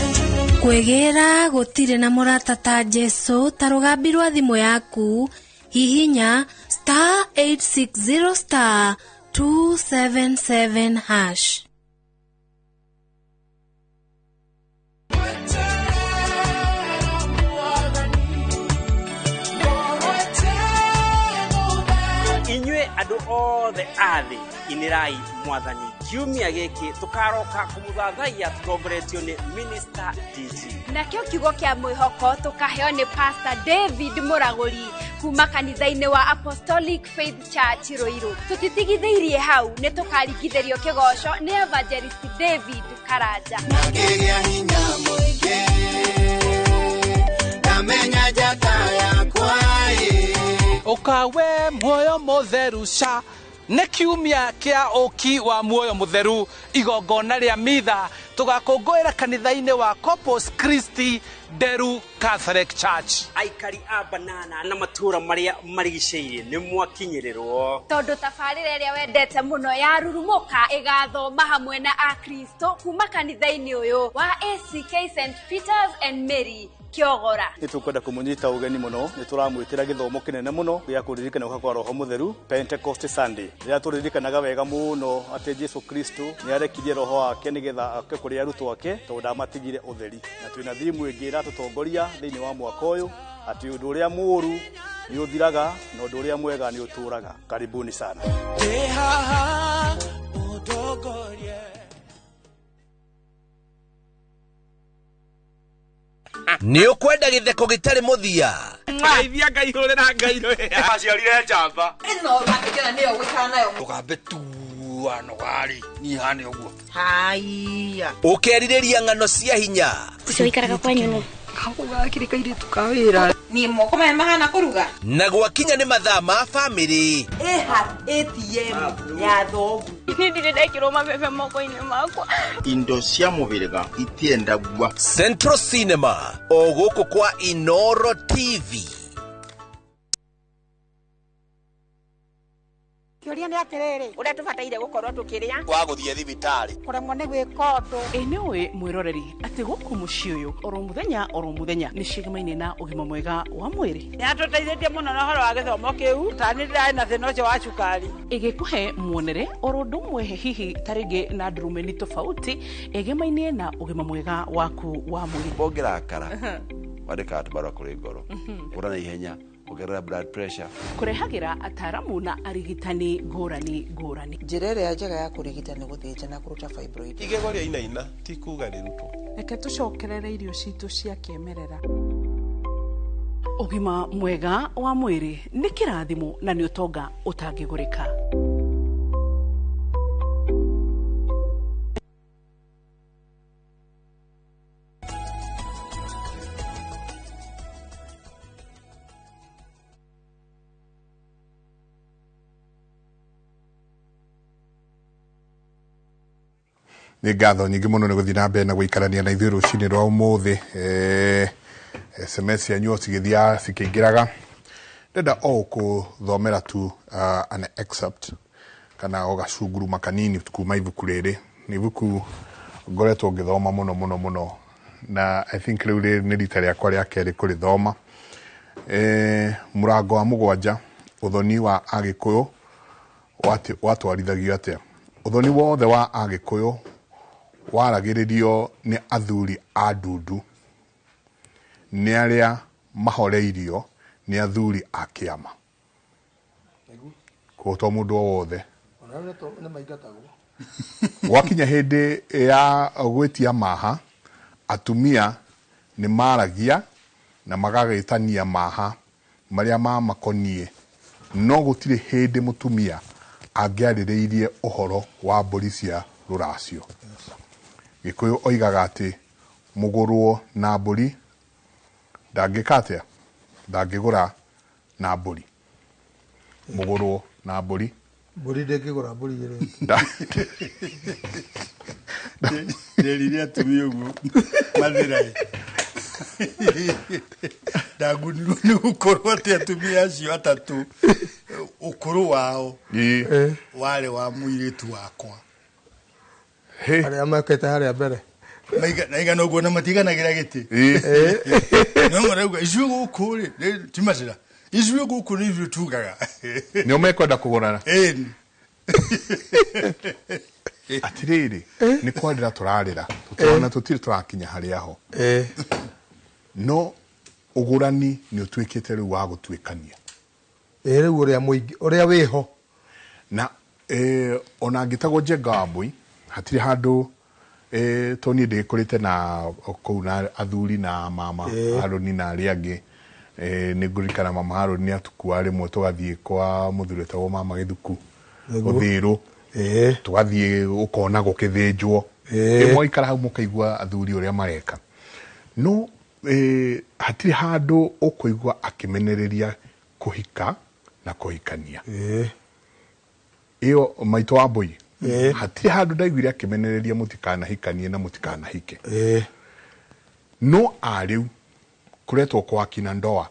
Kwĩgĩra gũtirĩ na mũrata ta Jesũ, ta rũgambi rwa thimũ yaku, hihinya star 860 star 277 hash. Inyuĩ andũ othe a thĩ, inĩrai mwathani. Kiumia gĩkĩ tũkaroka kũmũthathaiya tũtongoretio nĩ Minister DG. Nakĩo kiugo kĩa mwĩhoko tũkaheo nĩ Pastor David Mũragũri kuma kanitha-inĩ wa Apostolic Faith Church Ruiru. Tũtitigithĩirie hau, nĩ tũkaringithĩrio kĩgoco nĩ Evangelist David Karanja. Nakĩgĩa hinya mũingĩ, ndamenya njata yakwa ĩ. Ũkawe muoyo mũtheru ca nĩ kiumia kĩa ũki wa muoyo mũtheru, igongona rĩa mitha tũgakũngũĩra kanitha-inĩ wa Corpus Christi Nderu Catholic Church. Aikari a Banana na matũũra marĩa marigicĩirie nĩ mwakinyĩrĩrwo, tondũ tabarĩra ĩrĩa wendete mũno ya Rurumũka ĩgathoma hamwe na Akristo kuma kanitha-inĩ ũyũ wa ACK St Peters and Mary Kĩogora. Nĩ tũkwenda kũmũnyita ũgeni mũno, nĩ tũramwĩtĩra gĩthomo kĩnene mũno gĩa kũririkana gũka kwa Roho Mũtheru, Pentecost Sunday, rĩrĩa tũririkanaga wega mũno atĩ Jesu Kristo nĩ arekirie roho wake nĩgetha oke kũrĩ arutwo ake, tondũ ndamatigire ũtheri. Na twĩna thimu ĩngĩ ĩratũtongoria thĩinĩ wa mwaka ũyũ, atĩ ũndũ ũrĩa mũũru nĩ ũthiraga na ũndũ ũrĩa mwega nĩ ũtũũraga. Karibuni sana. Ndĩ haha ũtongorie. Nĩ ũkwenda gĩtheko gĩtarĩ mũthia? Ngeithia Ngai hũrĩra Ngai rwĩya. Aciarire njamba. Ĩno ũrakĩkena nĩyo gũikara nayo. Tũgambe tua nogari niĩ hane ũguo. Haiya. Ũkerirĩria ng'ano cia hinya. Ũcio ũikaraga kwanyu nũ? Gakũ gakĩrĩ kairĩtu ka wĩra. Niĩ moko maya mahana kũruga. Na gwakinya nĩ mathaa ma bamĩrĩ. Ĩha ATM ya thoguo. Niĩ ndirĩ ndekĩrwo mabebe moko-inĩ makwa. Indo cia mũhĩrĩga itiendagua. Central Cinema o gũkũ kwa Inoro TV. Kĩũria nĩ atĩrĩrĩ, ũrĩa tũbataire gũkorwo tũkĩrĩa, wa gũthiĩ thibitarĩ, kũremwo nĩ gwĩka ũndũ. Ĩ nĩ ũĩ mwĩroreri atĩ gũkũ mũciĩ ũyũ oro mũthenya oro mũthenya nĩ cigamaine na ũgima mwega wa mwĩrĩ. Nĩ atũteithĩtie mũno na ũhoro wa gĩthomo kĩu, ta nĩ ndĩrarĩ na thĩna ũcio wa cukari. Ĩgĩkũhe muonere oro ũndũ ũmwe hihi ta rĩngĩ na ndurumeni tofauti ĩgemainie na ũgima mwega waku wa mwĩrĩ. Ũngĩrakara wandĩkaga tũbarũa kũrĩ ngoro, ũra na ihenya, ongerera blood pressure. Kũrehagĩra ataaramu na arigitani ngũrani ngũrani. Njĩra ĩrĩa njega ya kũrigita nĩ gũthĩnja na kũruta fibroid. Igego rĩa inaina ti kuga rĩrutwo. Reke tũcokerere irio citũ cia kĩmerera. Ũgima mwega wa mwĩrĩ nĩ kĩrathimo na nĩ ũtonga ũtangĩgũrĩka. Nĩ ngatho nyingĩ mũno nĩ gũthiĩ na mbere na gũikarania na ithuĩ rũcinĩ rwa ũmũthĩ. SMS yanyu o cigĩthiaga cikĩingĩraga. Ndĩrenda o gũthomera tu an excerpt kana o gacunguruma kanini kuma ibuku rĩrĩ. Nĩ ibuku ngoretwo ngĩthoma mũno mũno mũno, na I think rĩu rĩrĩ nĩ rita rĩakwa rĩa kerĩ kũrĩthoma. Mũrango wa 7, ũthoni wa Agĩkũyũ watwarithagio atĩa? Ũthoni wothe wa Agĩkũyũ waragĩrĩrio nĩ athuri a ndundu, nĩ arĩa mahoreirio nĩ athuri a kĩama. Koguo to mũndũ o wothe. Gwakinya hĩndĩ ya gwĩtia maha, atumia nĩ maragia na magagĩtania maha marĩa mamakoniĩ, no gũtirĩ hĩndĩ mũtumia angĩarĩrĩirie ũhoro wa mbũri cia rũracio. Gĩkũyũ oigaga atĩ mũgũrwo na mbũri ndangĩka atĩa? Ndangĩgũra na mbũri. Mũgũrwo na mbũri. Mbũri ndĩngĩgũra mbũri ĩrĩ. Nderire atumia ũguo mathĩra ĩ. Ndagunirwo nĩ gũkorwo atĩ atumia acio atatũ ũkũrũ wao warĩ wa mũirĩtu wakwa. Arĩa mekĩte harĩa mbere. Maigana ũguo na matiganagĩra gĩtĩ. No marauga ithuĩ gũkũ rĩ, ti macĩra. Ithuĩ gũkũ nĩ ithuĩ tugaga. Nĩo mekwenda kũgũrana. Atirĩrĩ, nĩ kwarĩra tũrarĩra. Tũtirona tũtirĩ tũrakinya harĩa ho. No ũgũrani nĩ ũtuĩkĩte rĩu wa gũtuĩkania. Rĩu ũrĩa mũingĩ, ũrĩa wĩho. Na ona angĩtagwo Njenga wa Mbũi, hatirĩ handũ to niĩ ndĩgĩkũrĩte na kũu na athuri na mama Harũni na arĩa angĩ. Nĩ ngũririkana mama Harũni nĩ atukua rĩmwe tũgathiĩ kwa mũthuri wetagwo mama Gĩthuku, Ũthĩrũ. Tũgathiĩ ũkona gũkĩthĩnjwo. Rĩmwe waikara hau mũkaigua athuri ũrĩa mareka. No hatirĩ handũ ũkũigua akĩmenereria kũhika na kũhikania. Ĩyo maitũ wa Mbũi, hatirĩ handũ ndaiguire akĩmenereria mũtikanahikanie na mũtikanahike. No arĩu kũretwo kwa kina ndoa.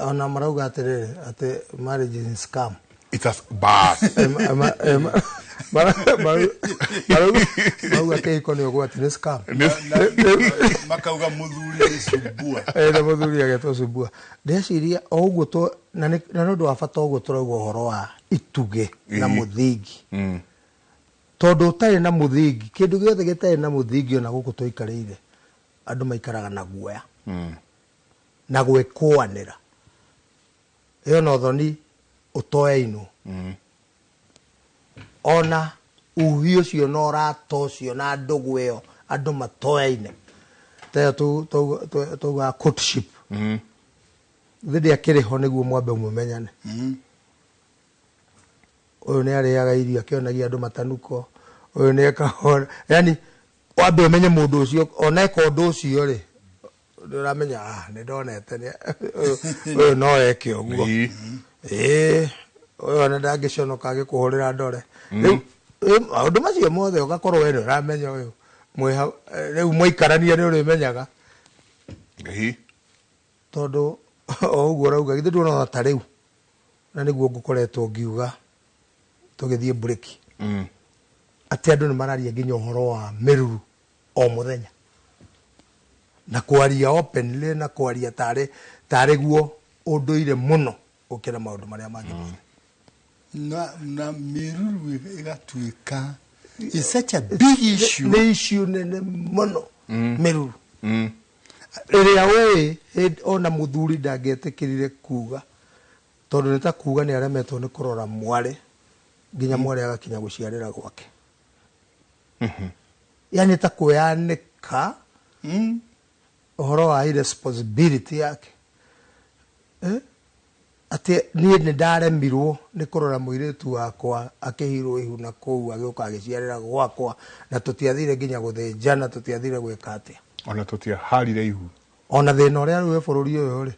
Ona marauga atĩrĩrĩ, atĩ marriage is a scam. It's a bas. Marauga kĩhiko nĩ ũgwati, nĩ scam. Makauga mũthuri nĩ cumbua. Na mũthuri agetwo cumbua. Ndeciria o ũguo na nĩ ũndũ wa bata ũguo tũrauga ũhoro wa itugĩ na mũthingi. Tondũ ũtarĩ na mũthingi, kĩndũ gĩothe gĩtarĩ na mũthingi ona gũkũ tũikarĩire, andũ maikaraga na guoya. Na gwĩkũanĩra. Ĩyo no thoni ũtoyainwo. Ona uhi ũcio na ũrata ũcio na ndũgũ ĩyo andũ matoyaine. Ta ĩyo tugaga courtship. Thĩ ndĩakĩrĩ ho nĩguo mwambe mũmenyane. Ũyũ nĩ arĩaga irio akĩonagia andũ matanuko. Ũyũ nĩ ekaga, yani wambe ũmenye mũndũ ũcio, ona eka ũndũ ũcio rĩ, nĩ ũramenya, nĩ ndonete ũyũ no eke ũguo. Ũyũ ona ndangĩconoka agĩkũhũrĩra ndore. Rĩu maũndũ macio mothe ũgakorwo we nĩ ũramenya ũyũ. Rĩu mwaikarania nĩ ũrĩmenyaga. Tondũ o ũguo ũrauga, githĩ nduona ta rĩu, na nĩguo ngũkoretwo ngiuga tũgĩthiĩ mburĩki. Atĩ andũ nĩ mararia nginya ũhoro wa mĩruru o mũthenya. Na kwaria openly, na kwaria tarĩ guo ũndũire mũno gũkĩra maũndũ marĩa mangĩ mothe. Na mĩruru ĩgatuĩka is such a big issue. Nĩ issue nene mũno, mĩruru. Ĩrĩa ũĩ, ona mũthuri ndangĩetĩkĩrire kuga, tondũ nĩ ta kuga nĩ aremetwo nĩ kũrora mwarĩ, nginya mwarĩ agakinya gũciarĩra gwake. Yani ta kwĩyanĩka ũhoro wa irresponsibility yake. Atĩ niĩ nĩ ndaremirwo nĩ kũrora mũirĩtu wakwa akĩhirwo ihu na kũu agĩũka agĩciarĩra gwakwa, na tũtiathire nginya gũthĩnjana, tũtiathire gwĩka atĩa. Ona tũtiaharire ihu. Ona thĩna ũrĩa rĩu wĩ bũrũri ũyũ rĩ,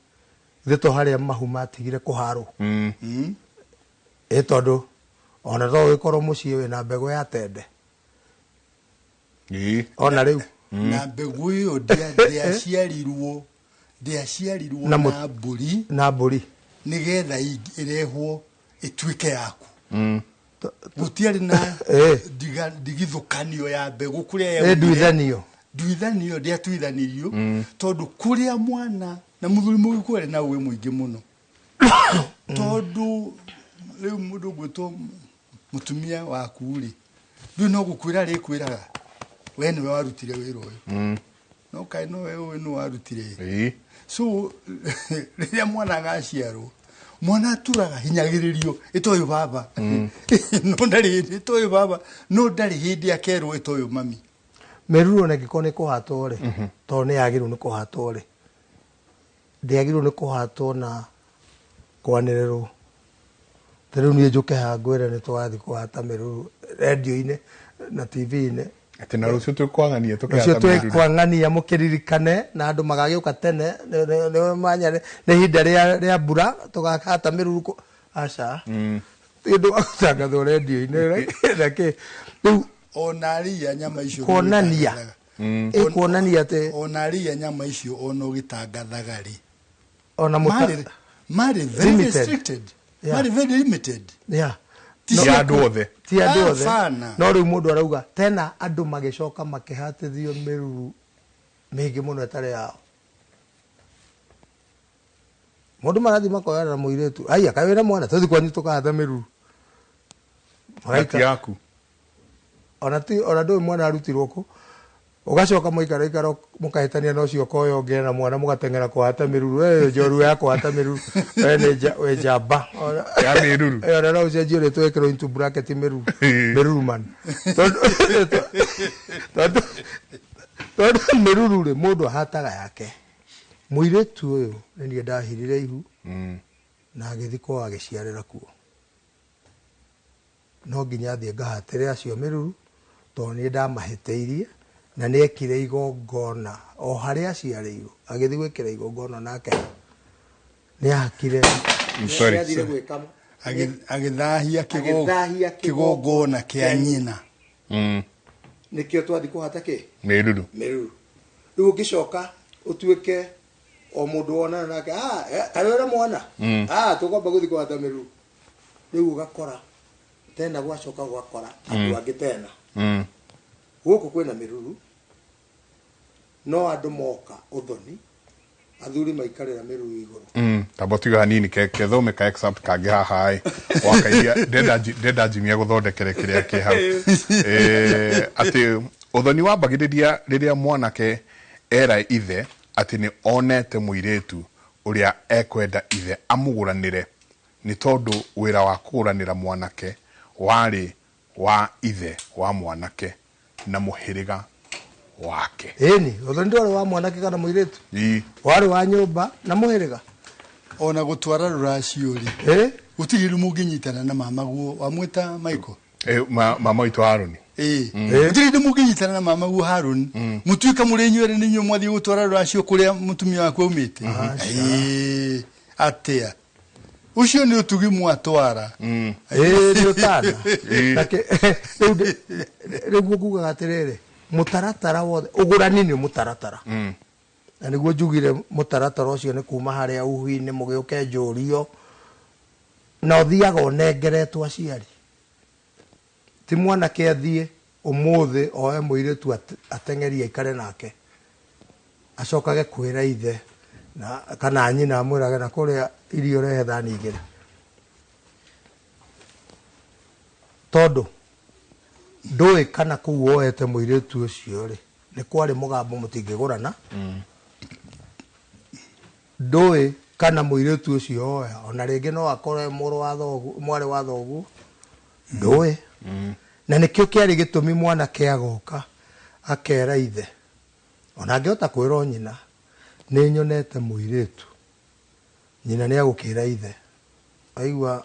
ithuĩ to harĩa mahu matigire kũharwo. Tondũ ona to ũgĩkorwo mũciĩ wĩna mbegũ ya tende. Ona rĩu. Na mbegũ ĩyo ndĩaciarirwo na mbũri. Na mbũri. Nĩgetha ĩrehwo ĩtuĩke yaku. Gũtiarĩ na ndigithũkanio ya mbegũ kũrĩa yaumire. Nduithanio. Nduithanio ndĩatuithanirio, tondũ kũrĩa mwana Na mũthuri Mũgĩkũyũ arĩ na ũĩ mũingĩ mũno, tondũ rĩu mũndũ ũgwĩtwo mũtumia waku rĩ, rĩu no gũkwĩra rĩkwĩraga we nĩwe warutire wĩra ũyũ, no kaĩ nowe ũĩ nĩ warutire. So rĩrĩa mwana agaciarwo, mwana aturaga hinyagĩrĩrio ĩtoyũ baba, no ndarĩ hĩndĩ ĩtoyũ baba, no ndarĩ hĩndĩ akerwo ĩtoyũ mami. Mĩruru ona ĩngĩkorwo nĩ kũhatwo rĩ, tondũ nĩ yagĩrĩirwo nĩ kũhatwo rĩ, ndĩagĩrĩirwo nĩ kũhatwo na kwanĩrĩrwo. Ta rĩu niĩ njũke haha ngwĩre nĩ tũrathiĩ kũhata mĩruru rendio-inĩ na TV-inĩ. Atĩ na rũciũ twĩkwang'ania. Rũciũ. Tũkĩhata mĩruru. Twĩkwang'ania, mũkĩririkane na andũ magagĩũka tene, nĩ manya nĩ ihinda rĩa mbura tũgakahata mĩruru aca ti ũndũ wa gũtangathwo rendio-inĩ na kĩ rĩu. Ona arĩia nyama icio. Kuonania. Ĩkuonania atĩ Ona arĩia nyama icio, ona ũgĩtangathaga rĩ, ona mũta marĩ very Limited. restricted. Marĩ very limited. Ti Ti andũ othe. Ti andũ othe. Hapana. No rĩu mũndũ arauga tena andũ magĩcoka makĩhatithio mĩruru mĩingĩ mũno ĩtarĩ yao. Mũndũ marathiĩ makoyana na mũirĩtu, aya kaĩ wĩna mwana, tũthiĩ kwanyu tũkahata mĩruru. Na ti yaku. Ona ti ona ndũĩ mwana arutirwo kũ. Ũgacoka mũikara ikara, mũkahĩtania na ũcio ũkoya ũngĩ na mwana, mũgateng'era kũhata mĩruru. We njorua ya kũhata mĩruru, we nĩ wĩ njamba. Ya mĩruru. Ona no ũcenjie rĩtwa, ĩkĩrwo into bracket mĩruru, mĩruru man, tondũ mĩruru rĩ, mũndũ ahataga yake. Mũirĩtu ũyũ nĩ niĩ ndahirire ihu na agĩthiĩ kwao agĩciarĩra kuo. No nginya thiĩ ngahatĩre acio mĩruru, tondũ niĩ ndamahĩtĩirie na nĩ ekire igongona o harĩa aciarĩirwo. Agĩthiĩ gwĩkĩra igongona nake nĩ ahakire. Sorry. Nĩ athire gwĩka Agĩthahia Agĩthahia kĩgongona kĩa nyina. Nĩkĩo twathiĩ kũhata kĩ Mĩruru. Mĩruru. Rĩu ũngĩcoka ũtuĩke o mũndũ wonana nake, "Ah, kaĩ wĩna mwana? Ah, tũkwamba gũthiĩ kũhata mĩruru." Rĩu ũgakora tena gwacoka gwakora andũ angĩ tena. Gũkũ kwĩna mĩruru, no andũ moka ũthoni, athuri maikarĩra mĩruru igũrũ. Tamba tuge hanini kethome ka excerpt kangĩ haha ĩ wakairia ndenda njimia gũthondekere kĩrĩa kĩ hau. Atĩ ũthoni wambagĩrĩria rĩrĩa mwanake era ithe atĩ nĩ onete mũirĩtu ũrĩa ekwenda ithe amũgũranĩre, nĩ tondũ wĩra wa kũgũranĩra mwanake warĩ wa ithe wa mwanake na mũhĩrĩga wake. Ĩni, ũthoni ndwarĩ wa mwanake kana mũirĩtu, warĩ wa nyũmba na mũhĩrĩga. Ona gũtwara rũracio rĩ, gũtirĩ rĩ mũngĩnyitana na mamaguo wamwĩta Michael. Mama witũ Harũni. Ĩĩ, gũtirĩ hĩndĩ mũngĩnyitana na mamaguo Harũni, mũtuĩka mũrĩ inyuerĩ nĩ inyuĩ mwathiĩ gũtwara rũracio kũrĩa mũtumia waku aumĩte. Ĩĩ, atĩa ũcio nĩ ũtugi mwatwara. Ĩĩ, nĩ ũtana. Rĩu rĩu ngugaga atĩrĩrĩ, mũtaratara wothe ũgũrani nĩ mũtaratara, na nĩguo njugire mũtaratara ũcio nĩ kuma harĩa uhi-inĩ mũgĩũke njũrio, na ũthiaga ũnengeretwo aciari. Ti mwanake athiĩ ũmũthĩ oe mũirĩtu ateng'erie aikare nake, acokage kwĩra ithe na kana nyina, amwĩrage na kũrĩa irio rehe thani igĩrĩ, tondũ ndũĩ kana kũu woete mũirĩtu ũcio rĩ, nĩ kwarĩ mũgambo mũtingĩgũrana. Ndũĩ kana mũirĩtu ũcio oya ona rĩngĩ no akorwo mũrũ wa thoguo, mwarĩ wa thoguo, ndũĩ. Na nĩkĩo kĩarĩ gĩtũmi mwanake agoka akera ithe, ona angĩhota kwĩra nyina, nĩ nyonete mũirĩtu. Nyina nĩ agũkĩra ithe, aigua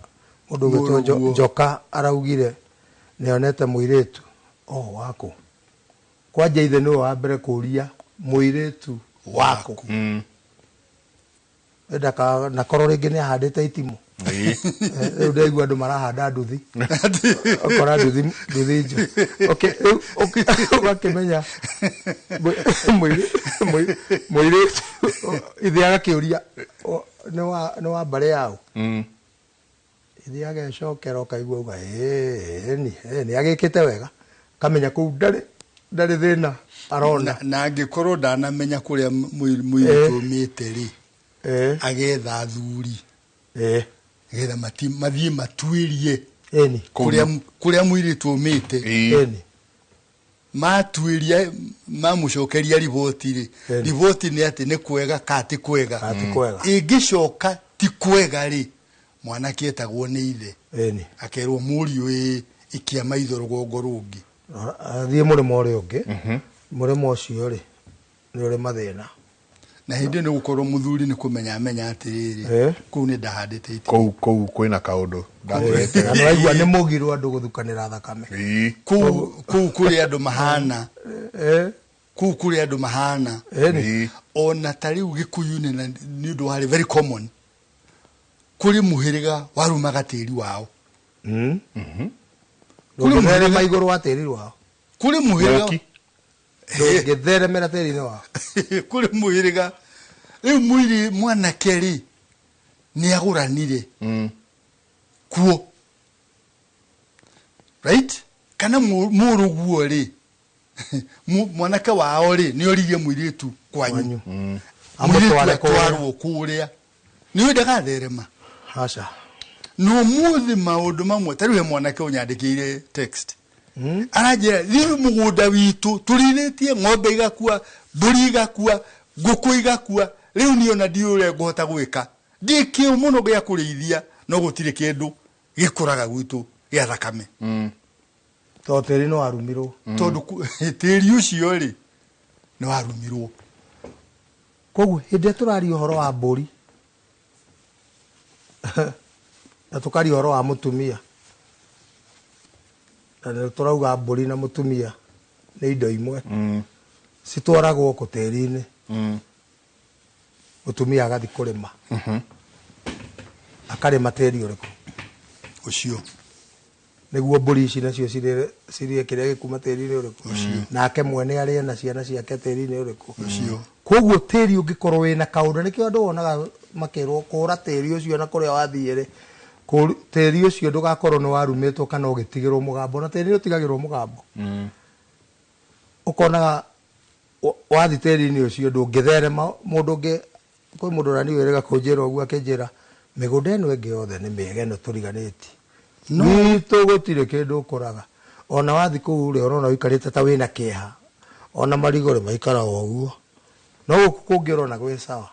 mũndũ ũgwĩtwo Mũrũguo. Njoka araugire nĩ onete mũirĩtu o waku. Kwanja ithe nĩwe wa mbere kũria mũirĩtu waku. Ndaka nakorwo rĩngĩ nĩ ahandĩte itimũ. Rĩu ndaigua andũ marahanda nduthi, ũkora nduthi, nduthi njo. Okay, rĩu ũgakĩmenya mũirĩtu, ithe agakĩũria nĩ wa mbarĩ yao. Ithe agecokera, ũkaigua uga ĩni nĩ agĩkĩte wega, kamenya kũu ndarĩ thĩna arona. Na angĩkorwo ndanamenya kũrĩa mũirĩtu umĩte rĩ. Agetha athuri. Getha mathiĩ matuĩrie kũrĩa mũirĩtu aumĩte. Matuĩria mamũcokeria riboti rĩ, riboti nĩ atĩ nĩ kwega ka ti kwega. Ĩngĩcoka ti kwega rĩ, mwanake etagwo nĩ ithe. Akerwo mũriũ ĩ ikia maitho rũgongo rũngĩ. Athiĩ mũrĩmo ũrĩa ũngĩ. Mũrĩmo ũcio rĩ nĩ ũrĩ mathĩna. Na hĩndĩ ĩyo nĩ gũkorwo mũthuri nĩ kũmenya amenya atĩrĩrĩ, kũu nĩ ndahandĩte itĩ. Kũu kwĩna kaũndũ. Na nĩwaigua nĩ mũgiro andũ gũthukanĩra thakame. Kũu kũrĩ andũ mahana. Kũu kũrĩ andũ mahana. Ona ta rĩu Gĩkũyũ-inĩ nĩ ũndũ warĩ very common. Kũrĩ mũhĩrĩga warumaga tĩri wao. Ndũngĩtherema igũrũ wa tĩri wao. Kũrĩ mũhĩrĩga ndũngĩtheremera tĩri-inĩ wao. Kũrĩ mũhĩrĩga rĩu mũirĩ mwanake rĩ nĩ agũranire kuo, right? Kana mũrũguo rĩ mwanake wao rĩ nĩ oririe mũirĩtu kwanyu, mũirĩtu atwarwo kũrĩa, nĩ ndagatherema. Aca. No mũthĩ maũndũ mamwe ta rĩu he mwanake ũnyandĩkĩire text aranjĩra rĩu mũgũnda witũ tũrĩithĩtie ng'ombe igakua, mbũri igakua, ngũkũ igakua, rĩu niĩ ona ndiũĩ ũrĩa ngũhota gwĩka, ndĩ kĩo mũno gĩa kũrĩithia no gũtirĩ kĩndũ gĩkũraga gwitũ gĩa thakame. Tondũ tĩri nĩ warumirwo. Tondũ tĩri ũcio rĩ nĩ warumirwo. Koguo hĩndĩ ĩrĩa tũraria ũhoro wa mbũri na tũkaria ũhoro wa mũtumia, na nĩ tũrauga mbũri na mũtumia nĩ indo imwe, citwaragwo kũ tĩri-inĩ, mũtumia agathiĩ kũrĩma. Akarĩma tĩri ũrĩkũ? Ũcio. Nĩguo mbũri ici nacio cirĩe kĩrĩa gĩkuma tĩri-inĩ ũrĩkũ? Nake mwene arĩe na ciana ciake tĩri-inĩ ũrĩkũ? Ũcio. Koguo tĩri ũngĩkorwo wĩna kaũndũ, nĩkĩo andũ wonaga makĩrwo kũra tĩri ũcio na kũrĩa wathiĩ rĩ, tĩri ũcio ndũgakorwo nĩ warumĩtwo kana ũgĩtigĩrwo mũgambo, na tĩri ũtigagĩrwo mũgambo. Ũkonaga wathiĩ tĩri-inĩ ũcio ndũngĩtherema mũndũ ũngĩ. Kwĩ mũndũ ũrĩa niĩ wĩrĩga kũnjĩra ũguo akĩnjĩra mĩgũnda ĩno ĩngĩ yothe nĩ mĩega ĩno tũriganĩtie, gwitũ gũtirĩ kĩndũ ũkoraga. Ona wathiĩ kũu rĩ, ũrona ũikarĩte ta wĩna kĩeha, ona marigũ rĩ maikaraga ũguo, no gũkũ kũngĩ ũrona gwĩ sawa.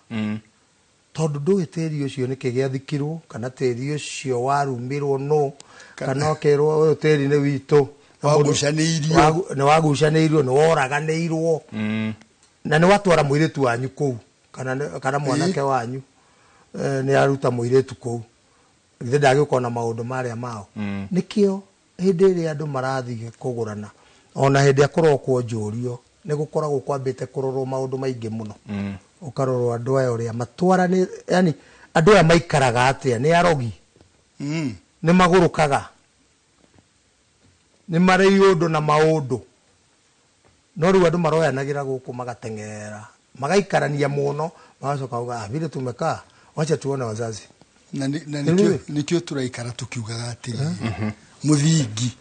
Tondũ ndũĩ tĩri ũcio nĩkĩ gĩathikirwo, kana tĩri ũcio warumirwo nũ, kana ũkerwo ũyũ tĩri nĩ witũ. Wagucanĩirio. Nĩ wagucanĩirio, nĩ woraganĩirwo. Na nĩ watwara mũirĩtu wanyu kũu, kana mwanake wanyu nĩ aruta mũirĩtu kũu, githĩ ndagĩũka na maũndũ marĩa mao. Nĩkĩo hĩndĩ ĩrĩa andũ marathiĩ kũgũrana, ona hĩndĩ ĩrĩa kũrokwo njũrio, nĩ gũkoragwo kwambĩte kũrorwo maũndũ maingĩ mũno. Ũkarorwo andũ aya ũrĩa matwaranĩ, yani andũ aya maikaraga atĩa, nĩ arogi, nĩ magũrũkaga, nĩ marĩ iũndũ na maũndũ. No rĩu andũ maroyanagĩra gũkũ magateng'era, magaikarania mũno, magacoka kuga, vile tumekaa, wacha tuone wazazi. Na nĩkĩo tũraikara tũkiugaga atĩrĩrĩ, mũthingi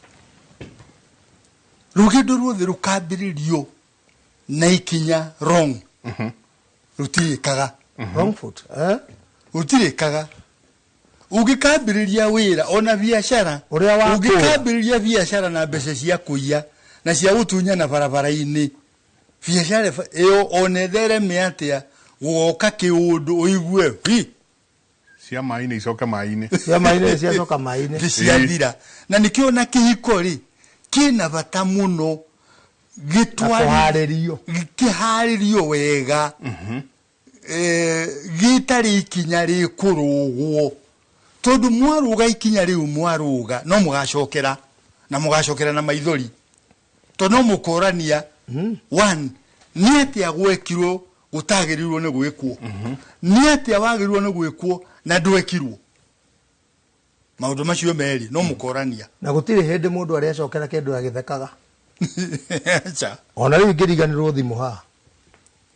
rũgendo ruothe rũkambĩrĩrio na ikinya wrong, rũtirĩkaga. Wrong foot, Rũtirĩkaga. Ũngĩkambĩrĩria wĩra ona biacara, ũngĩkambĩrĩria biacara na mbeca cia kũiya na cia gũtunyana barabara-inĩ, biacara ĩyo ona ĩthereme atĩa, gũgoka kĩũndũ ũigue hi cia maĩ-inĩ icoke maĩ-inĩ, cia maĩ-inĩ ciacoka maĩ-inĩ, ciathira. Na nĩkĩo na kĩhiko rĩ kĩna bata mũno, kũharĩrio, kĩharĩrio wega, gĩtarĩ ikinya rĩkũrũgwo, tondũ mwarũga ikinya rĩu mwarũga no mũgacokera, na mũgacokera na maithori, tondũ no mũkorania one nĩ atĩa gwekirwo gũtagĩrĩirwo nĩ gwĩkwo, nĩ atĩa wagĩrĩirwo nĩ gwĩkwo na ndwekirwo. Maũndũ macio merĩ no mũkorania. Na gũtirĩ hĩndĩ mũndũ arĩacokera kĩndũ agĩthekaga. Aca. Ona rĩu ingĩriganĩrwo thimũ haha,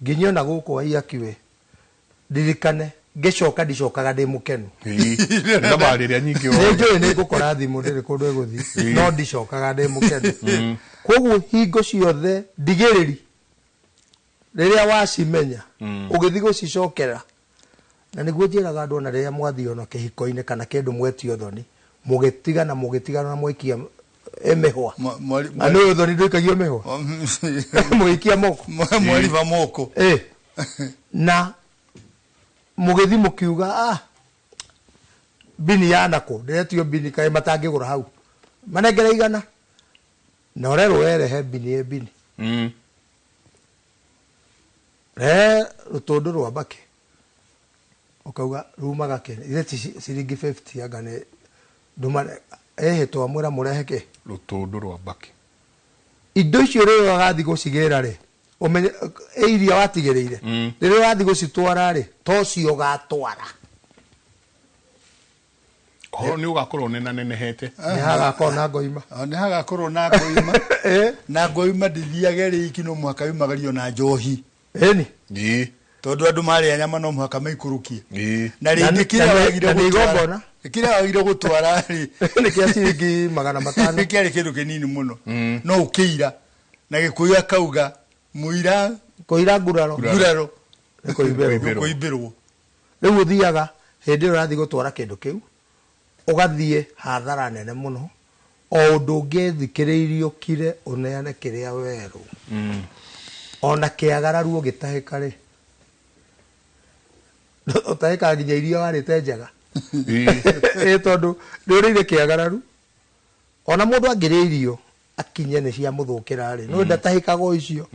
nginya ona gũkũ Waiyaki ndirikane ngĩcoka ndicokaga ndĩ mũkenu. Thabarĩ ĩrĩa nyingĩ Nĩ njũĩ nĩ ngũkora thimũ ndĩrĩ kũndũ ĩgũthiĩ, no ndicokaga ndĩ mũkenu. Koguo hingo ciothe ndigĩrĩri rĩrĩa wacimenya ũgĩthiĩ gũcicokera Na nĩguo njĩraga andũ ona rĩrĩa mwathiĩ ona kĩhiko-inĩ kana kĩndũ mwetio thoni, mũgĩtigana mũgĩtigana na mwaikia mĩhwa. Na nĩ ũthoni ndũikagio mĩhwa. Mũgĩikia moko. Mwariba moko. Na mũgĩthiĩ mũkiuga ah bini ya nako ndĩretio bini kaĩ matangĩgũra hau. Manengere igana. Na ũrerwo werehe bini ĩ bini. Rehe rũtũndũ rwa mbakĩ. Ũkauga rumaga kĩ? Ithe ti ciringi 50 anga nĩ ndũma ĩhĩtwa mwĩra mũrehe kĩ? Rũtũndũ rwa mbakĩ. Indo icio rĩrĩa ũgathiĩ gũcigĩra rĩ, ũmenye iria watigĩrĩire. Rĩrĩa ũgathiĩ gũcitwara rĩ, to cio ũgatwara. Ũhoro nĩ ũgakorwo ũnenanenehete. Nĩ hagakorwo na ngoima. Nĩ hagakorwo na ngoima. Na ngoima ndĩthiage rĩiki no mũhaka yumagario na njohi. Ĩni. Tondũ andũ marĩa nyama no mũhaka maikũrũkie. Na rĩngĩ kĩrĩa wagire gũtwara. Kĩrĩa wagire gũtwara rĩ. Nĩ kĩa ciringi 500. Nĩ kĩarĩ kĩndũ kĩnini mũno. No ũkĩira. Na Gĩkũyũ akauga mũira kũira nguraro. Nguraro. Nĩ kũimbĩrwo. Kũimbĩrwo. Rĩu ũthiaga hĩndĩ ĩyo ũrathiĩ gũtwara kĩndũ kĩu ũgathiĩ hathara nene mũno o ũndũ ũngĩthikĩrĩirie ũkire ũneane kĩrĩa werwo. Ona kĩagararu ũgĩtahĩka rĩ ũtahĩkaga nginya iria warĩte njega. Tondũ nĩ ũrĩire kĩagararu. Ona mũndũ angĩrĩa irio akinye nĩ cia mũthũkĩra rĩ, no ndatahĩkaga o icio.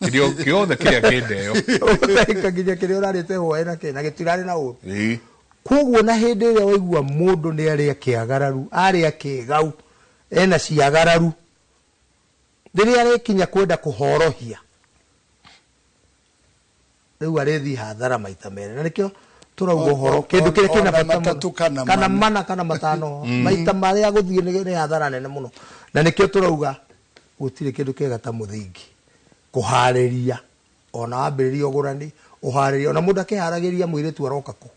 Kĩrĩa kĩothe kĩrĩa kĩndeo. Ũtahĩka nginya kĩrĩa ũrarĩte hwaĩ na kĩ, na gĩtirarĩ na ũru. Koguo na hĩndĩ ĩrĩa waigua mũndũ nĩ arĩa kĩagararu, arĩa kĩgau, ena ciagararu, rĩrĩa arĩkinya kwenda kũhorohia, rĩu arĩthiĩ hathara maita merĩ. Na nĩkĩo tũrauga ũhoro kĩndũ kĩrĩa kĩna bata mũno. Kana mana kana matano. Maita marĩa gũthiĩ nĩ hathara nene mũno. Na nĩkĩo tũrauga gũtirĩ kĩndũ kĩega ta mũthingi. Kũharĩria ona wambĩrĩria ũgũrani, ũharĩria ona mũndũ akĩharagĩria mũirĩtu aroka kũ.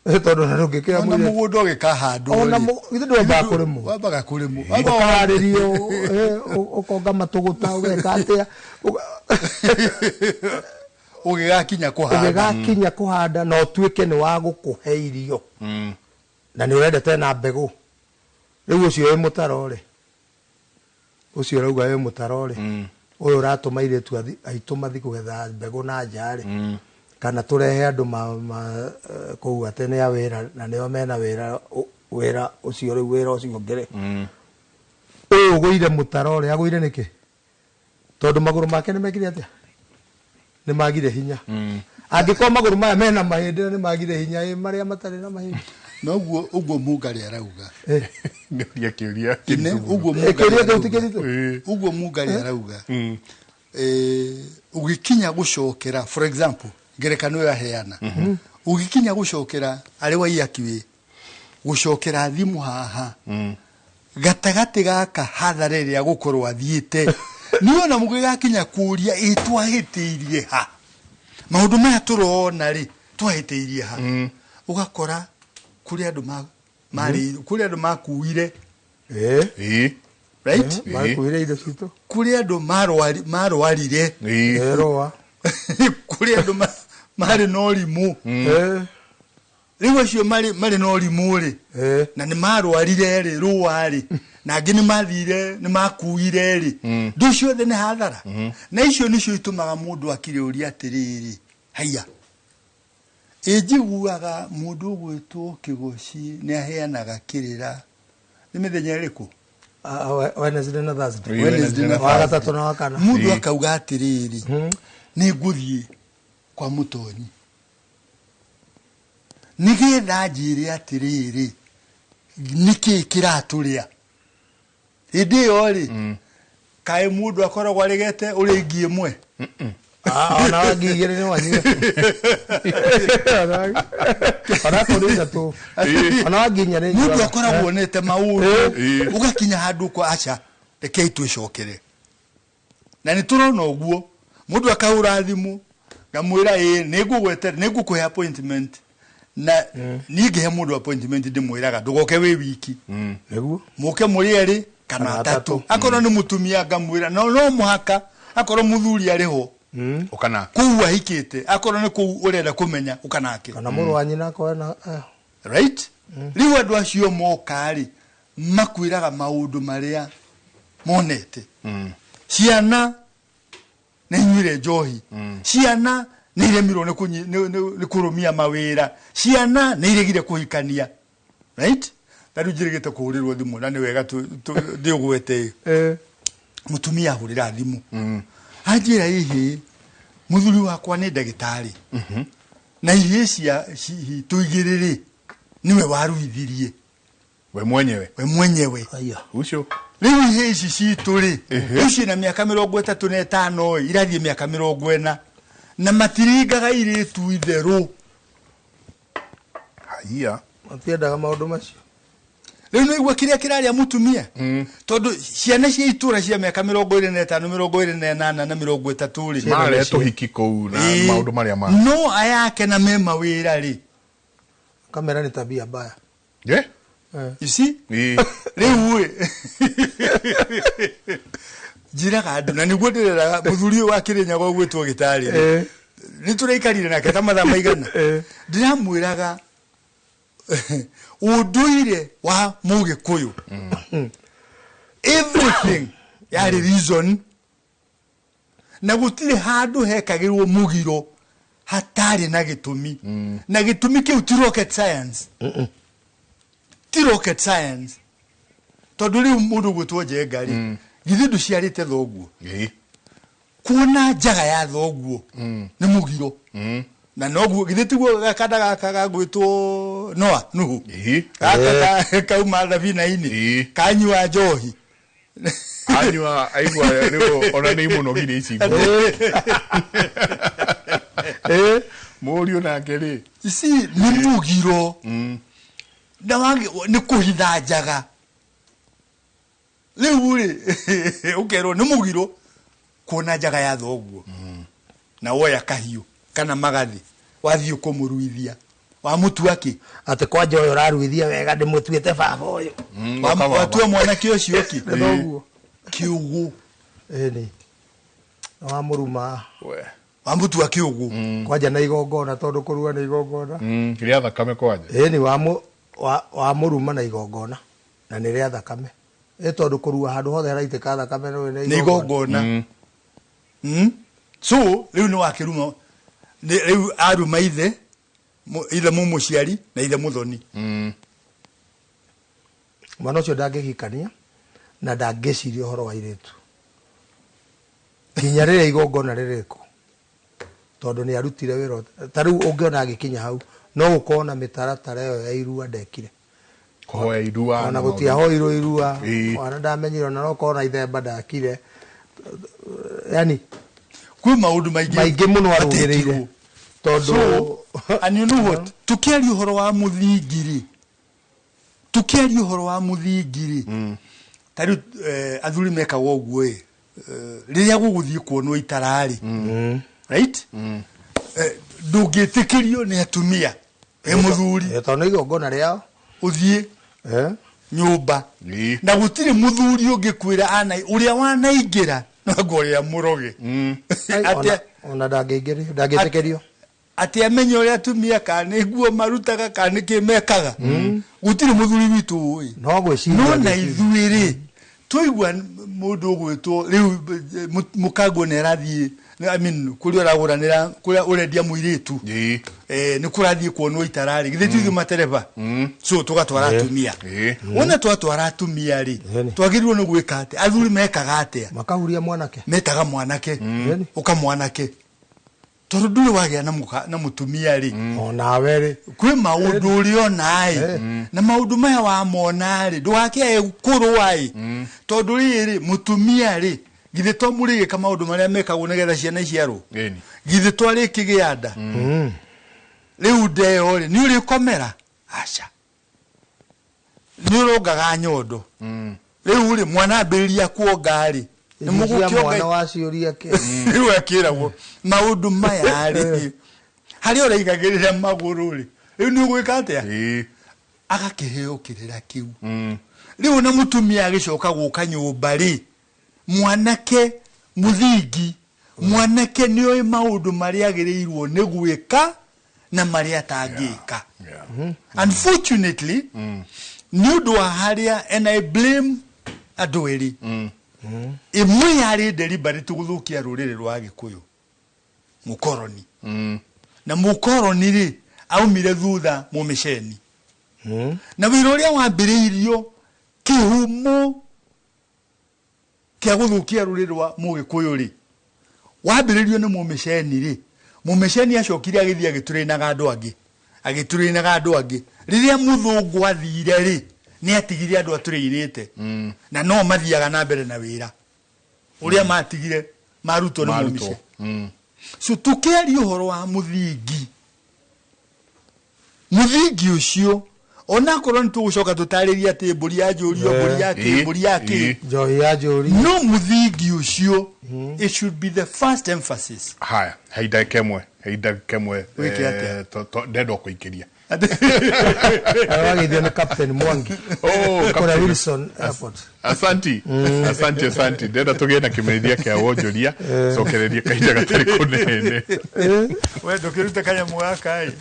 Tondũ na ndũngĩkĩra Ona mũirĩtu. mũgũnda ũgĩkahandwo Ona rĩ. githĩ ndwambaga kũrĩmwo? Wambaga kũrĩmwo. Ũkaharĩrio, ũkonga matũgũta, ũgeka atĩa? Ũgĩgakinya kũhanda. Ũgĩgakinya kũhanda na ũtuĩke nĩ wa gũkũhe irio. Na nĩ ũrendete na mbegũ. Rĩu ũcio wĩ mũtaro rĩ. Ũcio ũrauga wĩ mũtaro rĩ. Ũyũ ũratũma airĩtu aitũ mathiĩ kũgetha mbegũ na nja rĩ. Kana tũrehe andũ ma kũu atĩ nĩ a wĩra na nĩo mena wĩra, wĩra ũcio rĩu wĩra ũcio ũngĩ rĩ. Ũyũ ũgũire mũtaro rĩ, agũire nĩkĩ? Tondũ magũrũ make nĩ mekire atĩa? Nĩ magire hinya. Angĩkorwo magũrũ maya mena mahĩndĩ na nĩ magire hinya, marĩa matarĩ na mahĩndĩ. Noguo ũguo Mũngarĩ arauga. Nĩ ũria kĩũria Ine, kĩritũ mũno. ũguo Mũngarĩ Kĩũria kĩu ti arauga. kĩritũ? Ũguo Mũngarĩ arauga. Ũgĩkinya gũcokera, for example, ngerekano ĩyo aheana. Ũgĩkinya gũcokera arĩ wa Iyakiwĩ, gũcokera thimũ haha. Gatagatĩ gaka hathara ĩrĩa gũkorwo athiĩte. Nĩ wona mũgĩgakinya kũũria, ĩ twahĩtĩirie ha? Maũndũ maya tũrona rĩ, twahĩtĩirie ha? Ũgakora kũrĩ andũ marĩ, kũrĩ andũ makuire. Right? Makuire indo citũ. Kũrĩ andũ marwarire. Rũa. Kũrĩ andũ marĩ na ũrimũ. Rĩu acio marĩ na ũrimũ rĩ, na nĩ marwarire rĩ, rũa rĩ, na angĩ nĩ mathire, nĩ makuire rĩ. Ndũ ciothe nĩ hathara. Na icio nĩcio itũmaga mũndũ akire ũria atĩrĩrĩ, haiya. Ĩ njiguaga mũndũ ũgwĩtwo Kĩgoci nĩ aheanaga kĩrĩra. Nĩ mĩthenya ĩrĩkũ? Wednesday na Thursday. Wednesday na Wa Thursday. gatatũ na wa kana. Mũndũ akauga atĩrĩrĩ, nĩ ngũthiĩ kwa mũtonyi. Nĩgetha njĩre atĩrĩrĩ, nĩkĩ kĩratũrĩa? Hĩndĩ ĩyo rĩ, kaĩ mũndũ akoragwo aregete ũrĩa ingi ĩmwe? Ona wangi igĩrĩ nĩ wanyue. Ona akorwo nĩ ithatũ. Ona wangi inya nĩ Mũndũ njuaga. akoragwo onete maũndũ, ũgakinya handũ kwa aca, rekei twĩcokere. Na nĩ tũrona ũguo, mũndũ akahũra thimũ, ngamwĩra ĩ, nĩngũgweterera, nĩngũkũhe appointment. Na niĩ ngĩhe mũndũ appointment ndĩmwĩraga ndũgoke wĩ wiki. Nĩguo. Mũke mũrĩ erĩ kana Kana atatũ. atatũ. Akorwo nĩ mũtumia ngamwĩra, no mũhaka, akorwo mũthuri arĩ ho. Ũka nake. Kũu ahikĩte, akorwo nĩ kũu ũrenda kũmenya, ũka nake. Kana mũrũ wa nyina akorwo na Right, rĩu andũ acio moka rĩ, makwĩraga maũndũ marĩa monete. Ciana nĩ inyuire njohi, ciana nĩ iremirwo nĩ nĩ kũrũmia mawĩra, ciana nĩ iregire kũhikania, right? Ta rĩu njĩrĩgĩte kũhũrĩrwo thimũ, na nĩ wega ndĩũgwete. Mũtumia ahũrĩra thimũ, anjĩra, "Ĩhĩ, mũthuri wakwa nĩ ndagĩtarĩ, na ihĩĩ cia citũ igĩrĩ rĩ, nĩwe waruithirie." We mwenyewe. We mwenyewe. Ucio. Rĩu ihĩĩ ici citũ rĩ, rĩu ciĩna mĩaka 35 ĩ, irathiĩ mĩaka 40, na matiringaga irĩtu itherũ. Haiya. Matiendaga maũndũ macio. Rĩu nĩ igua kĩrĩa kĩrarĩa mũtumia, tondũ ciana cia itũra cia mĩaka 25, 28 na 30 rĩ, Mare tũhiki kũu na maũndũ marĩa ma no ayake na me mawĩra rĩ. Kamera nĩ tabia mbaya. Yeah? You see? Rĩu ĩ, njĩraga andũ, na nĩguo ndĩreraga mũthuri ũyũ wa Kĩrĩnyaga ũgwĩtwo gĩtarĩ rĩ, nĩ tũraikarire nake ta mathaa maigana, ndĩramwĩraga ũndũire wa Mũgĩkũyũ, everything yarĩ reason, na gũtirĩ handũ hekagĩrwo mũgiro hatarĩ na gĩtũmi, na gĩtũmi kĩu ti rocket science, ti rocket science. Tondũ rĩu mũndũ gwĩtwo Njenga rĩ, githĩ ndũciarĩte thoguo? Kuona njaga ya thoguo nĩ mũgiro, na noguo githĩ tiguo gakanda gaka gagwĩtwo Noa, Nuhu, gaka kauma thabina-inĩ, kanyua njohi. Anyua aigua rĩu ona nĩ imũnogire ici. Mũriũ nake rĩ. Ici nĩ mũgiro na nĩ kũhitha njaga. Rĩu rĩ, ũkerwo nĩ mũgiro kuona njaga ya thoguo, na woya kahiũ kana magathĩ wathiĩ kũmũruithia, wamũtua kĩ? Atĩ kwanja ũyũ ũraruithia wega ndĩmũtuĩte baba ũyũ. Watua mwanake ũcio kĩ? Nĩ thoguo. Kĩũgũ. Ĩni wamũruma. Wamũtua kĩũgũ. Kwanja na igongona, tondũ kũrua nĩ igongona. Rĩa thakame kwanja. Ĩni wamũruma na igongona, na nĩ rĩa thakame, ĩ tondũ kũrua handũ hothe haraitĩka thakame nĩ nĩ igongona. So rĩu nĩ wakĩruma, rĩu aruma ithe, ithe mũmũciari na ithe mũthoni. Mwana ũcio ndangĩhikania na ndangĩciria ũhoro wa irĩtu nginya rĩrĩa igongona rĩrĩkũ, tondũ nĩ arutire wĩra. Ta rĩu ũngĩona agĩkinya hau, no gũkorwo na mĩtaratara ĩyo ya irua ndekire. Kũhoya irua. Ona na maũndũ. Gũtiahoirwo irua. Ona ndamenyire, ona no korwo na ithemba ndakire, yani kwĩ maũndũ maingĩ. Maingĩ mũno arũmĩrĩire tondũ So, and you know what, tukiaria ũhoro wa mũthingi rĩ, tukiaria ũhoro wa mũthingi rĩ, ta rĩu athuri mekaga ũguo ĩ, rĩrĩa gũgũthiĩ kuonwo itara rĩ, right, ndũngĩtĩkĩrio nĩ atumia ĩ mũthuri. Tondũ nĩ igongona rĩao. Ũthiĩ nyũmba na gũtirĩ mũthuri ũngĩkwĩra ana ũrĩa wanaingĩra no ngorĩa mũroge. Ona ndangĩingĩrio, ndangĩtĩkĩrio. Atĩ amenye ũrĩa atumia kana nĩ nguo marutaga kana nĩ kĩ mekaga, gũtirĩ mũthuri witũ ũĩ. No gwĩciria. No na Gwĩciria. Ithuĩ rĩ, twaigua mũndũ ũgwĩtwo rĩu mũkanguo nĩ arathiĩ, I mean, kũrĩa ũragũranĩra, kũrĩa ũrendia mũirĩtu, nĩ kũrathiĩ kuonwo itara rĩ, githĩ ti ithuĩ matereba? So tũgatwara atumia. Wona twatwara atumia rĩ, twagĩrĩirwo nĩ gwĩka atĩa? Athuri mekaga atĩa? Makahuria mwanake. Metaga mwanake, ũka mwanake, tondũ ndũrĩ wagĩa na mũka na mũtumia rĩ. Onawe rĩ. Kwĩ maũndũ ũrĩona ĩ, na maũndũ maya wamona rĩ, ndũgakĩae kũrũa ĩ, tondũ rĩrĩ mũtumia rĩ, githĩ to mũrĩgĩka maũndũ marĩa mekagwo nĩgetha ciana iciarwo? Githĩ twarĩkĩgĩa nda? Rĩu ndeo rĩ, nĩ ũrĩkomera? Aca, nĩ ũrongaga nyondo. Rĩu rĩ, mwana ambĩrĩria kuonga rĩ, nĩ Ici cia mũgũkĩonga. Mwana waciũria kĩ? Rĩu akĩragwo maũndũ maya rĩ, harĩa ũraigagĩrĩra magũrũ rĩ, rĩu nĩ ũgwĩka atĩa? Agakĩheo kĩrĩra kĩu. Rĩu ona mũtumia agĩcoka gũka nyũmba rĩ, mwanake mũthingi Mwanake nĩ oĩ maũndũ marĩa agĩrĩirwo nĩ gwĩka na marĩa atangĩka. Unfortunately, nĩ ũndũ wa harĩa, and I blame andũ erĩ, ĩmwe yarĩ deliberate gũthũkia rũrĩrĩ rwa Gĩkũyũ, mũkoroni. Na mũkoroni rĩ, aumire thutha mũmĩceni. Na wĩra ũrĩa wambĩrĩirio kĩhumo kĩa gũthũkia rũrĩrĩ rwa mũgĩkũyũ rĩ, wambĩrĩirio nĩ mũmĩceni rĩ, mũmĩceni acokire agĩthiĩ agĩtũrĩnaga andũ angĩ, agĩtũrĩnaga andũ angĩ. Rĩrĩa mũthũngũ athire rĩ, nĩ atigire andũ atũrĩirĩte, na no mathiaga na mbere na wĩra ũrĩa matigire marutwo nĩ Marutwo. mũmĩceni. So tũkĩaria ũhoro wa mũthingi, mũthingi ũcio onakorwo nĩ tũgũcoka tũtarĩrie atĩ mbũri ya njũrio, mbũri ya kĩ, mbũri ya kĩ, njohi ya njũri, no mũthingi ũcio, it should be the first emphasis. Haya, hei ndagĩka ĩmwe, hei ndagĩka ĩmwe. Wĩke atĩa? Ndenda kũingĩria. Wagĩithio nĩ Captain Mwangi. Oh, kũrĩa Captain. Wilson Airport. Asanti, asanti, asanti. Ndenda tũgĩe na kĩmenyithia kĩa wonjoria, cokererie kahinda gatarĩ kũnene. We ndũkĩrute kanyamũ gaka ĩ.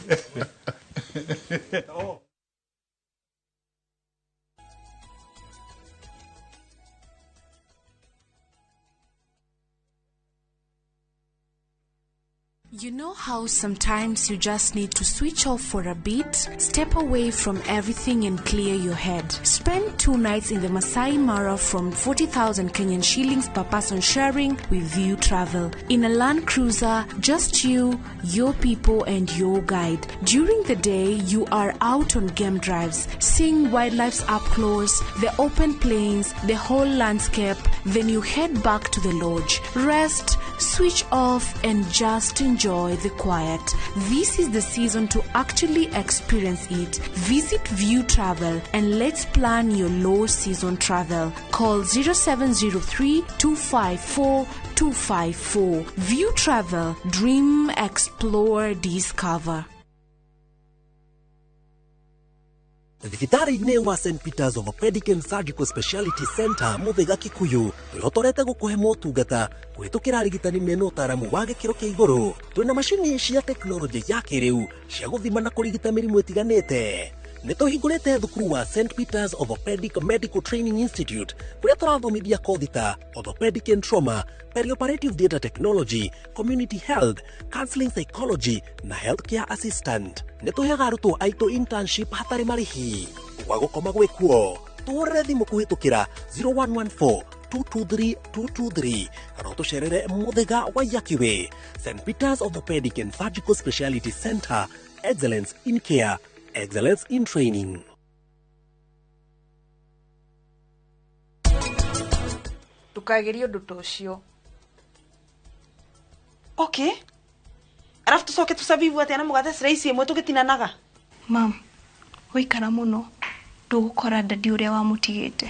You know how sometimes you just need to switch off for a bit, step away from everything and clear your head. Spend 2 nights in the Masai Mara from 40,000 Kenyan shillings per person sharing with View Travel. In a Land Cruiser, just you, your people and your guide. During the day, you are out on game drives, seeing wildlife up close, the open plains, the whole landscape. Then you head back to the lodge. Rest, switch off and just enjoy the quiet. This is the season to actually experience it. Visit View Travel and let's plan your low season travel. Call 0703 254 254. View Travel. Dream, explore, discover. Thibitarĩ-inĩ wa St Peters Orthopedic and Surgical Speciality Center Mũthĩga Kikuyu twĩhotorete gũkũhe motungata kũhĩtũkĩra arigitani mena ũtaaramu wa gĩkĩro kĩa igũrũ. Twĩna macini cia tekinoronjĩ ya kĩrĩu cia gũthima na kũrigita mĩrimũ ĩtiganĩte. Nĩ tũhingũrĩte thukuru wa St Peters Orthopedic Medical Training Institute kũrĩa tũrathomithia kothi ta Orthopedic and Trauma, Perioperative Data Technology, Community Health, Counseling Psychology na Healthcare Assistant. Nĩ tũheaga arutwo aitũ internship hatarĩ marĩhi. Gwa gũkoma gwĩkuo, tũhũrĩre thimũ kũhĩtũkĩra 0114 223 223 kana ũtũcerere Mũthĩga wa Yakiwe. St Peters Orthopedic and Surgical Speciality Center, excellence in care, excellence in training. Ndũkagerie ũndũ ta ũcio. Okay, arabu tũcoke tũcabibu atĩa na mũgate slice ĩmwe tũgĩtinanaga? Mam, waikara mũno ndũgũkora dadi ũrĩa wamũtigĩte.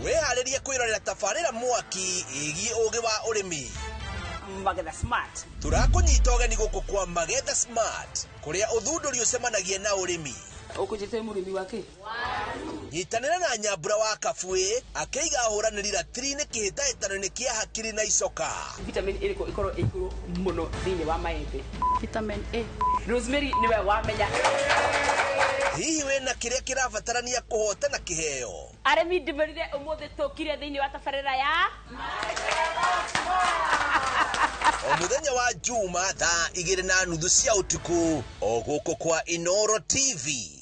Wĩharĩrie kwĩrorera tabarĩra mwaki ĩgiĩ ũgĩ wa ũrĩmi. Magetha Smart. Tũrakũnyita ũgeni gũkũ kwa Magetha Smart, kũrĩa ũthundũri ũcemanagia na ũrĩmi. Ũkũnjĩte mũrĩmi wa kĩ? Nyitanĩra na Nyambura wa Kabuĩ akĩiga ahũranĩri ratiri-inĩ kĩhĩtahĩtano-inĩ kĩa hakiri na icoka. Vitamin ĩrĩkũ ĩkorwo ĩ igũrũ mũno thĩinĩ wa maembe? Vitamin A. Rosemary nĩwe wamenya. Hihi wĩna kĩrĩa kĩrabatarania kũhotana kĩheo? Arĩmi ndĩmwĩrire ũmũthĩ tũkire thĩinĩ wa tabarĩra ya O mũthenya wa Juma thaa 2:30 cia ũtukũ o gũkũ kwa Inoro TV.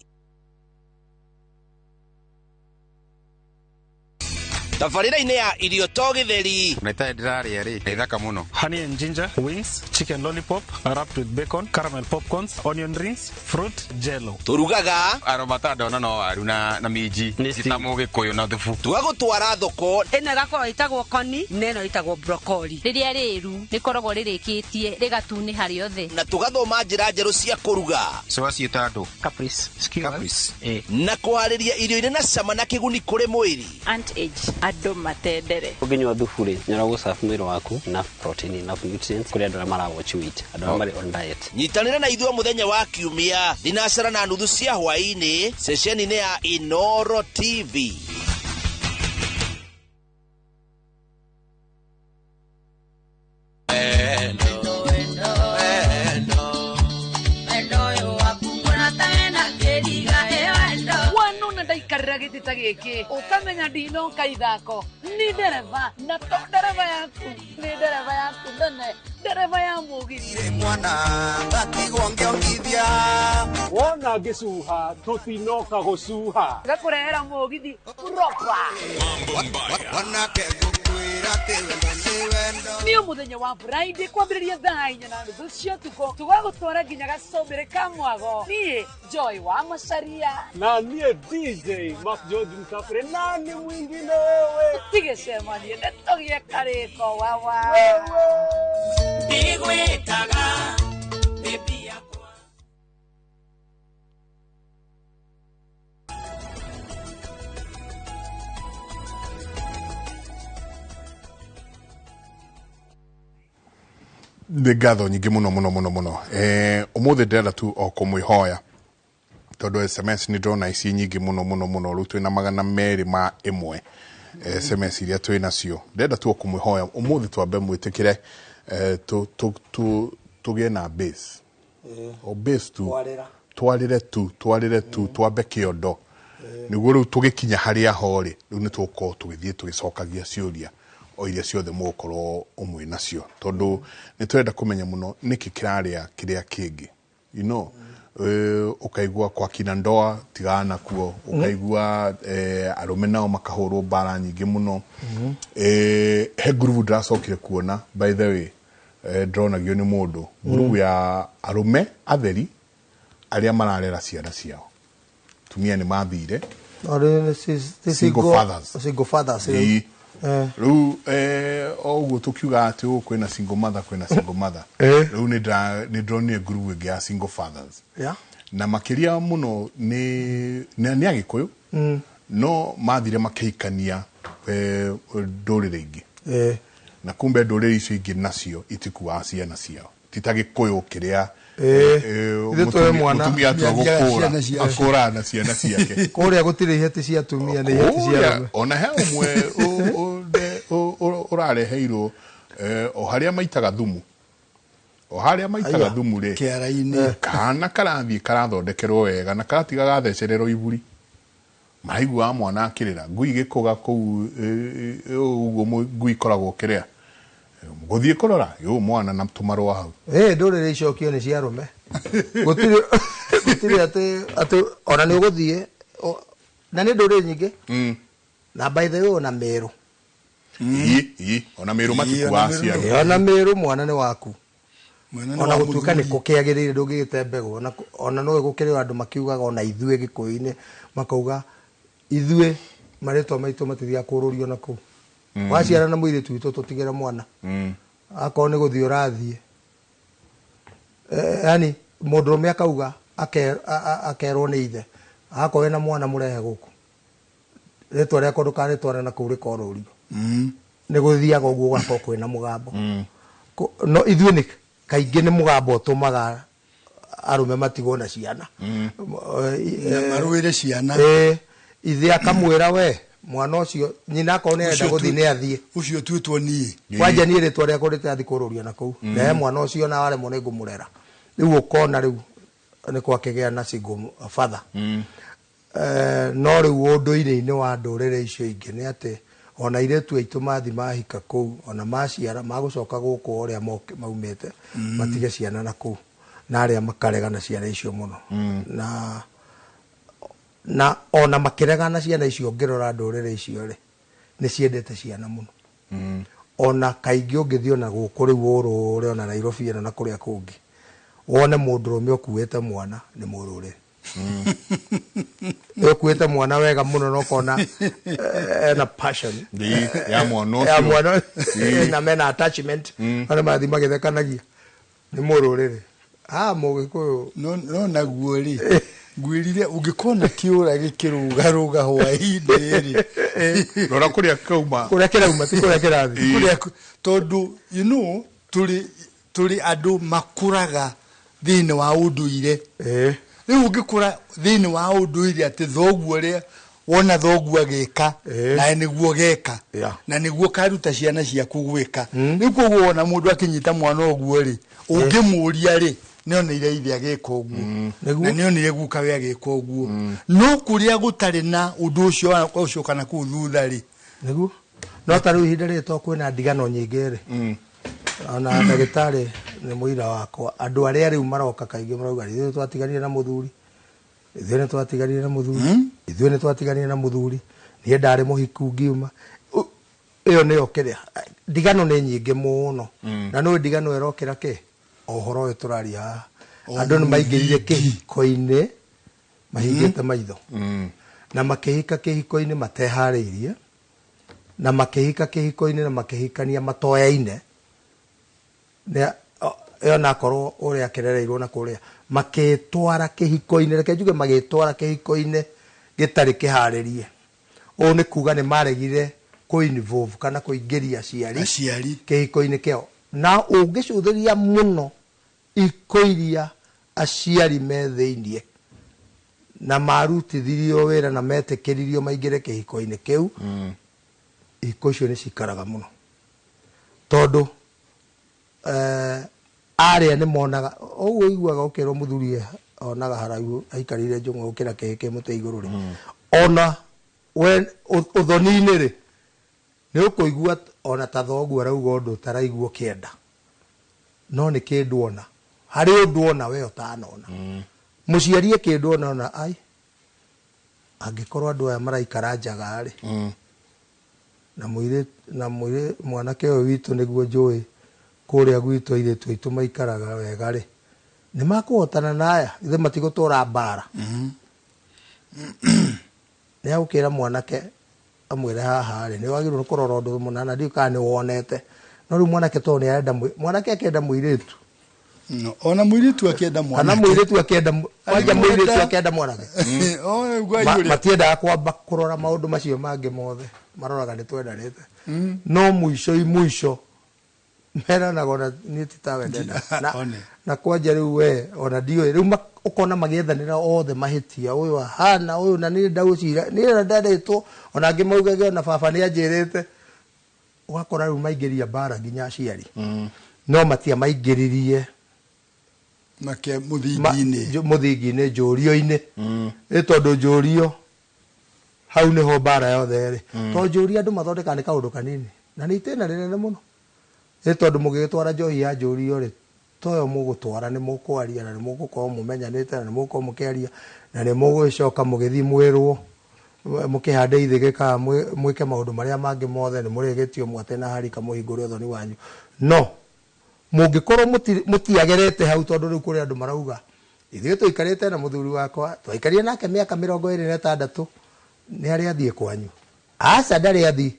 Tabarĩra-inĩ ya irio to gĩtheri. Na itarĩ ndĩrarĩa rĩ, nĩ thaka mũno. Honey and ginger wings, chicken lollipop wrapped with bacon, caramel popcorns, onion rings, fruit jello. Tũrugaga aromata ndona no waru na minji cita mũgĩkũyũ na thubu. Tũgagũtwara thoko. Ĩno ĩgakorwo ĩtagwo koni na ĩno ĩtagwo brokoli. Rĩrĩa rĩru rĩkoragwo rĩrĩkĩtie rĩgatunĩha rĩothe. Na tũgathoma njĩra njerũ cia kũruga. So waciĩta andũ? Caprice. Caprice. Na kũharĩria irio irĩ na cama na kĩguni kũrĩ mwĩrĩ. Aunt age. Andũ matendere. Ũngĩnyua thubu rĩ, nĩ ũragũ mwĩrĩ waku enough protein, enough nutrients kũrĩ andũ arĩa mara watch weight, andũ arĩa marĩ on diet. Nyitanĩra na ithuĩ mũthenya wa kiumia 4:30 cia hwaĩ-inĩ ceceni-inĩ ya Inoro TV. Ndaikarĩra gĩtĩ ta gĩkĩ ũkamenya ndinoka ithako ni ndereba na to ndereba yaku ni ndereba yaku nene ndereba ya mũgithi mwana gatigwo ngĩongithia wona ngĩcuha tũtinoka gũcuha gakũrehera mũgithi proper wanake ngũkwĩra atĩ wendo nĩ wendo nĩ mũthenya wa Friday kwambĩrĩria thaa 4:30 cia ũtukũ tũgagũtwara nginya gacũmbĩrĩ ka mwago niĩ Joy wa Macharia na niĩ DJ Mark George Msafiri na nĩ mwingine wewe tigĩcemanie nĩtũgĩe karĩko wawa ndigwĩtaga baby yakwa. Nĩ ngatho nyingĩ mũno mũno mũno mũno. Ũmũthĩ ndĩrenda tu o kũmwĩhoya tondũ SMS nĩ ndĩrona ici nyingĩ mũno mũno mũno, rĩu twĩna 201 SMS iria twĩ nacio. Ndĩrenda tu o kũmwĩhoya ũmũthĩ twambe mwĩtĩkĩre tũgĩe na base o base tu twarĩre tu twambe kĩondo nĩguo rĩu tũgĩkinya harĩa ho rĩ, rĩu nĩ tũgũkorwo tũgĩthiĩ tũgĩcokagia ciũria o iria ciothe mũgũkorwo ũmwe nacio tondũ nĩ tũrenda kũmenya mũno nĩkĩ kĩrarĩa kĩrĩa kĩngĩ, you know. Ukaigua kwa kina ndoa tigana kuo, ukaigua arũme nao makahũrwo mbara nyingĩ mũno. He ngurubu ndĩracokire kuona by the way, ndĩronagio nĩ mũndũ ngurubu ya arũme atheri arĩa mararera ciana ciao, tumia nĩ mathire single fathers. Single fathers rĩu o ũguo tũkiuga atĩ ũũ kwĩna single mother, kwĩna single mother, rĩu nĩ ndĩronire ngurubu ĩngĩ ya single fathers. Na makĩria mũno nĩ Agĩkũyũ no mathire makĩhikania ndũrĩrĩ ingĩ, na kumbe ndũrĩrĩ icio ingĩ nacio itikuaga ciana ciao, ti ta Gĩkũyũ kĩrĩa mũtumia atua gũkũra akũraga na ciana ciake. Kũrĩa gũtirĩ iheti cia atumia nĩ iheti cia arũme. Ona he ũmwe ũrareheirwo o harĩa maitaga thumu, o harĩa maitaga thumu rĩ kĩara-inĩ, kana karathiĩ karathondekerwo wega na karatiga gathecererwo iburi, maraiguaga mwana akĩrĩra ngui gĩkũga kũu ũguo ngui ikoragwo kĩrĩa gũthiĩ kũrora yũ mwana na tũmarũa hau. Ndũrĩrĩ icokio nĩ cia arũme, gũtirĩ atĩ ona nĩ ũgũthiĩ na nĩ ndũrĩrĩ nyingĩ na by the way ona Meru ona Meru matikuaga ciana, ona Meru mwana nĩ waku, ona gũtuĩka nĩ kũkĩagĩrĩire ndũngĩgĩte mbegũ, ona no gũkĩrĩ andũ makiugaga ona ithuĩ Gĩkũyũ-inĩ makauga ithuĩ marĩtwa maitũ matithiaga kũrũrio na kũu. Waciara na mũirĩtu witũ tũtigĩre mwana, akorwo nĩ gũthiĩ ũrathiĩ, yani mũndũrũme akauga akerwo nĩ ithe akorwo wĩna mwana mũrehe gũkũ, rĩtwa rĩakwa ndũkarĩtware na kũu rĩkorũrio. Nĩ gũthiaga ũguo gũgakorwo kwĩna mũgambo. No ithuĩ nĩ kaingĩ nĩ mũgambo ũtũmaga arũme matigwo na ciana na marũĩre ciana. Ithe akamwĩra we mwana ũcio nyina akorwo nĩ arenda gũthiĩ nĩ athiĩ, ũcio tuĩtwo niĩ kwanja niĩ rĩtwa rĩakwa rĩtathiĩ kũrũrio na kũu, rehe mwana ũcio na waremwo nĩ ngũmũrera. Rĩu ũkona rĩu nĩ kwakĩgĩa na single father. No rĩu ũndũire-inĩ wa ndũrĩrĩ icio ingĩ nĩ atĩ ona airĩtu aitũ mathi mahika kũu ona maciara magũcoka gũkũ ũrĩa maumĩte matige ciana na kũu, na arĩa makaregana ciana icio mũno, na ona makĩregana ciana icio ngĩrora ndũrĩrĩ icio rĩ nĩ ciendete ciana mũno. Ona kaingĩ ũngĩthiĩ ona gũkũ rĩu ũrũre ona Nairobi ĩno na kũrĩa kũngĩ wone mũndũrũme ũkuĩte mwana nĩ mũrũrĩrĩ. Ũkuĩte mwana wega mũno na ũkona ena passion ya mwana ũcio na mena attachment, arĩa marathiĩ magĩthekanagia nĩ mũrũrĩrĩ. Mũgĩkũyũ no naguo rĩ Ngwĩrire ũngĩkona kĩũra gĩkĩrũgarũga hwaĩ-inĩ rĩ, rora kũrĩa kauma. Kũrĩa kĩrauma ti kũrĩa kĩrathiĩ. Kũrĩa tondũ you know tũrĩ andũ makũraga thĩinĩ wa ũndũire. Rĩu ũngĩkũra thĩinĩ wa ũndũire atĩ thoguo ũrĩa wona thoguo agĩka nawe nĩguo geka na nĩguo karuta ciana ciaku gwĩka. Rĩu koguo wona mũndũ akĩnyita mwana ũguo rĩ, ũngĩmũria rĩ, nĩoneire ithe agĩka ũguo na nĩonire gukawe agĩka ũguo. No kũrĩa gũtarĩ na ũndũ ũcio wa gũcoka na kũu thutha rĩ, nĩguo no ta rĩu ihinda rĩrĩ to kwĩna ndigano nyingĩ rĩ, ona ndagĩtarĩ nĩ mũira wakwa, andũ arĩa rĩu maroka kaingĩ marauga ithuĩ twatiganire na mũthuri, ithuĩ nĩ twatiganire na mũthuri, ithuĩ nĩ twatiganire na mũthuri, niĩ ndarĩ mũhiku ngiuma. Ĩyo nĩyo kĩrĩa ndigano nĩ nyingĩ mũno. Na nĩũĩ ndigano ĩrokĩra kĩ? O ũhoro ũyũ tũraria haha. Andũ nĩ maingĩrire kĩhiko-inĩ mahingĩte maitho na makĩhika kĩhiko-inĩ mateharĩirie, na makĩhika kĩhiko-inĩ na makĩhikania matoyaine. Ĩyo nakorwo ũrĩa akĩrereirwo na kũrĩa makĩtwara kĩhiko-inĩ, reke njuge magĩtwara kĩhiko-inĩ gĩtarĩ kĩharĩrie. Ũũ nĩ kuga nĩ maregire kũ-involve kana kũingĩria aciari kĩhiko-inĩ kĩao. Na ũngĩcũthĩrĩria mũno iko iria aciari me thĩiniĩ na marutithirio wĩra na metĩkĩririo maingĩre kĩhiko-inĩ kĩu, ihiko icio nĩ cikaraga mũno tondũ arĩa nĩ monaga ũguo ũiguaga ũkĩrwo mũthuri onaga haraihu aikarĩire njũng'wa gũkĩra kĩhĩ kĩ mũtĩ igũrũ rĩ, ona we ũthoni-inĩ rĩ, nĩ ũkũigua ona ta thoguo arauga ũndũ ũtaraigua ũkĩenda, no nĩ kĩndũ ona harĩ ũndũ ona we ũtanona. Mũciari e kĩndũ ona ona ai angĩkorwo andũ aya maraikara njaga rĩ, na mũirĩtu na mũirĩ mwanake ũyũ witũ nĩguo njũĩ kũrĩa gwitũ airĩtu aitũ maikaraga wega rĩ, nĩ makũhotana na aya ithe matigũtũra mbara. Nĩ agũkĩra mwanake amwĩre haha rĩ, nĩ wagĩrĩirwo nĩ kũrora ũndũ mũna na ndiũĩ kana nĩ wonete. No rĩu mwanake tondũ nĩ arenda mwanake akĩenda mũirĩtu. No, ona mũirĩtu akĩenda mwanake. Kana mũirĩtu akĩenda kwanja mũirĩtu akĩenda mwanake. Matiendaga kwamba kũrora maũndũ macio mangĩ mothe, maroraga nĩ twendanĩte. No mũico mũico meranaga ona niĩ ti tawe ndenda. Na kwanja rĩu we ona ndiũĩ rĩu ũkona magĩethanĩra othe mahĩtia, ũyũ ahana ũyũ na niĩ ndagũcira niĩ ndendetwo, ona angĩ maugage ona baba nĩ anjĩrĩte. Ũgakora rĩu maingĩria mbara nginya aciari. No matiamaingĩririe make mũthingi-inĩ, mũthingi-inĩ njũrio-inĩ. Nĩ tondũ njũrio hau nĩho mbara yothe ĩrĩ. Tondũ njũrio andũ mathondekaga nĩ kaũndũ kanini na nĩ itĩna rĩnene mũno. Nĩ tondũ mũgĩgĩtwara njohi ya njũrio rĩ, toyo mũgũtwara nĩ mũkwaria na nĩ mũgũkorwo mũmenyanĩte na nĩ mũgũkorwo mũkĩaria na nĩ mũgũcoka mũgĩthiĩ mwĩrwo mũkĩhande ithĩgĩ kana mwĩke maũndũ marĩa mangĩ mothe, nĩ mũrĩgĩtio mwate na harika mũhingũre ũthoni wanyu. No mũngĩkorwo mũtiagerete hau, tondũ rĩu kũrĩ andũ marauga ithuĩ tũikarĩte na mũthuri wakwa twaikarire nake mĩaka 26 nĩ arĩ athiĩ kwanyu. Aca ndarĩ athiĩ,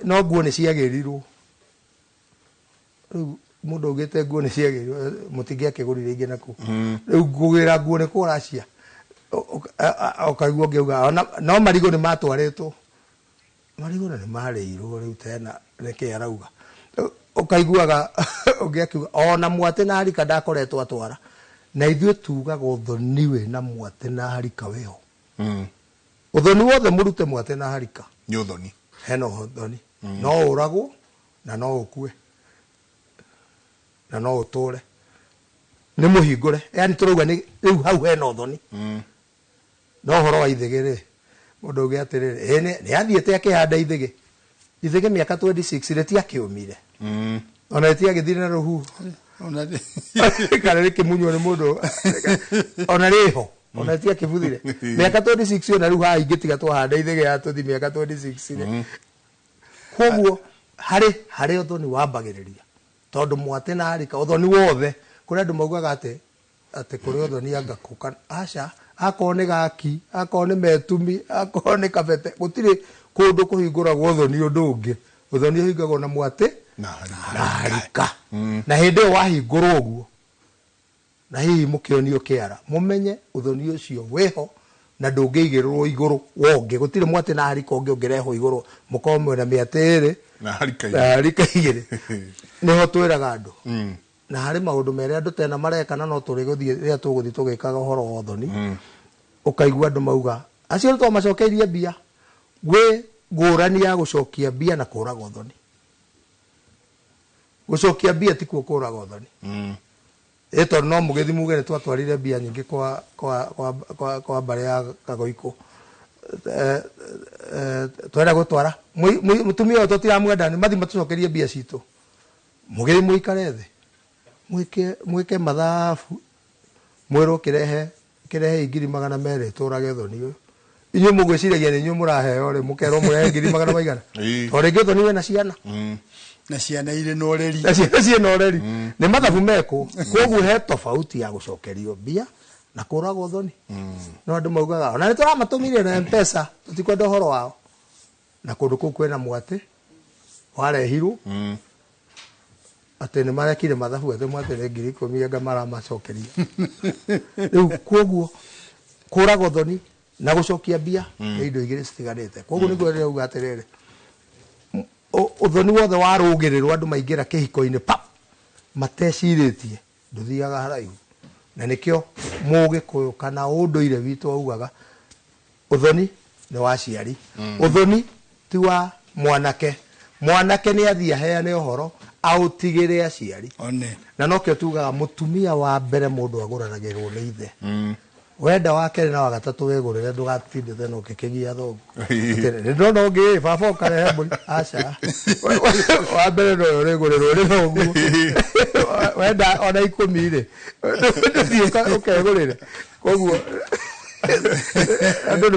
no nguo nĩ ciagĩrirwo. Rĩu mũndũ augĩte nguo nĩ ciagĩrirwo, mũtingĩakĩgũrire ingĩ nakuo. Rĩu ngũgĩra nguo nĩ kũracia ũkaigua ũngĩuga no marigũ nĩ matwarĩtwo, marigũ na nĩ marĩirwo rĩu tena nĩkĩ arauga. Ũkaiguaga ũngĩ akiuga ona mwate na harika ndakoretwo atwara. Na ithuĩ tugaga ũthoni wĩna mwate na harika wĩho. Ũthoni wothe mũrute mwate na harika nĩ ũthoni, hena ũthoni. No ũragwo na no ũkue na no ũtũre, nĩ mũhingũre. Yani tũrauga nĩ rĩu hau hena ũthoni. No ũhoro wa ithĩgĩ rĩ, mũndũ auge atĩrĩrĩ, nĩ athiĩte akĩhanda ithĩgĩ, ithĩgĩ mĩaka 26 rĩtiakĩũmire, ona rĩtiagĩthire na rũhuho kana rĩkĩmunywo nĩ mũndũ, ona rĩho ona rĩtiakĩbuthire mĩaka 26. Ona rĩu haha ingĩtiga twahanda ithĩgĩ ya tũthi mĩaka 26 rĩ. Koguo harĩ ũthoni wambagĩrĩria, tondũ mwate na harika ũthoni wothe. Kũrĩ andũ maugaga atĩ kũrĩ ũthoni anga kũ, aca akorwo nĩ gaki, akorwo nĩ metumi, akorwo nĩ kabete, gũtirĩ kũndũ kũhingũragwo ũthoni ũndũ ũngĩ. Ũthoni ũhingagwo na mwate na harika. Na hĩndĩ ĩyo wahingũrwo ũguo Na hihi mũkĩonio kĩara, mũmenye ũthoni ũcio wĩho na ndũngĩigĩrĩrwo igũrũ wa ũngĩ. Gũtirĩ mwatĩ na harika ũngĩ ũngĩrehwo igũrũ mũkorwo mwĩna mĩatĩ ĩrĩ na harika na harika igĩrĩ. Nĩho twĩraga andũ. Na harĩ maũndũ merĩ andũ tena mareka na no tũrĩgũthiĩ rĩrĩa tũgũthiĩ tũgĩkaga ũhoro wa ũthoni. Ũkaigua andũ mauga acio nĩ twamacokeirie mbia. Gwĩ ngũrani ya gũcokia mbia na kũraga ũthoni. Gũcokia mbia tikuo kũraga ũthoni. Ĩ tondũ no mũgĩthi muge nĩ twatwarire mbia nyingĩ kwa kwa kwa kwa, kwa mbarĩ ya Kagoikũ. Eh, eh, twenda gũtwara mũtumia ũyũ tũtiramwenda nĩ mathi matũcokerie mbia citũ. Mũgĩthi mũikare thĩ mwĩke mwĩke mathabu mwĩrwo kĩrehe kĩrehe 200,000 tũrage thoni ũyũ. Inyuĩ mũgwĩciragia nĩ inyuĩ mũraheo rĩ, mũkerwo mũrehe ngiri magana maigana. To rĩngĩ ũthoni wĩna ciana. Na ciana irĩ na ũreri. Na ciana ciĩna ũreri. Nĩ mathabu mekwo. Koguo he tofauti ya gũcokerio mbia na kũragwo ũthoni. No andũ maugaga ona nĩ tũramatũmire na M-Pesa tũtikwenda ũhoro wao. Na kũndũ kũu kwĩna mwatĩ warehirwo atĩ nĩ marekire mathabu atĩ mwatĩ nĩ 10,000 anga maramacokeria. Rĩu koguo kũragwo ũthoni na gũcokia mbia nĩ indo igĩrĩ citiganĩte. Koguo nĩguo ndĩrauga atĩrĩrĩ, ũthoni wothe warũgĩrĩrwo andũ maingĩra kĩhiko-inĩ pap matecirĩtie ndũthiaga haraihu. Na nĩkĩo mũgĩkũyũ kana ũndũire witũ waugaga ũthoni nĩ wa aciari. Ũthoni ti wa mwanake. Mwanake nĩ athiĩ aheane ũhoro aũtigĩre aciari. One. Na nokĩo tugaga mũtumia wa mbere mũndũ agũranagĩrwo nĩ ithe. Wenda wa kerĩ na wa gatatũ wĩgũrĩre ndũgatindĩte na ũkĩkĩgia thoguo. Atĩrĩ, nĩ ndona ũngĩ ĩ, baba ũkarehe mbũri. Aca. Wa mbere nowe ũrĩgũrĩrwo nĩ thoguo. Wenda ona 10 rĩ, ndũthiĩ ũkegũrĩre. Koguo andũ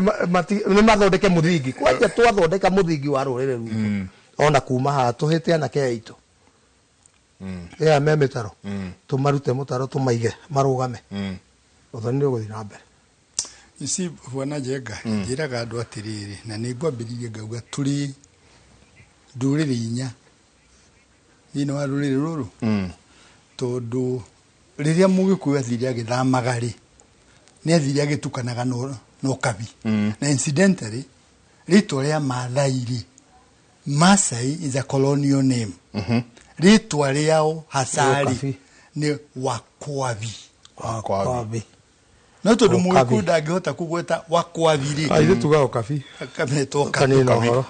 nĩ mathondeke mũthingi. Kwanja twathondeka mũthingi wa rũrĩrĩ rwitũ. Ona kuma haha tũhĩte anake aitũ. Ĩya me mĩtaro. Tũmarute mũtaro tũmaige marũgame. Ũthoni nĩ ũgũthiĩ na mbere. Ici Bwana Njenga, njĩraga andũ atĩrĩrĩ, na nĩ ngwambĩrĩria ngauga tũrĩ ndũrĩrĩ inya thĩinĩ wa rũrĩrĩ rũrũ. Tondũ rĩrĩa Mũgĩkũyũ athire agĩthamaga rĩ, nĩ athire agĩtukanaga na ũkabi. Na incidentally, rĩtwa rĩa Maathai rĩ, Maasai is a colonial name. Rĩtwa rĩao hasa rĩ, nĩ Wakwabi. Wakwabi. No tondũ Ũkabi. Mũgĩkũyũ ndangĩhota kũgweta Wakwabi rĩ. Ah, ithuĩ tugaga Ũkabi. Akametwo Ũkabi. Kanina ũhoro.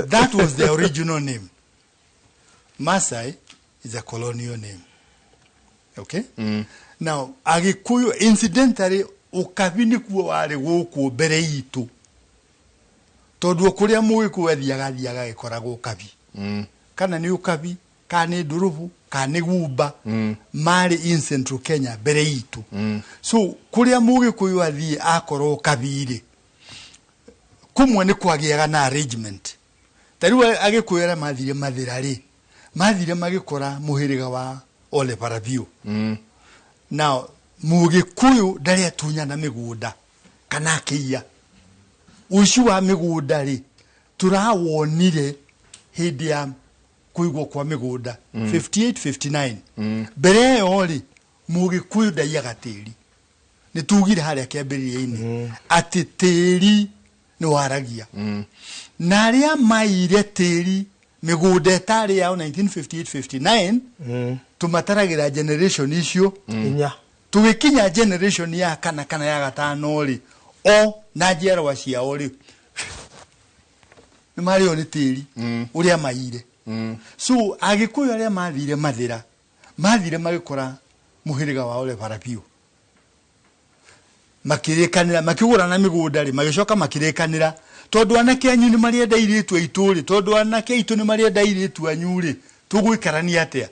That was the original name. Maasai is a colonial name. Okay? Now, Agĩkũyũ, incidentally, Ũkabi nĩkuo warĩ gũkũ mbere itũ. Tondũ o kũrĩa Mũgĩkũyũ athiaga, athiaga agĩkoraga Ũkabi. Kana nĩ Ũkabi, kana nĩ Ndũrũbũ, kana nĩ Gumba, marĩ in Central Kenya mbere itũ. So, kũrĩa Mũgĩkũyũ athiĩ akorwo Ũkabi rĩ, kũmwe nĩ kwagĩaga na arrangement. Ta rĩu Agĩkũyũ arĩa mathire Mathĩra rĩ, mathire magĩkora mũhĩrĩga wa Ole Parapio. Now, Mũgĩkũyũ ndarĩ atunyana mĩgũnda kana akĩiya. Ũici wa mĩgũnda rĩ, tũrawonire hĩndĩ ya kũigwo kwa mĩgũnda 58, 59. Mbere ĩyo rĩ, Mũgĩkũyũ ndaiyaga tĩri. Nĩ tugire harĩa kĩambĩrĩria-inĩ atĩ tĩri nĩ waragia. Na arĩa maire tĩri mĩgũnda ĩtarĩ yao 1958, 59, tũmataragĩra generation icio. Inya. Tũgĩkinya generation ya kana kana ya gatano rĩ, o na njiarwa ciao rĩ, nĩ marĩo nĩ tĩri ũrĩa maire. So Agĩkũyũ arĩa mathire Mathĩra, mathire magĩkora mũhĩrĩga wao Ole Parapio. Makĩrĩkanĩra, makĩgũrana mĩgũnda rĩ, magĩcoka makĩrĩkanĩra tondũ anake anyu nĩ marĩenda airĩtu aitũ rĩ, tondũ anake aitũ nĩ marĩenda airĩtu anyu rĩ, tũgũikarania atĩa?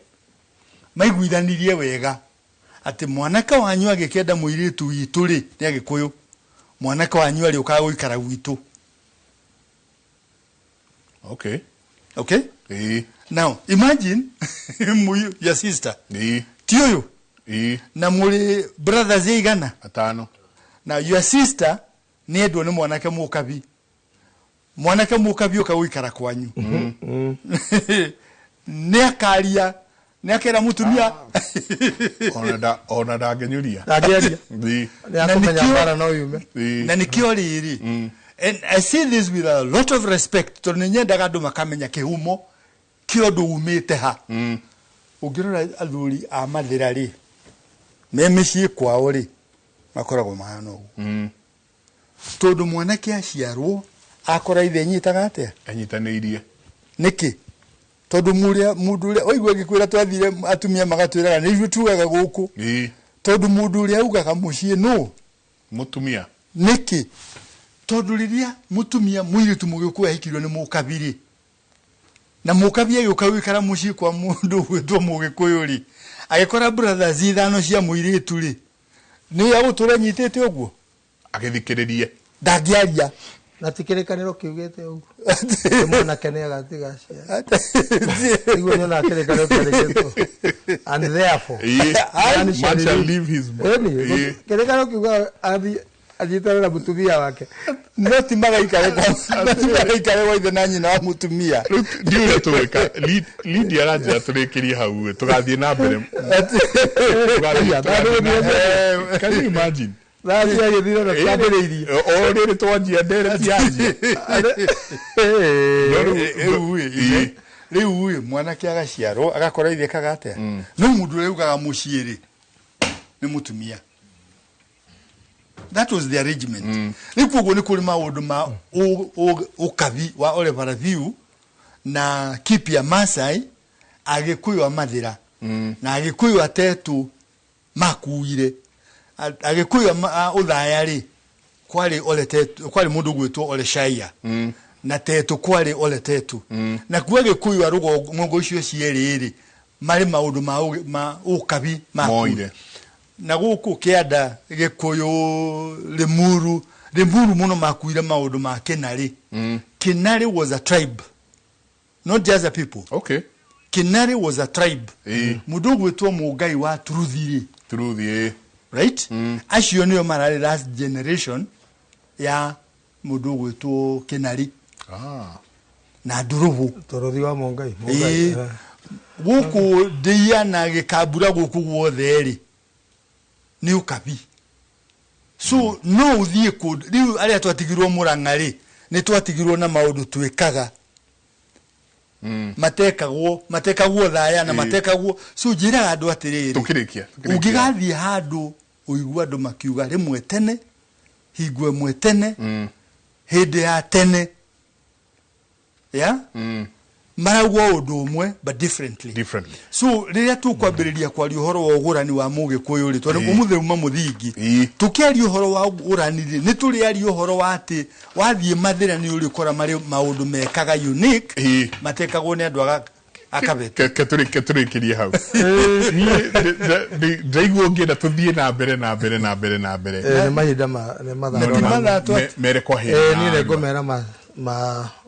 Maiguithanirie wega atĩ mwanake wanyu agĩkĩenda mũirĩtu witũ rĩ, nĩ Agĩkũyũ, mwanake wanyu arĩũkaga gũikara gwitũ. Okay. Okay? Now, imagine your sister. Ti ũyũ? Na mũrĩ brothers aigana? Atano. Now, your sister nĩ endwo nĩ mwanake mũkabi. Mwanake mũkabi ũka gũikara kwanyu. Nĩ akaria Nĩ akera mũtumia. Ona ndangĩnyuria. Ndangĩaria. Ĩĩ. Nĩ akũmenya mbara no yume. Na nĩkĩo rĩrĩ, and I say this with a lot of respect, tondũ nĩ nyendaga andũ makamenya kĩhumo kĩa ũndũ umĩte ha. Ũngĩrora athuri a Mathĩra rĩ, me mĩciĩ kwao rĩ, makoragwo mahana ũguo, tondũ mwanake aciarwo akora ithe anyitaga atĩa? Anyitanĩirie. Nĩkĩ? Tondũ mũrĩa mũndũ ũrĩa waigua ngĩkwĩra twathire atumia magatwĩraga nĩ ithuĩ tugaga gũkũ, tondũ mũndũ ũrĩa augaga mũciĩ nũ? Mũtumia. Nĩkĩ? Tondũ rĩrĩa mũtumia mũirĩtu mũgĩkũyũ ahikirio nĩ mũkabi rĩ, na mũkabi agĩũka gũikara mũciĩ kwa mũndũ ũgwĩtwo mũgĩkũyũ rĩ, agĩkora brothers ithano cia mũirĩtu rĩ, nĩ agũtũra nyitĩte ũguo. Agĩthikĩrĩrie. Ndangĩaria. Na ti kĩrĩkanĩro kiugĩte ũguo mwanake nĩ agatiga aciari? Niguo nyonaga kĩrĩkanĩro kĩandĩkĩtwo, "And therefore man shall leave his Ĩni, kĩrĩkanĩro kiugaga athiĩ anyitanĩre na mũtumia wake. No ti magaikare kwa, no ti magaikare gwa ithe na nyina wa mũtumia. Ndiũ ũrĩa tũgwĩka. Lydia aranjĩra tũrĩkĩrie hau ĩ, tũgathiĩ na mbere. Tũgathiĩ na mbere. Can you imagine? Thaa ciagĩthira na twambĩrĩirie. O rĩrĩ twanjia ndereti yanjia. No rĩu rĩu ĩ, mwanake agaciarwo agakora ithe kaga atĩa? No mũndũ ũrĩa ugaga mũciĩ rĩ, nĩ mũtumia. That was the arrangement. Rĩu koguo nĩ kũrĩ maũndũ ma ũkabi wa Ole Parathiu na Kipya Masai, Agĩkũyũ a Mathĩra na Agĩkũyũ atetũ makuire. Agĩkũyũ a Ũthaya rĩ, kwarĩ Ole Tetu, kwarĩ mũndũ ũgwĩtwo Ole Shaia, na Tetu kwarĩ Ole Tetu, na kuo Agĩkũyũ a rũgongo ng'ongo icio cierĩ rĩ, marĩ maũndũ ma ma ũkabi makuire. Moire. Na gũkũ kĩanda, Gĩkũyũ Limuru, Limuru mũno makuire maũndũ ma Kĩnarĩ. Kĩnarĩ was a tribe, not just a people. Kĩnarĩ was a tribe. Mũndũ ũgwĩtwo Mũngai wa Turuthi rĩ, Truthi ĩ. Right, acio nĩo mararĩ last generation ya mũndũ ũgwĩtwo Kĩnarĩ na Ndũrũbũ. Tũrũthi wa Mũngai. Ĩĩ. Gũkũ ndĩia na Gĩkambura gũkũ guothe rĩ, nĩ ũkabi. So no ũthiĩ kũndũ rĩu arĩa twatigirwo Mũrang'a rĩ, nĩ twatigirwo na maũndũ twĩkaga matekagwo thaya na matekagwo. So njĩraga andũ atĩrĩrĩ, Tũkĩrĩkia. Tũkĩrĩkia. Ũngĩgathiĩ handũ ũigua andũ makiuga rĩmwe tene, hingo ĩmwe tene, hĩndĩ ya tene ya marauga ũndũ ũmwe but differently. Differently. So rĩrĩa tũkwambĩrĩria kwaria ũhoro wa ũgũrani wa mũgĩkũyũ rĩ, tondũ ũmũthĩ uma mũthingi, tũkĩaria ũhoro wa ũgũrani rĩ, nĩ tũrĩaria ũhoro wa atĩ wathiĩ Mathĩra nĩ ũrĩkora marĩ maũndũ mekaga unique matekagwo nĩ andũ akabete. Ke tũrĩkĩrie hau. Niĩ ndaigua ũngĩenda tũthiĩ na mbere na mbere na mbere na mbere. Nĩ mahinda ma nĩ mathaa. No rĩu mere kwa heri na niĩ narua. Nĩngũmera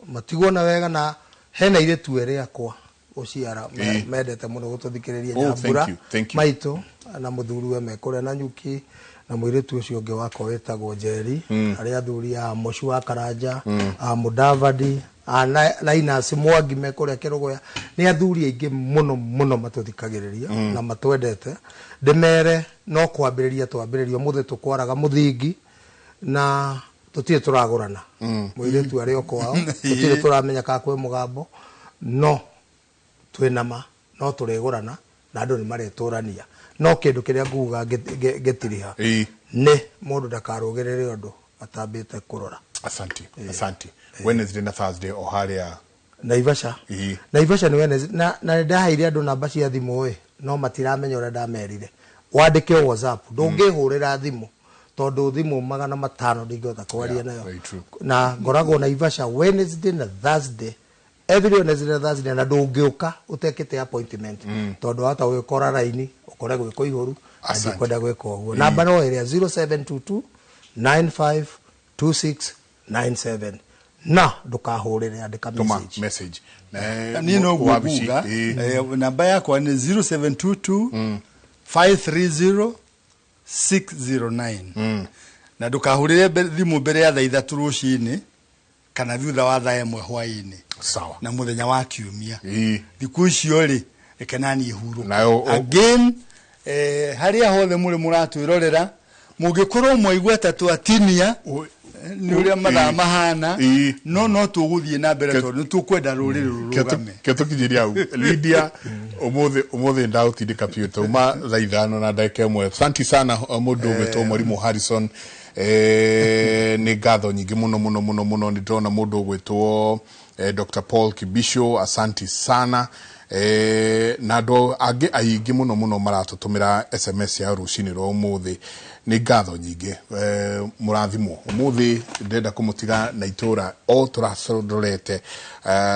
matigwo na wega na hena airĩtu erĩ akwa gũciara mendete mũno gũtũthikĩrĩria. Oh, thank Nyambura you, thank you. maitũ na mũthuriwe me kũrĩa na nyuki, na mũirĩtu ũcio ũngĩ wakwa wĩtagwo Njeri, arĩa athuri a Mocu wa Karanja, a Mudavadi, a Linus Mwangi me kũrĩa Kĩrũgũya. Nĩ athuri aingĩ mũno mũno matũthikagĩrĩria na matwendete. Ndĩmere no kwambĩrĩria twambĩrĩria ũmũthĩ, tũkwaraga mũthingi na tũtirĩ tũragũrana. Mũirĩtu arĩ o kwao, tũtirĩ tũramenya kana kwĩ mũgambo, no twĩna ma no tũrĩgũrana na andũ nĩ maretũrania. No kĩndũ kĩrĩa nguga ngĩtiriha nĩ mũndũ ndakarũgĩrĩre ũndũ atambĩte kũrora. Asante, asante. Wednesday na Thursday o harĩa Naivasha. Naivasha nĩ Wednesday na nĩ ndaheire andũ namba cia thimũ ĩ, no matiramenya ũrĩa ndamerire wandĩke o WhatsApp, ndũngĩhũrĩra thimũ tondũ thimũ 500 ndingĩhota kwaria nayo. Very true. Na ngoragwo Naivasha Wednesday na Thursday, every Wednesday na Thursday, na ndũngĩũka ũtekĩte appointment tondũ wahota gwĩkora raini ũkore gwĩ kũihũru na Asante. ndikwenda gwĩka ũguo. Namba no ĩrĩa 0722 952697, na ndũkahũrĩre, andĩka Tũma message. Message. Niĩ no guo wabici, nguga, namba yakwa nĩ 0722 530 609, na ndũkahũrĩre thimũ mbere ya thaa 3 rũcinĩ kana thutha wa thaa 1 hwaĩ-inĩ. Sawa. Na mũthenya wa kiumia thikũ icio rĩ, Reke naniĩ hurũke. Nayo Again, harĩa hothe mũrĩ mũratwĩrorera, mũngĩkorwo mwaigua ta twatinia nĩ ũrĩa mathaa mahana, no tũgũthiĩ na mbere tondũ nĩ tũkwenda rũrĩrĩ rũrũgame. Ketũkinyĩria hau Lydia, ũmũthĩ ndaũtindĩka biũ, tauma thaa 5:01. Asante sana mũndũ ũgwĩtwo Mwarimũ Harrison, nĩ ngatho nyingĩ mũno mũno mũno mũno. Nĩ ndĩrona mũndũ ũgwĩtwo Dr. Paul Kibisho, asanti sana, na andũ angĩ aingĩ mũno mũno maratũtũmĩra SMS ya rũcinĩ rwa ũmũthĩ. Nĩ ngatho nyingĩ, mũrathimwo. Ũmũthĩ ndĩrenda kũmũtiga na itũra o tũracondorete,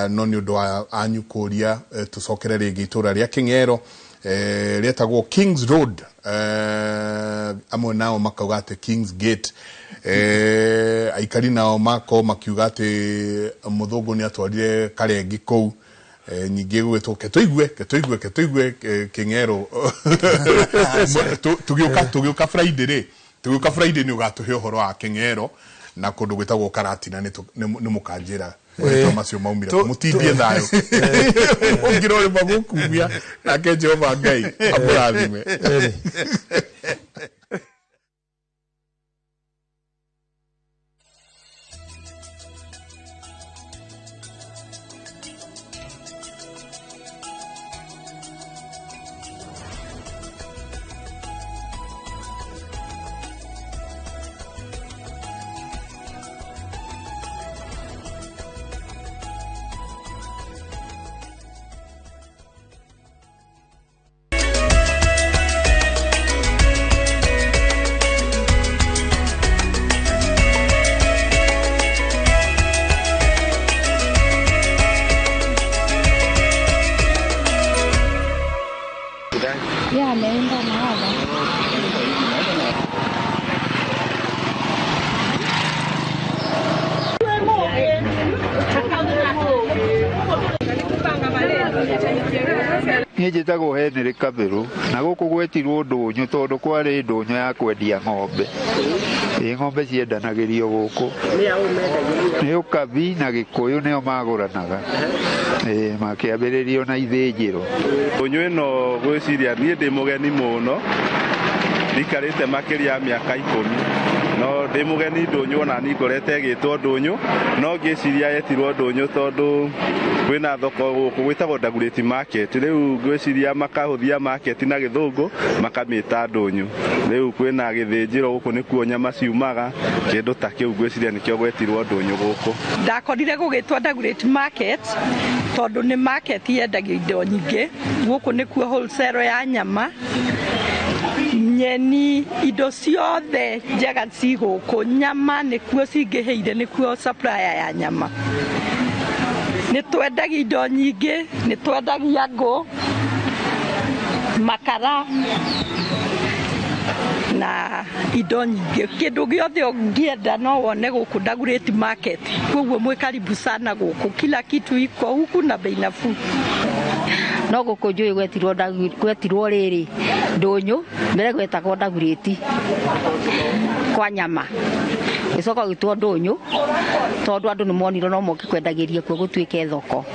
no nĩ ũndũ wa anyu kũria, tũcokere rĩngĩ itũra rĩa Kĩng'ero, rĩetagwo Kings Road, amwe nao makauga atĩ Kings Gate, aikari nao makorwo makiuga atĩ mũthũngũ nĩ atwarire karengi kũu. Nyingĩ gũgĩtwo ketũigue Kĩng'ero. Tũgĩũka Friday rĩ, tũgĩũka Friday nĩ ũgatũhe ũhoro wa Kĩng'ero na kũndũ gwĩtagwo Karatina, nĩ mũkanjĩra marĩtwa macio maumire mũtindie thayũ ũngĩrore magũkumia. Nake Jehova Ngai amũrathime. Ya ameenda mahala. Niĩ njĩtagwo Henry Kabĩrũ, na gũkũ gwetirwo ndũnyũ tondũ kwarĩ ndũnyũ ya kwendia ng'ombe. Ĩ ng'ombe ciendanagĩrio gũkũ. Nĩ Ũkabi na Gĩkũyũ nĩo magũranaga. Ĩ makĩambĩrĩrio na ithĩnjĩro. Ndũnyũ ĩno ngwĩciria niĩ ndĩ mũgeni mũno, ndikarĩte makĩria ya mĩaka 10, no ndĩ mũgeni ndũnyũ, ona niĩ ngorete ĩgĩtwo ndũnyũ, no ngĩciria yetirwo ndũnyũ tondũ kwĩna thoko gũkũ gwĩtagwo Dagoretti Market. Rĩu ngwĩciria makahũthia market na gĩthũngũ makamĩta ndũnyũ. Rĩu kwĩna gĩthĩnjĩro gũkũ nĩkuo nyama ciumaga, kĩndũ ta kĩu ngwĩciria nĩkĩo gwetirwo ndũnyũ gũkũ. Ndakorire gũgĩtwo Dagoretti Market tondũ nĩ market yendagio indo nyingĩ. Gũkũ nĩkuo wholesale ya nyama, nyeni, indo ciothe njega ci gũkũ. Nyama nĩkuo cingĩhĩire, nĩkuo supplier ya nyama. Nĩ twendagia indo nyingĩ, nĩ twendagia ngũ, makara na indo nyingĩ. Kĩndũ gĩothe ũngĩenda no wone gũkũ Dagoretti Market. Koguo mwĩ karibu sana gũkũ, kila kitu iko huku na bei nafuu. No gũkũ njũĩ gwetirwo rĩrĩ ndũnyũ, mbere gwetagwo Dagoretti kwa nyama, gĩcoka gĩtwo ndũnyũ tondũ andũ nĩ monire no moke kwendagĩria kuo gũtuĩke thoko,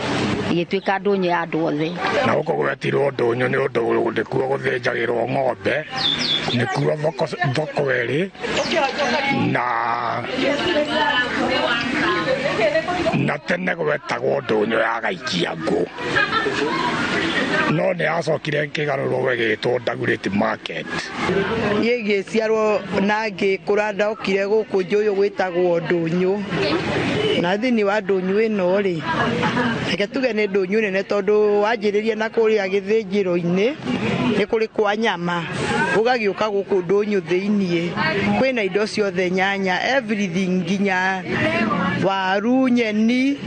ĩgĩtuĩka ndũnyũ ya andũ othe. Na gũkũ gwetirwo ndũnyũ nĩ ũndũ nĩkuo gũthĩnjagĩrwo ng'ombe, nĩkuo thoko ĩrĩ, na tene gwetagwo ndũnyũ ya gaikia ngũ, no nĩ yacokire ĩkĩgarũrwo ĩgĩtwo Dagoretti Market. Niĩ ngĩciarwo na ngĩkũra ndokire gũkũ njũyũ gwĩtagwo ndũnyũ, na thĩinĩ wa ndũnyũ ĩno rĩ, reke tuge nĩ ndũnyũ nene tondũ wanjĩrĩria na kũrĩa gĩthĩnjĩro-inĩ nĩ kũrĩ kwa nyama, ũgagĩũka gũkũ ndũnyũ thĩiniĩ kwĩna indo ciothe, nyanya, everything, nginya waru, nyeni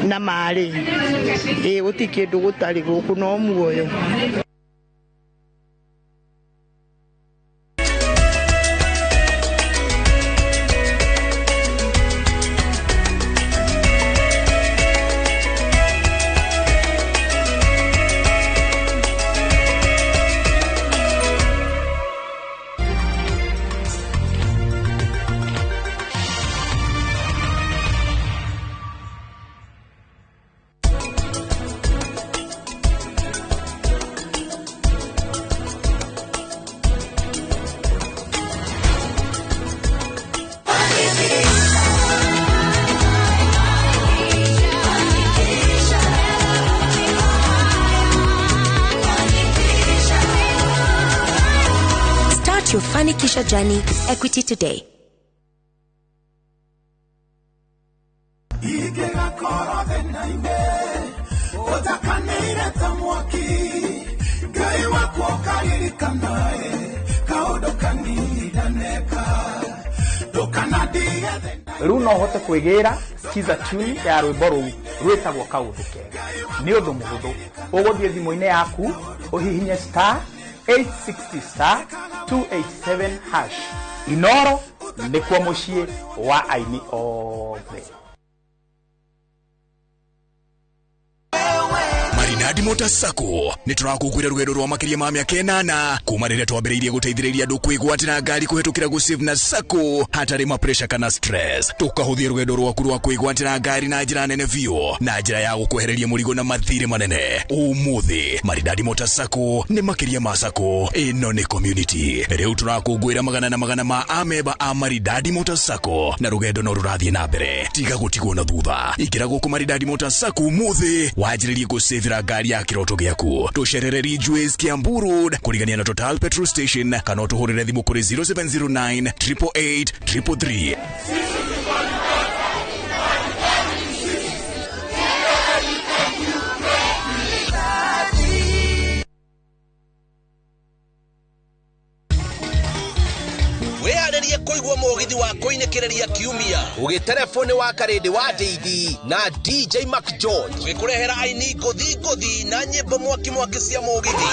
na marĩ. Ĩ gũtirĩ kĩndũ gũtarĩ gũkũ no muoyo. Start your Fanikisha journey with Equity today. Rĩu no ũhote kwĩgĩra skiza tune ya rwĩmbo rũu rwĩtagwo kaũndũ kega. Nĩ ũndũ mũhũthũ, ũgũthiĩ thimũ-inĩ yaku ũhihinye star 860 star 287 hash. Inoro nĩkuo mũciĩ wa aini othe. Maridadi Motors Sacco nĩ tũrakũngũĩra rũgendo rwa makĩria ma mĩaka 8 kuma rĩrĩa twambĩrĩirie gũteithĩrĩria andũ kwĩgwatĩra ngari kũhetũkĩra gũsave na Sacco hatarĩ ma pressure kana stress. Tũkahũthia rũgendo rwaku rwa kwĩgwatĩra ngari na njĩra nene biũ na njĩra ya gũkwehereria mũrigo na mathirĩ manene. Ũmũthĩ Maridadi Motors Sacco nĩ makĩria ma Sacco, ĩno nĩ community. Rĩu tũrakũngũĩra magana na magana ma amemba a Maridadi Motors Sacco na rũgendo no rũrathiĩ na mbere. Tiga gũtigwo na thutha, ingĩra gũkũ Maridadi Motors Sacco ũmũthĩ wanjĩrĩrie gũsavĩra ngari ya kĩroto gĩaku. Tũcerere Ridgeways Kiambu Road kũrigania na Total Petrol Station kana ũtũhũrĩre thimũ kũrĩ 0709 888 333. Wĩharĩrie kũigua mũgithi wa kũinĩkĩrĩria kiumia ũgĩtereboni wa Karĩndĩ wa Ndeithi na DJ Mac George ũgĩkũrehera aini ngũthi ngũthi na nyĩmbo mwaki mwaki cia mũgithi.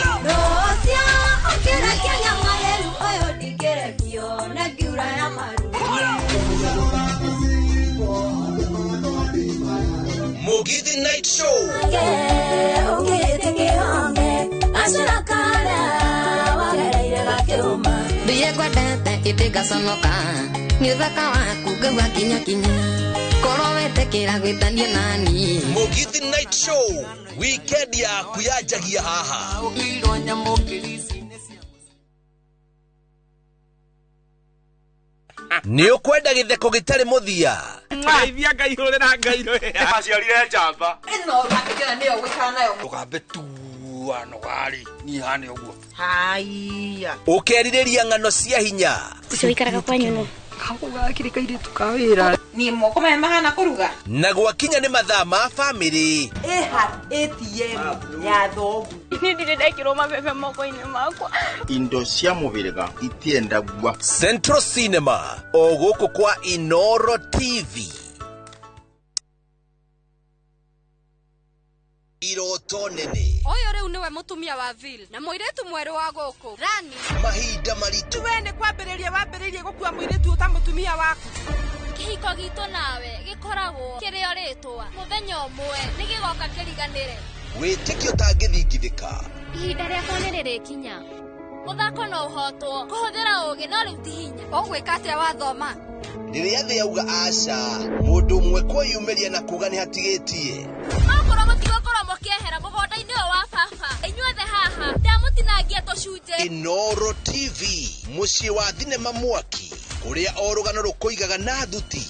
Mũgithi Night Show. Itigaconoka nĩ ũthaka waku ngaigua kinya kinya korwo wetĩkĩra gwĩtania nani. Mũgithi Night Show weekend yaku yanjagia haha. Nĩ ũkwenda gĩtheko gĩtarĩ mũthia? Ngeithia Ngai hũrĩra Ngai rwĩha. Aciarire njamba. Ĩno ũrakĩona nĩyo ũgũikara nayo. Ndũkambe tua nogari niĩ hane ũguo. Haiya. Ũkerirĩria ng'ano cia hinya. Ũcio ũikaraga kwanyu nũ? Gakũ gakĩrĩ kairĩtu ka wĩra. Niĩ moko maya mahana kũruga. Na gwakinya nĩ mathaa ma bamĩrĩ. Ĩha ATM ya thoguo. Niĩ ndirĩ ndekĩrwo mabebe moko-inĩ makwa. Indo cia mũhĩrĩga itiendagua. Central Cinema o gũkũ kwa Inoro TV. Iroto nene. Ũyũ rĩu nĩwe mũtumia wa Vil na mũirĩtu mwerũ wa gũkũ Rani. Mahinda maritũ. We nĩ kwambĩrĩria wambĩrĩirie gũkua mũirĩtu ũta mũtumia waku. Kĩhiko gitũ nawe gĩkoragwo kĩrĩ o rĩtwa mũthenya ũmwe nĩ gĩgoka kĩriganĩre. Wĩtĩkio ũtangĩthingithĩka. Ihinda rĩakwa nĩ rĩrĩkinya. Mũthako no ũhotwo kũhũthĩra ũũgĩ no rĩu ti hinya. Ũgwĩka atĩa wathoma? Rĩrĩa thĩ yauga aca, mũndũ ũmwe kwĩyumĩria na kuga nĩ hatigĩtie. Okorwo mũtigũkorwo mũkĩehera mũgũnda-inĩ ũyũ wa baba, inyuothe haha ndamũtinangia tũcunjĩ. Inoro TV, mũciĩ wa thinema mwaki, kũrĩa o rũgano rũkũigaga na thuti.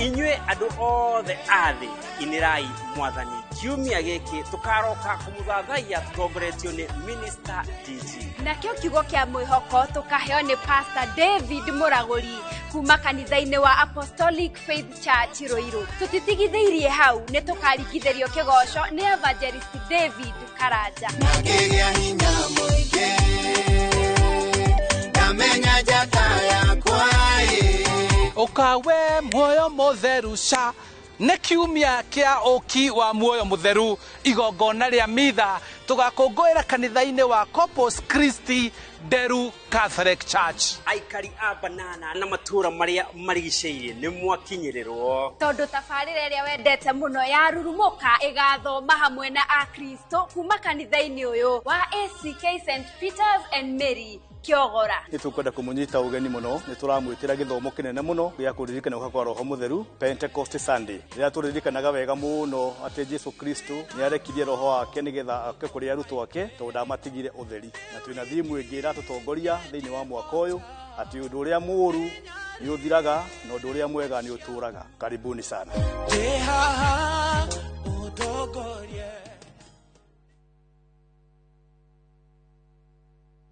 Inyuĩ andũ othe a thĩ inĩrai mwathani. Kiumia gĩkĩ tũkaroka kũmũthathaiya tũtongoretio nĩ Minister DG. Nakĩo kiugo kĩa mwĩhoko tũkaheo nĩ Pastor David Mũragũri kuma kanitha-inĩ wa Apostolic Faith Church Ruiru. Tũtitigithĩirie hau, nĩ tũkarigithĩrio kĩgoco nĩ Evangelist David Karanja. Nakĩgĩa hinya mũingĩ, ndamenya njata yakwa ĩ. Ũkawe muoyo mũtheru ca nĩ kiumia kĩa ũki wa muoyo mũtheru igongona rĩa mitha tũgakũngũĩra kanitha-inĩ wa Corpus Christi Nderu Catholic Church. Aikari a banana na matũũra marĩa marigicĩirie nĩ mwakinyĩrĩrwo tondũ tabarĩra ĩrĩa wendete mũno ya rurumũka ĩgathoma hamwe na akristo kuma kanitha-inĩ ũyũ wa ACK St Peters and Mary Kĩogora. Nĩ tũkwenda kũmũnyita ũgeni mũno, nĩ tũramwĩtĩra gĩthomo kĩnene mũno gĩa kũririkana gũka kwa Roho Mũtheru Pentecost Sunday. Rĩrĩa tũririkanaga wega mũno atĩ Jesu Kristo nĩ arekirie roho wake nĩgetha oke kũrĩ arutwo ake tondũ ndamatigire ũtheri. Na twĩna thimu ĩngĩ ĩratũtongoria thĩinĩ wa mwaka ũyũ atĩ ũndũ ũrĩa mũũru Nĩ ũthiraga na ũndũ ũrĩa mwega nĩ ũtũũraga. Karibuni sana.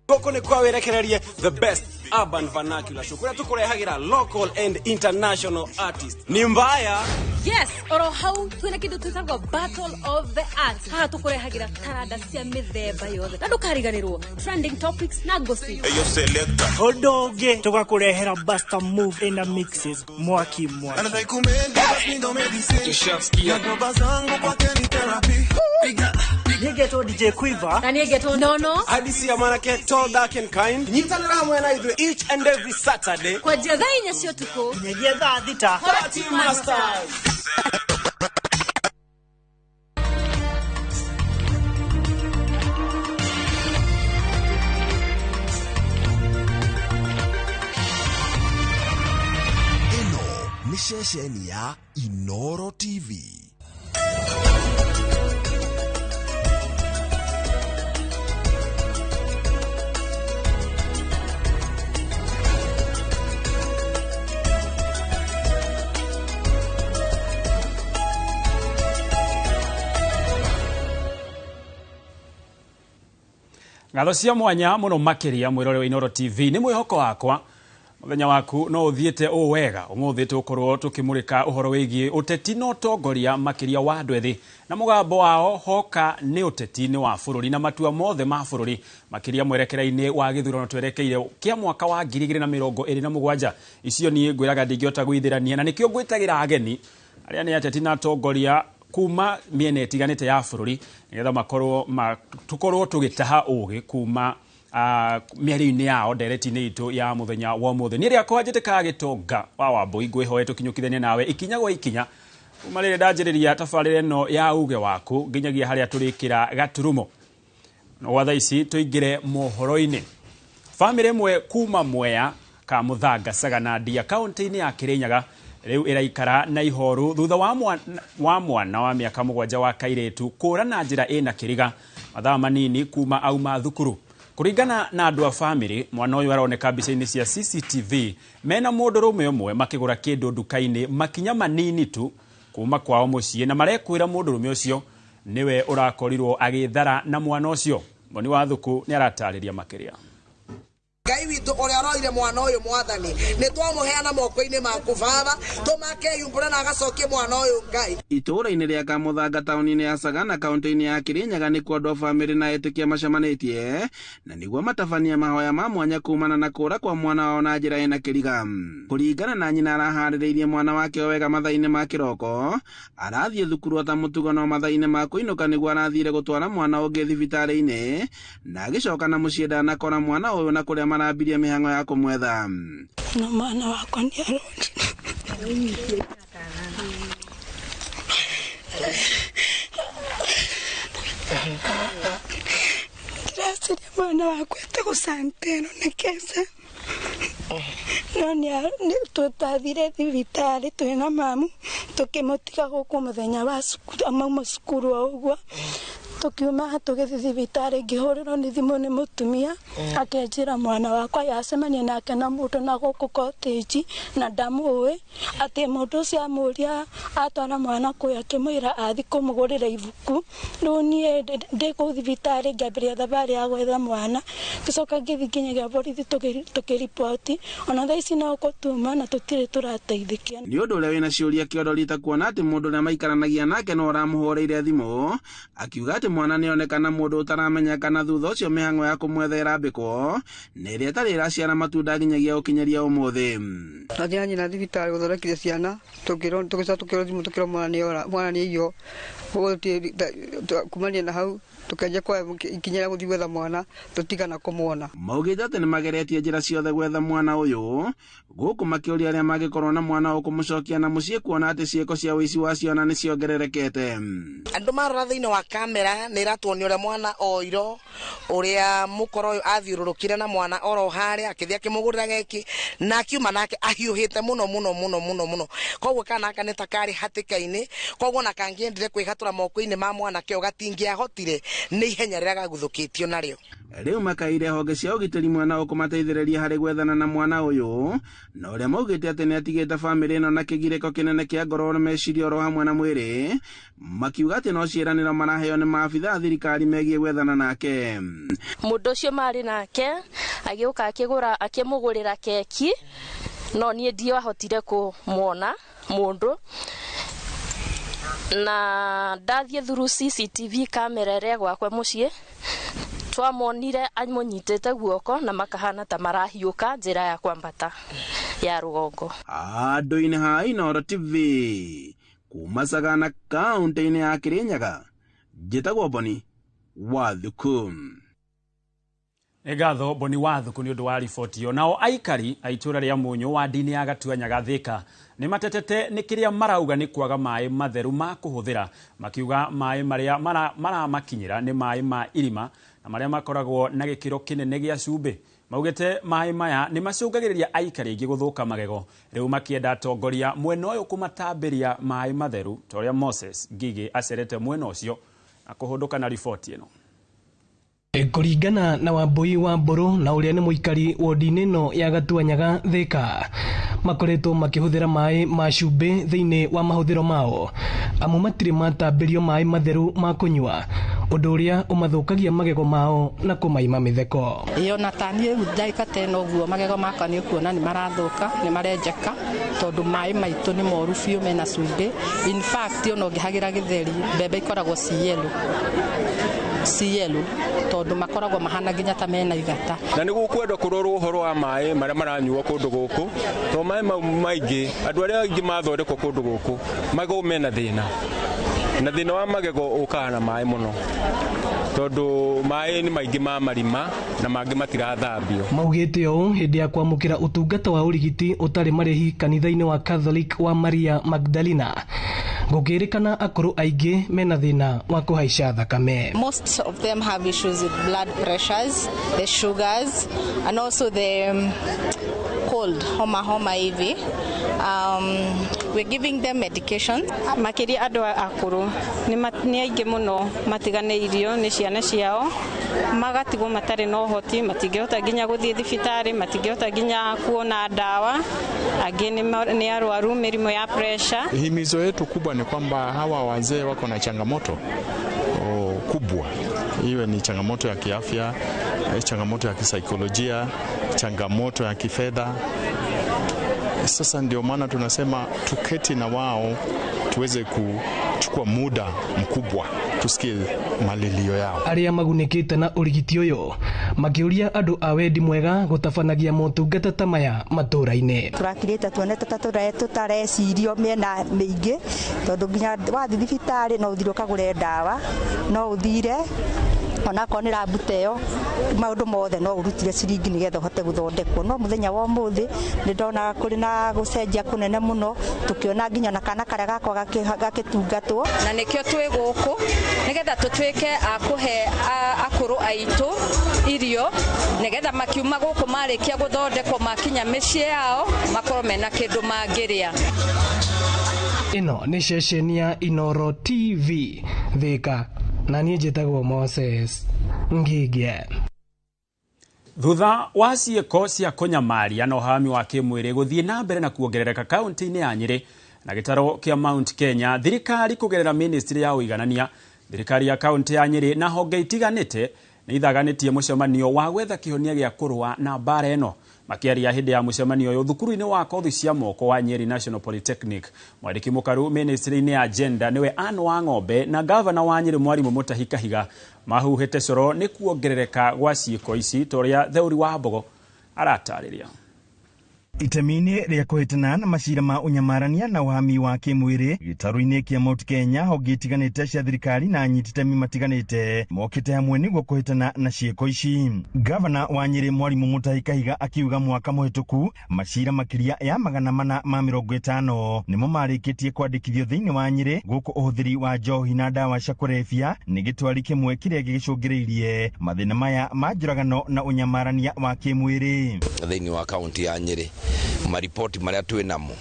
Gũkũ nĩ kwa wĩrekererie the best urban vernacular show kũrĩa tũkũrehagĩra local and international artists. Ni mbaya. Yes, oro hau twina kindu twitagwo Battle of the Arts. Haha tukurehagira taranda cia mithemba yothe na ndukariganirwo trending topics na gossip. Eyo selector. Ũndũ ũngĩ tũgakũrehera Buster Move ina mixes mwaki mwaki. Nĩngetwo DJ Quiver. Na nĩngetwo Nono. Hadisi ya mwanake tall, dark and kind. Nyitanĩra hamwe na ithuĩ each and every Saturday kwanjia thaa 4 cia ũtukũ nginyagia thaa 6. Party Masters. Ĩno nĩ ceceni ya Inoro TV. Ngatho cia mwanya muno makiria mwirore wa Inoro TV ni mwihoko wakwa muthenya waku no uthiite o wega umuthi tukorwo tukimurika uhoro wigie uteti na utongoria makiria wa andu ethi na mugambo wao hoka ni uteti-ini wa bururi na matua mothe ma bururi makiria mwerekera-ini wa githurano twerekeire kia mwaka wa 2027. Icio ni ngwiraga ndingihota gwithirania na nikio ngwitagira ageni aria ni ateti na atongoria kuma miena itiganite ya bururi nigetha makorwo tukorwo tugitaha ugi kuma mĩario-inĩ yao ndereti-inĩ itũ ya mũthenya wa ũmũthĩ. Niĩ rĩakwa njĩtĩkaga Gĩtonga wa Wambũi, ngwĩhoe tũkinyũkithanie nawe ikinya gwa ikinya kuma rĩrĩa ndanjĩrĩria tabarĩra ĩno ya uge waku nginyagia harĩa tũrĩkĩra gaturumo. No gwa thaa ici tũingĩre mohoro-inĩ. Bamĩrĩ ĩmwe kuma Mwea ka Mũthanga Sagana Ndia kaũntĩ-inĩ ya Kĩrĩnyaga rĩu ĩraikara na ihoru thutha wa mwana wa mĩaka 7 wa kairĩtu kũra na njĩra ĩna kĩriga mathaa manini kuma auma thukuru. Kũringana na andũ a bamĩrĩ, mwana ũyũ aroneka mbica-inĩ cia CCTV mena mũndũrũme ũmwe makĩgũra kĩndũ nduka-inĩ makinya manini tu kuma kwao mũciĩ, na marekwĩra mũndũrũme ũcio nĩwe ũrakorirwo agĩthara na mwana ũcio. Moni wa Thuku nĩ aratarĩria makĩria. Ngai witũ ũrĩa ũroire mwana ũyũ mwathani nĩ twamũheana moko-inĩ maku baba, tũmakeyumbũre na agacokie mwana ũyũ Ngai. Itũũra-inĩ rĩa Kamũthanga taũni-inĩ ya Sagana kaũntĩ-inĩ ya Kĩrĩnyaga nĩkuo andũ a bamĩrĩ na etĩkia macemanĩtie na nĩguo matabania mahoya ma mwanya kumana na kũra kwa mwana wao na njĩra ĩna kĩriga. Kũringana na nyina, araharĩrĩirie mwana wake o wega mathaa-inĩ ma kĩroko, arathiĩ thukuru ota mũtugo, no mathaa-inĩ ma kũinũka nĩguo arathire gũtwara mwana ũngĩ thibitarĩ-inĩ na agĩcoka na mũciĩ ndanakora mwana ũyũ na kũrĩa marambirie mĩhang'o ya kũmwetha. No mwana wakwa nĩ arorire. Ndĩraciria mwana wakwa etagwo Santero na Kesa. No nĩ tũtathire thibitarĩ twĩna mamu tũkĩmũtiga gũkũ mũthenya wa cukuru, amauma cukuru o ũguo. Tukiuma tũgĩthiĩ thibitarĩ ngĩhũrĩrwo nĩ thimũ nĩ mũtumia akenjĩra mwana wakwa yacemania nake na mũndũ na gũkũ cottage na ndamũĩ, atĩ mũndũ ũcio amũria atwara mwana kũu akĩmwĩra athiĩ kũmũgũrĩra ibuku. Rĩu niĩ ndĩ kũu thibitarĩ ngĩambĩrĩria thabarĩ ya gwetha mwana, ngĩcoka ngĩthiĩ nginyagia borithi tũkĩriboti, ona thaa ici no gũtuma na tũtirĩ tũrateithĩkia. Nĩ ũndũ ũrĩa wĩna ciũria kĩondo rita kuona atĩ mũndũ ũrĩa maikaranagia nake no ũramũhũrĩire thimũ akiuga atĩ mwana nĩonekana mũndũ ũtaramenyekana thutha ũcio mĩhang'o ya kũmwetha ĩrambĩkwo na ĩrĩa ĩtarĩ ĩraciara matunda nginyagia ũkinyeria ũmũthĩ. Nathiĩ nyina thibitarĩ gũthondekire ciana tũkĩrwo tũgĩcoka tũkĩrwo thimũ tũkĩrwo mwana nĩora mwana nĩaiywo. Koguo kumania na hau tũkĩanjia kuoya ikinya rĩa gũthiĩ gwetha mwana tũtigana kũmuona. Maugĩte atĩ nĩmageretie njĩra ciothe gwetha mwana ũyũ gũkũ makĩũria arĩa mangĩkorwo na mwana ũyũ kũmũcokia na mũciĩ kuona atĩ ciĩko cia ũici wa ciana nĩciongererekete. Andũ marora thĩinĩ wa kamera nĩ ĩratuonia ũrĩa mwana oirwo, ũrĩa mũkoro ũyũ athiũrũrũkire na mwana oro harĩa akĩthiĩ akĩmũgũrĩra geki na akiuma nake ahiũhĩte mũno mũno mũno mũno mũno. Koguo kana aka nĩ ta karĩ hatĩka-inĩ, koguo ona kangĩendire kwĩhatũra moko-inĩ ma mwanake ũyũ gatingĩahotire Nĩ ihenya rĩrĩa gaguthũkĩtio narĩo. Rĩu makaire honge cia ũgitĩri mwena ũkũmateithĩrĩria harĩ gwethana na mwana ũyũ, na ũrĩa maugĩte atĩ nĩatigĩte bamĩrĩ ĩno na kĩgirĩko kĩnene kĩa ngoro na meciria oro hamwe na mwĩrĩ, makiuga atĩ no ciĩranĩro maraheo nĩ maabitha a thirikari megiĩ gwethana nake. Mũndũ ũcio marĩ nake agĩũka akĩgũra akĩmũgũrĩra keki, no niĩ ndiahotire kũmuona mũndũ, na ndathiĩ through CCTV camera ĩrĩa gwakwa mũciĩ twamonire amũnyitĩte guoko na makahana ta marahiũka njĩra ya kwambata ya rũgongo. Andũ-inĩ ha Inooro TV kuma Sagana kaunti-inĩ ya Kirinyaga, njĩtagwo Boni Wathuku. Nĩ ngatho Boni Wathuku nĩ ũndũ wa riboti ĩyo. Nao aikari a itũũra rĩa Mũnyũ wa ndini ya Gatuanyaga Thika nĩ matetete nĩ kĩrĩa marauga nĩ kwaga maĩ matheru ma kũhũthĩra, makiuga maĩ marĩa maramakinyĩra nĩ maĩ ma irima na marĩa makoragwo na gĩkĩro kĩnene gĩa cumbĩ. Maugĩte maĩ maya nĩ macũngagĩrĩria aikari aingĩ gũthũka magego, rĩu makĩenda atongoria mwena ũyũ kũmatambĩria maĩ matheru, ta ũrĩa Moses Ngigĩ acerete mwena ũcio na kũhũndũka na riboti ĩno. Kũringana na Wambui wa Mbũrũ na ũrĩa nĩ mũikari wodi-inĩ ĩno ya Gatuanyaga Thika, makoretwo makĩhũthĩra maĩ ma cumbĩ thĩinĩ wa mahũthĩro mao, amu matirĩ matambĩrio maĩ matheru ma kũnyua, ũndũ ũrĩa ũmathũkagia magego mao na kũmaima mĩtheko. Ĩyo na ta niĩ rĩu ndagĩka ta ĩno ũguo magego makwa nĩ ũkuona nĩ marathũka, nĩ marenjeka, tondũ maĩ maitũ nĩ moru biũ mena cumbĩ. In fact ona ũngĩhagĩra gĩtheri mbembe ikoragwo ci yellow, ci yellow tondũ makoragwo mahana nginya ta mena igata. Na nĩ gũkwendwo kũrorwo ũhoro wa maĩ marĩa maranyuo kũndũ gũkũ, tondũ maĩ mau maingĩ andũ arĩa aingĩ mathondekwo kũndũ gũkũ magego mena thĩna, na thĩna wa magego ũkaga na maĩ mũno, tondũ maĩ nĩ maingĩ ma marima na mangĩ matirathambio. Maugĩte ũũ hĩndĩ ya kwamũkĩra ũtungata wa ũrigiti ũtarĩ marĩhi kanitha-inĩ wa Catholic wa Maria Magdalena, gũkĩrĩkana akũrũ aingĩ mena thĩna wa kũhaica thakame. Most of them have issues with blood pressures, the sugars, and also the cold, homa homa hivi. We're giving them medication. Makĩria andũ akũrũ nĩ aingĩ mũno matiganĩirio nĩ ciana ciao, magatigwo matarĩ na ũhoti, matingĩhota nginya gũthiĩ thibitarĩ, matingĩhota nginya kuona ndawa, angĩ nĩ arwaru mĩrimũ ya pressure. Himizo yetu kubwa ni kwamba hawa wazee wako na changamoto kubwa, iwe ni changamoto ya kiafya, changamoto ya kisaikolojia, changamoto ya kifedha. Sasa ndio maana tunasema tuketi na wao tuweze kuchukua muda mkubwa tusikie malilio yao. Arĩa magunĩkĩte na ũrigiti ũyũ makĩũria andũ a wendi mwega gũtabanagia motungata ta maya matũũra-inĩ. Tũrakirĩte tuonete ta tũtarecirio mĩena mĩingĩ, tondũ nginya wathiĩ thibitarĩ no ũthire ũkagũre ndawa, no ũthire onakorwo nĩ rambu ta ĩyo, maũndũ mothe no ũrutire ciringi nĩgetha ũhote gũthondekwo. No mũthenya wa ũmũthĩ nĩ ndona kũrĩ na gũcenjia kũnene mũno, tũkĩona nginya na kana karĩa gakwa gakĩtungatwo. Na nĩkĩo twĩ gũkũ nĩgetha tũtuĩke a kũhe akũrũ aitũ irio, nĩgetha makiuma gũkũ marĩkia gũthondekwo makinya mĩciĩ yao makorwo mena kĩndũ mangĩrĩa. Ĩno nĩ ceceni ya Inooro TV Thika, na niĩ njĩtagwo Moses Ngigĩ. Thutha wa ciĩko cia kũnyamaria na ũhami wa kĩmwĩrĩ gũthiĩ na mbere na kuongerereka kaunti-inĩ ya Nyĩrĩ na gĩtaro kĩa Mount Kenya, thirikari kũgerera ministry ya ũiganania, thirikari ya kaunti ya Nyĩrĩ na honge itiganĩte nĩ ithaganĩtie mũcemanio wa gwetha kĩhonia gĩa kũrũa na mbara ĩno. Makĩaria hĩndĩ ya mũcemanio ũyũ thukuru-inĩ wa kothi cia moko wa Nyeri National Polytechnic, mwandĩki mũkaru ministry-inĩ ya gender nĩwe Anne Wang'ombe na gavana wa Nyĩrĩ Mwarimũ Mutahi Kahiga mahuhĩte coro nĩ kuongerereka gwa ciĩko ici ta ũrĩa Theuri wa Mbogo aratarĩria. Itemi-inĩ rĩa kũhĩtana na macira ma ũnyamarania na ũhami wa kĩmwĩrĩ gĩtarũ-inĩ kĩa Mount Kenya, honge itiganĩte cia thirikari na anyiti itemi matiganĩte mokĩte hamwe nĩguo kũhĩtana na ciĩko ici. Gavana wa Nyĩrĩ Mwarimũ Mutahi Kahiga akiuga mwaka mũhĩtũku macira makĩria ya 450 nĩmo marĩkĩtie kwandĩkithio thĩinĩ wa Nyĩrĩ, gũkũ ũhũthĩri wa njohi na ndawa cia kũrebia nĩ gĩtwari kĩmwe kĩrĩa gĩgĩcũngĩrĩirie mathĩna maya ma njũragano na ũnyamarania wa kĩmwĩrĩ thĩinĩ wa kaunti ya Nyĩrĩ. Maripoti marĩa twĩ namo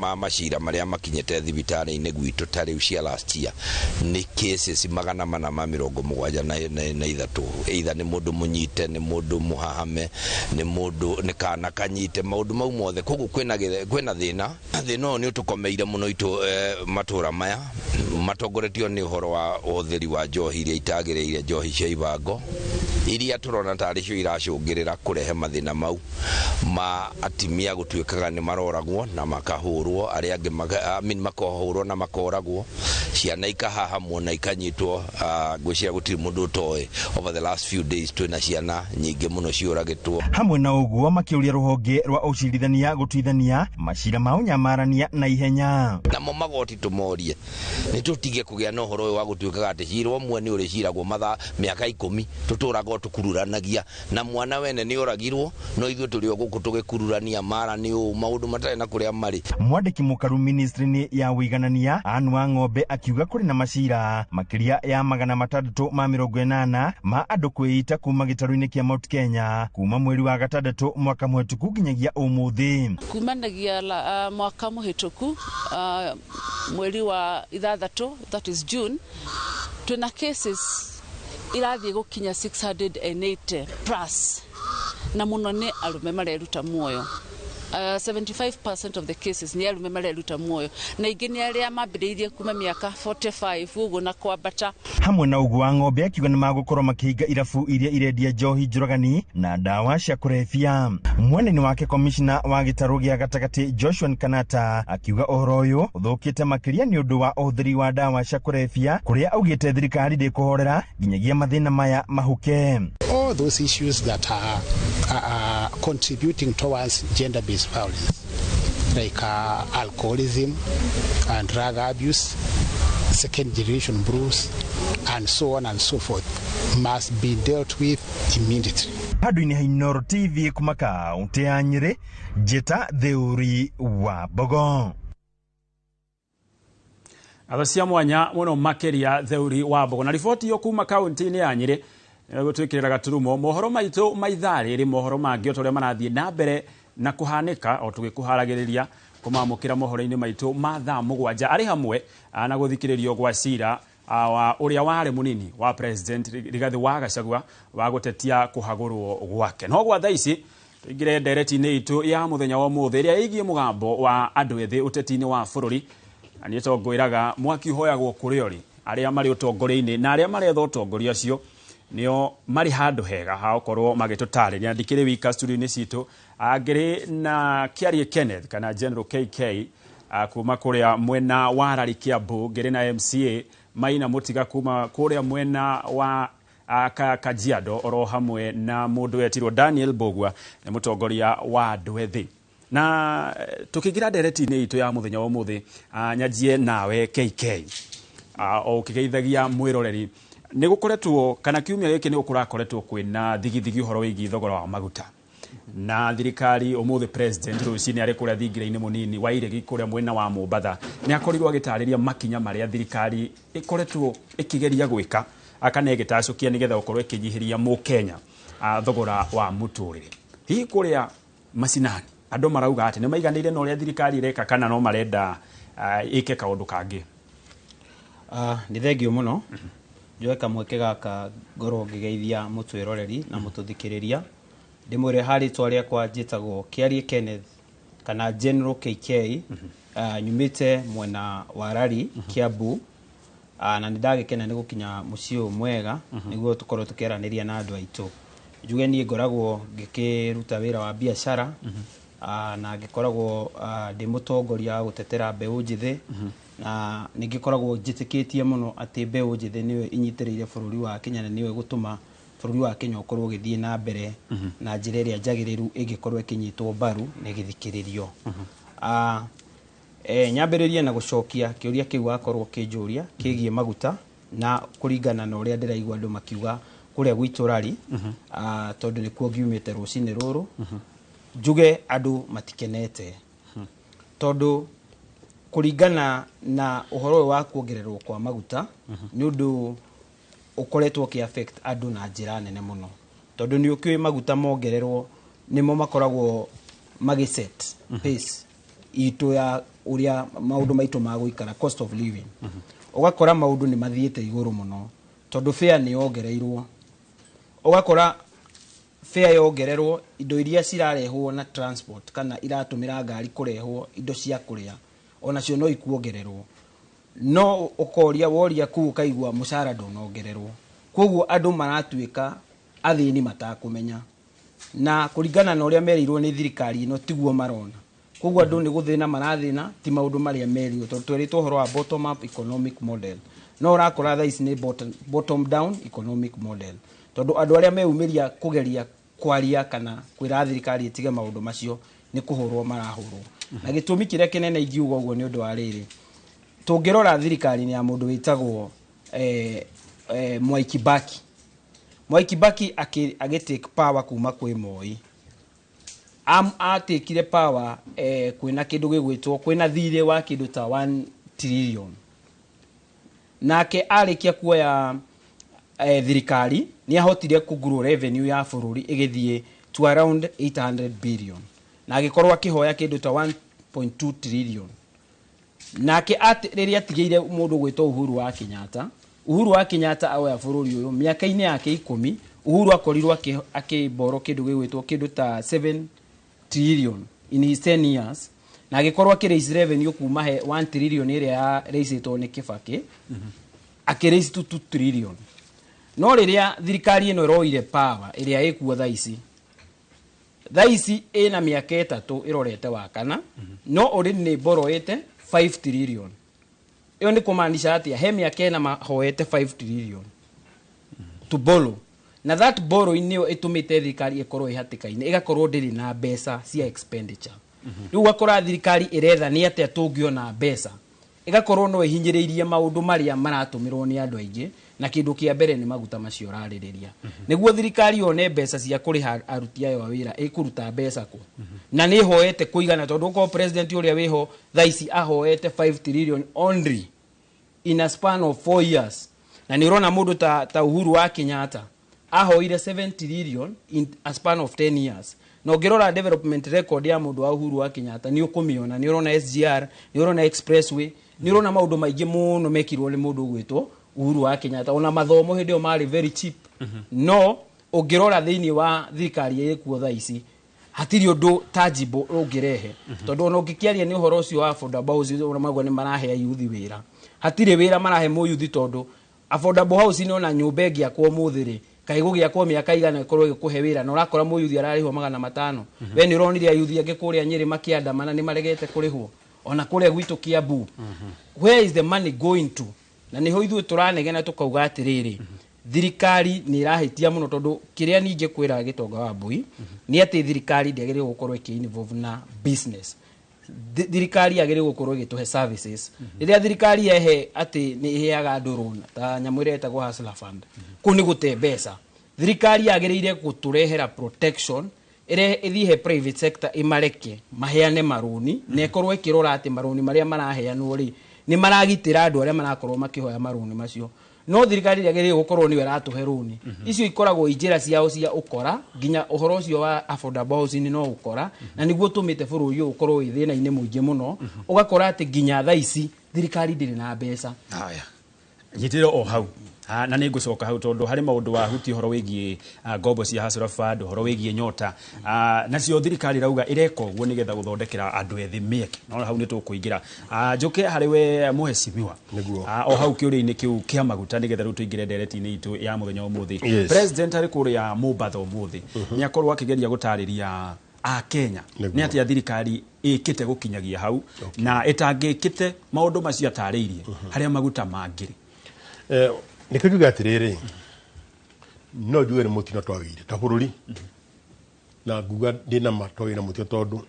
ma macira marĩa makinyĩte thibitarĩ-inĩ gwitũ ta rĩu cia last year nĩ cases 473, either nĩ mũndũ mũnyite, nĩ mũndũ mũhahame, nĩ mũndũ nĩ kana kanyite, maũndũ mau mothe. Koguo kwĩna thĩna. Thĩna ũyũ nĩ ũtũkomeire mũno itũ matũra maya matongoretio nĩ ũhoro wa ũhũthĩri wa njohi iria itagĩrĩire, njohi cia ibango iria tũrona tarĩ cio iracũngĩrĩra kũrehe mathĩna mau ma atimia gũtuĩkaga nĩ maroragwo na makahũrwo, arĩa angĩ I mean, makahũrwo na makoragwo, ciana ikahahamwo na ikanyitwo. Ngwĩciria gũtirĩ mũndũ ũtoĩ over the last few days twĩna ciana nyingĩ mũno ciũragĩtwo. Hamwe na ũguo, makĩũria rũhonge rwa ũcirithania gũtuithania macira ma ũnyamarania na ihenya. Namo magoti tũmorie nĩ tũtige kũgĩa na ũhoro ũyũ wa gũtuĩkaga atĩ cira ũmwe nĩ ũrĩciragwo mathaa mĩaka 10, tũtũraga o tũkururanagia na mwana wene nĩ oragirwo, no ithuĩ tũrĩ o gũkũ tũgĩkururania mara nĩ ũũ, maũndũ matarĩ na kũrĩa marĩ. Mwandĩki mũkaru ministry-inĩ ya ũiganania Anne Wang'ombe akiuga kũrĩ na macira makĩria ya 680 ma andũ kwĩita kuma gĩtarũ-inĩ kĩa Mount Kenya kuma mweri wa gatandatũ mwaka mũhetũku nginyagia ũmũthĩ. Kumanagia mwaka mũhĩtũku, mweri wa 6, that is June, twĩna cases irathiĩ gũkinya 680 plus, na mũno nĩ arũme mareruta muoyo. 75% of the cases nĩ arũme mareruta muoyo, na ingĩ nĩ arĩa mambĩrĩirie kuma mĩaka 45 ũguo na kwambata. Hamwe na ũguo, Wang'ombe akiuga nĩ magũkorwo makĩhinga irabu iria irendia njohi njũragani na ndawa cia kũrebia. Mwena-inĩ wake, komishna wa gĩtarũ gĩa gatagatĩ Joshua Kanata akiuga ũhoro ũyũ ũthũkĩte makĩria nĩ ũndũ wa ũhũthĩri wa ndawa cia kũrebia, kũrĩa augĩte thirikari ndĩkũhorera nginyagia mathĩna maya mahuke. All those issues that are contributing towards gender-based violence, like alcoholism and drug abuse, second generation brews, and so on and so forth, must be dealt with immediately. Handũ-inĩ ha Inooro TV kuma kaũntĩ ya Nyĩrĩ, Njĩta Theuri wa Mbogo. Atho cia mwanya mũno makĩria, Theuri wa Mbogo, na riboti iyo kuma kaunti-inĩ ya Nyĩrĩ gũtwĩkĩrĩra gaturumo mohoro maitũ ma ithaa rĩrĩ. Mohoro mangĩ o ta ũrĩa marathiĩ na mbere na kũhanĩka o tũgĩkũharagĩrĩria kũmamũkĩra mohoro-inĩ maitũ ma thaa 7, arĩ hamwe na gũthikĩrĩrio gwa cira wa ũrĩa warĩ mũnini wa President Rigathĩ wa Gachagua wa gũtetia kũhagũrwo gwake. No gwa thaa ici tũingĩre ndereti-inĩ itũ ya mũthenya wa ũmũthĩ ĩrĩa ĩgiĩ mũgambo wa andũ ethĩ ũteti-inĩ wa bũrũri. Na niĩ tongwĩraga mwaki ũhoyagwo kũrĩa ũrĩ, arĩa marĩ ũtongoria-inĩ na arĩa maretha ũtongoria ũcio nĩo marĩ handũ hega ha gũkorwo magĩtũtarĩria. Ndikĩrĩ wika studio-inĩ citũ, ngĩrĩ na Kĩarie Kenneth kana General KK kuma kũrĩa mwena wa Rari Kiambu, ngĩrĩ na MCA Maina Mũtiga kuma kũrĩa mwena wa Kajiado, oro hamwe na mũndũ wetirwo Daniel Mbugua nĩ mũtongoria wa andũ ethĩ. Na tũkĩingĩra ndereti-inĩ itũ ya mũthenya wa ũmũthĩ, nyanjie nawe KK, o ũkĩgeithagia mwĩroreri. Nĩ gũkoretwo kana kiumia gĩkĩ nĩ gũkoretwo kwĩna thigithigi ũhoro wĩgiĩ thogora wa maguta na thirikari. Ũmũthĩ President rũcinĩ arĩ kũrĩa thingira-inĩ mũnini wa Iregi kũrĩa mwena wa Mombatha nĩ akorirwo agĩtarĩria makinya marĩa thirikari ĩkoretwo ĩkĩgeria gwĩka kana ĩgĩtacũkia nĩgetha gũkorwo ĩkĩnyihĩria mũkenya thogora wa mũtũrĩre. Hihi kũrĩa macinani andũ marauga atĩ nĩ maiganĩire na ũrĩa thirikari ĩreka kana no marenda ĩke kaũndũ kangĩ? Nĩ thengio mũno. Njoe kamweke gaka ngorwo ngĩgeithia mũtwĩroreri na mũtũthikĩrĩria, ndĩmwĩre ha rĩtwa rĩakwa njĩtagwo Kĩarie Kenneth kana General KK, nyumĩte mwena wa Rari Kiambu, na nĩ ndagĩkena nĩ gũkinya mũciĩ ũyũ mwega nĩguo tũkorwo tũkĩaranĩria na andũ aitũ. Njuge niĩ ngoragwo ngĩkĩruta wĩra wa biacara, na ngĩkoragwo ndĩ mũtongoria wa gũtetera mbeũ njĩthĩ, na nĩ ngĩkoragwo njĩtĩkĩtie mũno atĩ mbeũ njĩthĩ nĩyo ĩnyitĩrĩire bũrũri wa Kenya na nĩyo ĩgũtũma bũrũri wa Kenya ũkorwo ũgĩthiĩ na mbere na njĩra ĩrĩa njagĩrĩru ĩngĩkorwo ĩkĩnyitwo mbaru na ĩgĩthikĩrĩrio. Nyambĩrĩrie na gũcokia kĩũria kĩu wakorwo ũkĩnjũria kĩgiĩ maguta, na kũringana na ũrĩa ndĩraigua andũ makiuga kũrĩa gwitũ Rari, tondũ nĩkuo ngiumĩte rũcinĩ rũrũ, njuge andũ matikenete tondũ kũringana na ũhoro ũyũ wa kuongererwo kwa maguta nĩ ũndũ ũkoretwo ũkĩ affect andũ na njĩra nene mũno, tondũ nĩ ũkĩũĩ maguta mongererwo nĩmo makoragwo Magĩ set pace itũ ya ũrĩa maũndũ maitũ magũikara, cost of living, ũgakora maũndũ nĩ mathiĩte igũrũ mũno tondũ fare nĩ yongereirwo. Ũgakora fare yongererwo, indo iria cirarehwo na transport kana iratũmĩra ngari kũrehwo, indo cia kũrĩa onacio no ikuongererwo. No ũkoria, woria kũu ũkaigua mũcara ndũnongererwo. Koguo andũ maratuĩka athĩni matakũmenya, na kũringana na ũrĩa merirwo nĩ thirikari ĩno tiguo marona. Koguo andũ nĩ gũthĩna marathĩna, ti maũndũ marĩa merirwo, tondũ twerĩtwo ũhoro wa bottom up economic model, no ũrakora thaa ici nĩ bottom down economic model, tondũ andũ arĩa meumĩria kũgeria kwaria kana kwĩra thirikari ĩtige maũndũ macio nĩ kũhũrwo marahũrwo. Na gĩtũmi kĩrĩa kĩnene ingiuga ũguo nĩ ũndũ wa rĩrĩ: tũngĩrora thirikari-inĩ ya mũndũ wĩtagwo Mwai Kibaki. Mwai Kibaki agĩ take power kuma kwĩ Moi, atekire power kwĩna kĩndũ gĩgwĩtwo, kwĩna thirĩ wa kĩndũ ta 1 trillion. Nake arĩkia kuoya thirikari, nĩ ahotire kũgrow revenue ya bũrũri ĩgĩthiĩ to around 800 billion, na agĩkorwo akĩhoya kĩndũ ta 1.2 trillion. Nake rĩrĩa atigĩire mũndũ gwĩtwo Uhuru wa Kenyatta, Uhuru wa Kenyatta oya bũrũri ũyũ mĩaka-inĩ yake 10, Uhuru akorirwo akĩborrow kĩndũ gĩgwĩtwo kĩndũ ta 7 trillion in his 10 years, na agĩkorwo akĩraise revenue kuma he 1 trillion ĩrĩa ya raisĩtwo nĩ Kibaki, akĩraise to 2 trillion. No rĩrĩa thirikari ĩno ĩroire power, ĩrĩa ĩkuo thaa ici, thaa ici ĩna mĩaka 3 ĩrorete wa kana, no already nĩ borrowĩte 5 trillion. Ĩyo nĩ kũmaanisha atĩa? He mĩaka 4 mahoete 5 trillion to borrow, na that borrowing nĩyo ĩtũmĩte thirikari ĩkorwo ĩ hatĩka-inĩ, ĩgakorwo ndĩrĩ na mbeca cia expenditure. Rĩu ũgakora thirikari ĩretha nĩ atĩa tũngĩona mbeca, ĩgakorwo no ĩhinyĩrĩirie maũndũ marĩa maratũmĩrwo nĩ andũ aingĩ, na kĩndũ kĩa mbere nĩ maguta macio ũrarĩrĩria. Nĩguo thirikari yone mbeca cia kũrĩha aruti ayo a wĩra, ĩkũruta mbeca kũ na nĩ ĩhoete kũigana? Tondũ ũkorwo president ũrĩa wĩho thaa ici ahoete 5 trillion only in a span of 4 years, na nĩ ũrona mũndũ ta Uhuru wa Kenyatta ahoire 7 trillion in a span of 10 years. Na ũngĩrora development record ya mũndũ wa Uhuru wa Kenyatta, nĩ ũkũmĩona, nĩ ũrona SGR, nĩ ũrona expressway, nĩ ũrona maũndũ maingĩ mũno mekirwo nĩ mũndũ ũgwĩtwo Uhuru wa Kenyatta. Ona mathomo hĩndĩ ĩyo marĩ very cheap. No ũngĩrora thĩinĩ wa thirikari ĩkuo thaa ici, hatirĩ ũndũ tangible ũngĩrehe, tondũ ona ũngĩkĩaria nĩ ũhoro ũcio wa affordable housing, ũrĩa maguo nĩ marahe ayuthi wĩra, hatirĩ wĩra marahe mũyuthi, tondũ affordable housing, ona nyũmba ĩngĩakwo ũmũthĩ rĩ, kaĩ gũgĩakwo mĩaka igana ĩkorwo ĩgĩkũhe wĩra? Na ũrakora mũyuthi ararĩhwo 500. We nĩ ũronire ayuthi angĩ kũrĩa Nyĩrĩ makĩandamana nĩ maregete kũrĩhwo, ona kũrĩa gwitũ Kiambu. Where is the money going to? Na nĩho ithuĩ tũranegena tũkauga atĩrĩrĩ, thirikari nĩ ĩrahĩtia mũno, tondũ kĩrĩa ningĩ kwĩra gĩtonga wa mbui nĩ atĩ thirikari ndĩagĩrĩirwo gũkorwo ĩkĩ-involve na business. Thirikari yagĩrĩirwo gũkorwo ĩgĩtũhe services. Rĩrĩa thirikari yehe atĩ nĩ ĩheaga andũ rũna ta nyamũ ĩrĩa ĩtagwo Hustler Fund, kũu nĩ gũte mbeca. Thirikari yagĩrĩire gũtũrehera protection ĩrĩa ĩthiĩ he private sector, ĩmareke maheane marũni, na ĩkorwo ĩkĩrora atĩ marũni marĩa maraheanwo rĩ, nĩ maragitĩra andũ arĩa marakorwo makĩhoya marũni macio. No thirikari ndĩagĩrĩire gũkorwo nĩyo ĩratũhe rũni. Icio ikoragwo i njĩra ciao cia ũkora. Nginya ũhoro ũcio wa affordable housing no ũkora, na nĩguo ũtũmĩte bũrũri ũyũ ũkorwo wĩ thĩna-inĩ mũingĩ mũno. Ũgakora atĩ nginya thaa ici thirikari ndĩrĩ na mbeca. Haya, nyitĩrĩra o hau. Na nĩ ngũcoka hau tondũ harĩ maũndũ wahutia ũhoro wĩgiĩ ngombo cia Hustler Fund, ũhoro wĩgiĩ nyota. Nacio thirikari ĩrauga ĩreka ũguo nĩgetha gũthondekera andũ ethĩ mĩeke, no hau nĩ tũkũingĩra. Njũke harĩ we mũhecimiwa. Nĩguo. O hau kĩũria-inĩ kĩu kĩa maguta, nĩgetha rĩu tũingĩre ndereti-inĩ itũ ya mũthenya wa ũmũthĩ. President arĩ kũrĩa Mombatha ũmũthĩ, nĩ akorwo akĩgeria gũtarĩria a Kenya nĩ atĩa thirikari ĩkĩte gũkinyagia hau na ĩtangĩkĩte maũndũ macio atarĩirie harĩa maguta mangĩrĩ. Nĩkĩo njuge atĩrĩrĩ, no njuge nĩ mũtino twagĩire ta bũrũri, na nguga ndĩna ma twagĩire na mũtino, tondũ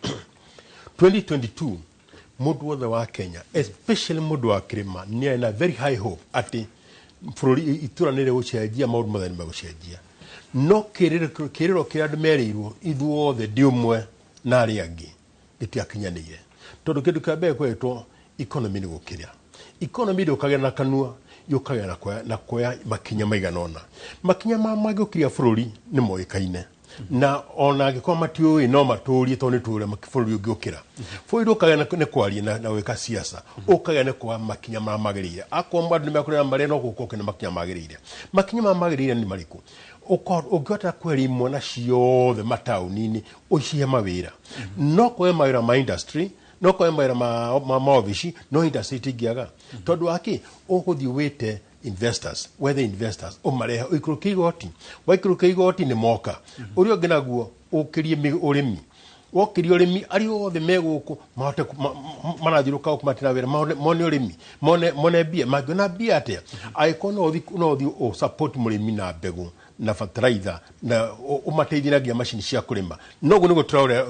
2022 mũndũ wothe wa Kenya, especially mũndũ wa kĩrĩma, nĩ arĩ na very high hope atĩ bũrũri itũra nĩ rĩgũcenjia, maũndũ mothe nĩ megũcenjia. No kĩrĩro kĩrĩa andũ merĩirwo, ithuothe ndĩ ũmwe na arĩa angĩ, gĩtiakinyanĩire, tondũ kĩndũ kĩa mbere kwetwo economy nĩ gũkĩra. Economy ndũkagĩa na kanua, yũkaga na kuoya makinya maigana ũna. Makinya ma mangĩũkiria bũrũri nĩ moĩkaine. Na ona angĩkorwo matiũĩ no matũrie, tondũ nĩ tũũrĩa bũrũri ũngĩ ũkĩra. Bũrũri ũkagĩa nĩ kwaria na gwĩka siasa, ũkagĩa nĩ kwa makinya marĩa magĩrĩire. Akorwo andũ nĩ mekũrera marĩa no gũkorwo nĩ makinya magĩrĩire. Makinya marĩa magĩrĩire nĩ marĩkũ? Ũngĩhota kweheria imwana ciothe mataũni-inĩ, ũcihe mawĩra, no kũhe mawĩra ma industry, no kũhe mawĩra ma maobici, no industry itingĩaga, tondũ waki ũgũthiĩ wĩte investors, wethe investors, ũmarehe, ũikũrũkie igoti. Waikũrũkia igoti nĩ moka. Ũrĩa ũngĩ naguo, ũkĩrie ũrĩmi. Wokĩria ũrĩmi, arĩa othe me gũkũ mahote marathiũrũka gũkũ matirĩ na wĩra, mone ũrĩmi, mone mbia. Mangĩona mbia atĩa angĩkorwo no ũthiĩ ũ support mũrĩmi na mbegũ na fertilizer na ũmateithie na nginya macini cia kũrĩma? Noguo nĩguo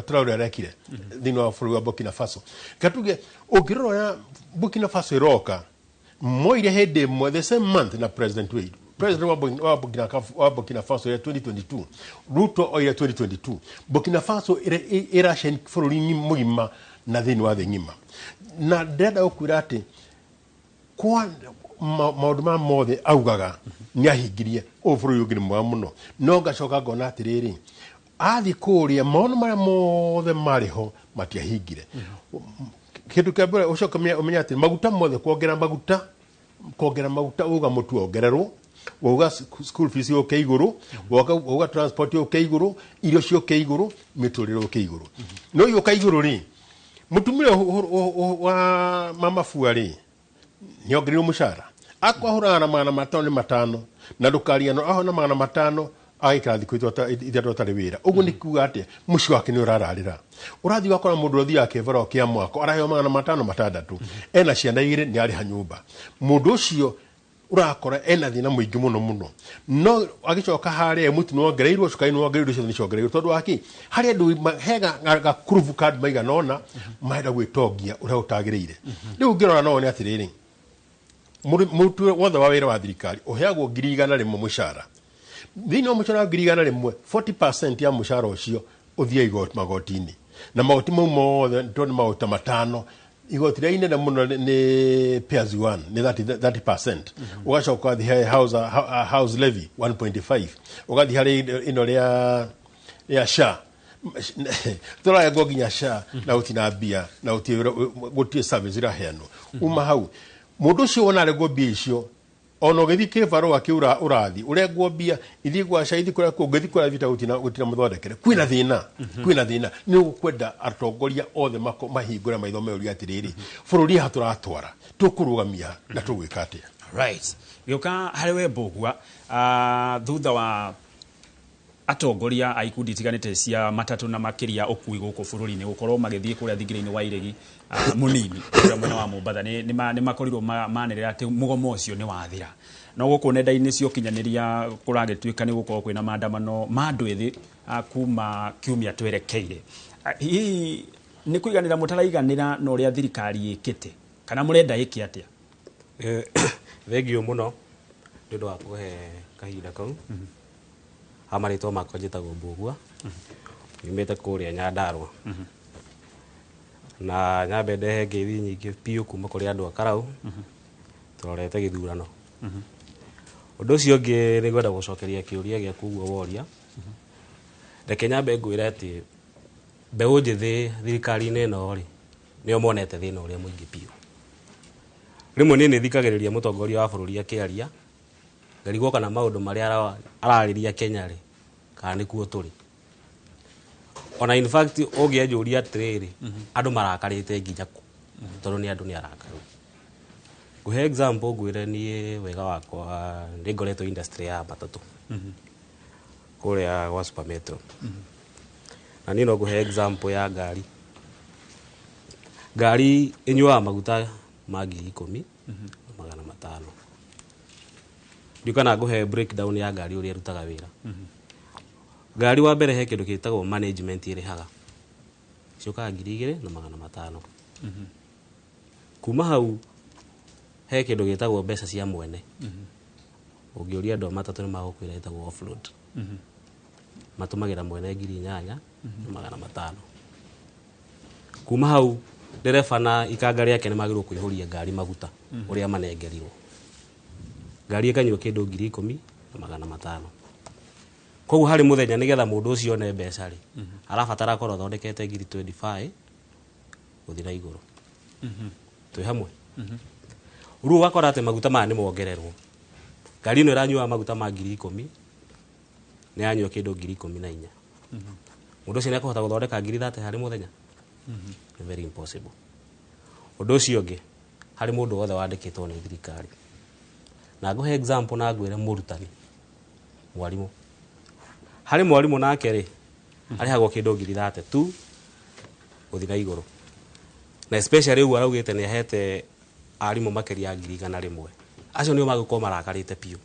Traore arekire thĩinĩ wa bũrũri wa Burkina Faso. Katuge ũngĩrora ũrĩa Burkina Faso ĩroka, moire hĩndĩ ĩmwe, the same month na President Wade, President wa Burkina Faso ya 2022, Ruto oire 2022. Burkina Faso ĩraceni bũrũri mũgima na thĩinĩ wa thĩ ng'ima. Na ndĩrenda gũkwĩra atĩ kwa maũndũ maya mothe augaga nĩ ahingirie, ũyũ bũrũri ũngĩ nĩ mwega mũno. No ngacoka ngona atĩrĩrĩ, athiĩ kũrĩa maũndũ marĩa mothe marĩ ho matiahingire. Kĩndũ kĩa mbere, ũcoke ũmenye atĩ maguta mothe, kuongerera maguta, uga mũtu wongererwo, wauga school fees yũke igũrũ, wauga transport yũke igũrũ, irio ciũke igũrũ, mĩtũrĩre yũke igũrũ. No yũka igũrũ rĩ, mũtumia wa mama fua rĩ, nĩongereirwo mũcara? Akorwo ahũraga na 505 na ndũkariganwo ahona 500, agĩikara thikũ 3 atarĩ wĩra. Ũguo nĩ kuga atĩa? Mũciĩ wake nĩ ũrararĩra. Ũrathiĩ ũgakora mũndũ ũthiaga kĩbaro kĩa mwako araheo 560, ena ciana 2, nĩ arĩha nyũmba. Mũndũ ũcio ũrakora ena thĩna mũingĩ mũno mũno. No agĩcoka harĩa, mũtu nĩwongereirwo, cukari nĩwongereirwo, indo ciothe nĩciongereirwo. Tondũ waki harĩ andũ he gakurubu ka andũ maigana ũna marenda gwĩtongia ũrĩa ũtagĩrĩire. Rĩu ũngĩrora no wone atĩrĩrĩ, mũruti wothe wa wĩra wa thirikari ũheagwo 100,000 mũcara. Thĩinĩ wa mũcara wa 100,000, 40% ya mũcara ũcio ũthiĩ igoti, magoti-inĩ. Na magoti mau mothe tondũ nĩ magoti ta matano. Igoti rĩrĩa inene mũno nĩ pay as you earn, nĩ 30%. Ũgacoka ũgathiĩ he house levy 1.5, ũgathiĩ harĩ ĩno rĩa SHA, tũrarengwo nginya SHA, na gũtina mbia na gũtirĩ service iraheanwo. Uma hau, mũndũ ũcio wona arengwo mbia icio, ona ũgĩthiĩ kĩbarũa kĩu ũrathiĩ ũrengwo mbia, ithiĩ gwa SHA, ithiĩ kũrĩa kũngĩ, ithiĩ kũrĩa thibitarĩ, gũtina mũthondekere. Kwĩna thĩna, kwĩna thĩna. Nĩ ũkwenda atongoria othe mahingũre maitho, meuria atĩrĩrĩ, bũrũri haha tũratwara, tũkũrũgamia na tũgwĩka atĩa? Right, gĩũka harĩ we Mbũgua, thutha wa atongoria a ikundi itiganĩte cia matatũ na makĩria ũkui gũkũ bũrũri-inĩ gũkorwo magĩthiĩ kũrĩa thingira-inĩ wa iregi mũnini kũrĩa mwena wa Mombatha, nĩ makorirwo manĩrĩra atĩ mũgomo ũcio nĩ wathira. No gũkũ nenda-inĩ cia ũkinyanĩria kũragĩtuĩka nĩ gũkorwo kwĩna maandamano ma andũ ethĩ kuma kiumia twerekeire. Hihi nĩ kũiganĩra mũtaraiganĩra na ũrĩa thirikari ĩkĩte, kana mũrenda ĩke atĩa? Thengiũ mũno nĩ ũndũ wa kũhe kahinda kau. Ha marĩtwa makwa njĩtagwo Mbũgua, nyumĩte kũrĩa Nyandarũa, na nyambe ndehe ngeithi nyingĩ biũ kuma kũrĩ andũ a Karau tũrorete gĩthurano. Ũndũ ũcio ũngĩ, nĩ ngwenda gũcokeria kĩũria gĩaku ũguo woria. Reke nyambe ngwĩre atĩ mbeũ njĩthĩ thirikari-inĩ ĩno rĩ, nĩo monete thĩna ũrĩa mũingĩ biũ. Rĩmwe niĩ nĩ thikagĩrĩria mũtongoria wa bũrũri akĩaria, ngarigwo kana maũndũ marĩa ararĩria Kenya rĩ, kana nĩkuo tũrĩ. Ona in fact ũngĩanjũria atĩrĩrĩ, andũ marakarĩte nginya kũ? Tondũ nĩ andũ nĩ arakaru. Ngũhe example, ngwĩre niĩ wega wakwa nĩ ngoretwo industry ya matatũ kũrĩa gwa Super Metro. Na niĩ no ngũhe example ya ngari. Ngari ĩnyuaga maguta ma 10,500. Ndiũ kana ngũhe breakdown ya ngari ũrĩa ĩrutaga wĩra. Ngari wa mbere he kĩndũ gĩtagwo management ĩrĩhaga, ciũkaga 2,500. Kuma hau he kĩndũ gĩtagwo mbeca cia mwene. Ũngĩũria andũ a matatũ nĩ magũkwĩra ĩtagwo offload. Matũmagĩra mwene 8,500. Kuma hau ndereba na ikanga rĩake nĩ magĩrĩirwo kũihũria ngari maguta ũrĩa manengerirwo. Ngari ĩkanyua kĩndũ 10,500. Koguo harĩ mũthenya nĩgetha mũndũ ũcio one mbeca rĩ, arabatara akorwo athondekete ngiri 25 gũthiĩ na igũrũ. Twĩ hamwe? Rĩu ũgakora atĩ maguta maya nĩ mongererwo. Ngari ĩno ĩranyuaga maguta ma 10,000, nĩ yanyua kĩndũ 14,000. Mũndũ ũcio nĩ ekũhota gũthondeka 30,000 harĩ mũthenya? Nĩ very impossible. Ũndũ ũcio ũngĩ, harĩ mũndũ wothe wandĩkĩtwo nĩ thirikari, na ngũhe example na ngwĩre mũrutani, mwarimũ. Harĩ mwarimũ nake rĩ, arĩhagwo kĩndũ 30,000 tu gũthiĩ na igũrũ, na especially ũguo araugĩte nĩ ahete arimũ makĩria ya 100,000. Acio nĩo magũkorwo marakarĩte biũ.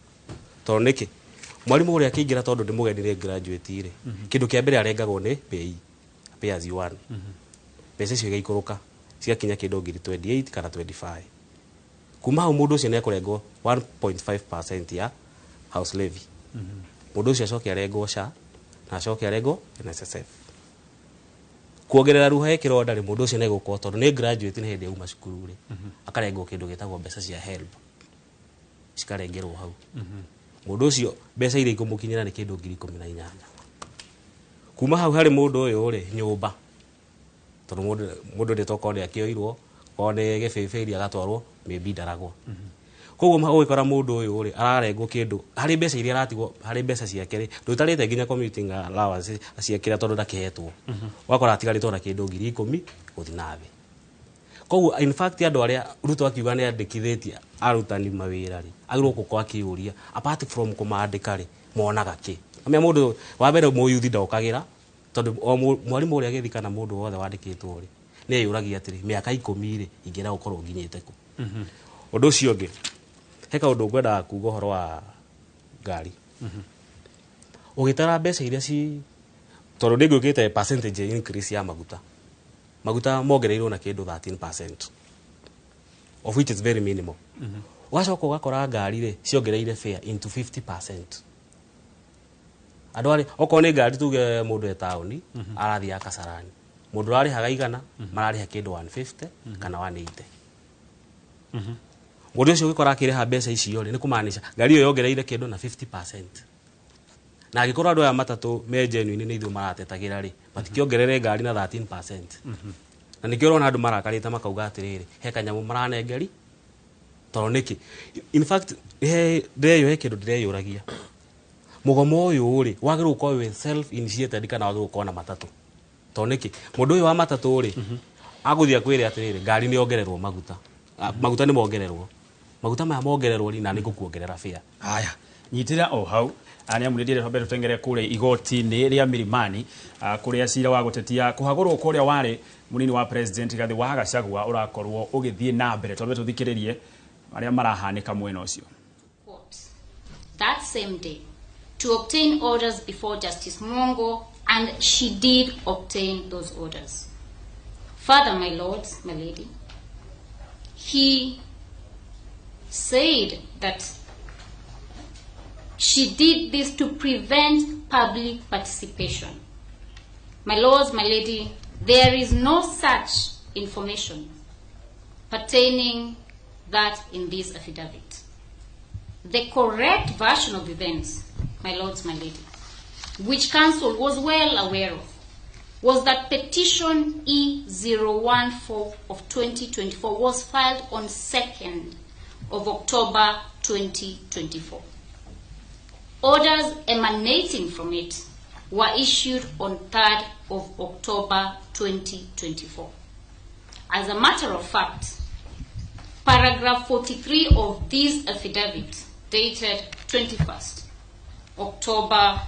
Tondũ nĩkĩ? Mwarimũ ũrĩa akĩingĩra, tondũ ndĩ mũgeni, nĩ graduate rĩ, kĩndũ kĩa mbere arengagwo nĩ pay, pay as you earn. Mbeca icio igaikũrũka cigakinya kĩndũ 28,000 kana 25. Kuma hau mũndũ ũcio nĩ ekũrengwo 1.5% ya house levy. Mũndũ ũcio acoke arengwo SHA na acoke arengwo NSSF. Kuongerera ruha he kĩronda rĩ, mũndũ ũcio nĩ egũkorwo, tondũ nĩ graduate, nĩ hĩndĩ auma cukuru rĩ, akarengwo kĩndũ gĩtagwo mbeca cia HELB, cikarengerwo hau. Mũndũ ũcio mbeca iria ikũmũkinyĩra nĩ kĩndũ 18,000. Kuma hau harĩ mũndũ ũyũ rĩ, nyũmba, tondũ mũndũ ndĩ tokorwo nĩ akĩoirwo, korwo nĩ gĩbĩbĩri agatwarwo maybe ndaragwo. Koguo ũgĩkora mũndũ ũyũ rĩ, ararengwo kĩndũ harĩ mbeca iria aratigwo harĩ mbeca ciake rĩ, ndũtarĩte nginya commuting allowance ciakĩra, tondũ ndakĩhetwo. Ũgakora atigarĩtwo na kĩndũ 10,000 gũthiĩ na thĩ. Koguo in fact andũ arĩa Ruto akiuga nĩ andĩkithĩtie arutani mawĩra rĩ, agĩrĩirwo gũkorwo akĩũria, apart from kũmandĩka rĩ, monaga kĩ? Amenya mũndũ wa mbere, mũyuthi ndokagĩra, tondũ o mwarimũ ũrĩa agĩthiĩ kana mũndũ wothe wandĩkĩtwo rĩ, nĩ eyũragia atĩrĩ, mĩaka 10 rĩ, ingĩenda gũkorwo nginyĩte kũ? Ũndũ ũcio ũngĩ, he kaũndũ ngwendaga kuga ũhoro wa ngari. Ũgĩtara mbeca iria ci, tondũ nĩ ngwĩkĩte percentage increase ya maguta, maguta mongereirwo na kĩndũ 13%, of which is very minimal. Ũgacoka ũgakora ngari rĩ, ciongereire fare into 50%. Andũ arĩ okorwo nĩ ngari, tuge mũndũ e taũni arathiĩ Kasarani, mũndũ ũrarĩhaga 100 mararĩha kĩndũ 150 kana 180. Mũndũ ũcio ũgĩkora akĩrĩha mbeca icio rĩ, nĩ kũmaanisha ngari ĩyo yongereire kĩndũ na 50%. Na angĩkorwo andũ aya matatũ me genuine nĩ ithuĩ maratetagĩra rĩ, matikĩongerere ngari na 13%. Na nĩkĩo ũrona andũ marakarĩte, makauga atĩrĩrĩ, he kanyamũ maranengeri. Tondũ nĩkĩ? In fact he ndĩreyo, he kĩndũ ndĩreyũragia, mũgomo ũyũ rĩ, wagĩrĩirwo gũkorwo wĩ self initiated kana wagĩrĩirwo gũkorwo na matatũ? Tondũ nĩkĩ? Mũndũ ũyũ wa matatũ rĩ, agũthiĩ akwĩre atĩrĩrĩ, ngari nĩ yongererwo maguta. Ah, maguta nĩ mongererwo, maguta maya mongererwo rĩ, na nĩ ngũkuongerera fare. Haya, nyitĩra o hau nĩ amu nĩ ndĩrenda twambe tũteng'ere kũrĩa igoti-inĩ rĩa Milimani, kũrĩa cira wa gũtetia kũhagũrwo kũrĩa warĩ mũnini wa president Rigathĩ wa Gachagua ũrakorwo ũgĩthiĩ na mbere. Twambe tũthikĩrĩrie marĩa marahanĩka mwena ũcio. That same day to obtain orders before Justice Mwongo, and she did obtain those orders. Further, my lords, my lady, he said that she did this to prevent public participation. My lords, my lady, there is no such information pertaining that in this affidavit. The correct version of events, my lords, my lady, which counsel was well aware of, was that petition E014 of 2024 was filed on 2nd of October 2024. Orders emanating from it were issued on 3rd of October 2024. As a matter of fact, paragraph 43 of this affidavit dated 21st October,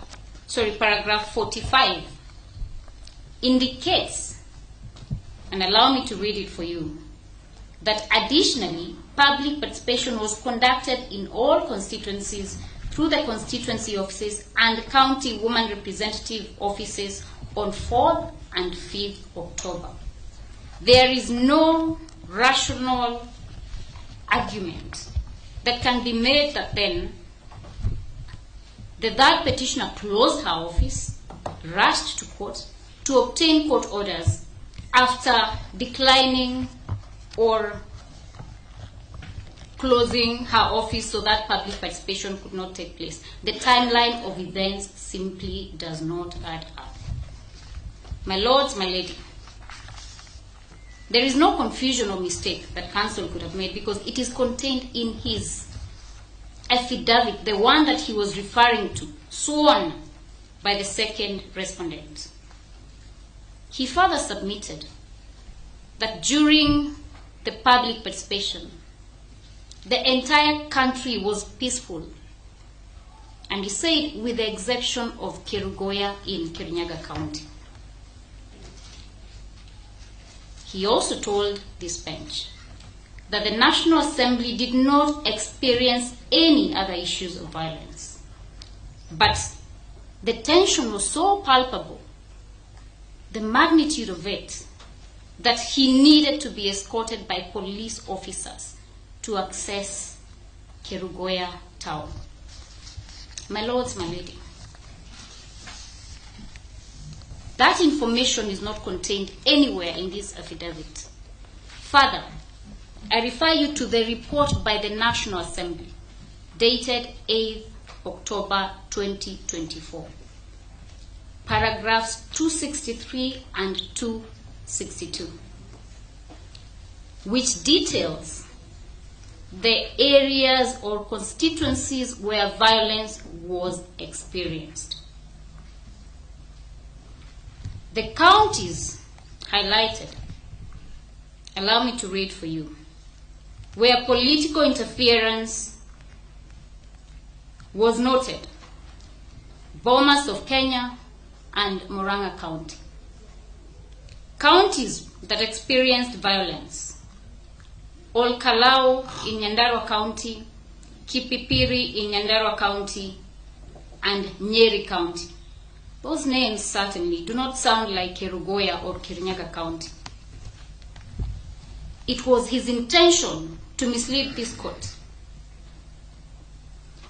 sorry, paragraph 45 indicates, and allow me to read it for you, that additionally, public participation was conducted in all constituencies through the constituency offices and county woman representative offices on 4th and 5th October. There is no rational argument that can be made that then the third petitioner closed her office, rushed to court to obtain court orders after declining or closing her office so that public participation could not take place. The timeline of events simply does not add up. My lords, my lady, there is no confusion or mistake that counsel could have made because it is contained in his affidavit, the one that he was referring to, sworn by the second respondent. He further submitted that during the public participation, the entire country was peaceful. And he said, with the exception of Kerugoya in Kirinyaga County. He also told this bench that the National Assembly did not experience any other issues of violence. But the tension was so palpable, the magnitude of it, that he needed to be escorted by police officers to access Kerugoya town. My lords, my lady, that information is not contained anywhere in this affidavit. Further, I refer you to the report by the National Assembly, dated 8th October 2024, paragraphs 263 and 262, which details the areas or constituencies where violence was experienced. The counties highlighted, allow me to read for you, where political interference was noted: Bomas of Kenya and Murang'a County. Counties that experienced violence: Olkalou in Nyandarua County, Kipipiri in Nyandarua County, and Nyeri County. Those names certainly do not sound like Kerugoya or Kirinyaga County. It was his intention to mislead this court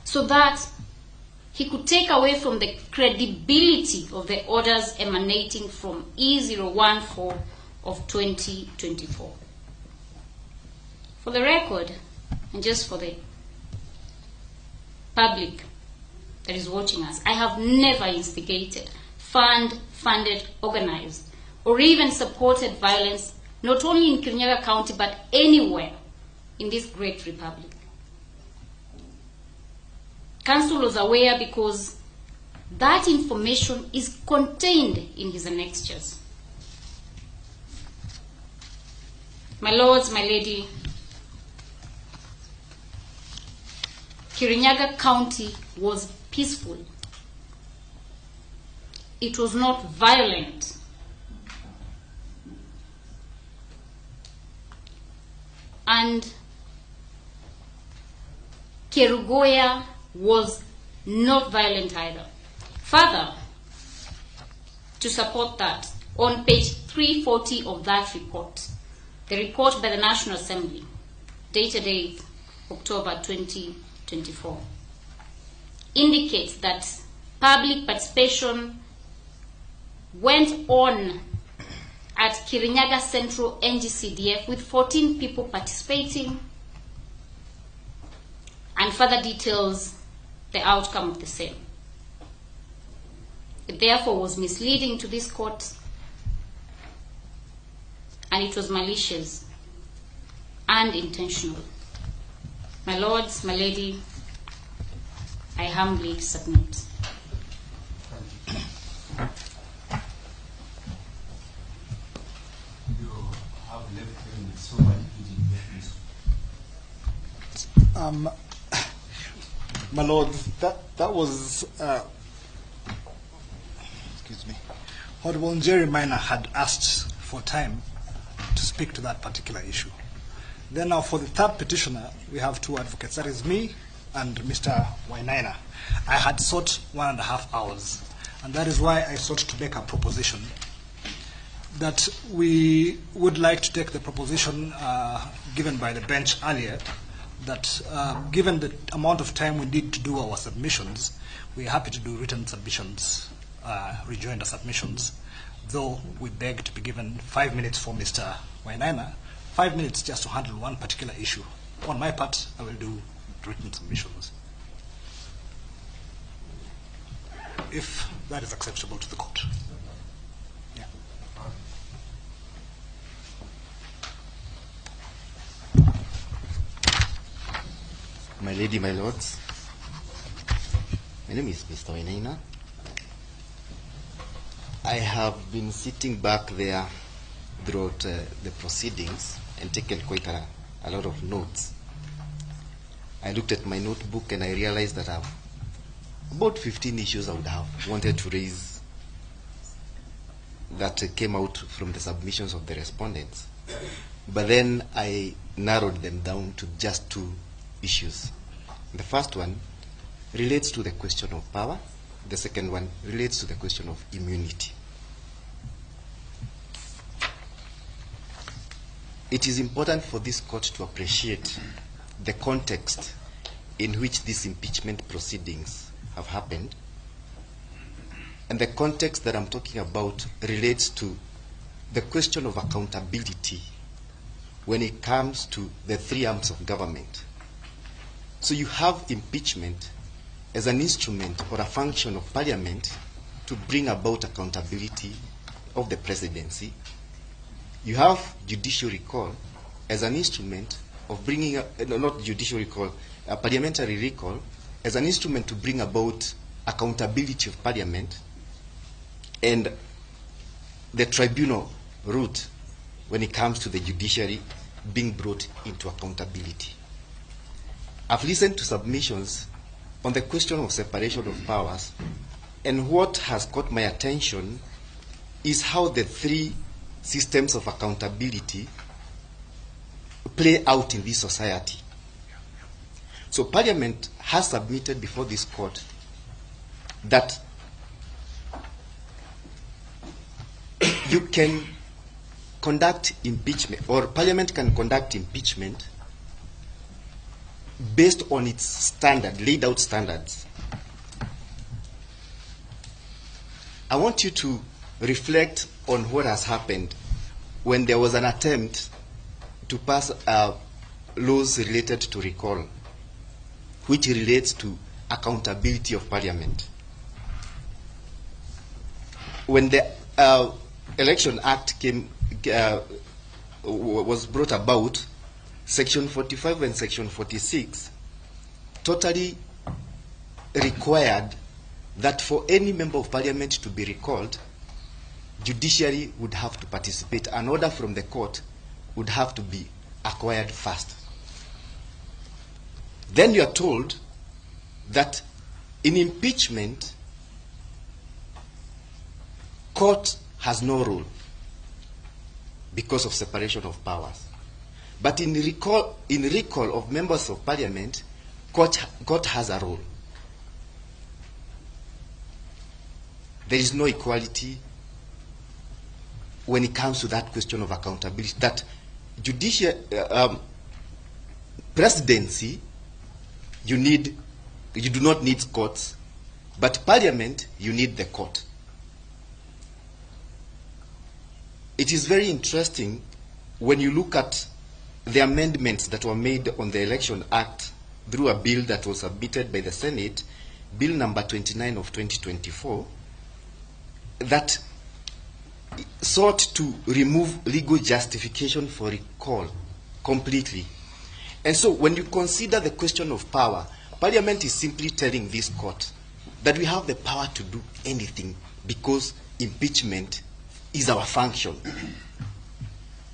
so that he could take away from the credibility of the orders emanating from E014 of 2024. For the record, and just for the public that is watching us, I have never instigated, funded, organized, or even supported violence, not only in Kirinyaga County, but anywhere in this great republic. Council was aware because that information is contained in his annexures. My lords, my lady, Kirinyaga County was peaceful. It was not violent. And Kerugoya was not violent either. Further, to support that, on page 340 of that report, the report by the National Assembly, dated 8th October 2024, indicates that public participation went on at Kirinyaga Central NGCDF with 14 people participating, and further details the outcome of the same. It therefore was misleading to this court, and it was malicious and intentional. My lords, my lady, I humbly submit. You have left them with so much. My lord, that was, excuse me, Honorable Njeri Maina had asked for time to speak to that particular issue. Then now for the third petitioner, we have two advocates, that is me and Mr. Wainaina. I had sought 1.5 hours, and that is why I sought to make a proposition that we would like to take the proposition given by the bench earlier, that given the amount of time we need to do our submissions, we are happy to do written submissions, rejoinder submissions, though we beg to be given 5 minutes for Mr. Wainaina, 5 minutes just to handle one particular issue. On my part, I will do written submissions, if that is acceptable to the court. Yeah. My lady, my lords, my name is Mr. Wainaina. I have been sitting back there throughout the proceedings and taken quite a lot of notes. I looked at my notebook and I realized that I've about 15 issues I would have wanted to raise that came out from the submissions of the respondents. But then I narrowed them down to just 2 issues. The first one relates to the question of power. The second one relates to the question of immunity. It is important for this court to appreciate the context in which these impeachment proceedings have happened. And the context that I'm talking about relates to the question of accountability when it comes to the 3 arms of government. So you have impeachment as an instrument or a function of parliament to bring about accountability of the presidency. You have judicial recall as an instrument of bringing, not judicial recall, a parliamentary recall as an instrument to bring about accountability of parliament, and the tribunal route when it comes to the judiciary being brought into accountability. I've listened to submissions on the question of separation of powers, and what has caught my attention is how the 3 systems of accountability play out in this society. So Parliament has submitted before this court that you can conduct impeachment, or Parliament can conduct impeachment based on its standard, laid out standards. I want you to reflect on what has happened when there was an attempt to pass laws related to recall, which relates to accountability of Parliament. When the Election Act came, was brought about, Section 45 and Section 46 totally required that for any member of Parliament to be recalled, judiciary would have to participate. An order from the court would have to be acquired first. Then you are told that in impeachment, court has no role because of separation of powers. But in recall of members of Parliament, court has a role. There is no equality when it comes to that question of accountability. That judicial presidency, you do not need courts, but Parliament, you need the court. It is very interesting when you look at the amendments that were made on the Election Act through a bill that was submitted by the Senate, Bill number 29 of 2024, that sought to remove legal justification for recall completely. And so when you consider the question of power, Parliament is simply telling this court that we have the power to do anything because impeachment is our function.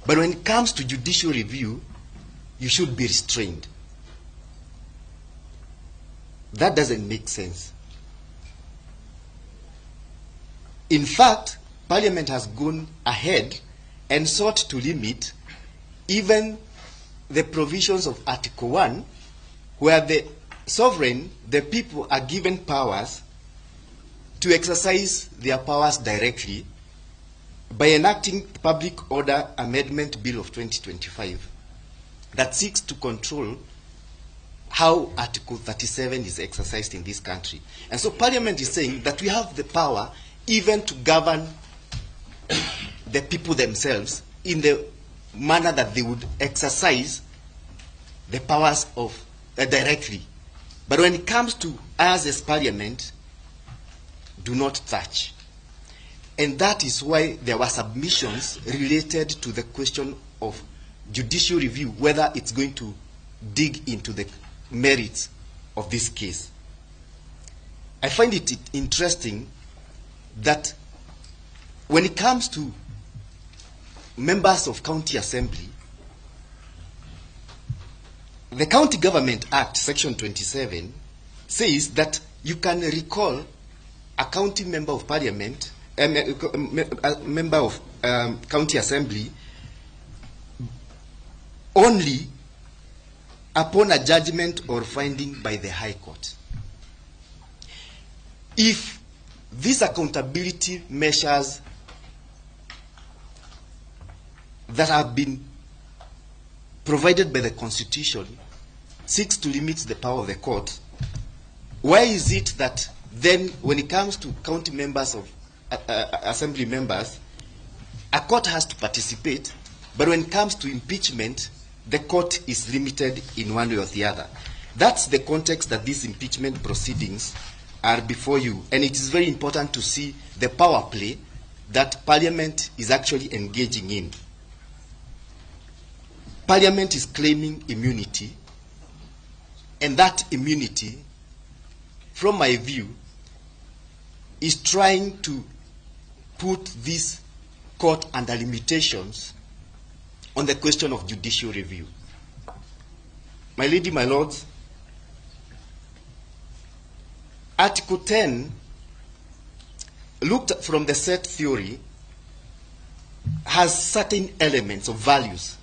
But when it comes to judicial review, you should be restrained. That doesn't make sense. In fact, Parliament has gone ahead and sought to limit even the provisions of Article 1, where the sovereign, the people, are given powers to exercise their powers directly by enacting Public Order Amendment Bill of 2025 that seeks to control how Article 37 is exercised in this country. And so Parliament is saying that we have the power even to govern the people themselves in the manner that they would exercise the powers of directly. But when it comes to us as Parliament, do not touch. And that is why there were submissions related to the question of judicial review, whether it's going to dig into the merits of this case. I find it interesting that when it comes to members of county assembly, the County Government Act, Section 27, says that you can recall a county member of parliament, a member of county assembly, only upon a judgment or finding by the High Court. If these accountability measures that have been provided by the Constitution seeks to limit the power of the court, why is it that then when it comes to county members of assembly members, a court has to participate, but when it comes to impeachment, the court is limited in one way or the other? That's the context that these impeachment proceedings are before you, and it is very important to see the power play that Parliament is actually engaging in. Parliament is claiming immunity, and that immunity, from my view, is trying to put this court under limitations on the question of judicial review. My lady, my lords, Article 10, looked at from the set theory, has certain elements of values.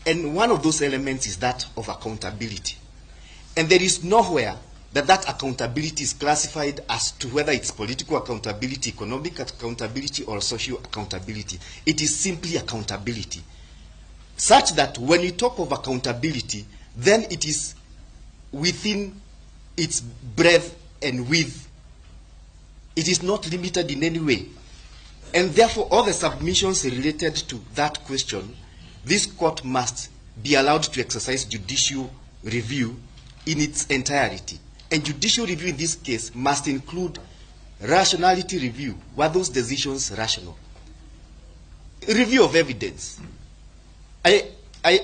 And one of those elements is that of accountability. And there is nowhere that accountability is classified as to whether it's political accountability, economic accountability, or social accountability. It is simply accountability. Such that when you talk of accountability, then it is within its breadth and width. It is not limited in any way. And therefore, all the submissions related to that question, this court must be allowed to exercise judicial review in its entirety. And judicial review in this case must include rationality review. Were those decisions rational? Review of evidence. I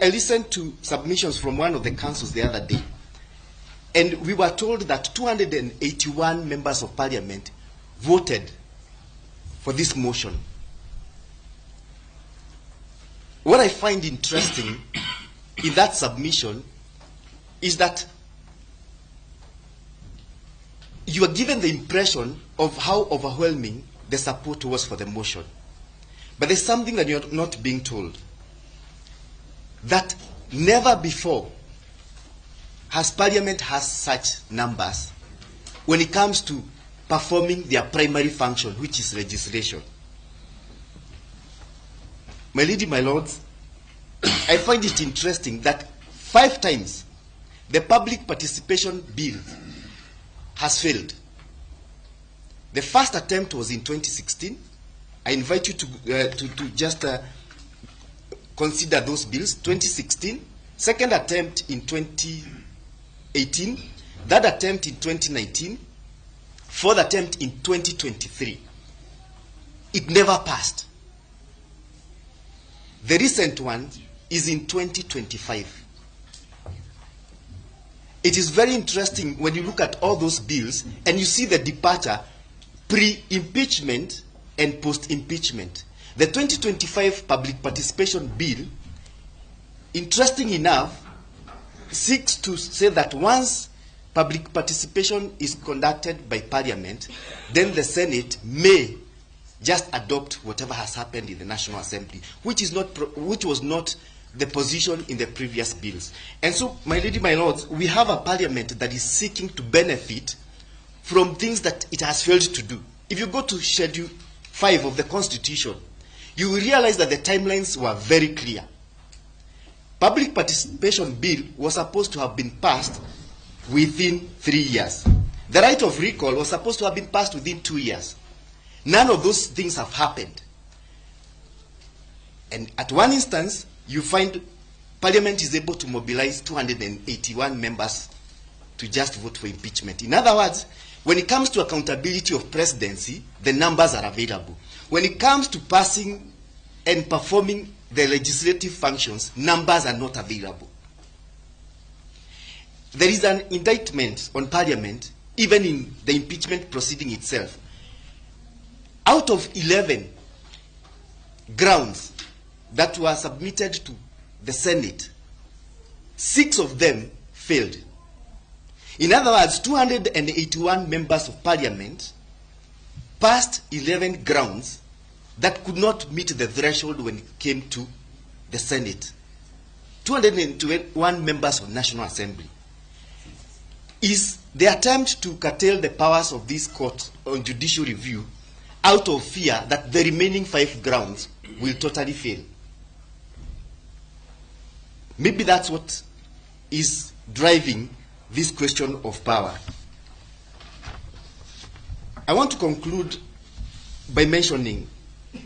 listened to submissions from one of the councils the other day, and we were told that 281 members of parliament voted for this motion. What I find interesting in that submission is that you are given the impression of how overwhelming the support was for the motion. But there's something that you're not being told. That never before has Parliament has such numbers when it comes to performing their primary function, which is legislation. My lady, my lords, I find it interesting that 5 times the public participation bill has failed. The first attempt was in 2016. I invite you to just consider those bills. 2016, second attempt in 2018, third attempt in 2019, fourth attempt in 2023. It never passed. The recent one is in 2025. It is very interesting when you look at all those bills and you see the departure pre-impeachment and post-impeachment. The 2025 public participation bill, interesting enough, seeks to say that once public participation is conducted by Parliament, then the Senate may just adopt whatever has happened in the National Assembly, which was not the position in the previous bills. And so, my lady, my lords, we have a Parliament that is seeking to benefit from things that it has failed to do. If you go to Schedule 5 of the Constitution, you will realize that the timelines were very clear. Public participation bill was supposed to have been passed within 3 years. The right of recall was supposed to have been passed within 2 years. None of those things have happened. And at one instance, you find Parliament is able to mobilize 281 members to just vote for impeachment. In other words, when it comes to accountability of presidency, the numbers are available. When it comes to passing and performing the legislative functions, numbers are not available. There is an indictment on Parliament, even in the impeachment proceeding itself. Out of 11 grounds that were submitted to the Senate, 6 of them failed. In other words, 281 members of Parliament passed 11 grounds that could not meet the threshold when it came to the Senate. 221 members of National Assembly. Is the attempt to curtail the powers of this court on judicial review out of fear that the remaining 5 grounds will totally fail. Maybe that's what is driving this question of power. I want to conclude by mentioning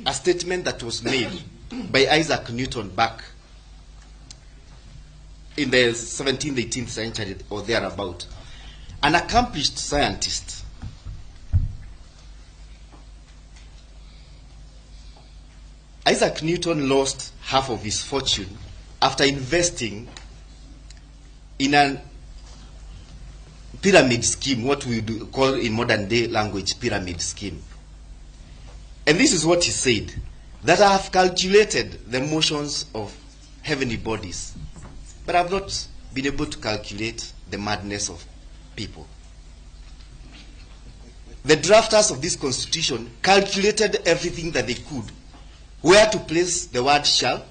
a statement that was made by Isaac Newton back in the 17th, 18th century or thereabout. An accomplished scientist. Isaac Newton lost half of his fortune after investing in a pyramid scheme, what we would call in modern day language pyramid scheme. And this is what he said, that I have calculated the motions of heavenly bodies, but I have not been able to calculate the madness of people. The drafters of this constitution calculated everything that they could, where to place the word shall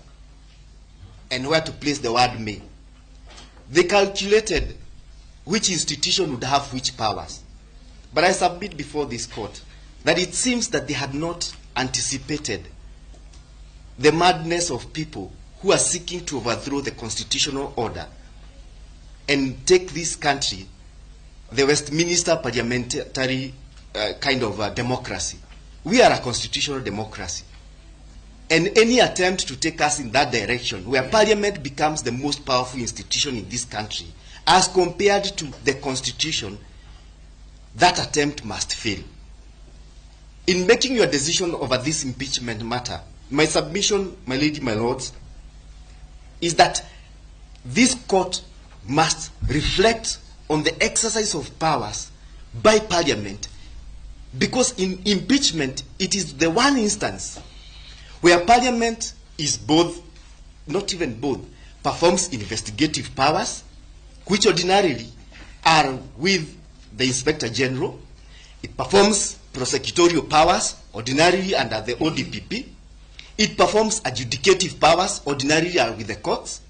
and where to place the word may. They calculated which institution would have which powers. But I submit before this court that it seems that they had not anticipated the madness of people who are seeking to overthrow the constitutional order and take this country, the Westminster parliamentary kind of democracy. We are a constitutional democracy. And any attempt to take us in that direction, where parliament becomes the most powerful institution in this country, as compared to the constitution, that attempt must fail. In making your decision over this impeachment matter, my submission, my lady, my lords, is that this court must reflect on the exercise of powers by parliament, because in impeachment, it is the one instance where parliament is both, not even both, performs investigative powers, which ordinarily are with the Inspector General. It performs prosecutorial powers, ordinarily under the ODPP. It performs adjudicative powers, ordinarily are with the courts.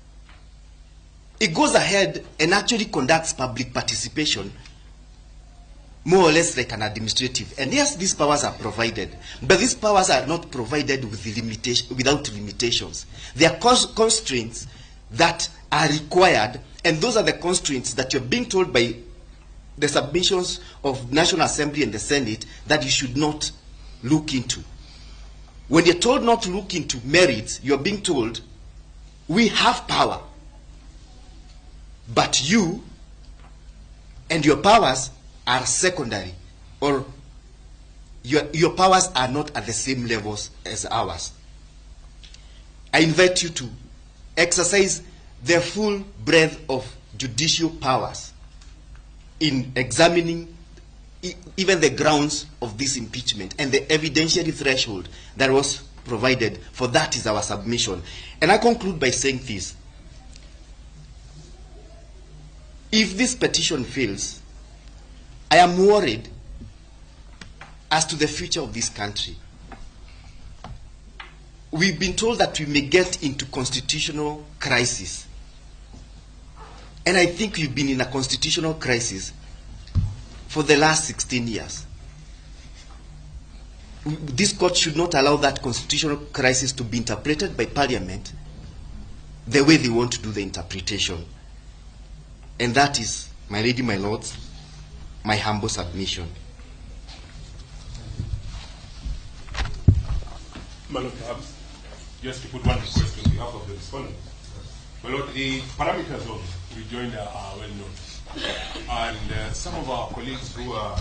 It goes ahead and actually conducts public participation, more or less like an administrative. And yes, these powers are provided, but these powers are not provided with limitation, without limitations. There are constraints that are required, and those are the constraints that you're being told by the submissions of National Assembly and the Senate that you should not look into. When you're told not to look into merits, you're being told, we have power, but you and your powers are secondary, or your powers are not at the same levels as ours. I invite you to exercise the full breadth of judicial powers in examining even the grounds of this impeachment and the evidentiary threshold that was provided, for that is our submission. And I conclude by saying this. If this petition fails, I am worried as to the future of this country. We've been told that we may get into constitutional crisis. And I think we've been in a constitutional crisis for the last 16 years. This court should not allow that constitutional crisis to be interpreted by Parliament the way they want to do the interpretation. And that is, my lady, my lords, my humble submission. My lord, perhaps just to put one request on behalf of the respondent. My Lord, the parameters of rejoinder are well known. And some of our colleagues who are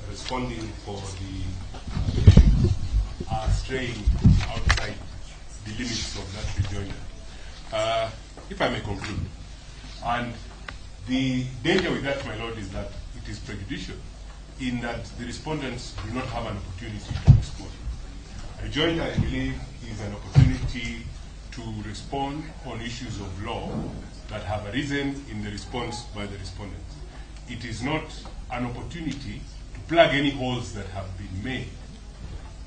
responding for the petition are straying outside the limits of that rejoinder. If I may conclude, and the danger with that, my Lord, is that it is prejudicial in that the respondents do not have an opportunity to respond. Rejoinder, I believe, is an opportunity to respond on issues of law that have arisen in the response by the respondents. It is not an opportunity to plug any holes that have been made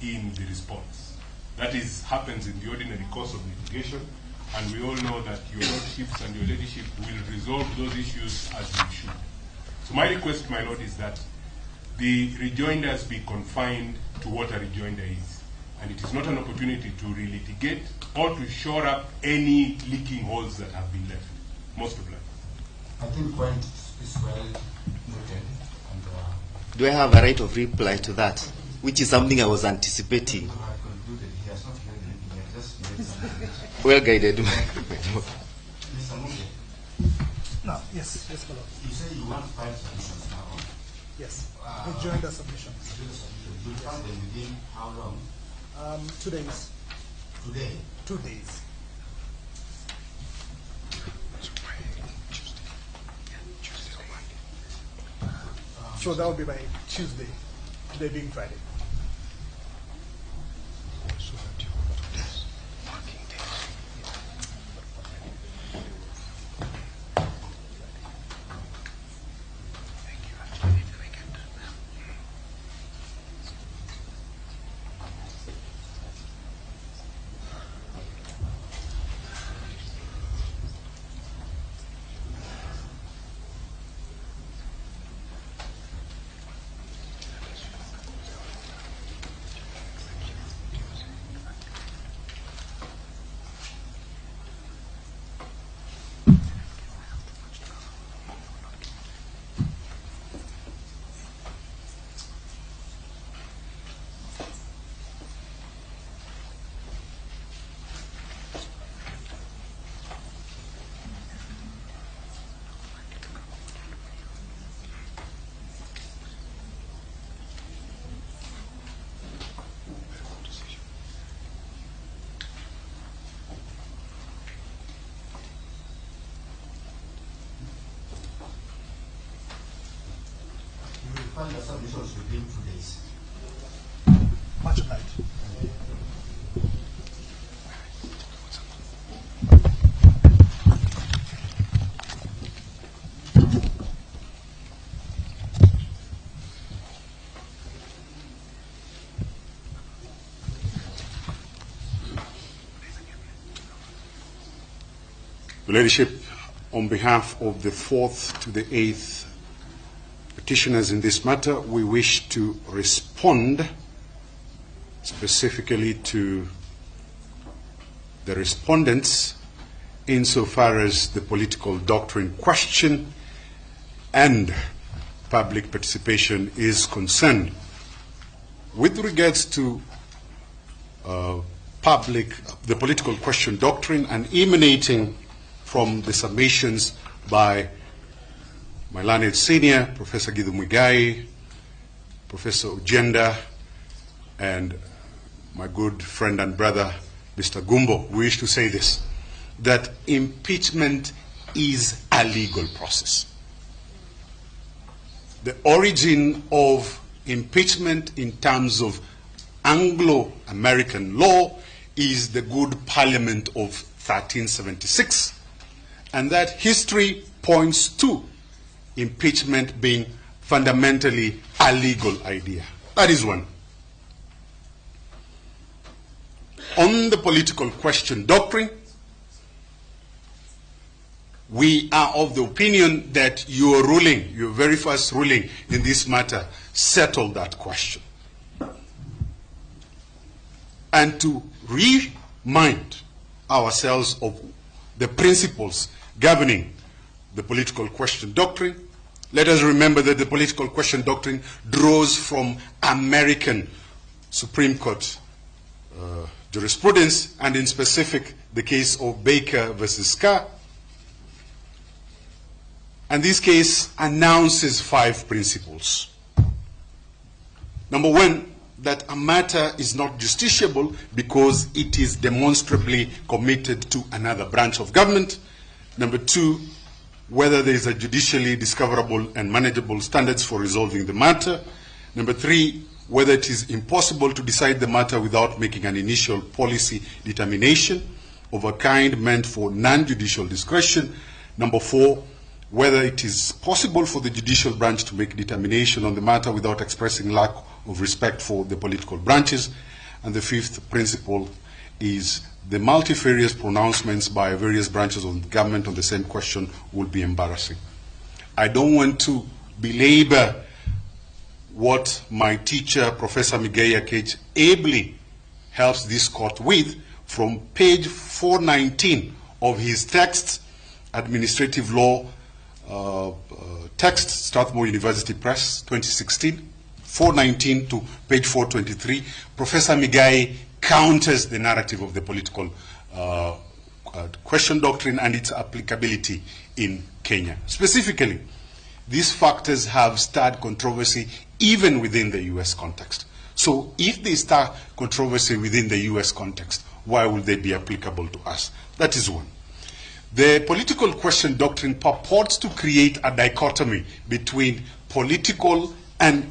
in the response. That is, happens in the ordinary course of litigation, and we all know that your lordships and your ladyship will resolve those issues as you should. So my request, my lord, is that the rejoinders be confined to what a rejoinder is. And it is not an opportunity to relitigate or to shore up any leaking holes that have been left. Most obliged. I think point is well noted. And, do I have a right of reply to that? Which is something I was anticipating. You have concluded. He has not heard anything. He has just made some. Well guided. Mr. Muge. No, yes, my lord. You say you want 5 submissions now. Yes, rejoinder submissions. You found them within how long? 2 days. Today? 2 days. So that will be by Tuesday, today being Friday. So that you 2 days, working days. Thank you. Have a good weekend. File the submissions within 2 days. Much obliged. Your Ladyship, on behalf of the 4th to the 8th petitioners in this matter, we wish to respond specifically to the respondents insofar as the political doctrine question and public participation is concerned. With regards to the political question doctrine and emanating from the submissions by my learned senior, Professor Githu Muigai, Professor Ojienda, and my good friend and brother, Mr. Gumbo, we wish to say this, that impeachment is a legal process. The origin of impeachment in terms of Anglo-American law is the good parliament of 1376, and that history points to impeachment being fundamentally a legal idea. That is one. On the political question doctrine, we are of the opinion that your ruling, your very first ruling in this matter, settled that question. And to remind ourselves of the principles governing the political question doctrine, let us remember that the political question doctrine draws from American Supreme Court jurisprudence, and in specific, the case of Baker versus Carr. And this case announces 5 principles. Number 1, that a matter is not justiciable because it is demonstrably committed to another branch of government. Number 2, whether there is a judicially discoverable and manageable standards for resolving the matter. Number 3, whether it is impossible to decide the matter without making an initial policy determination of a kind meant for non-judicial discretion. Number 4, whether it is possible for the judicial branch to make determination on the matter without expressing lack of respect for the political branches. And the 5th principle is the multifarious pronouncements by various branches of the government on the same question will be embarrassing. I don't want to belabor what my teacher, Professor Migai Akech, ably helps this court with from page 419 of his text, Administrative Law text, Strathmore University Press, 2016, 419 to page 423. Professor Migai counters the narrative of the political question doctrine and its applicability in Kenya. Specifically, these factors have stirred controversy even within the US context. So if they stir controversy within the US context, why would they be applicable to us? That is one. The political question doctrine purports to create a dichotomy between political and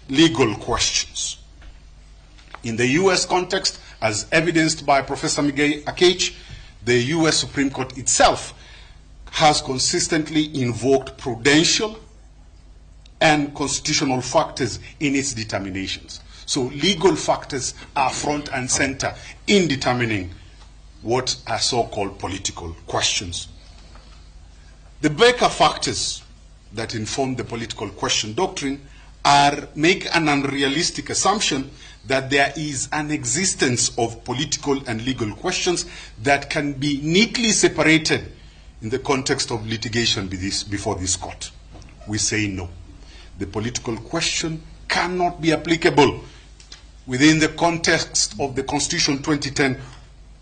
legal questions. In the US context, as evidenced by Professor Migai Akech, the US Supreme Court itself has consistently invoked prudential and constitutional factors in its determinations. So legal factors are front and center in determining what are so-called political questions. The Baker factors that inform the political question doctrine make an unrealistic assumption that there is an existence of political and legal questions that can be neatly separated in the context of litigation before this court. We say no. The political question cannot be applicable within the context of the Constitution 2010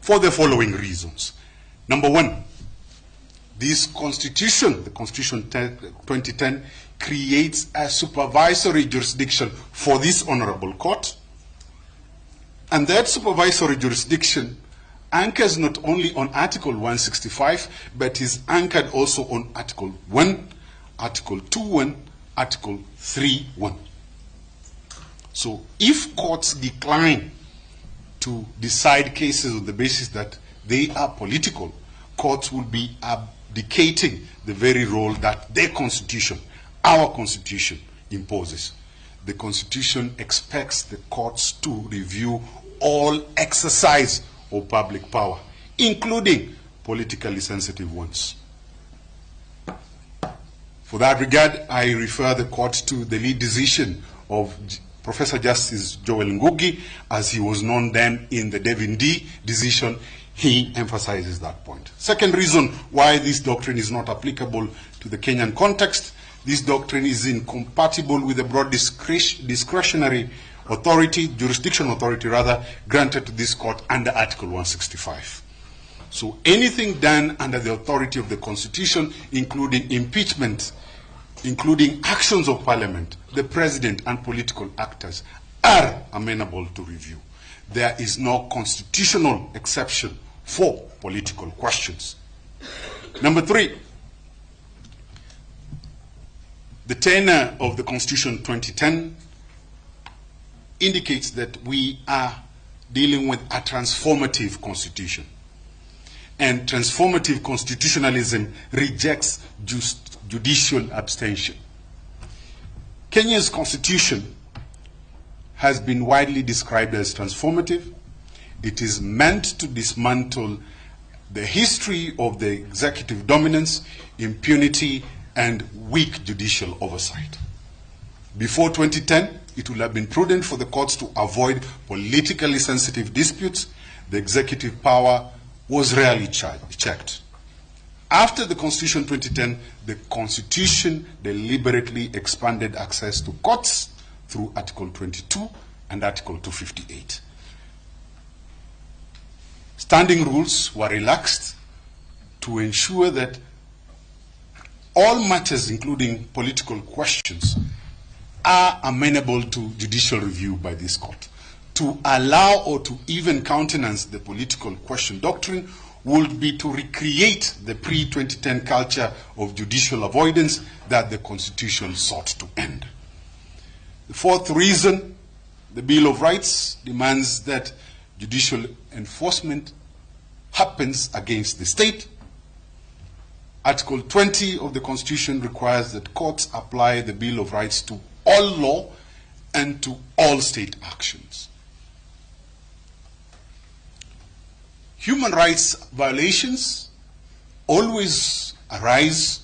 for the following reasons. Number 1, this Constitution, the Constitution 2010, creates a supervisory jurisdiction for this honorable court. And that supervisory jurisdiction anchors not only on Article 165, but is anchored also on Article 1, Article 2.1, Article 3.1. So if courts decline to decide cases on the basis that they are political, courts will be abdicating the very role that their constitution, our constitution, imposes. The constitution expects the courts to review all exercise of public power, including politically sensitive ones. For that regard, I refer the court to the lead decision of Professor Justice Joel Ngugi, as he was known then in the Devin D decision. He emphasizes that point. Second reason why this doctrine is not applicable to the Kenyan context, this doctrine is incompatible with the broad discretionary authority, jurisdiction authority rather, granted to this court under Article 165. So anything done under the authority of the Constitution, including impeachment, including actions of Parliament, the President and political actors, are amenable to review. There is no constitutional exception for political questions. Number three, the tenor of the Constitution 2010 indicates that we are dealing with a transformative constitution. And transformative constitutionalism rejects judicial abstention. Kenya's constitution has been widely described as transformative. It is meant to dismantle the history of the executive dominance, impunity, and weak judicial oversight. Before 2010, it would have been prudent for the courts to avoid politically sensitive disputes. The executive power was rarely checked. After the Constitution 2010, the Constitution deliberately expanded access to courts through Article 22 and Article 258. Standing rules were relaxed to ensure that all matters, including political questions, are amenable to judicial review by this court. To allow or to even countenance the political question doctrine would be to recreate the pre-2010 culture of judicial avoidance that the Constitution sought to end. The fourth reason, the Bill of Rights demands that judicial enforcement happens against the state. Article 20 of the Constitution requires that courts apply the Bill of Rights to all law and to all state actions. Human rights violations always arise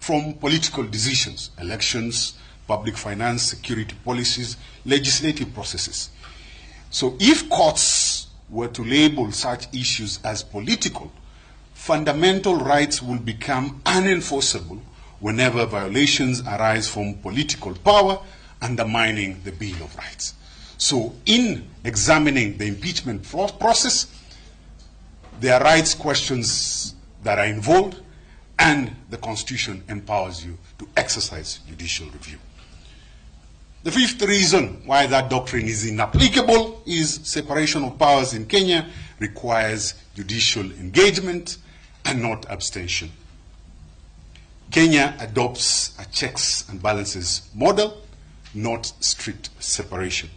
from political decisions, elections, public finance, security policies, legislative processes. So if courts were to label such issues as political, fundamental rights will become unenforceable whenever violations arise from political power, undermining the Bill of Rights. So in examining the impeachment process, there are rights questions that are involved, and the Constitution empowers you to exercise judicial review. The fifth reason why that doctrine is inapplicable is separation of powers in Kenya requires judicial engagement and not abstention. Kenya adopts a checks and balances model, not strict separation.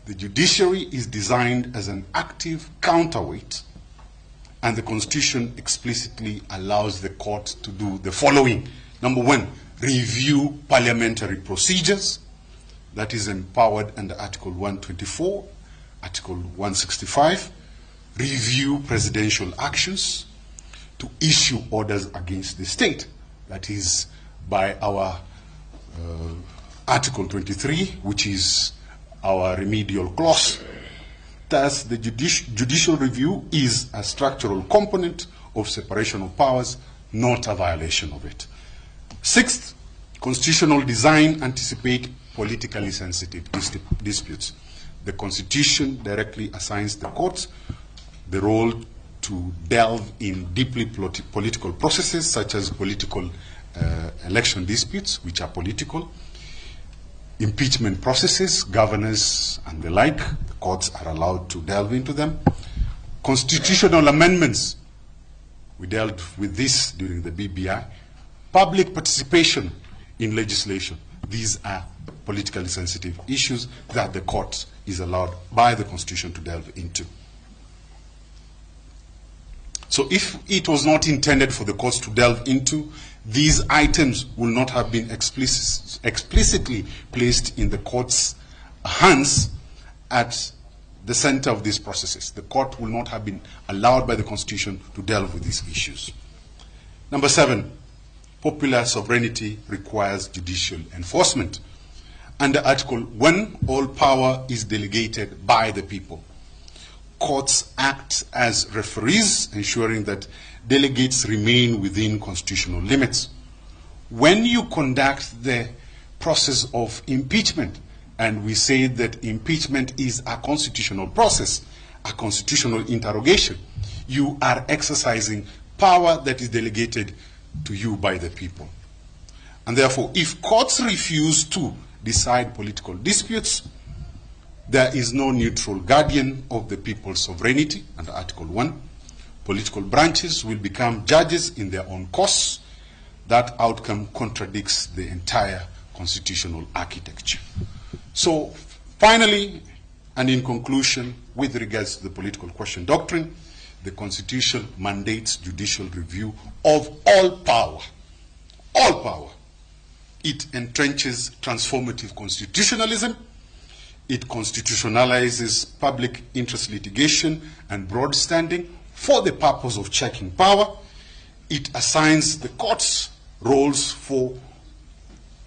The judiciary is designed as an active counterweight, and the Constitution explicitly allows the court to do the following. Number one, review parliamentary procedures. That is empowered under Article 124, Article 165. Review presidential actions, to issue orders against the state. That is by our Article 23, which is our remedial clause. Thus, the judicial review is a structural component of separation of powers, not a violation of it. Sixth, constitutional design anticipate politically sensitive disputes. The Constitution directly assigns the courts the role to delve in deeply political processes, such as political election disputes, which are political, impeachment processes, governors and the like. The courts are allowed to delve into them. Constitutional amendments, we dealt with this during the BBI. Public participation in legislation. These are politically sensitive issues that the court is allowed by the Constitution to delve into. So if it was not intended for the courts to delve into, these items will not have been explicitly placed in the court's hands at the center of these processes. The court will not have been allowed by the Constitution to delve with these issues. Number seven, popular sovereignty requires judicial enforcement. Under Article 1, all power is delegated by the people. Courts act as referees, ensuring that delegates remain within constitutional limits. When you conduct the process of impeachment, and we say that impeachment is a constitutional process, a constitutional interrogation, you are exercising power that is delegated to you by the people. And therefore, if courts refuse to decide political disputes, there is no neutral guardian of the people's sovereignty under Article 1. Political branches will become judges in their own cause. That outcome contradicts the entire constitutional architecture. So finally, and in conclusion, with regards to the political question doctrine, the Constitution mandates judicial review of all power. All power. It entrenches transformative constitutionalism. It constitutionalizes public interest litigation and broad standing for the purpose of checking power. It assigns the courts roles for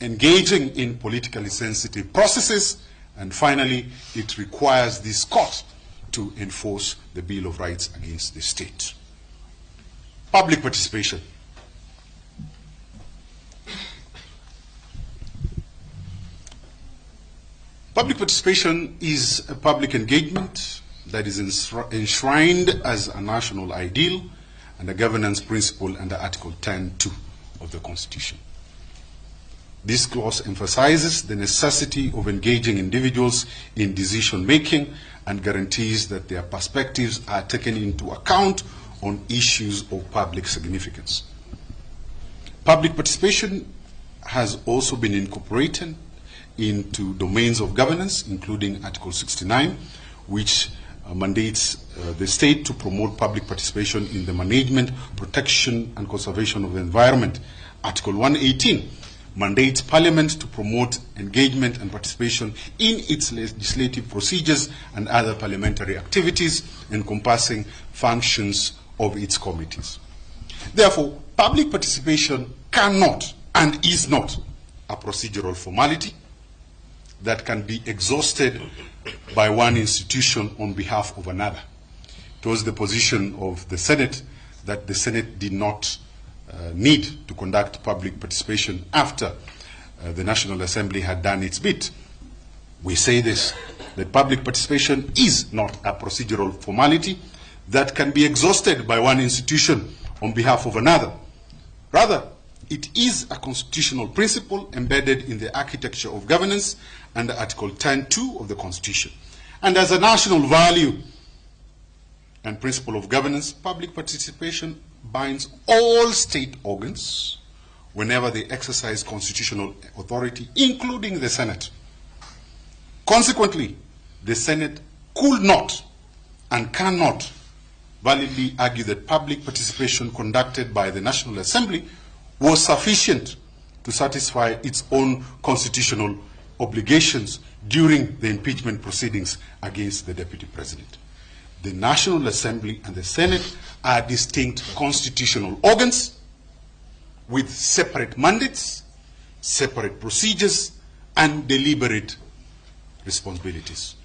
engaging in politically sensitive processes. And finally, it requires this court to enforce the Bill of Rights against the state. Public participation. Public participation is a public engagement that is enshrined as a national ideal and a governance principle under Article 10.2 of the Constitution. This clause emphasizes the necessity of engaging individuals in decision-making and guarantees that their perspectives are taken into account on issues of public significance. Public participation has also been incorporated into domains of governance, including Article 69, which mandates the state to promote public participation in the management, protection, and conservation of the environment. Article 118 mandates Parliament to promote engagement and participation in its legislative procedures and other parliamentary activities encompassing functions of its committees. Therefore, public participation cannot and is not a procedural formality that can be exhausted by one institution on behalf of another. It was the position of the Senate that the Senate did not need to conduct public participation after the National Assembly had done its bit. We say this, that public participation is not a procedural formality that can be exhausted by one institution on behalf of another. Rather, it is a constitutional principle embedded in the architecture of governance under Article 10.2 of the Constitution. And as a national value and principle of governance, public participation binds all state organs whenever they exercise constitutional authority, including the Senate. Consequently, the Senate could not and cannot validly argue that public participation conducted by the National Assembly was sufficient to satisfy its own constitutional obligations during the impeachment proceedings against the Deputy President. The National Assembly and the Senate are distinct constitutional organs with separate mandates, separate procedures, and deliberate responsibilities.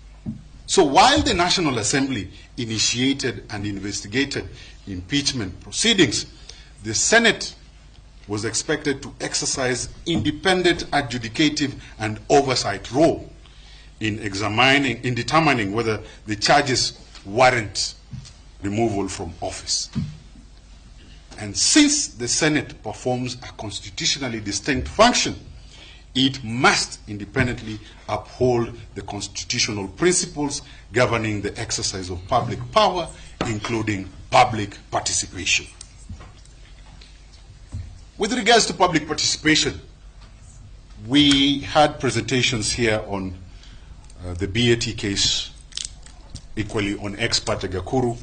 So while the National Assembly initiated and investigated impeachment proceedings, the Senate was expected to exercise independent adjudicative and oversight role in determining whether the charges warrant removal from office. And since the Senate performs a constitutionally distinct function, it must independently uphold the constitutional principles governing the exercise of public power, including public participation. With regards to public participation, we had presentations here on the BAT case, equally on ex parte Gakuru,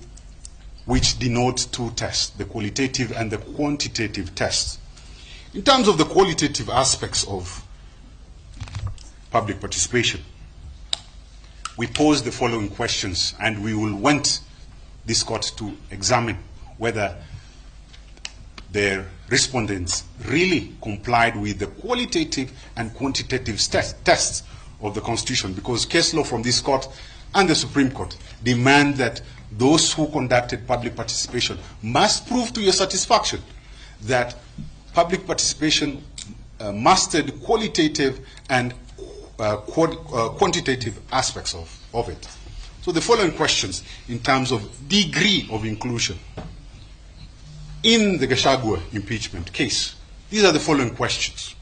which denotes two tests, the qualitative and the quantitative tests. In terms of the qualitative aspects of public participation, we pose the following questions, and we will want this court to examine whether their respondents really complied with the qualitative and quantitative tests of the Constitution, because case law from this court and the Supreme Court demand that those who conducted public participation must prove to your satisfaction that public participation mastered qualitative and quantitative aspects of it. So the following questions in terms of degree of inclusion in the Gachagua impeachment case. These are the following questions.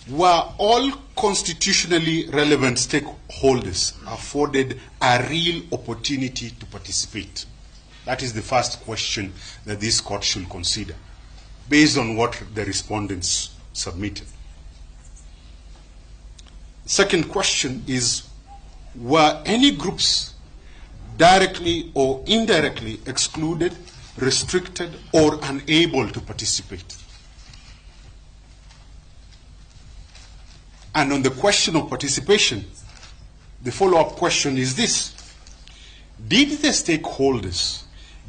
Were all constitutionally relevant stakeholders afforded a real opportunity to participate? That is the first question that this court should consider, based on what the respondents submitted. Second question is, were any groups directly or indirectly excluded, restricted, or unable to participate? And on the question of participation, the follow-up question is this: did the stakeholders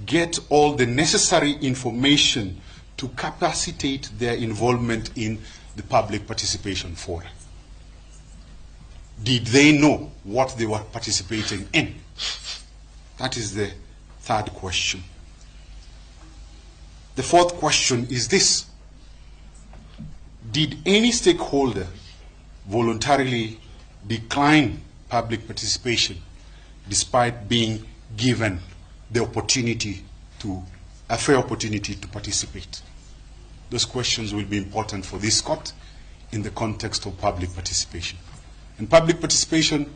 get all the necessary information to capacitate their involvement in the public participation forum? Did they know what they were participating in? That is the third question. The fourth question is this: did any stakeholder voluntarily decline public participation despite being given the opportunity to, a fair opportunity to participate? Those questions will be important for this court in the context of public participation. And public participation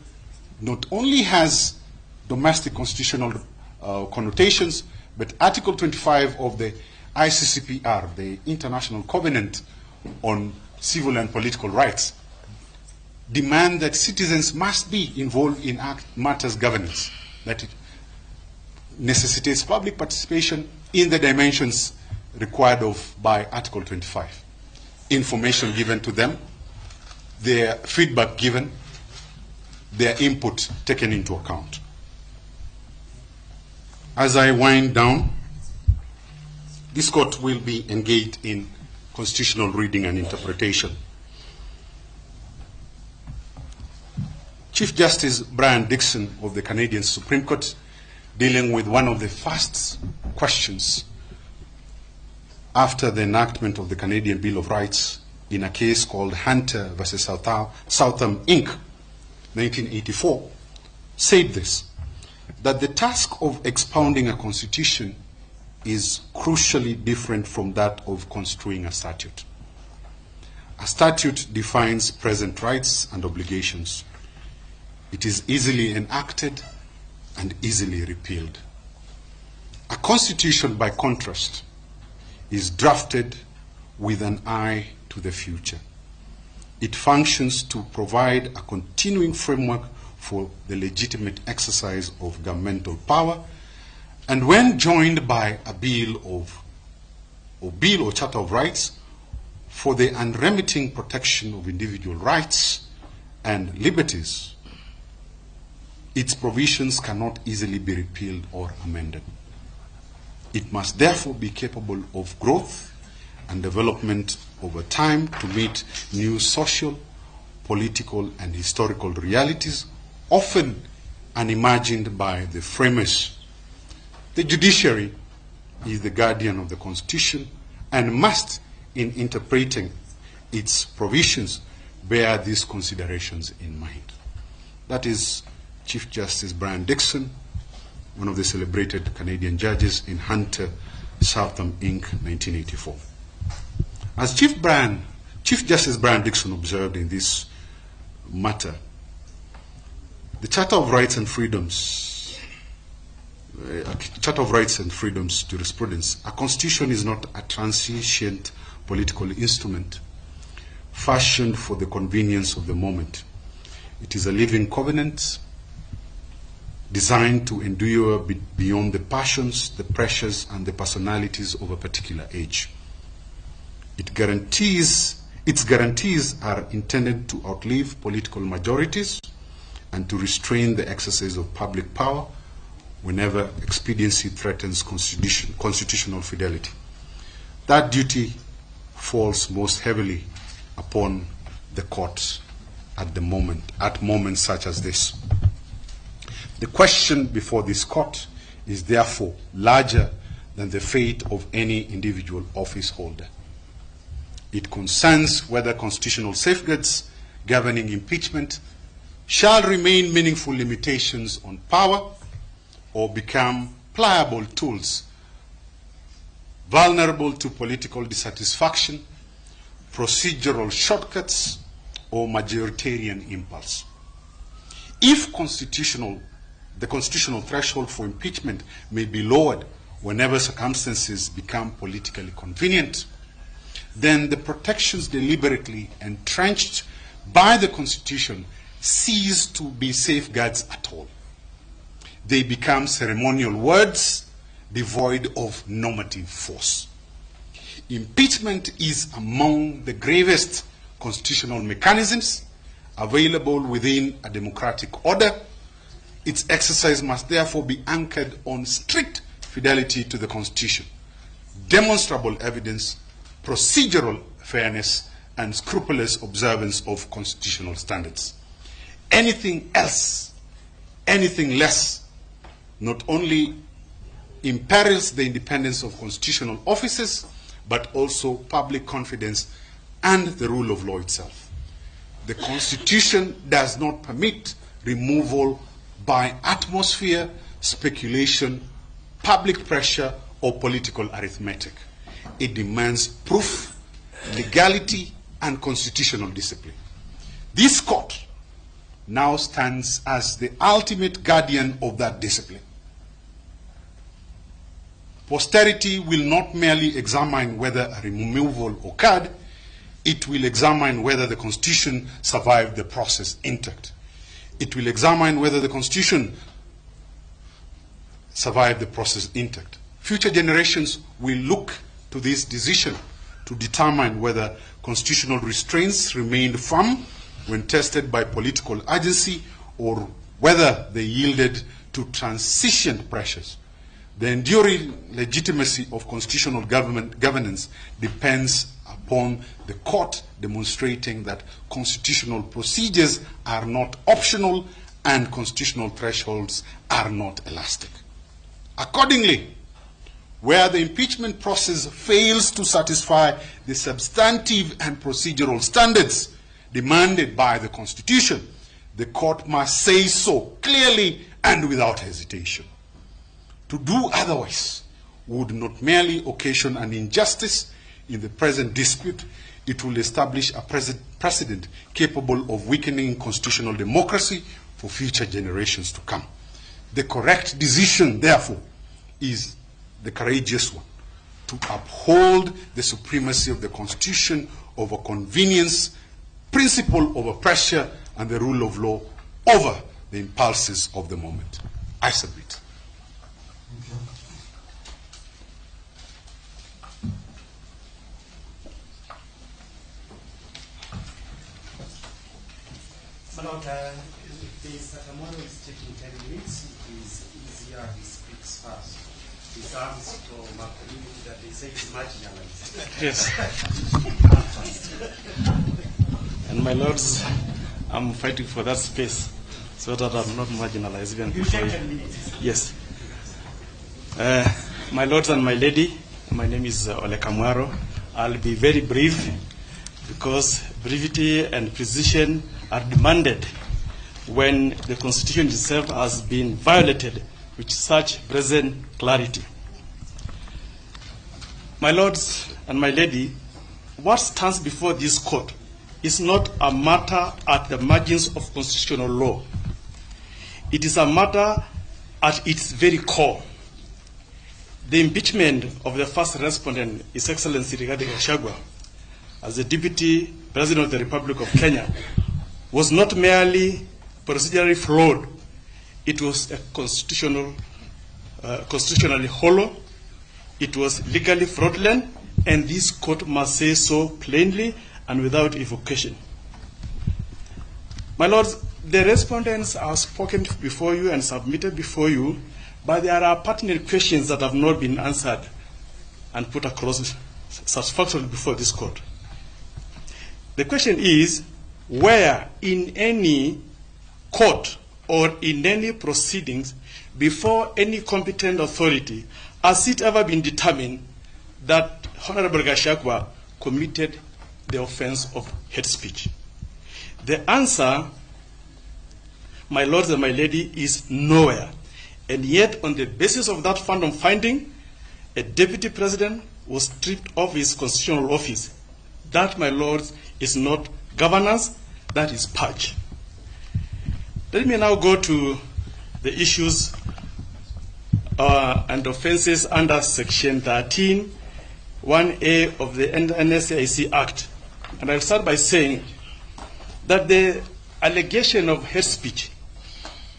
not only has domestic constitutional connotations, but Article 25 of the ICCPR, the International Covenant on Civil and Political Rights, demand that citizens must be involved in matters governance, that it necessitates public participation in the dimensions required of by Article 25. Information given to them, their feedback given, their input taken into account. As I wind down, this court will be engaged in constitutional reading and interpretation. Chief Justice Brian Dixon of the Canadian Supreme Court, dealing with one of the first questions after the enactment of the Canadian Bill of Rights in a case called Hunter versus Southam Inc., 1984, said this, that the task of expounding a constitution is crucially different from that of construing a statute. A statute defines present rights and obligations. It is easily enacted and easily repealed. A constitution, by contrast, is drafted with an eye to the future. It functions to provide a continuing framework for the legitimate exercise of governmental power, and when joined by a bill or charter of rights for the unremitting protection of individual rights and liberties, its provisions cannot easily be repealed or amended. It must therefore be capable of growth and development over time to meet new social, political, and historical realities, often unimagined by the framers. The judiciary is the guardian of the Constitution and must, in interpreting its provisions, bear these considerations in mind. That is Chief Justice Brian Dixon, one of the celebrated Canadian judges in Hunter, Southam Inc., 1984. As Chief Justice Brian Dixon observed in this matter, the Charter of Rights and Freedoms, jurisprudence, a constitution is not a transient political instrument fashioned for the convenience of the moment. It is a living covenant designed to endure beyond the passions, the pressures, and the personalities of a particular age. Its guarantees are intended to outlive political majorities and to restrain the exercise of public power whenever expediency threatens constitutional fidelity. That duty falls most heavily upon the courts at the moment, at moments such as this. The question before this court is therefore larger than the fate of any individual office holder. It concerns whether constitutional safeguards governing impeachment shall remain meaningful limitations on power or become pliable tools vulnerable to political dissatisfaction, procedural shortcuts, or majoritarian impulse. If the constitutional threshold for impeachment may be lowered whenever circumstances become politically convenient, then the protections deliberately entrenched by the Constitution cease to be safeguards at all. They become ceremonial words devoid of normative force. Impeachment is among the gravest constitutional mechanisms available within a democratic order. Its exercise must therefore be anchored on strict fidelity to the Constitution, demonstrable evidence, procedural fairness, and scrupulous observance of constitutional standards. Anything else, anything less, not only imperils the independence of constitutional offices, but also public confidence and the rule of law itself. The Constitution does not permit removal by atmosphere, speculation, public pressure, or political arithmetic. It demands proof, legality, and constitutional discipline. This court now stands as the ultimate guardian of that discipline. Posterity will not merely examine whether a removal occurred, it will examine whether the Constitution survived the process intact. It will examine whether the Constitution survived the process intact. Future generations will look to this decision to determine whether constitutional restraints remained firm when tested by political agency or whether they yielded to transition pressures. The enduring legitimacy of constitutional governance depends upon the court demonstrating that constitutional procedures are not optional and constitutional thresholds are not elastic. Accordingly, where the impeachment process fails to satisfy the substantive and procedural standards demanded by the Constitution, the court must say so clearly and without hesitation. To do otherwise would not merely occasion an injustice in the present dispute, it will establish a precedent capable of weakening constitutional democracy for future generations to come. The correct decision, therefore, is the courageous one, to uphold the supremacy of the Constitution over convenience, principle over pressure, and the rule of law over the impulses of the moment. I submit. My Lord, the Sakamoro is taking 10 minutes. It is easier he speaks first. He serves from a community that they say is marginalized. Yes. And my lords, I'm fighting for that space so that I'm not marginalized even You before take you. 10 minutes. Yes. My lords and my lady, my name is Ole Kamwaro. I'll be very brief because brevity and precision are demanded when the Constitution itself has been violated with such brazen clarity. My lords and my lady, what stands before this court is not a matter at the margins of constitutional law. It is a matter at its very core. The impeachment of the first respondent, His Excellency Rigathi Gachagua, as the Deputy President of the Republic of Kenya, was not merely procedurally flawed, it was a constitutionally hollow, it was legally fraudulent, and this court must say so plainly and without evocation. My lords, the respondents are spoken before you and submitted before you, but there are pertinent questions that have not been answered and put across satisfactorily before this court. The question is, where in any court or in any proceedings before any competent authority has it ever been determined that Honorable Gachagua committed the offense of hate speech? The answer, my lords and my lady, is nowhere. And yet, on the basis of that phantom finding, a deputy president was stripped of his constitutional office. That, my lords, is not governance, that is purge. Let me now go to the issues and offenses under Section 13, 1A of the NSIC Act. And I'll start by saying that the allegation of hate speech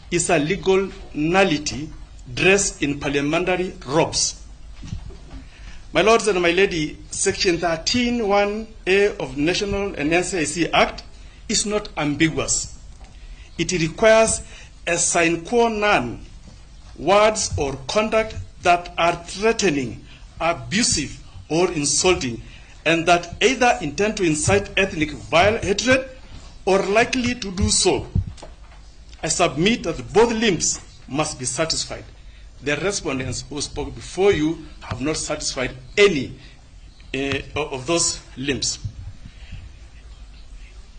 is a legal nullity dressed in parliamentary robes. My lords and my lady, Section 13, 1A of National and NCIC Act is not ambiguous. It requires a sine qua non words or conduct that are threatening, abusive, or insulting, and that either intend to incite ethnic hatred or likely to do so. I submit that both limbs must be satisfied. The respondents who spoke before you have not satisfied any of those limbs.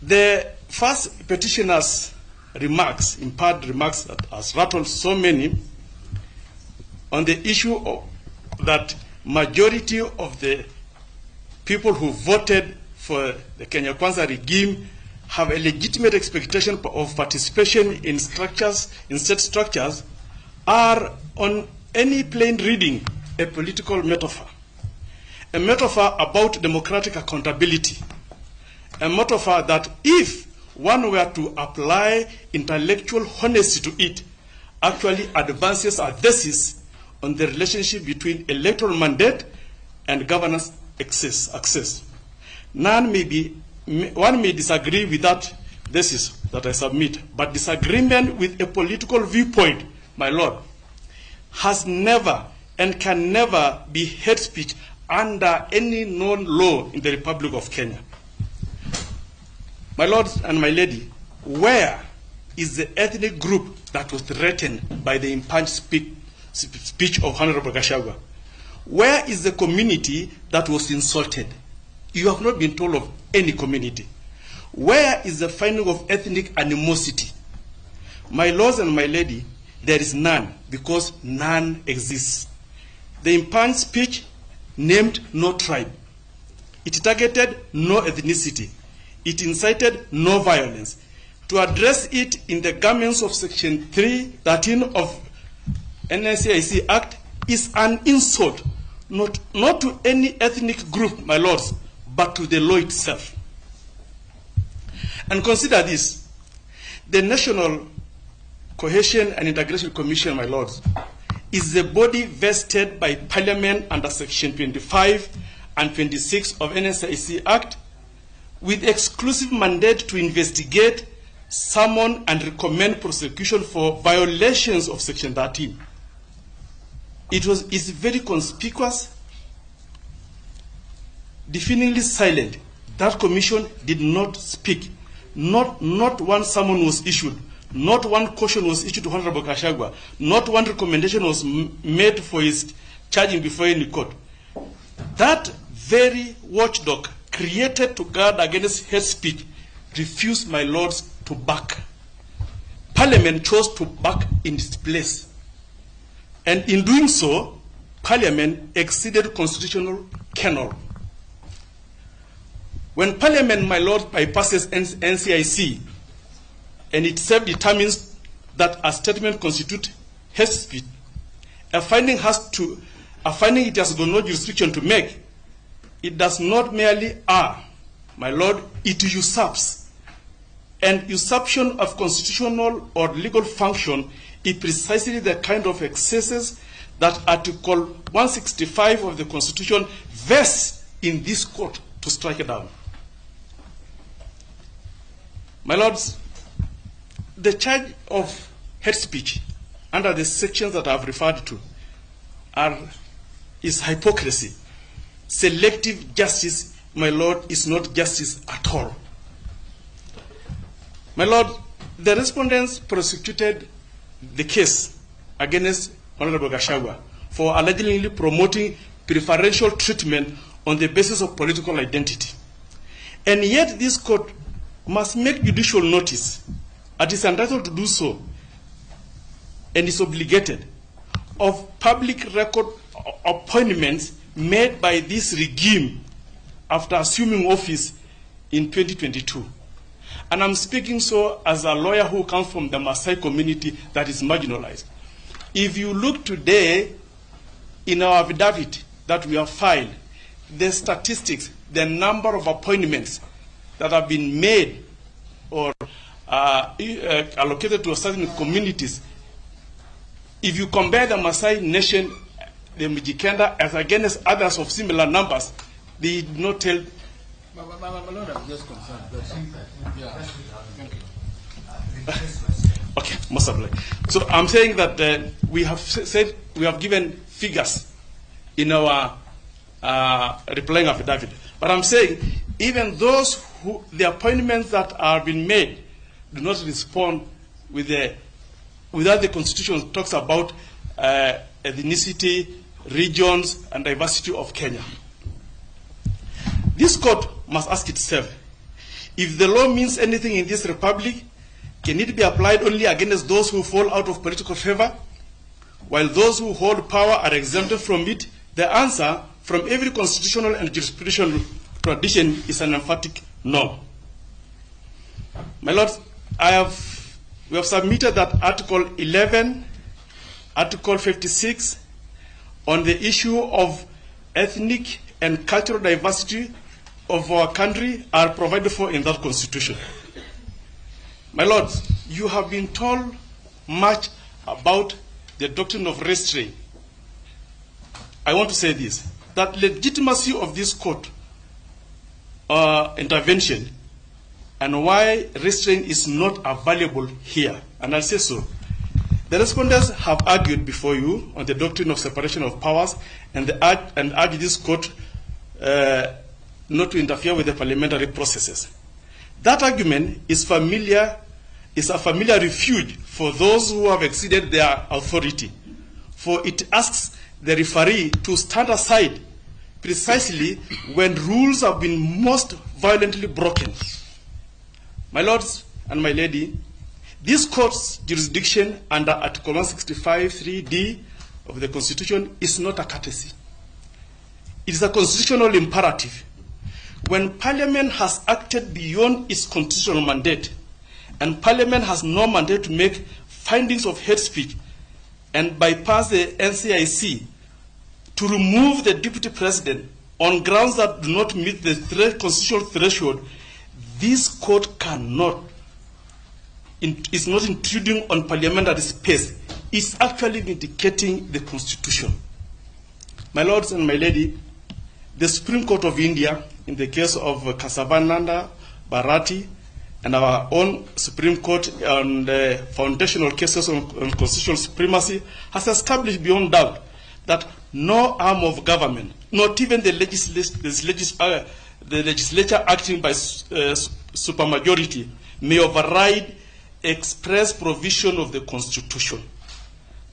The first petitioner's remarks, imparted remarks that has rattled so many on the issue of that majority of the people who voted for the Kenya Kwanza regime have a legitimate expectation of participation in structures, in state structures, are on any plain reading a political metaphor. A metaphor about democratic accountability. A metaphor that if one were to apply intellectual honesty to it, actually advances a thesis on the relationship between electoral mandate and governance access. One may disagree with that thesis that I submit, but disagreement with a political viewpoint, my lord, has never and can never be hate speech under any known law in the Republic of Kenya. My lord and my lady, where is the ethnic group that was threatened by the impugned speech of Honorable Gachagua? Where is the community that was insulted? You have not been told of any community. Where is the finding of ethnic animosity? My lords and my lady, there is none, because none exists. The impugned speech named no tribe. It targeted no ethnicity. It incited no violence. To address it in the garments of Section 313 of NSCIC Act is an insult, not to any ethnic group, my lords, but to the law itself. And consider this. The National Cohesion and Integration Commission, my lords, is the body vested by Parliament under Section 25 and 26 of NSIC Act with exclusive mandate to investigate, summon, and recommend prosecution for violations of Section 13. It's very conspicuous, definitely silent. That commission did not speak. Not one summon was issued. Not one caution was issued to Honorable Gachagua. Not one recommendation was made for his charging before any court. That very watchdog created to guard against hate speech refused, my lords, to back. Parliament chose to back in its place. And in doing so, Parliament exceeded constitutional kernel. When Parliament, my lord, bypasses NCIC, and itself determines that a statement constitutes hate speech, a finding it has got no jurisdiction to make, it does not merely err, my lord, it usurps. And usurpation of constitutional or legal function is precisely the kind of excesses that Article 165 of the Constitution vests in this court to strike it down. My lords, the charge of hate speech under the sections that I have referred to is hypocrisy. Selective justice, my lord, is not justice at all. My lord, the respondents prosecuted the case against Honorable Gachagua for allegedly promoting preferential treatment on the basis of political identity. And yet this court must make judicial notice, and is entitled to do so, and is obligated, of public record appointments made by this regime after assuming office in 2022. And I'm speaking so as a lawyer who comes from the Maasai community that is marginalized. If you look today in our affidavit that we have filed, the statistics, the number of appointments that have been made or allocated to certain communities, if you compare the Maasai nation, the Mijikenda, as against others of similar numbers, they did not tell. My lord, I'm just concerned. Yeah. Thank you. Okay, most of it. So I'm saying that we have said we have given figures in our replying affidavit. But I'm saying even those who the appointments that are been made do not respond with the without the Constitution talks about ethnicity, regions, and diversity of Kenya. This court must ask itself, if the law means anything in this republic, Can it be applied only against those who fall out of political favor, while those who hold power are exempted from it? The answer from every constitutional and jurisprudential tradition is an emphatic no. My lords, we have submitted that Article 11, Article 56, on the issue of ethnic and cultural diversity of our country are provided for in that constitution. My lords, you have been told much about the doctrine of restraint. I want to say this, that legitimacy of this court intervention and why restraint is not available here, and I'll say so. The respondents have argued before you on the doctrine of separation of powers and urged this court not to interfere with the parliamentary processes. That argument is a familiar refuge for those who have exceeded their authority, for it asks the referee to stand aside precisely when rules have been most violently broken. My lords and my lady, this court's jurisdiction under Article 165(3)(d) of the Constitution is not a courtesy. It is a constitutional imperative. When Parliament has acted beyond its constitutional mandate, and Parliament has no mandate to make findings of hate speech and bypass the NCIC to remove the deputy president on grounds that do not meet the constitutional threshold, this court cannot, is not intruding on parliamentary space. It's actually vindicating the Constitution. My lords and my lady, the Supreme Court of India, in the case of Kesavananda Bharati, and our own Supreme Court on the foundational cases on constitutional supremacy, has established beyond doubt that no arm of government, not even the legislature acting by supermajority, may override express provision of the Constitution.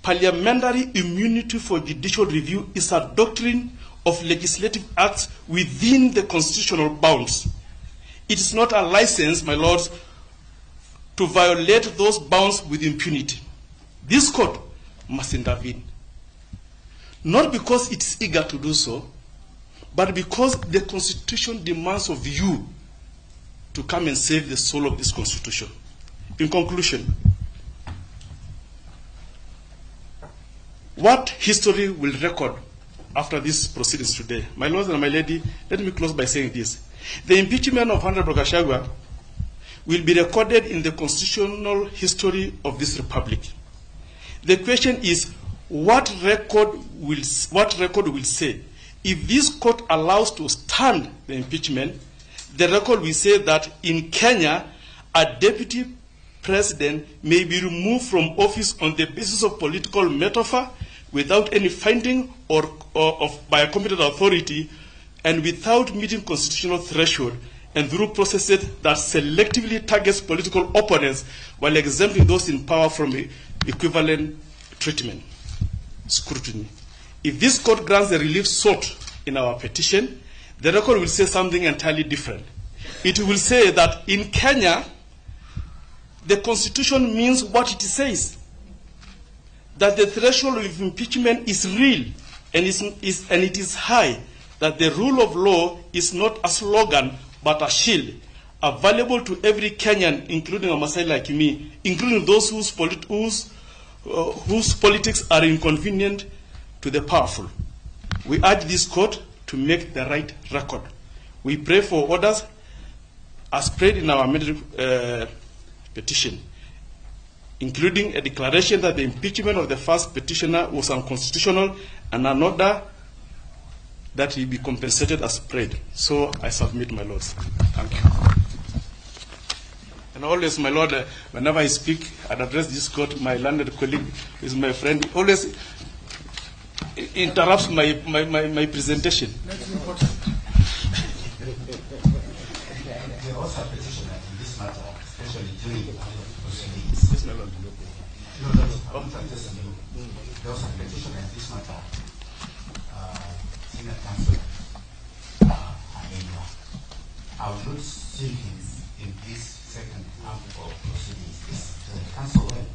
Parliamentary immunity for judicial review is a doctrine of legislative acts within the constitutional bounds. It is not a license, my lords, to violate those bounds with impunity. This court must intervene. Not because it is eager to do so, but because the Constitution demands of you to come and save the soul of this Constitution. In conclusion, what history will record after these proceedings today? My lords and my lady, let me close by saying this. The impeachment of Honorable Gachagua will be recorded in the constitutional history of this republic. The question is, what record will say? If this court allows to stand the impeachment, the record will say that in Kenya, a deputy president may be removed from office on the basis of political metaphor without any finding by a competent authority and without meeting constitutional threshold and through processes that selectively targets political opponents while exempting those in power from equivalent treatment, scrutiny. If this court grants the relief sought in our petition, the record will say something entirely different. It will say that in Kenya, the Constitution means what it says, that the threshold of impeachment is real and it is high, that the rule of law is not a slogan but a shield, available to every Kenyan, including a Maasai like me, including those whose politics are inconvenient to the powerful. We urge this court to make the right record. We pray for orders as prayed in our petition, including a declaration that the impeachment of the first petitioner was unconstitutional and an order that he be compensated as prayed. So I submit, my lords. Thank you. And always, my lord, whenever I speak and address this court, my learned colleague is my friend, he always interrupts my presentation. That's important. There was a petitioner in this matter, especially during the proceedings. Yes, my lord. No, I'm not addressing you. There was a petitioner in this matter, Senior Counsel Amenya. I will not see him in this second half of proceedings this Council when?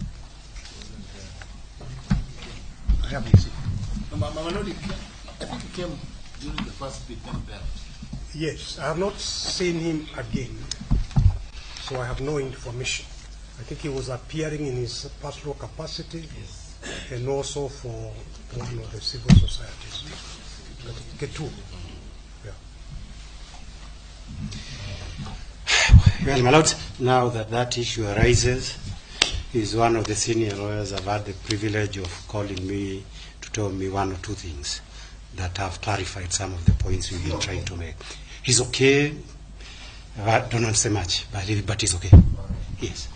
I haven't seen. No, my lord, I think he came during the first bit and left. Yes, I have not seen him again, so I have no information. I think he was appearing in his personal capacity, yes, and also for one of the civil societies. Ketu. Yeah. Well, my lord, now that issue arises, he's one of the senior lawyers. I've had the privilege of calling me to tell me one or two things that have clarified some of the points we've been trying to make. He's okay. I don't want to say much, but he's okay. Yes.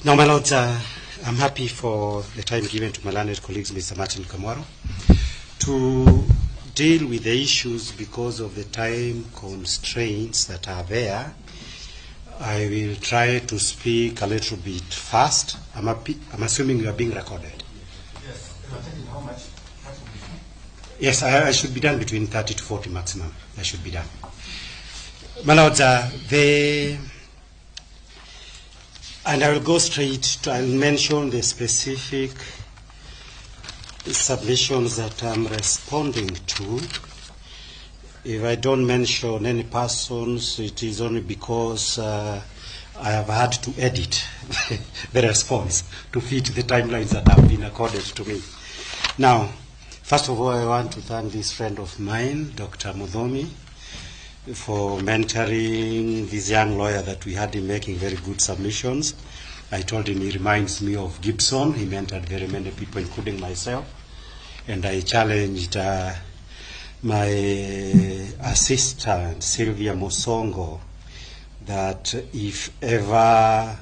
Now, my lords, I'm happy for the time given to my learned colleagues, Mr. Martin Kamwaro, to deal with the issues because of the time constraints that are there. I will try to speak a little bit fast. I'm assuming you are being recorded. Yes. How much? Yes, I should be done between 30 to 40 maximum. I should be done. My lords, and I will go straight to, I'll mention the specific submissions that I'm responding to. If I don't mention any persons, it is only because I have had to edit the response to fit the timelines that have been accorded to me. Now, first of all, I want to thank this friend of mine, Dr. Muthomi, for mentoring this young lawyer that we had in making very good submissions. I told him he reminds me of Gibson. He mentored very many people, including myself. And I challenged my assistant, Sylvia Mosongo, that if ever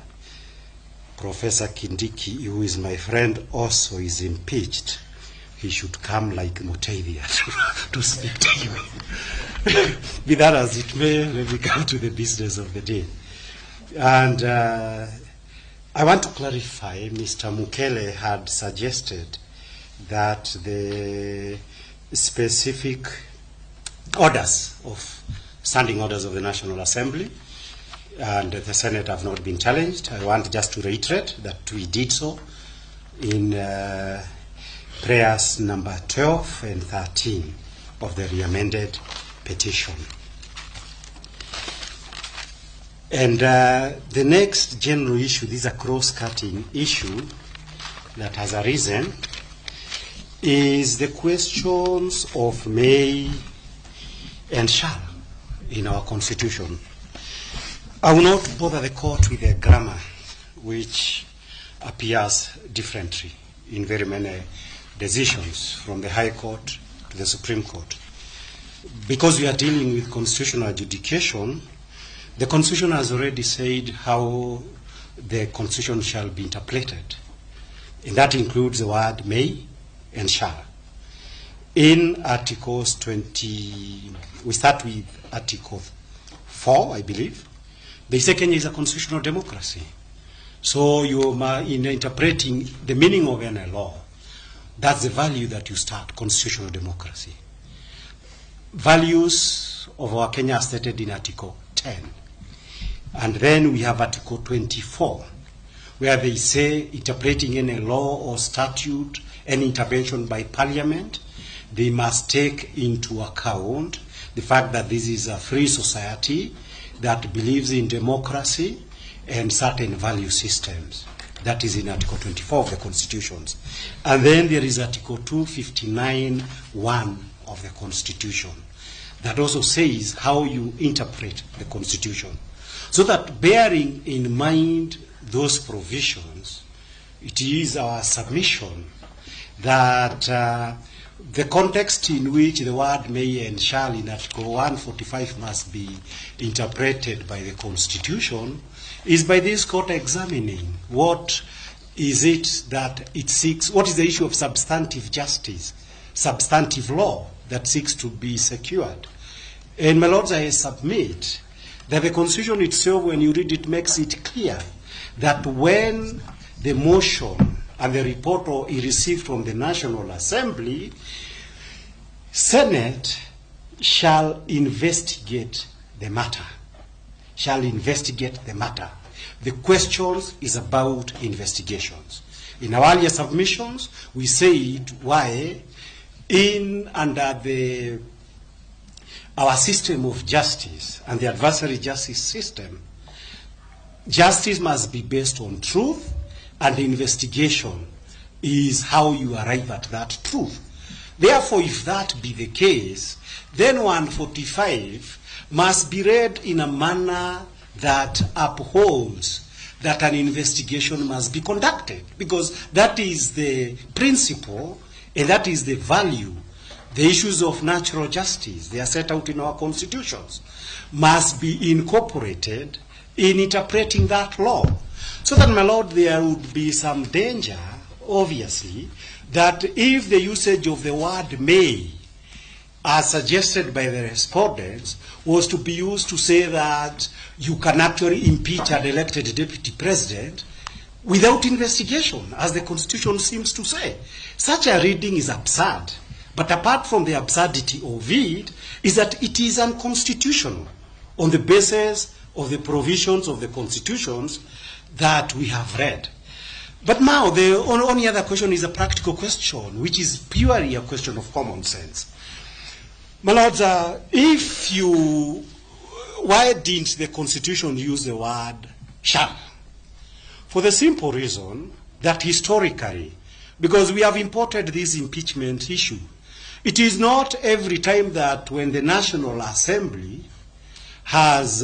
Professor Kindiki, who is my friend, also is impeached, he should come like Mutavia to speak to you. Be that as it may, let me come to the business of the day. And I want to clarify, Mr. Mukele had suggested that the specific orders of standing orders of the National Assembly and the Senate have not been challenged. I want just to reiterate that we did so in prayers number 12 and 13 of the re-amended petition. And the next general issue, this is a cross-cutting issue that has arisen, is the questions of may and shall in our constitution. I will not bother the court with a grammar which appears differently in very many decisions from the High Court to the Supreme Court. Because we are dealing with constitutional adjudication, the Constitution has already said how the Constitution shall be interpreted. And that includes the word may and shall. In Articles 20, we start with Article 4, I believe. They say Kenya is a constitutional democracy. So you are in interpreting the meaning of any law, that's the value that you start, constitutional democracy. Values of our Kenya are stated in Article 10. And then we have Article 24, where they say interpreting any law or statute, any intervention by parliament, they must take into account the fact that this is a free society that believes in democracy and certain value systems. That is in Article 24 of the Constitution. And then there is Article 259(1) of the Constitution that also says how you interpret the Constitution. So that bearing in mind those provisions, it is our submission that the context in which the word may and shall in Article 145 must be interpreted by the Constitution is by this court examining what is it that it seeks, what is the issue of substantive justice, substantive law that seeks to be secured. And my lords, I submit that the Constitution itself, when you read it, makes it clear that when the motion and the report is received from the National Assembly, Senate shall investigate the matter. shall investigate the matter. The question is about investigations. In our earlier submissions, we said why in under the our system of justice and the adversary justice system, justice must be based on truth, and investigation is how you arrive at that truth. Therefore, if that be the case, then 145 must be read in a manner that upholds that an investigation must be conducted, because that is the principle and that is the value. The issues of natural justice, they are set out in our constitutions, must be incorporated in interpreting that law. So that, my lord, there would be some danger, obviously, that if the usage of the word may, as suggested by the respondents, was to be used to say that you can actually impeach an elected deputy president without investigation, as the Constitution seems to say. Such a reading is absurd. But apart from the absurdity of it, is that it is unconstitutional on the basis of the provisions of the constitutions that we have read. But now, the only other question is a practical question, which is purely a question of common sense. My lords, why didn't the Constitution use the word shall? For the simple reason that historically, because we have imported this impeachment issue, it is not every time that when the National Assembly has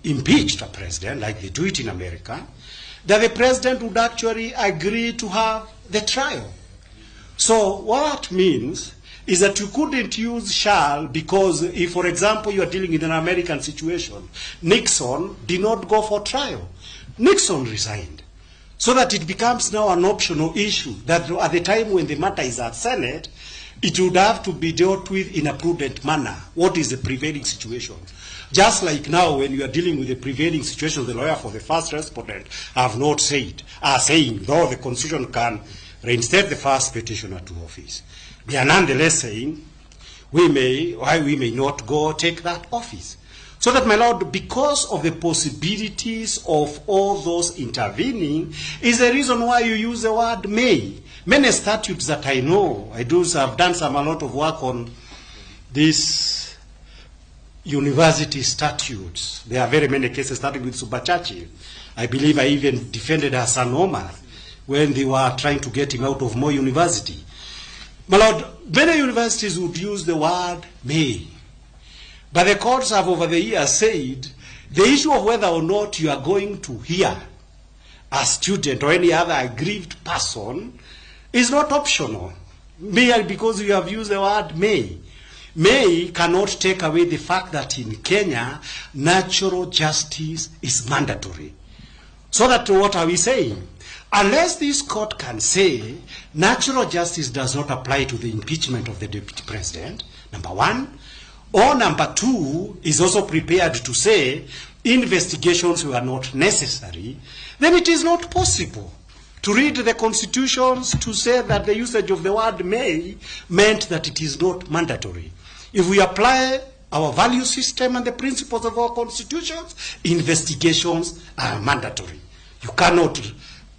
impeached a president, like they do it in America, that the president would actually agree to have the trial. So what that means is that you couldn't use shall, because if, for example, you are dealing with an American situation, Nixon did not go for trial. Nixon resigned. So that it becomes now an optional issue that at the time when the matter is at Senate, it would have to be dealt with in a prudent manner. What is the prevailing situation? Just like now when you are dealing with the prevailing situation, the lawyer for the first respondent have not said, are saying, though the Constitution can reinstate the first petitioner to office, they are nonetheless saying, we may not go take that office. So that, my lord, because of the possibilities of all those intervening, is the reason why you use the word may. Many statutes that I know, I do have done a lot of work on these university statutes. There are very many cases starting with Suba Churchill. I believe I even defended Hassan Omar when they were trying to get him out of Moi University. My lord, many universities would use the word may. But the courts have over the years said the issue of whether or not you are going to hear a student or any other aggrieved person is not optional, merely because you have used the word may. May cannot take away the fact that in Kenya, natural justice is mandatory. So that what are we saying? Unless this court can say natural justice does not apply to the impeachment of the deputy president, number one, or number two, is also prepared to say investigations were not necessary, then it is not possible to read the constitutions to say that the usage of the word may meant that it is not mandatory. If we apply our value system and the principles of our constitutions, investigations are mandatory. You cannot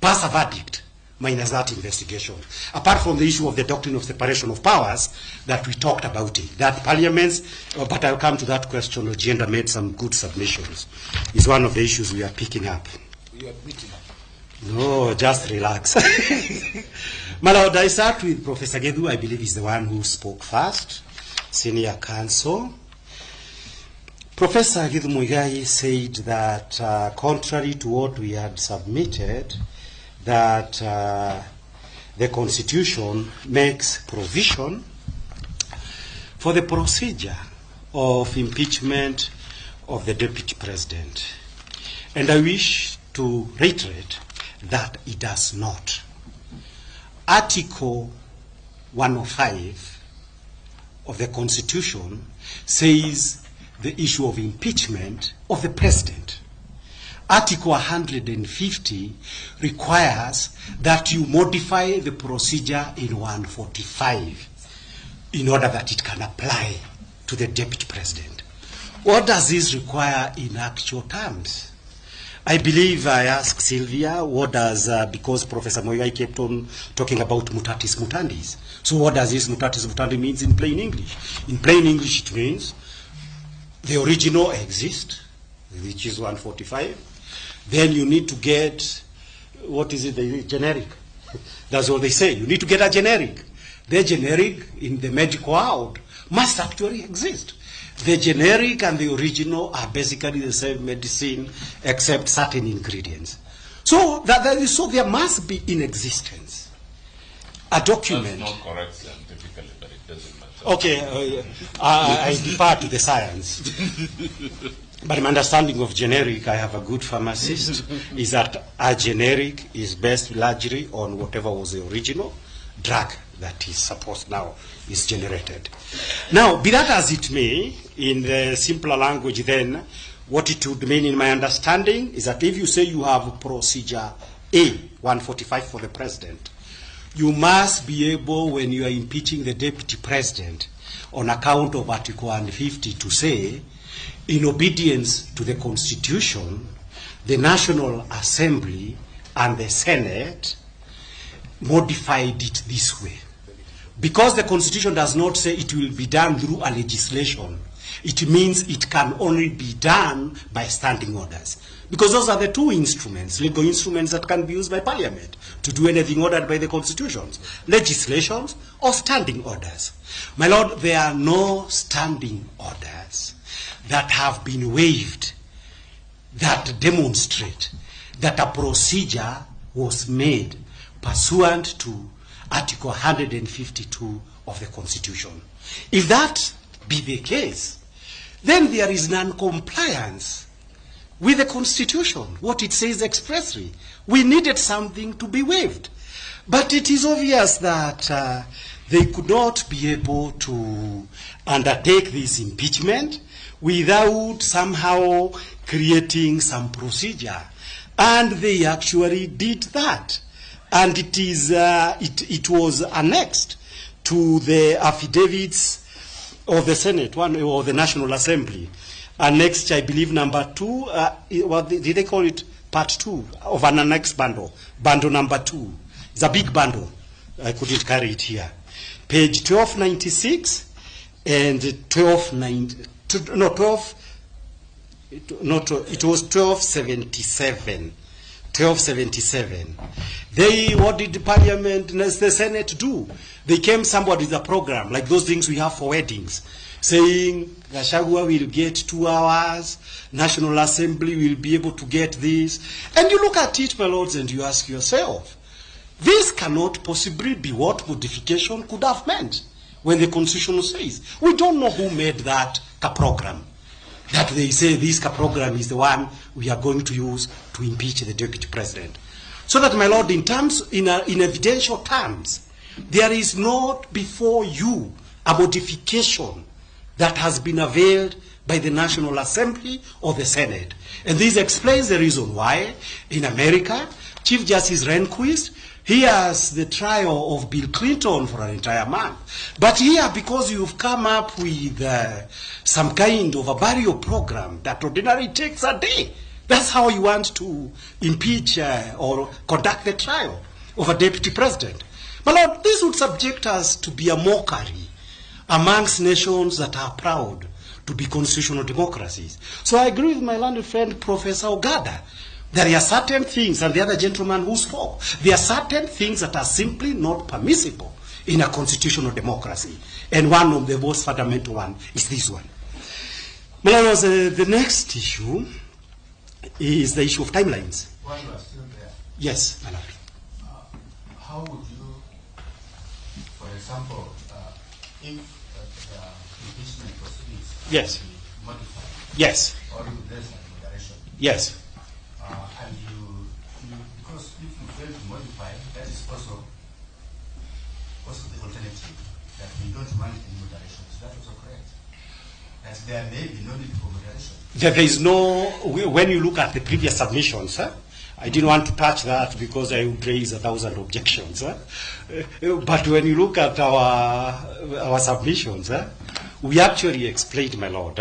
pass a verdict minus that investigation. Apart from the issue of the doctrine of separation of powers that we talked about it, that parliaments, but I'll come to that question. Ojienda made some good submissions. It's one of the issues we are picking up. You admit it? No, just relax. My lord, I start with Professor Gedu. I believe he's the one who spoke first, senior counsel. Professor Githu Muigai said that contrary to what we had submitted, that the Constitution makes provision for the procedure of impeachment of the Deputy President. And I wish to reiterate that it does not. Article 105 of the Constitution says the issue of impeachment of the President. Article 150 requires that you modify the procedure in 145 in order that it can apply to the Deputy President. What does this require in actual terms? I believe I asked Sylvia, what does, because Professor Muigai kept on talking about mutatis mutandis. So what does this mutatis mutandi means in plain English? In plain English, it means the original exists, which is 145. Then you need to get, what is it, the generic? That's what they say. You need to get a generic. The generic in the medical world must actually exist. The generic and the original are basically the same medicine, except certain ingredients. So, so there must be in existence a document. That's not correct scientifically, but it doesn't matter. Okay, I defer to the science. But my understanding of generic, I have a good pharmacist, is that a generic is based largely on whatever was the original drug that is supposed now is generated. Now, be that as it may, in the simpler language then, what it would mean in my understanding is that if you say you have procedure A, 145 for the president, you must be able, when you are impeaching the deputy president, on account of Article 150, to say, in obedience to the Constitution, the National Assembly and the Senate modified it this way. Because the Constitution does not say it will be done through a legislation, it means it can only be done by standing orders. Because those are the two instruments, legal instruments that can be used by Parliament to do anything ordered by the Constitutions, legislations or standing orders. My Lord, there are no standing orders that have been waived that demonstrate that a procedure was made pursuant to Article 152 of the Constitution. If that be the case, then there is non-compliance with the Constitution, what it says expressly. We needed something to be waived. But it is obvious that they could not be able to undertake this impeachment without somehow creating some procedure. And they actually did that. And it is it was annexed to the affidavits of the Senate, one or the National Assembly. Annexed, I believe, number 2. What did they call it? Part 2 of an annex bundle. Bundle number 2. It's a big bundle. I couldn't carry it here. Page 1296 and 1277. 1277. They, what did the Parliament and the Senate do? They came somebody with a program, like those things we have for weddings, saying Gachagua will get 2 hours, National Assembly will be able to get this. And you look at it, my lords, and you ask yourself, this cannot possibly be what modification could have meant when the Constitution says. We don't know who made that program. That they say this program is the one we are going to use to impeach the deputy president. So that, my lord, in terms, in evidential terms, there is not before you a modification that has been availed by the National Assembly or the Senate. And this explains the reason why in America, Chief Justice Rehnquist hears the trial of Bill Clinton for an entire month. But here, because you've come up with some kind of a burial program that ordinarily takes a day, that's how you want to impeach or conduct the trial of a deputy president. But Lord, this would subject us to be a mockery amongst nations that are proud to be constitutional democracies. So I agree with my learned friend, Professor Ogada. There are certain things, and the other gentleman who spoke, there are certain things that are simply not permissible in a constitutional democracy. And one of the most fundamental one is this one. But the next issue is the issue of timelines. While you are still there. Yes, my lord. How would you, for example, if the impeachment proceedings yes. be modified? Yes. Or if there's a moderation? Yes. And you, because if you fail to modify, that is also the alternative, that we don't want any moderation. Is that also correct? That there may be no need for moderation. There is no, when you look at the previous submissions, I didn't want to touch that because I would raise 1,000 objections. But when you look at our submissions, we actually explained, my lord,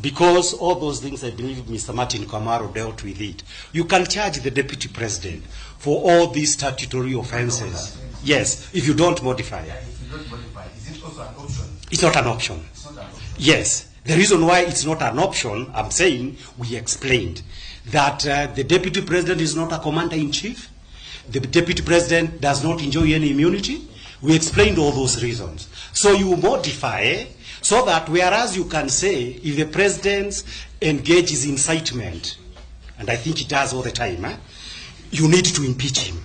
Because all those things, I believe Mr. Martin Kamaro dealt with it. You can charge the deputy president for all these statutory offenses. Yes, if you don't modify. Yeah, if you don't modify, is it also an option? It's not an option. It's not an option. Yes. The reason why it's not an option, I'm saying, we explained that the deputy president is not a commander-in-chief. The deputy president does not enjoy any immunity. We explained all those reasons. So you modify so that whereas you can say if the president engages incitement, and I think he does all the time, you need to impeach him.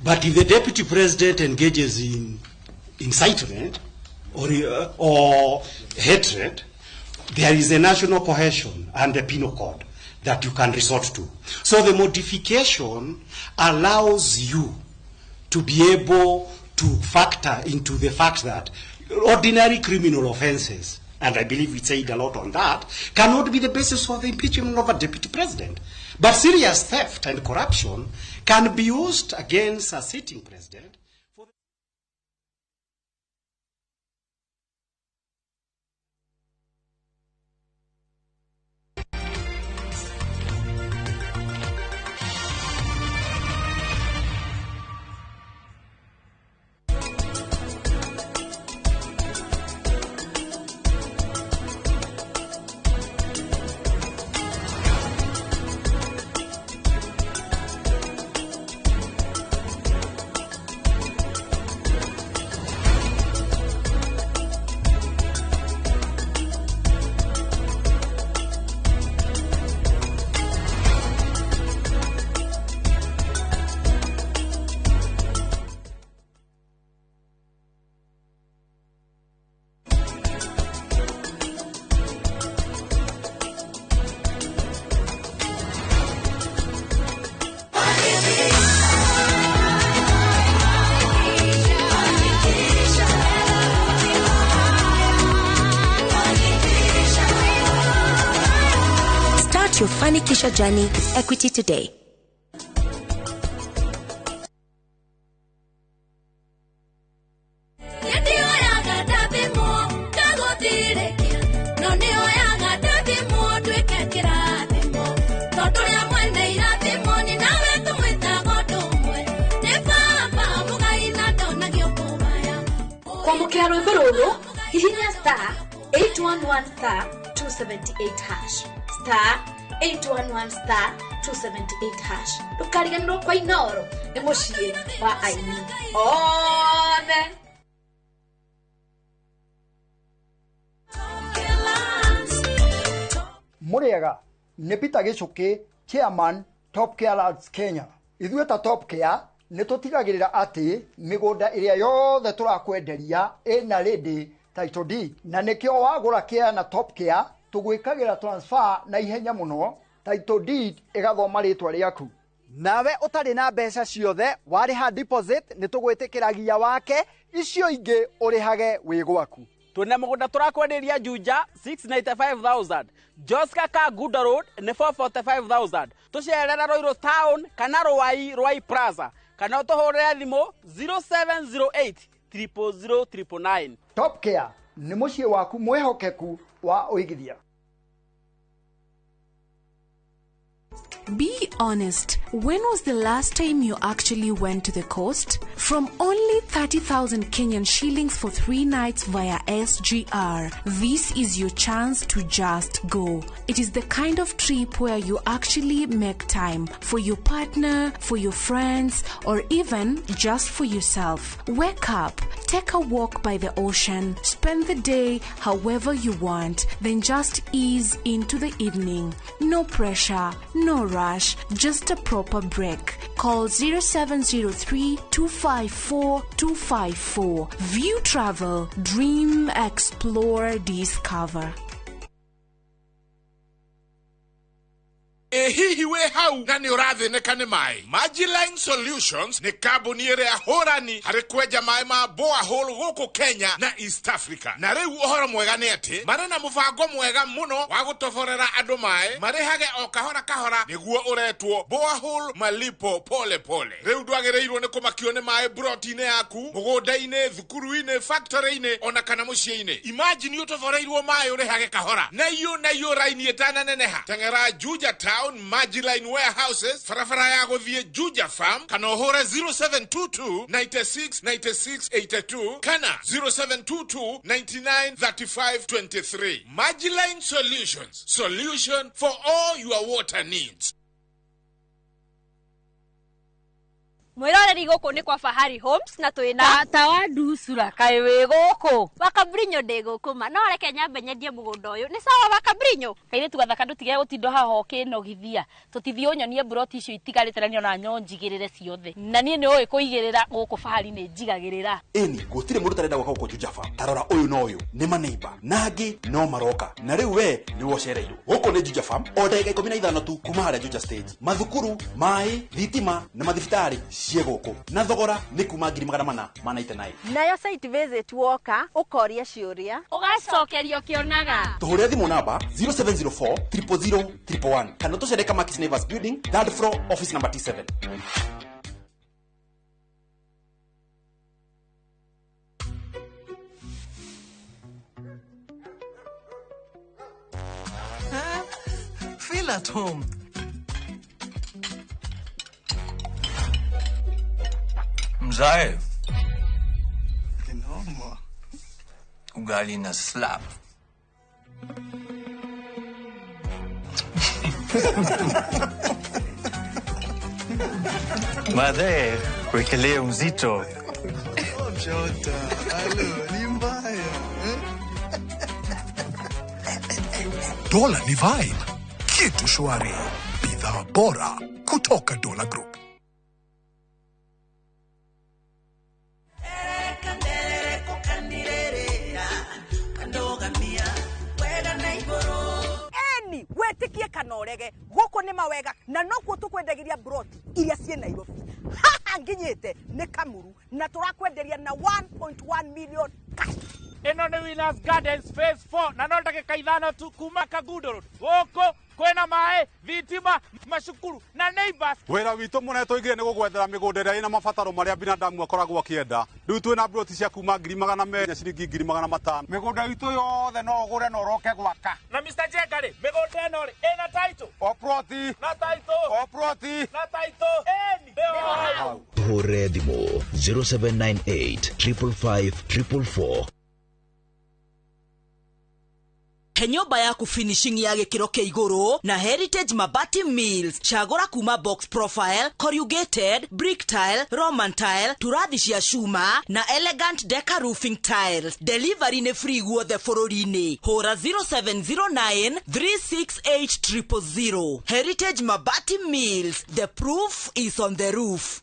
But if the deputy president engages in incitement or hatred, there is a national cohesion and a penal code that you can resort to. So the modification allows you to be able to factor into the fact that ordinary criminal offenses, and I believe we said a lot on that, cannot be the basis for the impeachment of a deputy president. But serious theft and corruption can be used against a sitting president. Your Fanikisha journey with Equity today. Kwamũkĩra rwĩmbo rũrũ hihinya star 811 star 278 hash star 811 star 278 hash. Ndũkariganĩrwo kwa Inooro nĩ mũciĩ wa aini othe. Mũrĩega nĩ Peter Gĩcũkĩ, chairman Top Care Lands Kenya. Ithuĩ ta Top Care nĩ tũtigagĩrĩra atĩ mĩgũnda ĩrĩa yothe tũrakwenderia ĩna ready title deed, na nĩkĩo wagũra care na Top Care tũgwĩkagĩra transfer na ihenya mũno, title deed ĩgathoma rĩtwa rĩaku. Nawe ũtarĩ na mbeca ciothe warĩha deposit nĩ tũgwĩtĩkĩragia wake, icio ingĩ ũrĩhage wĩ gwaku. Twĩna mũgũnda tũrakwenderia Juja 695,000, Joska Kangundo Road nĩ 445,000, tũcerere Ruiru Town kana Ruai Ruai Plaza, kana ũtũhũrĩre thimũ 0708 000 999. Top Care nĩ mũciĩ waku mwĩhokeku wa ũigithia. Be honest, when was the last time you actually went to the coast? From only 30,000 Kenyan shillings for 3 nights via SGR, this is your chance to just go. It is the kind of trip where you actually make time for your partner, for your friends, or even just for yourself. Wake up, take a walk by the ocean, spend the day however you want, then just ease into the evening. No pressure, no rush, just a proper break. Call 0703 254 254. View Travel, dream, explore, discover. Ĩ hihi wĩ hau na nĩ ũrathĩnĩka nĩ maĩ? Magiline Solutions nĩ kambuni ĩrĩa hũrani harĩ kwenja maĩ ma borehole gũkũ Kenya na East Africa. Na rĩu ũhoro mwega nĩ atĩ marĩ na mũbango mwega mũno wa gũtoborera andũ maĩ marĩhage o kahora kahora, nĩguo ũretwo borehole malipo pole pole. Rĩu ndwagĩrĩirwo nĩ kũmakio nĩ maĩ broti-inĩ yaku, mũgũnda-inĩ, thukuru-inĩ, factory-inĩ ona kana mũciĩ-inĩ. Imagine ũtoboreirwo maĩ ũrĩhage kahora na iyo na iyo raini ĩtananeneha. Teng'era Juja Town Magiline Warehouses, barabara ya gũthiĩ Juja Farm, kana ũhũre 0722 96 96 82 kana 0722 99 35 23. Magiline Solutions, solution for all your water needs. Mwiroreri guku ni kwa Fahari Homes na twina ta wa ndusura kaĩ wĩ gũkũ. Wakabrinyo ndĩ gũkũ ma no reke nyambe nyendie mũgũnda ũyũ nĩ sawa Wakabrinyo. Kairĩtu gathaka, ndũtige gũtinda haha ũkĩnogithia. Tũtithiĩ ũnyonie mburoti icio itigarĩte na niona nyo njigĩrĩre ciothe, na niĩ nĩ ũĩ kũigĩrĩra gũkũ Fahari nĩ njigagĩrĩra. Ĩni gũtirĩ mũndũ ũtarenda gwaka gũkũ Juja Farm. Tarora ũyũ na ũyũ nĩ maneiba na angĩ no maroka, na rĩu we nĩwe ũcereirwo. Gũkũ nĩ Juja Farm, o ndagĩka 15 tu kuma harĩa Juja stage. Mathukuru, maĩ, thitima na mathibitarĩ ciĩ gũkũ, na thogora nĩ kuma 499,000. Nayo site visit woka ũkoria ciũria ũgacokerio kĩonaga. Tũhũrĩre thimũ namba 0704 000 111 kana tũcere Kamakis Neighbors Building, third floor, office number T7. Feel at home. Mzae. Noma. Ugali na slap. Madhe, wekelea uzito. Jota, alo, ni mbaya. Dola ni vibe. Kitu shwari. Bidhaa bora kutoka Dola Group. Eni wetikie kana ũrege, gũkũ nĩ mawega na nokuo tũkwendagiria broti iria ciĩ Nairobi. Haha nginyĩte nĩ Kamuru na tũrakwenderia na 1.1 million cash. Ĩno nĩ Winners Gardens phase 4 na no ndagĩka 5 tu kuma Kangundo Road. Gũkũ kwĩna maĩ, thitima, macukuru na neighbors. Wĩra witũ mũnene tũigire nĩ gũgwethera mĩgũnda ĩrĩa ĩna mabataro marĩa binadamu akoragwo akĩenda. Rĩu twĩna broti cia kuma 200,000 ciringi 500,000. Mĩgũnda itũ yothe no ũgũre na ũroke gwaka. Na Mr. Jenga rĩ, mĩgũnda ĩno rĩ, ĩna title. O ploti. Na title. O ploti. Na title. Ĩni. Tũhũrĩre thimũ 0798 555 444. He nyũmba yaku finishing ya gĩkĩro kĩa igũrũ na Heritage Mabati Mills. Cagũra kuma box profile, corrugated, brick tile, Roman tile, turathi cia cuma na elegant deca roofing tiles. Delivery nĩ free guothe bũrũri-inĩ. Hũra 0709 368 000. Heritage Mabati Mills. The proof is on the roof.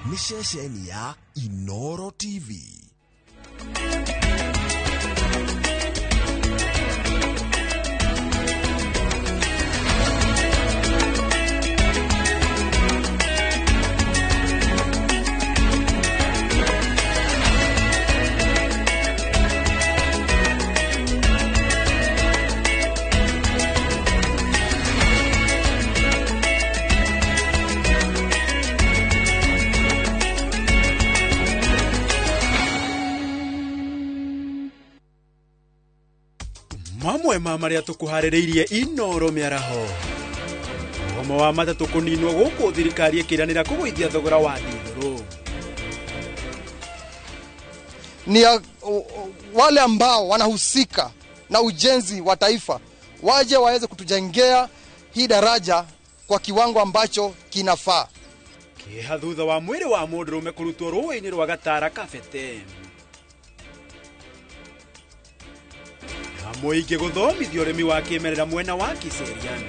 Nĩ ceceni ya Inoro TV. Mamwe ma marĩa tũkũharĩrĩirie Inoro mĩaraho. Mũgomo wa matatũ kũninwo gũkũ thirikari ĩkĩranĩra kũgũithia thogora wa ndithũrũ. Ni wale ambao wanahusika na ujenzi wa taifa waje waweze kutujengea hii daraja kwa kiwango ambacho kinafaa. Kĩeha thutha wa mwĩrĩ wa mũndũrũme kũrutwo rũĩ-inĩ rwa Gatara Kabete. Mũingĩ gũthomithio ũrĩmi wa kĩmerera mwena wa Kiserian.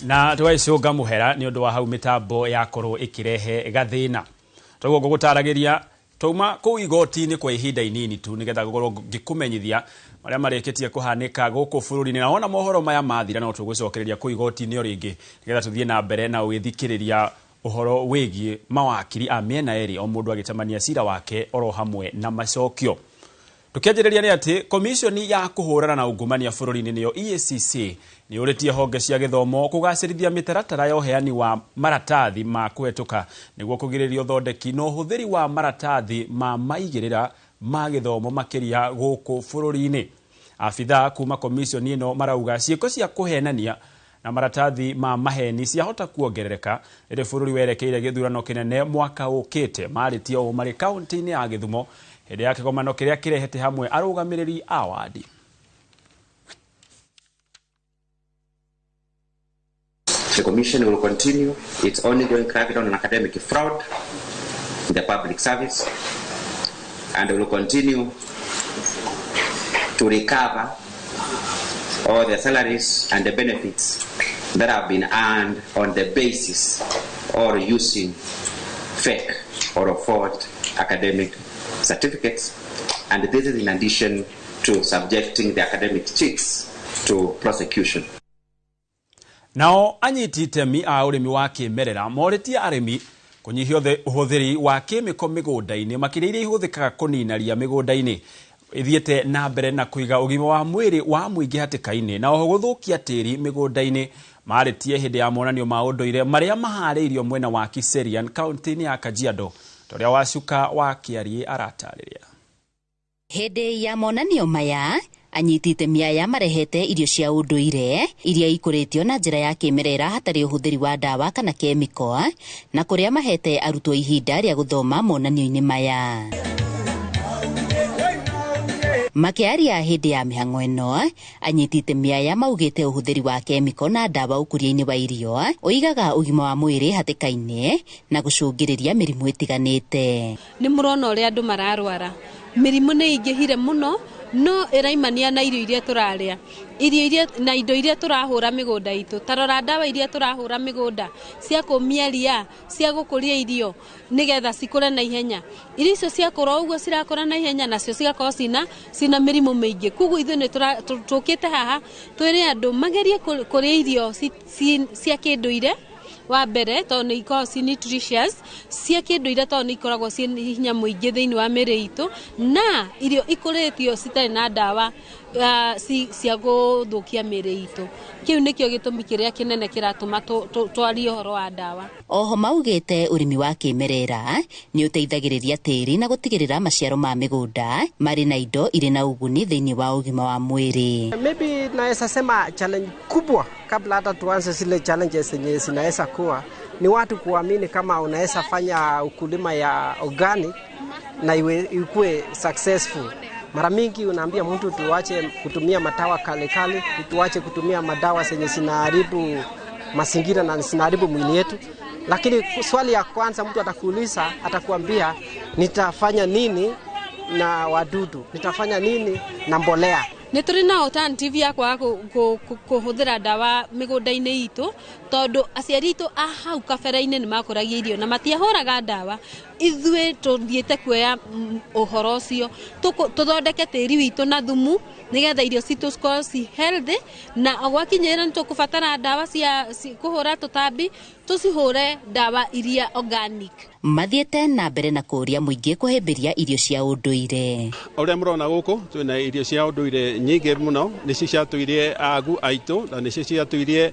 Na tũgagĩcũnga mũhera nĩ ũndũ wa hau mĩtambo yakorwo ĩkĩrehe gathĩna. Toguo ngũgũtaragĩria twauma kũu igoti-inĩ kwa ihinda inini tu nĩgetha gũkorwo ngĩkũmenyithia marĩa marĩkĩtie kũhanĩka gũkũ bũrũri-inĩ, na wona mohoro maya mathira no tũgũcokereria kũu igoti-inĩ o rĩngĩ nĩgetha tũthiĩ na mbere na ũgĩthikĩrĩria ũhoro wĩgiĩ mawakiri a mĩena ĩrĩ, o mũndũ agĩcemania cira wake oro hamwe na macokio. Tukianjĩrĩria nĩ atĩ komishoni ya kũhũrana na ungumania bũrũri-inĩ nĩyo EACC nĩ yũrĩtie honge cia gĩthomo kũgacĩrithia mĩtaratara ya ũheani wa maratathi ma kũhetũka nĩguo kũgirĩrĩria ũthondeki na ũhũthĩri wa maratathi ma maigĩrĩra ma gĩthomo makĩria gũkũ bũrũri-inĩ. Abithaa kuma komishoni ĩno marauga ciĩko cia kũhenania na maratathi ma maheni ciahota kuongerereka rĩrĩa bũrũri werekeire gĩthurano kĩnene mwaka ũkĩte. Marĩtie ũũ marĩ kaunti-inĩ ya Gĩthumo hĩndĩ ya kĩgomano kĩrĩa kĩrehete hamwe arũgamĩrĩri a wadi. The Commission will continue its ongoing crackdown on academic fraud in the public service and will continue to recover all the salaries and the benefits that have been earned on the basis or using fake or forged academic certificates, and this is in addition to subjecting the academic cheats to prosecution. Nao anyiti itemi a ũrĩmi wa kĩmerera morĩtie arĩmi kũnyihia ũhũthĩri wa kĩmĩko mĩgũnda-inĩ, makĩria iria ihũthĩkaga kũnina ria mĩgũnda-inĩ ithiĩte na mbere na kũiga ũgima wa mwĩrĩ wa mũingĩ hatĩka-inĩ na oho gũthũkia tĩri mĩgũnda-inĩ. Marĩtie hĩndĩ ya monanio ma ũndũire marĩa maharĩirio mwena wa Kiserian kaunti-inĩ ya Kajiado, torĩa Wacuka wa Kĩariĩ aratarĩria. Hĩndĩ ya monanio maya anyiti itemi aya marehete irio cia ũndũire iria ikũrĩtio na njĩra ya kĩmerera hatarĩ ũhũthĩri wa ndawa kana kemiko, na kũrĩa mahete arutwo ihinda rĩa gũthoma monanio-inĩ maya. Makĩaria hĩndĩ ya mĩhang'o ĩno, anyiti itemi aya maugĩte ũhũthĩri wa kemiko na ndawa ũkũria-inĩ wa irio ũigaga ũgima wa mwĩrĩ hatĩka-inĩ na gũcũngĩrĩria mĩrimũ ĩtiganĩte. Nĩ mũrona ũrĩa andũ mararwara, mĩrimũ nĩ ĩingĩhire mũno, no ĩraimania na irio iria tũrarĩa, irio iria na indo iria tũrahũra mĩgũnda itũ. Ta rora ndawa iria tũrahũra mĩgũnda cia kũmia ria, cia gũkũria irio nĩgetha cikũre na ihenya. Irio icio ciakũra ũguo cirakũra na ihenya, nacio cigakorwo cina mĩrimũ mĩingĩ. Koguo ithuĩ nĩ tũkĩte haha twĩre andũ magerie kũrĩa irio cia kĩndũire wa mbere, tondũ nĩ ikoragwo ci nutritious, cia kĩndũire tondũ nĩ ikoragwo ci hinya mũingĩ thĩinĩ wa mĩĩrĩ itũ, na irio ikũrĩtio citarĩ na ndawa cia gũthũkia mĩĩrĩ itũ. Kĩu nĩkĩo gĩtũmi kĩrĩa kĩnene kĩratũma twarie ũhoro wa ndawa. Oho maugĩte ũrĩmi wa kĩmerera nĩ ũteithagĩrĩria tĩri na gũtigĩrĩra maciaro ma mĩgũnda marĩ na indo irĩ na ũguni thĩinĩ wa ũgima wa mwĩrĩ. Maybe naweza sema challenge kubwa kabla hata tuanze zile challenges zenye zinaweza kuwa ni watu kuamini kama unaweza fanya ukulima ya organic na ikue successful. Mara mingi unaambia mtu tuache kutumia madawa kali kali, tuache kutumia madawa zenye zinaharibu mazingira na zinaharibu mwili yetu. Lakini swali ya kwanza mtu atakuuliza, atakuambia nitafanya nini na wadudu, nitafanya nini na mbolea. Nĩ tũrĩ na alternative ya kwaga kũhũthĩra ndawa mĩgũnda-inĩ itũ, tondũ aciari aitũ a hau kabere-inĩ nĩ makũragia irio na matiahũraga ndawa. Ithuĩ tũthiĩte kuoya ũhoro ũcio tũthondeke tĩri witũ na thumu nĩgetha irio citũ cikorwo ci healthy, na gwakinyĩrĩra nĩ tũkũbatara ndawa cia kũhũra tũtambi, tũcihũre ndawa iria organic. Mathiĩte na mbere na kũũria mũingĩ kũhĩmbĩria irio cia ũndũire. Ũrĩa mũrona gũkũ twĩna irio cia ũndũire nyingĩ mũno, nĩcio ciatũirie agu aitũ na nĩcio ciatũirie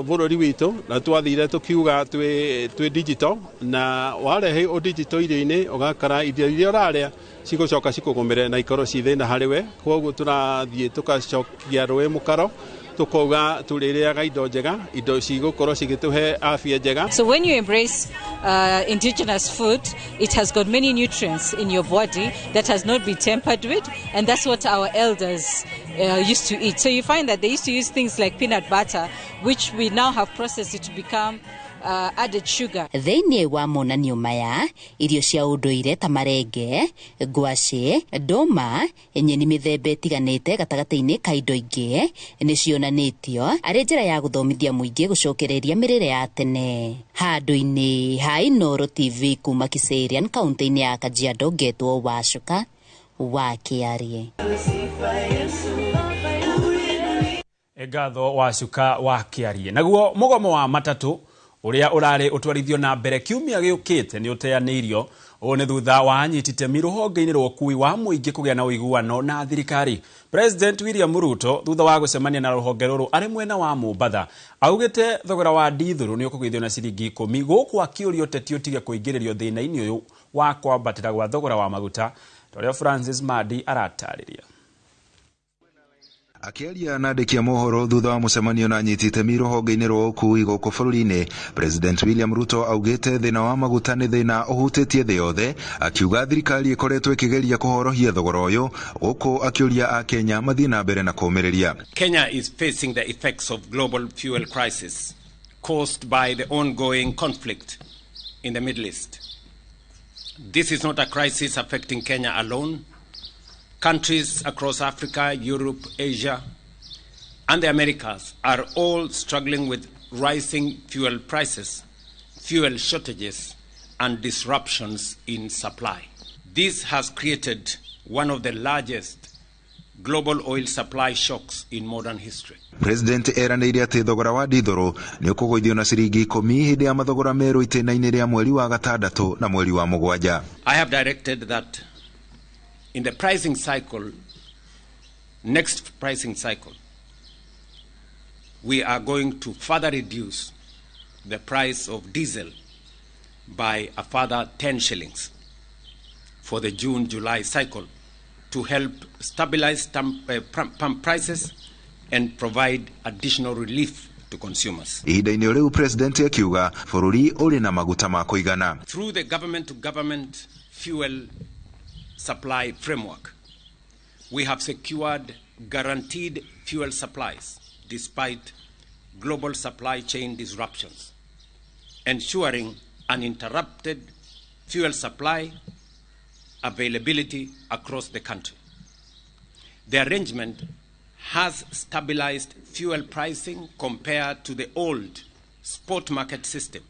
bũrũri witũ, na twathire tũkiuga twĩ digital, na warehe o digital irio-inĩ ũgakora irio iria ũrarĩa cigũcoka cikũgũmĩre na ikorwo ci thĩna harĩ we. Koguo tũrathiĩ tũgacokia rũĩ mũkaro, tukauga turĩrĩaga indo njega, indo cigũkorwo cigĩtũhe afya njega. So when you embrace indigenous food, it has got many nutrients in your body that has not been tampered with, and that's what our elders used to eat. So you find that they used to use things like peanut butter, which we now have processed it to become added sugar. Thĩinĩ wa monanio maya, irio cia ũndũire ta marenge, ngwacĩ, ndũma, nyeni mĩthemba ĩtiganĩte gatagatĩ-inĩ ka indo ingĩ nĩcionanĩtio arĩ njĩra ya gũthomithia mũingĩ gũcokereria mĩrĩre ya tene. Handũ-inĩ ha Inooro TV kuma Kiserian kaunti-inĩ ya Kajiado, ngetwo Wacuka wa Kĩarie. Ngatho Wacuka wa Kĩarie. Naguo mũgomo wa matatũ ũrĩa ũrarĩ ũtwarithio na mbere kiumia gĩũkĩte nĩ ũteanĩirio. Ũũ nĩ thutha wa anyiti itemi rũhonge-inĩ rwa ũkui wa mũingĩ kũgĩa na ũiguano na thirikari. President William Ruto thutha wa gũcemania na rũhonge rũrũ arĩ mwena wa Mombatha augĩte thogora wa ndithũrũ nĩ ũkũgũithio na ciringi 10 gũkũ akĩũria ũteti ũtige kũingĩrĩrio thĩna-inĩ ũyũ wa kwambatĩra gwa thogora wa maguta, ta ũrĩa Francis Madi aratarĩria. Akĩaria na andĩki a mohoro thutha wa mũcemanio na anyiti itemi rũhonge-inĩ rwa ũkui gũkũ bũrũri-inĩ, President William Ruto augĩte thĩna wa maguta nĩ thĩna ũhutĩtie thĩ yothe, akiuga thirikari ĩkoretwo ĩkĩgeria kũhorohia thogora ũyũ, gũkũ akĩũria Akenya mathiĩ na mbere na kũũmĩrĩria. Kenya is facing the effects of global fuel crisis caused by the ongoing conflict in the Middle East. This is not a crisis affecting Kenya alone. Countries across Africa, Europe, Asia, and the Americas are all struggling with rising fuel prices, fuel shortages, and disruptions in supply. This has created one of the largest global oil supply shocks in modern history. President eranĩire atĩ thogora wa ndithũrũ nĩ ũkũgũithio na ciringi 10 hĩndĩ ya mathogora merũ itĩna-inĩ rĩa mweri wa gatandatũ na mweri wa mũgwanja. I have directed that in the pricing cycle, next pricing cycle, we are going to further reduce the price of diesel by a further 10 shillings for the June-July cycle to help stabilize pump prices and provide additional relief to consumers. Ihinda-inĩ rĩu President akiuga bũrũri ũrĩ na maguta ma kũigana. Through the government-to-government fuel supply framework, we have secured guaranteed fuel supplies despite global supply chain disruptions, ensuring uninterrupted fuel supply availability across the country. The arrangement has stabilized fuel pricing compared to the old spot market system,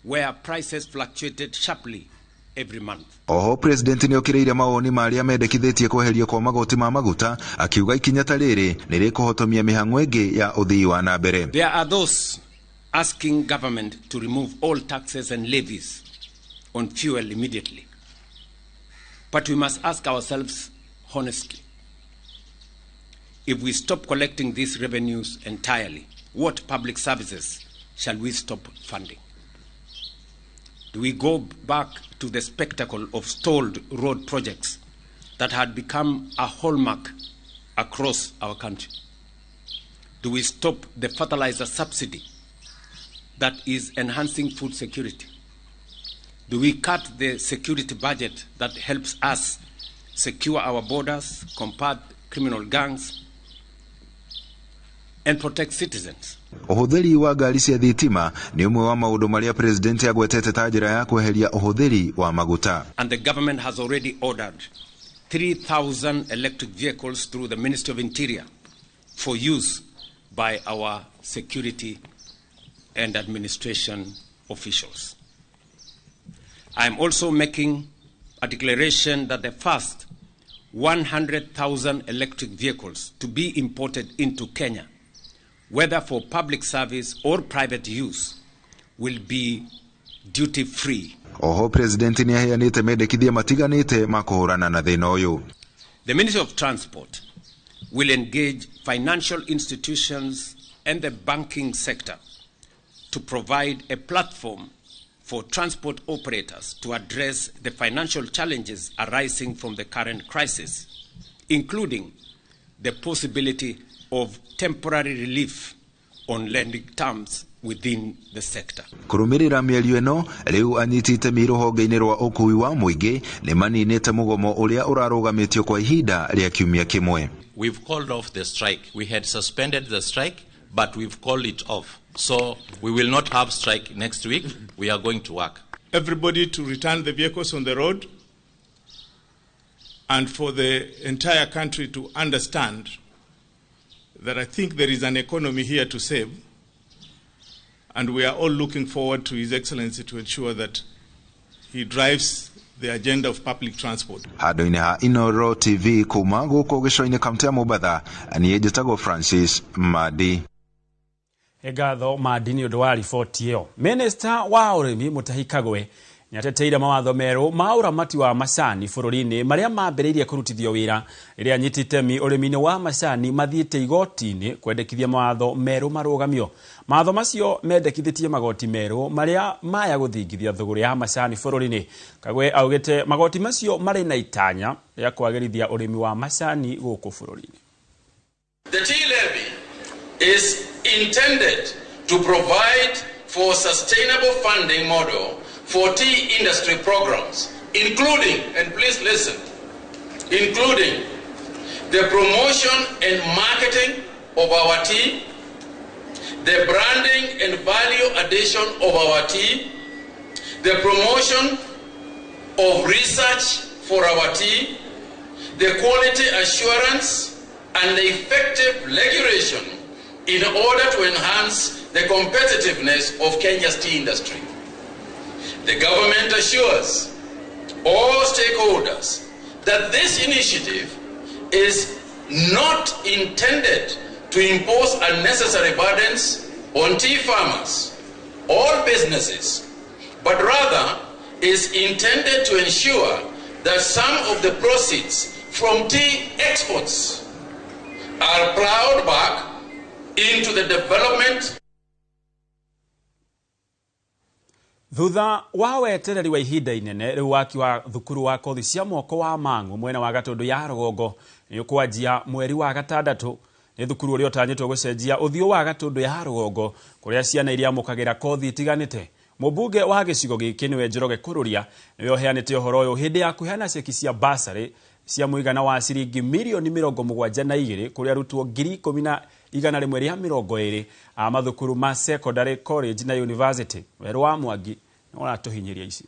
where prices fluctuated sharply every month. Oho President nĩ okĩrĩire mawoni ma arĩa mendekithĩtie kweherio kwa magoti ma maguta, akiuga ikinya ta rĩrĩ nĩ rĩkũhotomia mĩhang'o ĩngĩ ya ũthii wa na mbere. There are those asking government to remove all taxes and levies on fuel immediately. But we must ask ourselves honestly, if we stop collecting these revenues entirely, what public services shall we stop funding? Do we go back to the spectacle of stalled road projects that had become a hallmark across our country? Do we stop the fertilizer subsidy that is enhancing food security? Do we cut the security budget that helps us secure our borders, combat criminal gangs, and protect citizens? Ũhũthĩri wa ngari cia thitima nĩ ũmwe wa maũndũ marĩa President agwetete ta njĩra ya kweheria ũhũthĩri wa maguta. And the government has already ordered 3,000 electric vehicles through the Ministry of Interior for use by our security and administration officials. I am also making a declaration that the first 100,000 electric vehicles to be imported into Kenya, whether for public service or private use, will be duty-free. Oho President nĩ aheanĩte mendekithia matiganĩte ma kũhũrana na thĩna ũyũ. The Ministry of Transport will engage financial institutions and the banking sector to provide a platform for transport operators to address the financial challenges arising from the current crisis, including the possibility of temporary relief on lending terms within the sector. Kũrũmĩrĩra mĩario ĩno, rĩu anyiti itemi rũhonge-inĩ rwa ũkui wa mũingĩ nĩ maninĩte mũgomo ũrĩa ũrarũgamĩtio kwa ihinda rĩa kiumia kĩmwe. We've called off the strike. We had suspended the strike, But we've called it off. So we will not have strike next week. We are going to work. Everybody to return the vehicles on the road and for the entire country to understand that I think there is an economy here to save, and we are all looking forward to His Excellency to ensure that he drives the agenda of public transport. Handũ-inĩ ha Inooro TV kuma gũkũ gĩcũa-inĩ kaunti ya Mombatha, niĩ njĩtagwo Francis Madi. Ngatho Madi nĩ ũndũ wa riboti ĩyo. Minista wa ũrĩmi Mutahi Kagwe nĩateteire mawatho merũ ma ũramati wa macani bũrũri-inĩ marĩa mambĩrĩirie kũrutithio wĩra rĩrĩa anyiti itemi ũrĩmi-inĩ wa macani mathiĩte igoti-inĩ kwendekithia mawatho merũ marũgamio. Mawatho macio mendekithĩtie magoti merũ marĩa maya gũthingithia thũgũrĩ ya macani bũrũri-inĩ. Kagwe augĩte magoti macio marĩ na itanya rĩa kwagĩrithia ũrĩmi wa macani gũkũ bũrũri-inĩ. The tea levy is intended to provide for sustainable funding model for tea industry programs, including, and please listen, including the promotion and marketing of our tea, the branding and value addition of our tea, the promotion of research for our tea, the quality assurance and the effective regulation in order to enhance the competitiveness of Kenya's tea industry. The government assures all stakeholders that this initiative is not intended to impose unnecessary burdens on tea farmers or businesses, but rather is intended to ensure that some of the proceeds from tea exports are plowed back into the development. Thutha wa wetereri wa ihinda inene riu waki wa thukuru wa kothi cia moko wa Mang'u mwena wa Gatũndũ ya rũgongo nĩ ũkwanjia mweri wa gatandatũ. Nĩ thukuru ũrĩa ũtanyĩtwo gũcenjia ũthiũ wa Gatũndũ ya rũgongo kũrĩa ciana iria amũkagĩra kothi itiganĩte. Mũmbunge wa gĩcigo gĩkĩ nĩwe Njoroge Kũrũria nĩwe ũheanĩte ũhoro ũyũ hĩndĩ ya kũheana ceki cia basarĩ cia mũigana wa ciringi mirioni 72 kũrĩ arutwo 10,120 a mathukuru ma secondary, college na university. Werũ wa Mwangi nĩ ũratũhinyĩria ici.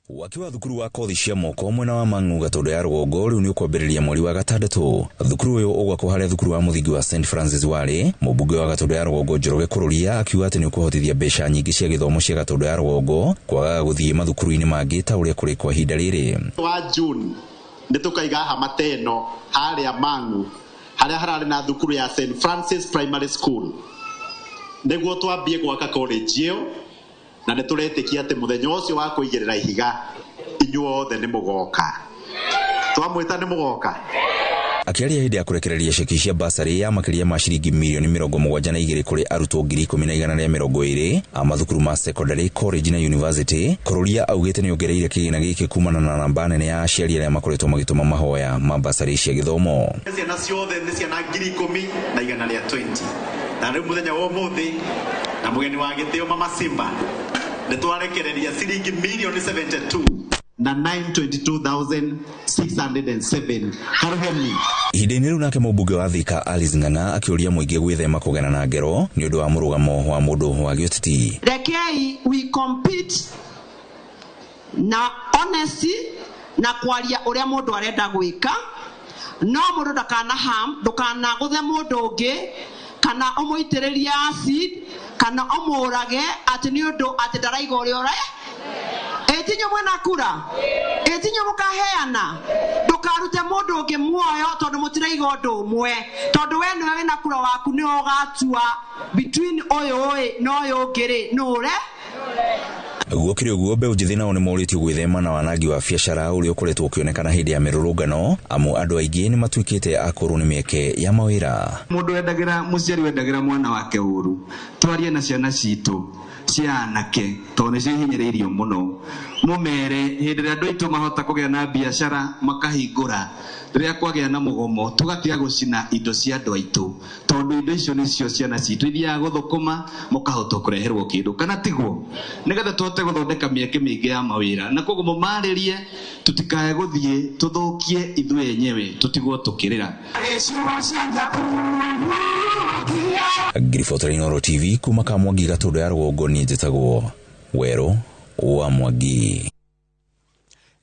Waki wa thukuru wa kothi cia moko mwena wa Mang'u Gatũndũ ya rũgongo rĩu nĩ ũkwambĩrĩria mweri wa gatandatũ. Thukuru ũyũ ũgwakwo harĩa thukuru wa mũthingi wa St Francis warĩ. Mũmbunge wa Gatũndũ ya rũgongo Njoroge Kũrũria akiuga atĩ nĩ ũkũhotithia mbeca nyingĩ cia gĩthomo cia Gatũndũ ya rũgongo kwagaga gũthiĩ mathukuru-inĩ mangĩ ta ũrĩa kũrĩ kwa ihinda rĩrĩ. Wa June nĩ tũkaiga hama ta ĩno harĩa Mang'u harĩa hararĩ na thukuru ya St Francis Primary School nĩguo twambie gwaka college ĩyo, na nĩ tũretĩkia atĩ mũthenya ũcio wa kũigĩrĩra ihiga inyuothe nĩ mũgoka. Twamwĩta nĩ mũgoka. Akĩaria hĩndĩ ya kũrekereria ceki cia basarĩ ya makĩria ma ciringi mirioni 72 kũrĩ arutwo 10,120 a mathukuru ma secondary, college na university, Kũrũria augĩte nĩ ongereire kĩgĩna gĩkĩ kumana na namba nene ya aciari arĩa makoretwo magĩtũma mahoya ma basarĩ cia gĩthomo. Ciana ciothe nĩ ciana 10,120 na rĩu mũthenya wa ũmũthĩ na mũgeni wa gĩtĩo Mama Simba nĩ twarekereria ciringi mirioni 72 na 922,607. Karuhemi. Ihinda-inĩ rĩu nake mũmbunge wa Thika Alice Ng'ang'a akĩũria mũingĩ gwĩthema kũgena na ngero nĩ ũndũ wa mũrũgamo wa mũndũ wa gĩũteti. Rekei we compete na honesty na kwaria ũrĩa mũndũ arenda gwĩka, no mũndũ ndakana harm, ndũkanagũthe mũndũ ũngĩ kana ũmũitĩrĩrie acid kana ũmũrage atĩ nĩ ũndũ atĩ ndaraiga ũrĩa ũre ĩtinyo mwena kura ĩtinyo mũkaheana. Ndũkarute mũndũ ũngĩ muoyo tondũ mũtiraiga ũndũ ũmwe, tondũ we nĩwe wĩna kura waku nĩwe ũgatua between ũyũ ĩ na ũyũ ũngĩ rĩ nũ ũre. Gũkĩrĩ ũguo mbeũ njĩthĩ nao nĩ morĩtio gwĩthema na wanangi wa biacara ũrĩa ũkoretwo ũkĩonekana hĩndĩ ya mĩrũrũngano, amu andũ aingĩ nĩ matuĩkĩte a kũũrwo nĩ mĩeke ya mawĩra. Mũndũ wendagĩra mũciari wendagĩra mwana wake ũru, twarie na ciana citũ Cia anake tondũ nĩcio ihinyĩrĩirio mũno, mũmere hĩndĩ ĩrĩa andũ aitũ mahota kũgĩa na biacara makahingũra, rĩrĩa kwagĩa na mũgomo tũgatiga gũcina indo cia andũ aitũ, tondũ indo icio nĩcio ciana citũ ithiaga gũthũkũma mũkahota kũreherwo kĩndũ kana tiguo, nĩgetha tũhote gũthondeka mĩeke mĩingĩ ya mawĩra. Na koguo mũmarĩrie tũtikae gũthiĩ tũthũkie ithuĩ enyewe tũtigwo tũkĩrĩra. Ngiribotera Inooro TV kuma Kamwangi Gatũndũ ya rũgongo, niĩ njĩtagwo Werũ wa Mwangi.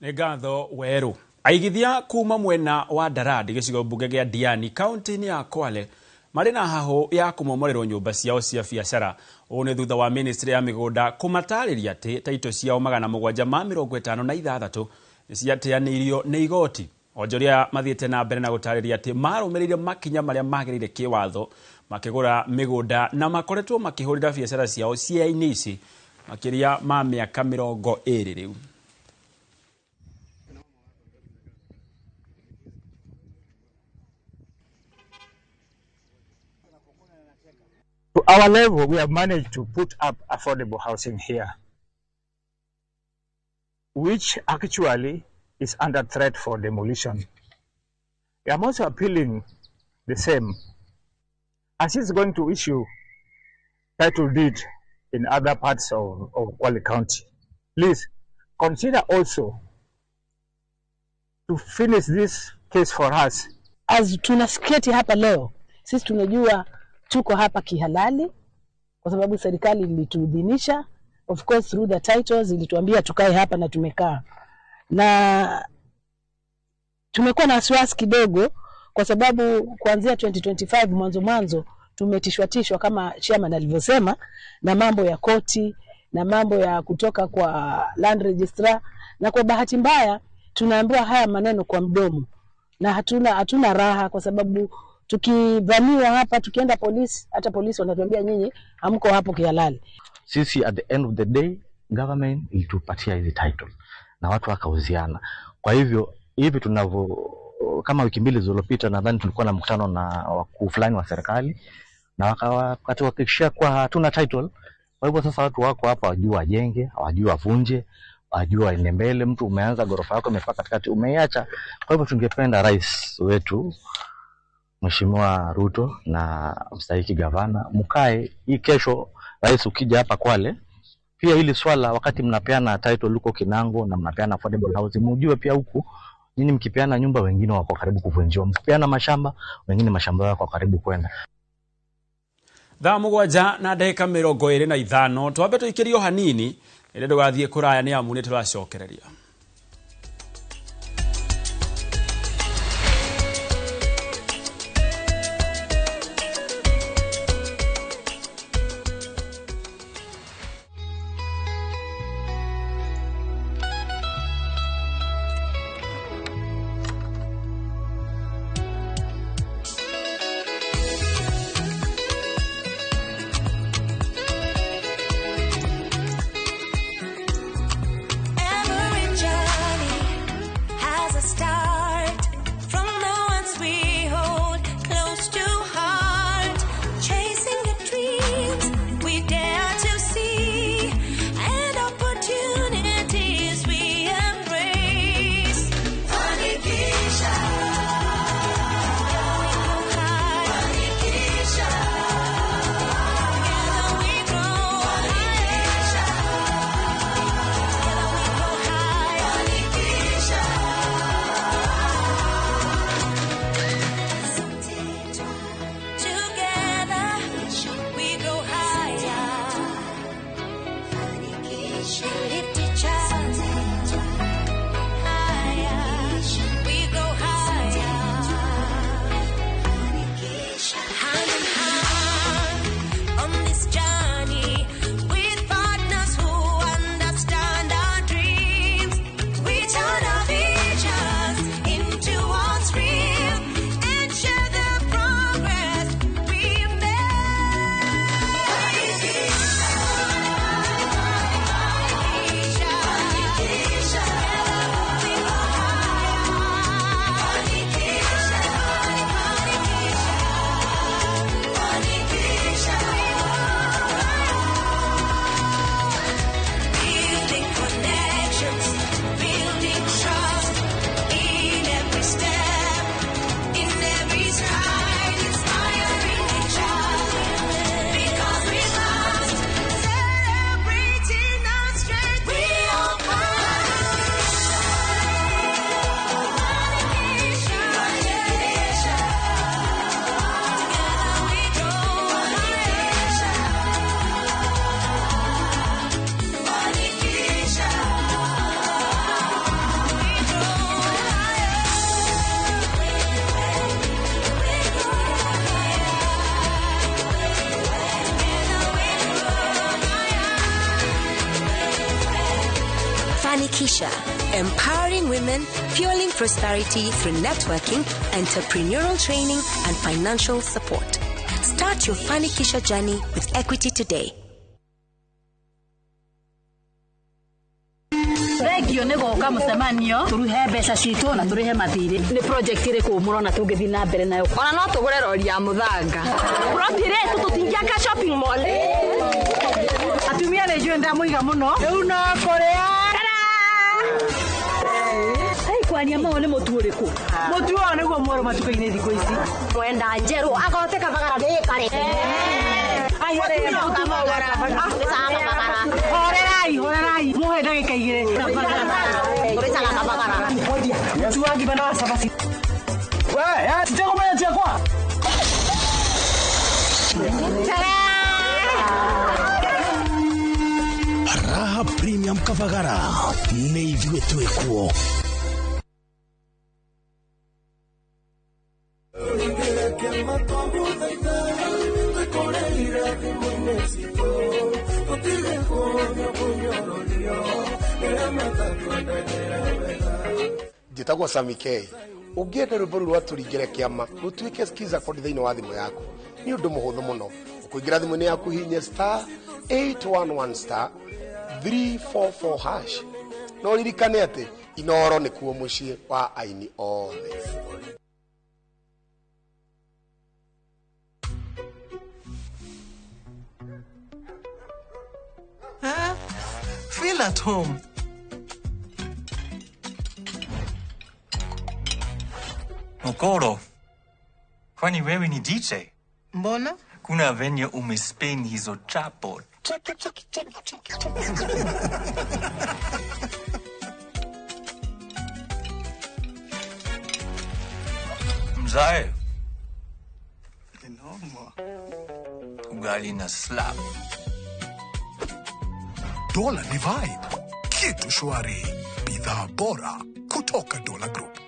Nĩ ngatho Werũ. Aigithia kuma mwena wa Darandi gĩcigo mbunge gĩa Diani kaunti-inĩ ya Kwale marĩ na hahũ ya kũmomorerwo nyũmba ciao cia biacara. Ũũ nĩ thutha wa ministry ya mĩgũnda kũmatarĩria atĩ taito ciao 756 nĩ ciateanĩirio nĩ igoti. Onjoria mathiĩte na mbere na gũtarĩria atĩ marũmĩrĩire makinya marĩa magĩrĩire kĩwatho makĩgũra mĩgũnda na makoretwo makĩhũrĩra biacara ciao cia-inĩ ici makĩria ma mĩaka 20 rĩu. To our level, we have managed to put up affordable housing here, which actually is under threat for demolition. I am also appealing the same, as he's going to issue title deed in other parts of Kwale County. Please consider also to finish this case for us. As tunasketi hapa leo, sisi tunajua tuko hapa kihalali kwa sababu serikali ilituidhinisha, of course through the titles ilituambia tukae hapa na tumekaa. Na tumekuwa na wasiwasi kidogo kwa sababu kuanzia 2025 mwanzo tumetishwa kama chairman alivyosema, na mambo ya koti na mambo ya kutoka kwa land registrar, na kwa bahati mbaya tunaambiwa haya maneno kwa mdomo na hatuna raha, kwa sababu tukivamiwa hapa tukienda polisi, hata polisi wanatuambia nyinyi hamko hapo kihalali. Sisi at the end of the day government ilitupatia hizi title na watu wakauziana. Kwa hivyo hivi tunavyo, kama wiki mbili zilizopita nadhani tulikuwa na mkutano na wakuu fulani wa serikali na wakatuhakikishia kwa hatuna title. Kwa hivyo sasa watu wako hapa wajua wajenge, hawajui wavunje, wajua waende mbele. Mtu umeanza gorofa yako imefika katikati umeiacha. Kwa hivyo tungependa rais wetu Mheshimiwa Ruto na mstahiki gavana mkae hii kesho, rais ukija hapa Kwale pia hili swala, wakati mnapeana title huko Kinango na mnapeana affordable housing, mjue pia huku nyinyi mkipeana nyumba wengine wako karibu kuvunjiwa, mkipeana mashamba wengine mashamba yao wako karibu kwenda. Thaa 7 na ndagĩka 25 twambe tũikĩrio hanini ĩrĩa ndũgathiĩ kũraya nĩ amu nĩ tũracokereria. Every Fanikisha, empowering women, fueling prosperity through networking, entrepreneurial training, and financial support. Start your Fanikisha journey with Equity today. Thengio nĩ gũka mũcemanio tũruhe mbeca citũ na tũrĩhe mathirĩ. Nĩ project ĩrĩkũ mũrona tũngĩthiĩ na mbere nayo? Ona no tũgũre rori ya mũthanga. Plot ĩrĩa ĩtũ tũtingĩaka shopping mall. Atumia nĩ njũĩ ndamũiga mũno. Rĩu no kũrĩa. Kwania mao nĩ mũtu ũrĩkũ? Mũtu ũyũ nĩguo mwerũ matukũ-inĩ thikũ ici. Mwenda njerũ agote kabagara ndĩkare. Horerai, horerai. Muhe ndagĩka igĩrĩ. Tũrĩcaga kabagara. Mũtu wa ngima na wa cabaci. We, titegũmenya ciakwa. Raha Premium Kabagara nĩ ithuĩ twĩkuo. Njĩtagwo Sami K. Ũngĩenda rwĩmbo rũu rwa tũringĩre kĩama rũtuĩke skiza code thĩinĩ wa thimũ yaku nĩ ũndũ mũhũthũ mũno. Ũkũingĩra thimũ-inĩ yaku hihinye star 811 star 344 hash. No ũririkane atĩ Inooro nĩkuo mũciĩ wa aini othe. Feel at home. Mokoro, kwani wewe ni DJ? Mbona? Kuna venye umespin hizo chapo. Mzae. Ugali na slap. Dola ni vibe. Kitu shwari. Bidhaa bora kutoka Dola Group.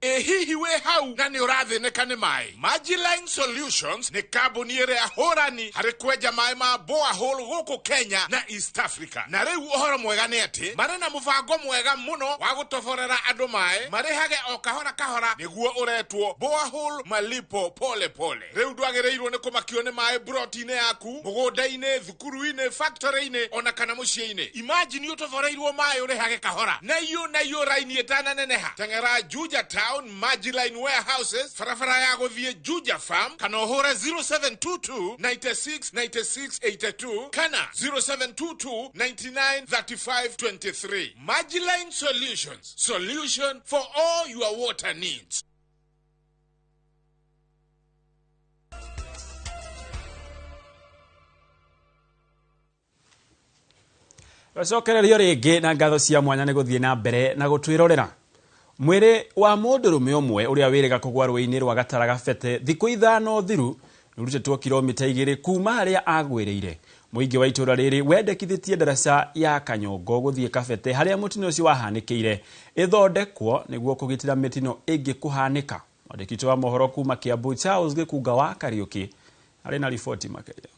Hihi we hau na nĩ ũrathĩnĩka nĩ maĩ. Majiline Solutions nĩ kambuni ĩrĩa hũrani harĩ kwenja maĩ ma borehole gũkũ Kenya na East Africa. Na rĩu ũhoro mwega nĩ atĩ marĩ na mũbango mwega mũno wa gũtoborera andũ maĩ marĩhage o kahora kahora nĩguo ũretwo borehole malipo pole pole. Rĩu ndwagĩrĩirwo nĩ kũmakio nĩ maĩ broti-inĩ yaku, mũgũnda-inĩ, thukuru-inĩ, factory-inĩ ona kana mũciĩ-inĩ. Imagine ũtoboreirwo maĩ ũrĩhage kahora na iyo raini ĩtananeneha. Teng'era Juja Town Majiline Warehouses, barabara ya gũthiĩ Juja Farm, kana ũhũre 0722 96 96 82 kana 0722 99 35 23. Majiline Solutions, solution for all your water needs. Gacokererio rĩngĩ na ngatho cia mwanya nĩ gũthiĩ na mbere na gũtwĩrorera. Mwĩrĩ wa mũndũrũme ũmwe ũrĩa wĩrĩga kũgwa rũĩ-inĩ rwa Gatara Gabete thikũ 5 thiru nĩũrutĩtwo kilomita 2 kuma harĩa agwĩrĩire. Mũingĩ wa itũũra rĩrĩ wendekithĩtie ndaraca ya Kanyongo gũthiĩ Kabete harĩa mũtino ũcio wahanĩkĩire ĩthondekwo nĩguo kũgitĩra mĩtino ĩngĩ kũhanĩka. Mwandĩki witũ wa mohoro kuma Kiambu Charles Gĩkunga wa Kariũki arĩ na riboti makĩria.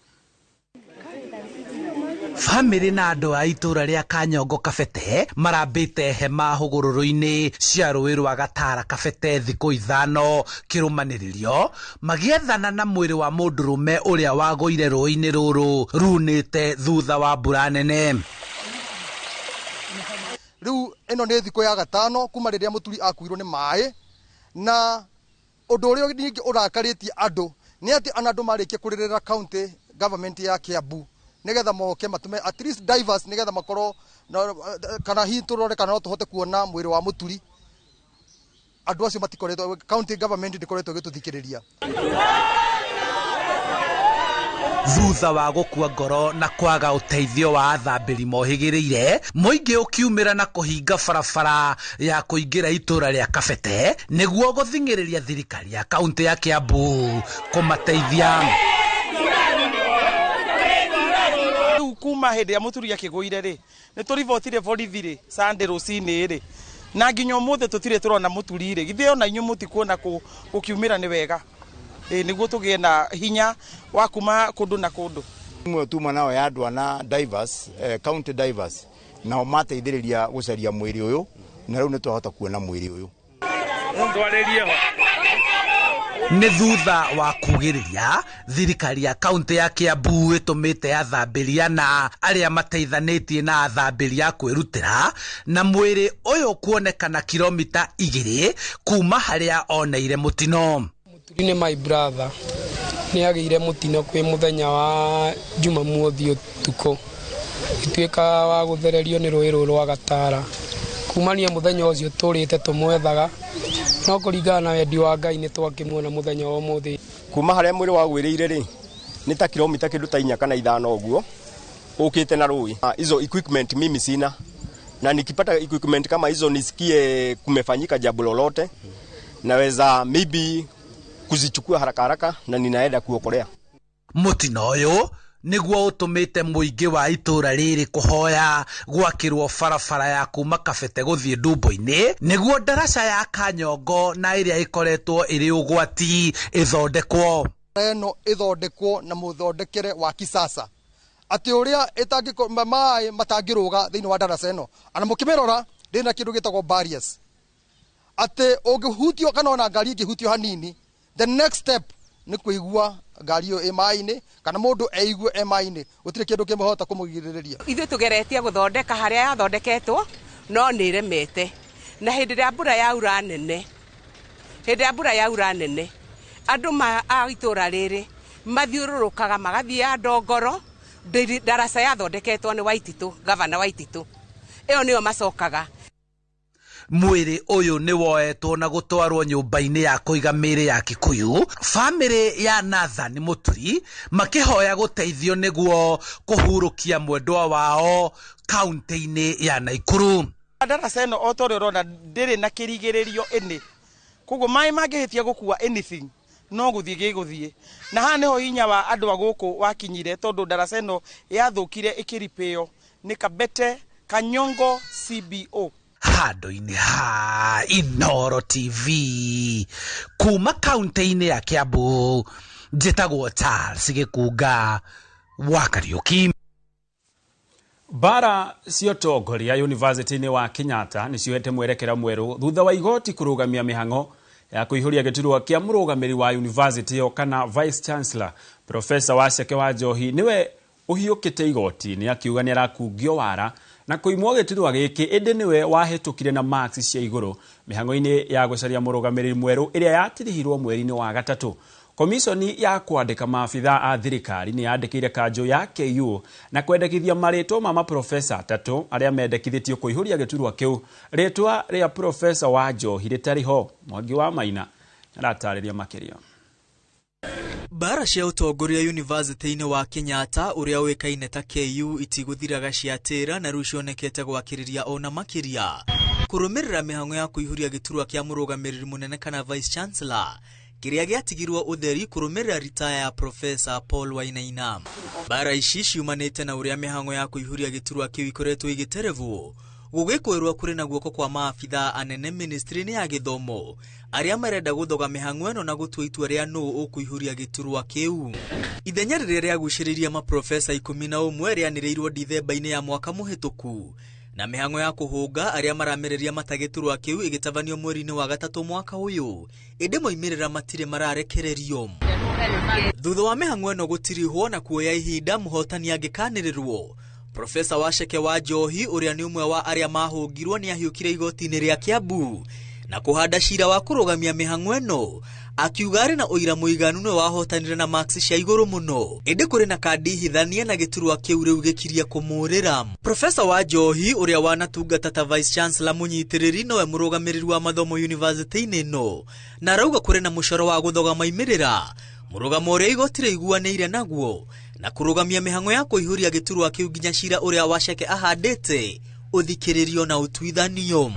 Famĩlĩ na andũ a itũũra rĩa Kanyongo Kabete marambĩte hema hũgũrũrũ-inĩ cia rũĩ rwa Gatara Kabete thikũ 5 kĩrũmanĩrĩrio magĩethana na mwĩrĩ wa mũndũrũme ũrĩa wagũire rũĩ-inĩ rũrũ runĩte thutha wa mbura nene. Rĩu ĩno nĩ thikũ ya gatano kuma rĩrĩa mũturi akuirwo nĩ maĩ, na ũndũ ũrĩa ningĩ ũrakarĩtie andũ nĩ atĩ ona andũ marĩkia kũrĩrĩra county government ya Kiambu nigetha moke matume at least divers nigetha makorwo kana hihi turore kana no tuhote kuona mwĩrĩ wa mũturi. Andũ acio matikoretwo, county government ndikoretwo ĩgĩtũthikĩrĩria. Thutha wa gũkua ngoro na kwaga ũteithio wa athambĩri mohĩgĩrĩire, mũingĩ ũkiumĩra na kũhinga barabara ya kũingĩra itũũra rĩa Kabete nĩguo gũthing'ĩrĩria thirikari ya kaunti ya Kiambu kũmateithia. Kuma hĩndĩ ya mũturi akĩgũire rĩ, nĩ tũribotire borithi rĩ Sunday rũcinĩ rĩ, na nginya ũmũthĩ tũtirĩ tũrona mũturi rĩ. Githĩ ona inyuĩ mũtikuona gũkiumĩra nĩ wega? Nĩguo tũgĩe na hinya wa kuma kũndũ na kũndũ. Imwe tuma nao ya andũ ana divers, county divers, nao mateithĩrĩria gũcaria mwĩrĩ ũyũ, na rĩu nĩ twahota kuona mwĩrĩ ũyũ. Nĩ thutha wa kugĩrĩria thirikari ya kaunti ya Kiambu ĩtũmĩte athambĩria na arĩa mateithanĩtie na athambĩria a kwĩrutĩra na mwĩrĩ ũyũ kuonekana kilomita 2 kuma harĩa oneire mũtino. Mũturi nĩ my brother, nĩ agĩire mũtino kwĩ mũthenya wa Jumamothi ũtukũ, ituĩka wa gũthererio nĩ rũĩ rũrũ rwa Gatara. Kumania mũthenya ũcio tũrĩte tũmwethaga, no kũringana na wendi wa Ngai nĩ twakĩmuona mũthenya wa ũmũthĩ. Kuma harĩa mwĩrĩ wagwĩrĩire rĩ, nĩ ta kilomita kĩndũ ta 4 kana 5 ũguo ũkĩte na rũĩ. Hizo equipment mimi sina, na nikipata equipment kama hizo nisikie kumefanyika jambo lolote, naweza maybe kuzichukua haraka haraka na ninaenda kuokolea. Mũtino ũyũ nĩguo ũtũmĩte mũingĩ wa itũũra rĩrĩ kũhoya gwakĩrwo barabara ya kuma Kabete gũthiĩ Ndumbo-inĩ nĩguo ndaraca ya Kanyongo na ĩrĩa ĩkoretwo ĩrĩ ũgwati ĩthondekwo. Ĩno ĩthondekwo na mũthondekere wa kisasa, atĩ ũrĩa maĩ matangĩrũga thĩinĩ wa ndaraca ĩno, ana mũkĩmĩrora ndĩrĩ na kĩndũ gĩtagwo barriers, atĩ ũngĩhutio kana ona ngari ĩngĩhutio hanini, the next step nĩ kũigua ngari ĩyo ĩ maĩ-inĩ kana mũndũ eigue e maĩ-inĩ, gũtirĩ kĩndũ kĩmũhota kũmũgirĩrĩria. Ithuĩ tũgeretie gũthondeka harĩa yathondeketwo no nĩ ĩremete, na hĩndĩ ĩrĩa mbura yaura nene, hĩndĩ ĩrĩa mbura yaura nene, andũ a itũũra rĩrĩ mathiũrũrũkaga magathiĩ ya Ndongoro, ndaraca yathondeketwo nĩ Waititũ, gavana Waititũ, ĩyo nĩyo macokaga. Mwĩrĩ ũyũ nĩ woetwo na gũtwarwo nyũmba-inĩ ya kũiga mĩĩrĩ ya Kikuyu. Bamĩrĩ ya Nathan Mũturi makĩhoya gũteithio nĩguo kũhurũkia mwendwa wao kaunti-inĩ ya Naikuru. Ndaraca ĩno o ta ũrĩa ũrona ndĩrĩ na kĩrigĩrĩrio ĩnĩ, koguo maĩ mangĩhĩtia gũkua anything no gũthiĩ gĩgũthiĩ, na haha nĩho hinya wa andũ a gũkũ wakinyire, tondũ ndaraca ĩno yathũkire ĩkĩripĩo nĩ Kabete Kanyongo CBO. Handũ-inĩ ha Inooro TV kuma kaunti-inĩ ya Kiambu, njĩtagwo Charles Gĩkunga wa Kariũki. Mbara cia ũtongoria yunivasĩtĩ-inĩ wa Kenyatta nĩ cioete mwerekera mwerũ thutha wa igoti kũrũgamia mĩhang'o ya kũihũria gĩturwa kĩa mũrũgamĩrĩri wa yunivasĩtĩ ĩyo kana vice chancellor. Profesa Waceke wa Njohi nĩwe ũhiũkĩte igoti-inĩ akiuga nĩ arakungio wara na kũimwo gĩturwa gĩkĩ, ĩndĩ nĩwe wahĩtũkire na marks cia igũrũ mĩhang'o-inĩ ya gũcaria mũrũgamĩrĩri mwerũ ĩrĩa yatirihirwo mweri-inĩ wa gatatũ. Komishoni ya kwandĩka maabithaa a thirikari nĩ yandĩkĩire kanjũ ya KU na kwendekithia marĩtwa ma maprofesa atatũ arĩa mendekithĩtio kũihũria gĩturwa kĩu, rĩtwa rĩa Profesa wa Njohi rĩtarĩ ho. Mwangi wa Maina aratarĩria makĩria. Mbara cia ũtongoria yunivasĩtĩ-inĩ wa Kenyatta ũrĩa ũĩkaine ta KU itigũthiraga ciatĩra na rĩu cionekete gwakĩrĩria ona makĩria kũrũmĩrĩra mĩhang'o ya kũihũria gĩturwa kĩa mũrũgamĩrĩri mũnene kana vice chancellor kĩrĩa gĩatigirwo ũtheri kũrũmĩrĩra ritaya ya Profesa Paul Wainaina. Mbara ici ciumanĩte na ũrĩa mĩhang'o ya kũihũria gĩturwa kĩu ikoretwo ĩgĩterevwo, gũgĩkwĩrwo kũrĩ na guoko kwa maabithaa anene ministry-inĩ ya gĩthomo arĩa marenda gũthoga mĩhang'o ĩno na gũtua itua rĩa nũũ ũkũihũria gĩturwa kĩu. Ithenya rĩrĩa rĩagucĩrĩirie maprofesa 11 rĩanĩrĩirwo Dithemba-inĩ ya mwaka mũhĩtũku, na mĩhang'o ya kũhũnga arĩa maramereria mata gĩturwa kĩu ĩgĩtabanio mweri-inĩ wa gatatũ mwaka ũyũ, ĩndĩ moimĩrĩra matirĩ mararekererio. Thutha wa mĩhang'o ĩno gũtirihwo na kuoya ihinda mũhotani angĩkanĩrĩrwo, Profesa Waceke wa Njohi ũrĩa nĩ ũmwe wa arĩa mahũngirwo nĩ ahiũkire igoti-inĩ rĩa Kiambu na kũhanda cira wa kũrũgamia mĩhang'o ĩno, akiuga arĩ na ũira mũiganu nĩwe wahotanire na marks cia igũrũ mũno, ĩndĩ kũrĩ na kandi hithanie na gĩturwa kĩu rĩu gĩkirie kũmũrĩra. Profesa wa Njohi ũrĩa wanatungata ta vice chancellor mũnyitĩrĩri nowe mũrũgamĩrĩri wa mathomo yunivasĩtĩ-inĩ ĩno, na arauga kũrĩ na mũcoro wa gũthoga maimĩrĩra mũrũgamo ũrĩa igoti rĩiguanĩire naguo na kũrũgamia mĩhang'o ya kũihũria gĩturwa kĩu nginya cira ũrĩa Waceke ahandĩte ũthikĩrĩrio na ũtuithanio.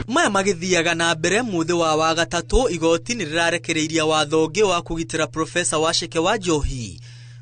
Maya magĩthiaga na mbere mũthĩ wa wagatatũ, igoti nĩ rĩrarekereiria watho ũngĩ wa kũgitĩra Profesa Waceke wa Njohi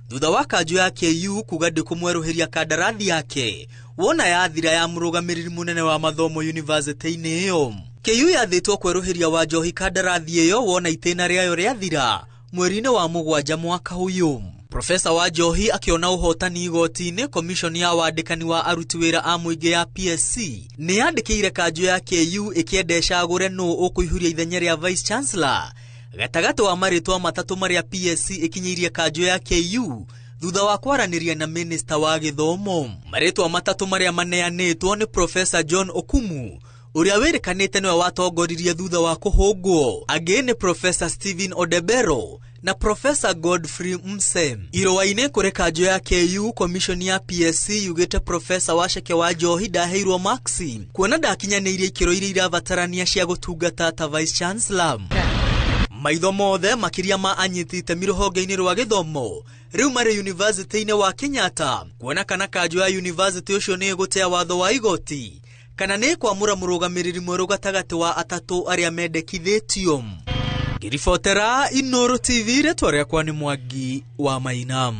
thutha wa kanjũ ya KU kuga ndĩkũmwerũhĩria kandarathi yake wona yathira ya mũrũgamĩrĩri mũnene wa mathomo yunivasĩtĩ-inĩ ĩyo. KU yathĩtwo kwerũhĩria wa Njohi kandarathi ĩyo wona itĩna rĩayo rĩathira mweri-inĩ wa 7 mwaka ũyũ. Profesa Wanjohi akiona ũhotani igoti-inĩ komishoni ya wandĩkani wa aruti wĩra a mũingĩ ya PSC nĩ yandĩkĩire kanjũ ya KU ĩkĩenda ĩcagũre nũ ũkũihuria ithenya rĩa Vice Chancellor gatagatĩ wa marĩtwa matatũ marĩa PSC ĩkinyĩirie kanjũ ya KU thutha wa kwaranĩria na minista wa gĩthomo. Marĩtwa matatũ marĩa maneanĩtwo nĩ Profesa John Okumu ũrĩa wĩrĩkanĩte nĩwe watongoririe thutha wa kũhũngwo, angĩ nĩ Profesa Stephen Odebero na Profesa Godfrey Mse. Irũa-inĩ kũrĩ kanjũ ya KU, komishoni ya PSC yugĩte Profesa Waceke Wanjohi ndaheirwo maksi kuona ndakinyanĩirie ikĩro iria irabatarania cia gũtungata ta Vice Chancellor. Maitho mothe makĩria ma anyiti itemi rũhonge-inĩ rwa gĩthomo rĩu marĩ yunivasĩtĩ-inĩ wa Kenyatta kuona kana kanjũ ya yunivasĩtĩ ũcio nĩ ĩgũtea watho wa igoti kana nĩ kwamũra mũrũgamĩrĩri mwerũ gatagatĩ wa atatũ arĩa mendekithĩtio. Ngĩribotera Inooro TV, rĩtwa rĩakwa nĩ Mwangi wa Maina.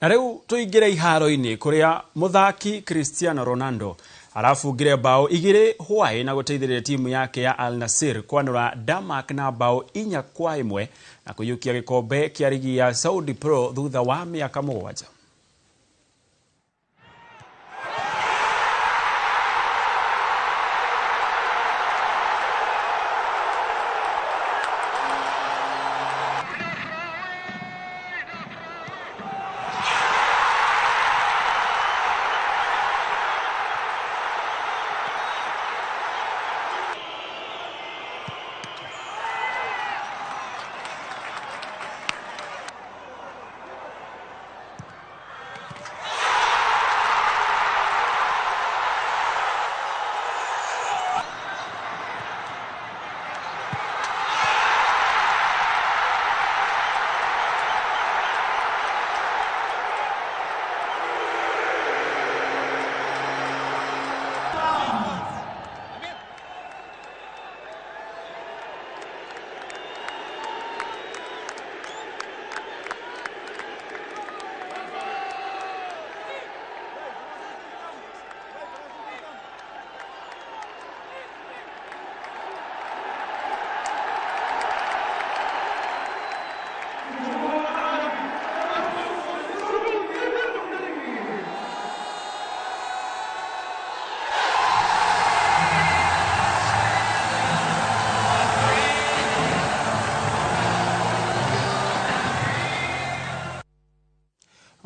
Na rĩu tũingĩre iharo-inĩ kũrĩa mũthaki Cristiano Ronaldo arabungire bao 2 hwaĩ na gũteithĩrĩria timu yake ya Al Nassr kwanũra Denmark na bao 4-1 na kũiyũkia gĩkombe kĩa rigi ya Saudi Pro thutha wa mĩaka 7.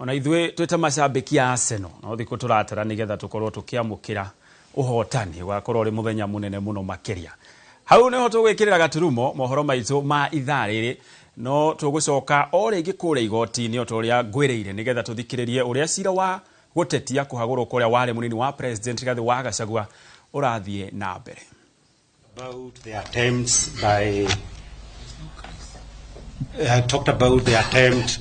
Ona ithuĩ twĩ ta macambĩki a Arsenal no thikũ tũratara nĩgetha tũkorwo tũkĩamũkĩra ũhotani ũgakorwo ũrĩ mũthenya mũnene mũno makĩria. Hau nĩho tũgwĩkĩrĩra gaturumo mohoro maitũ ma ithaa rĩrĩ, no tũgũcoka o rĩngĩ kũrĩa igoti-inĩ o ta ũrĩa ngwĩrĩire nĩgetha tũthikĩrĩrie ũrĩa cira wa gũtetia kũhagũrwo kũrĩa warĩ mũnini wa President Rigathĩ wa Gachagua ũrathiĩ na mbere. About the attempts by I talked about the attempt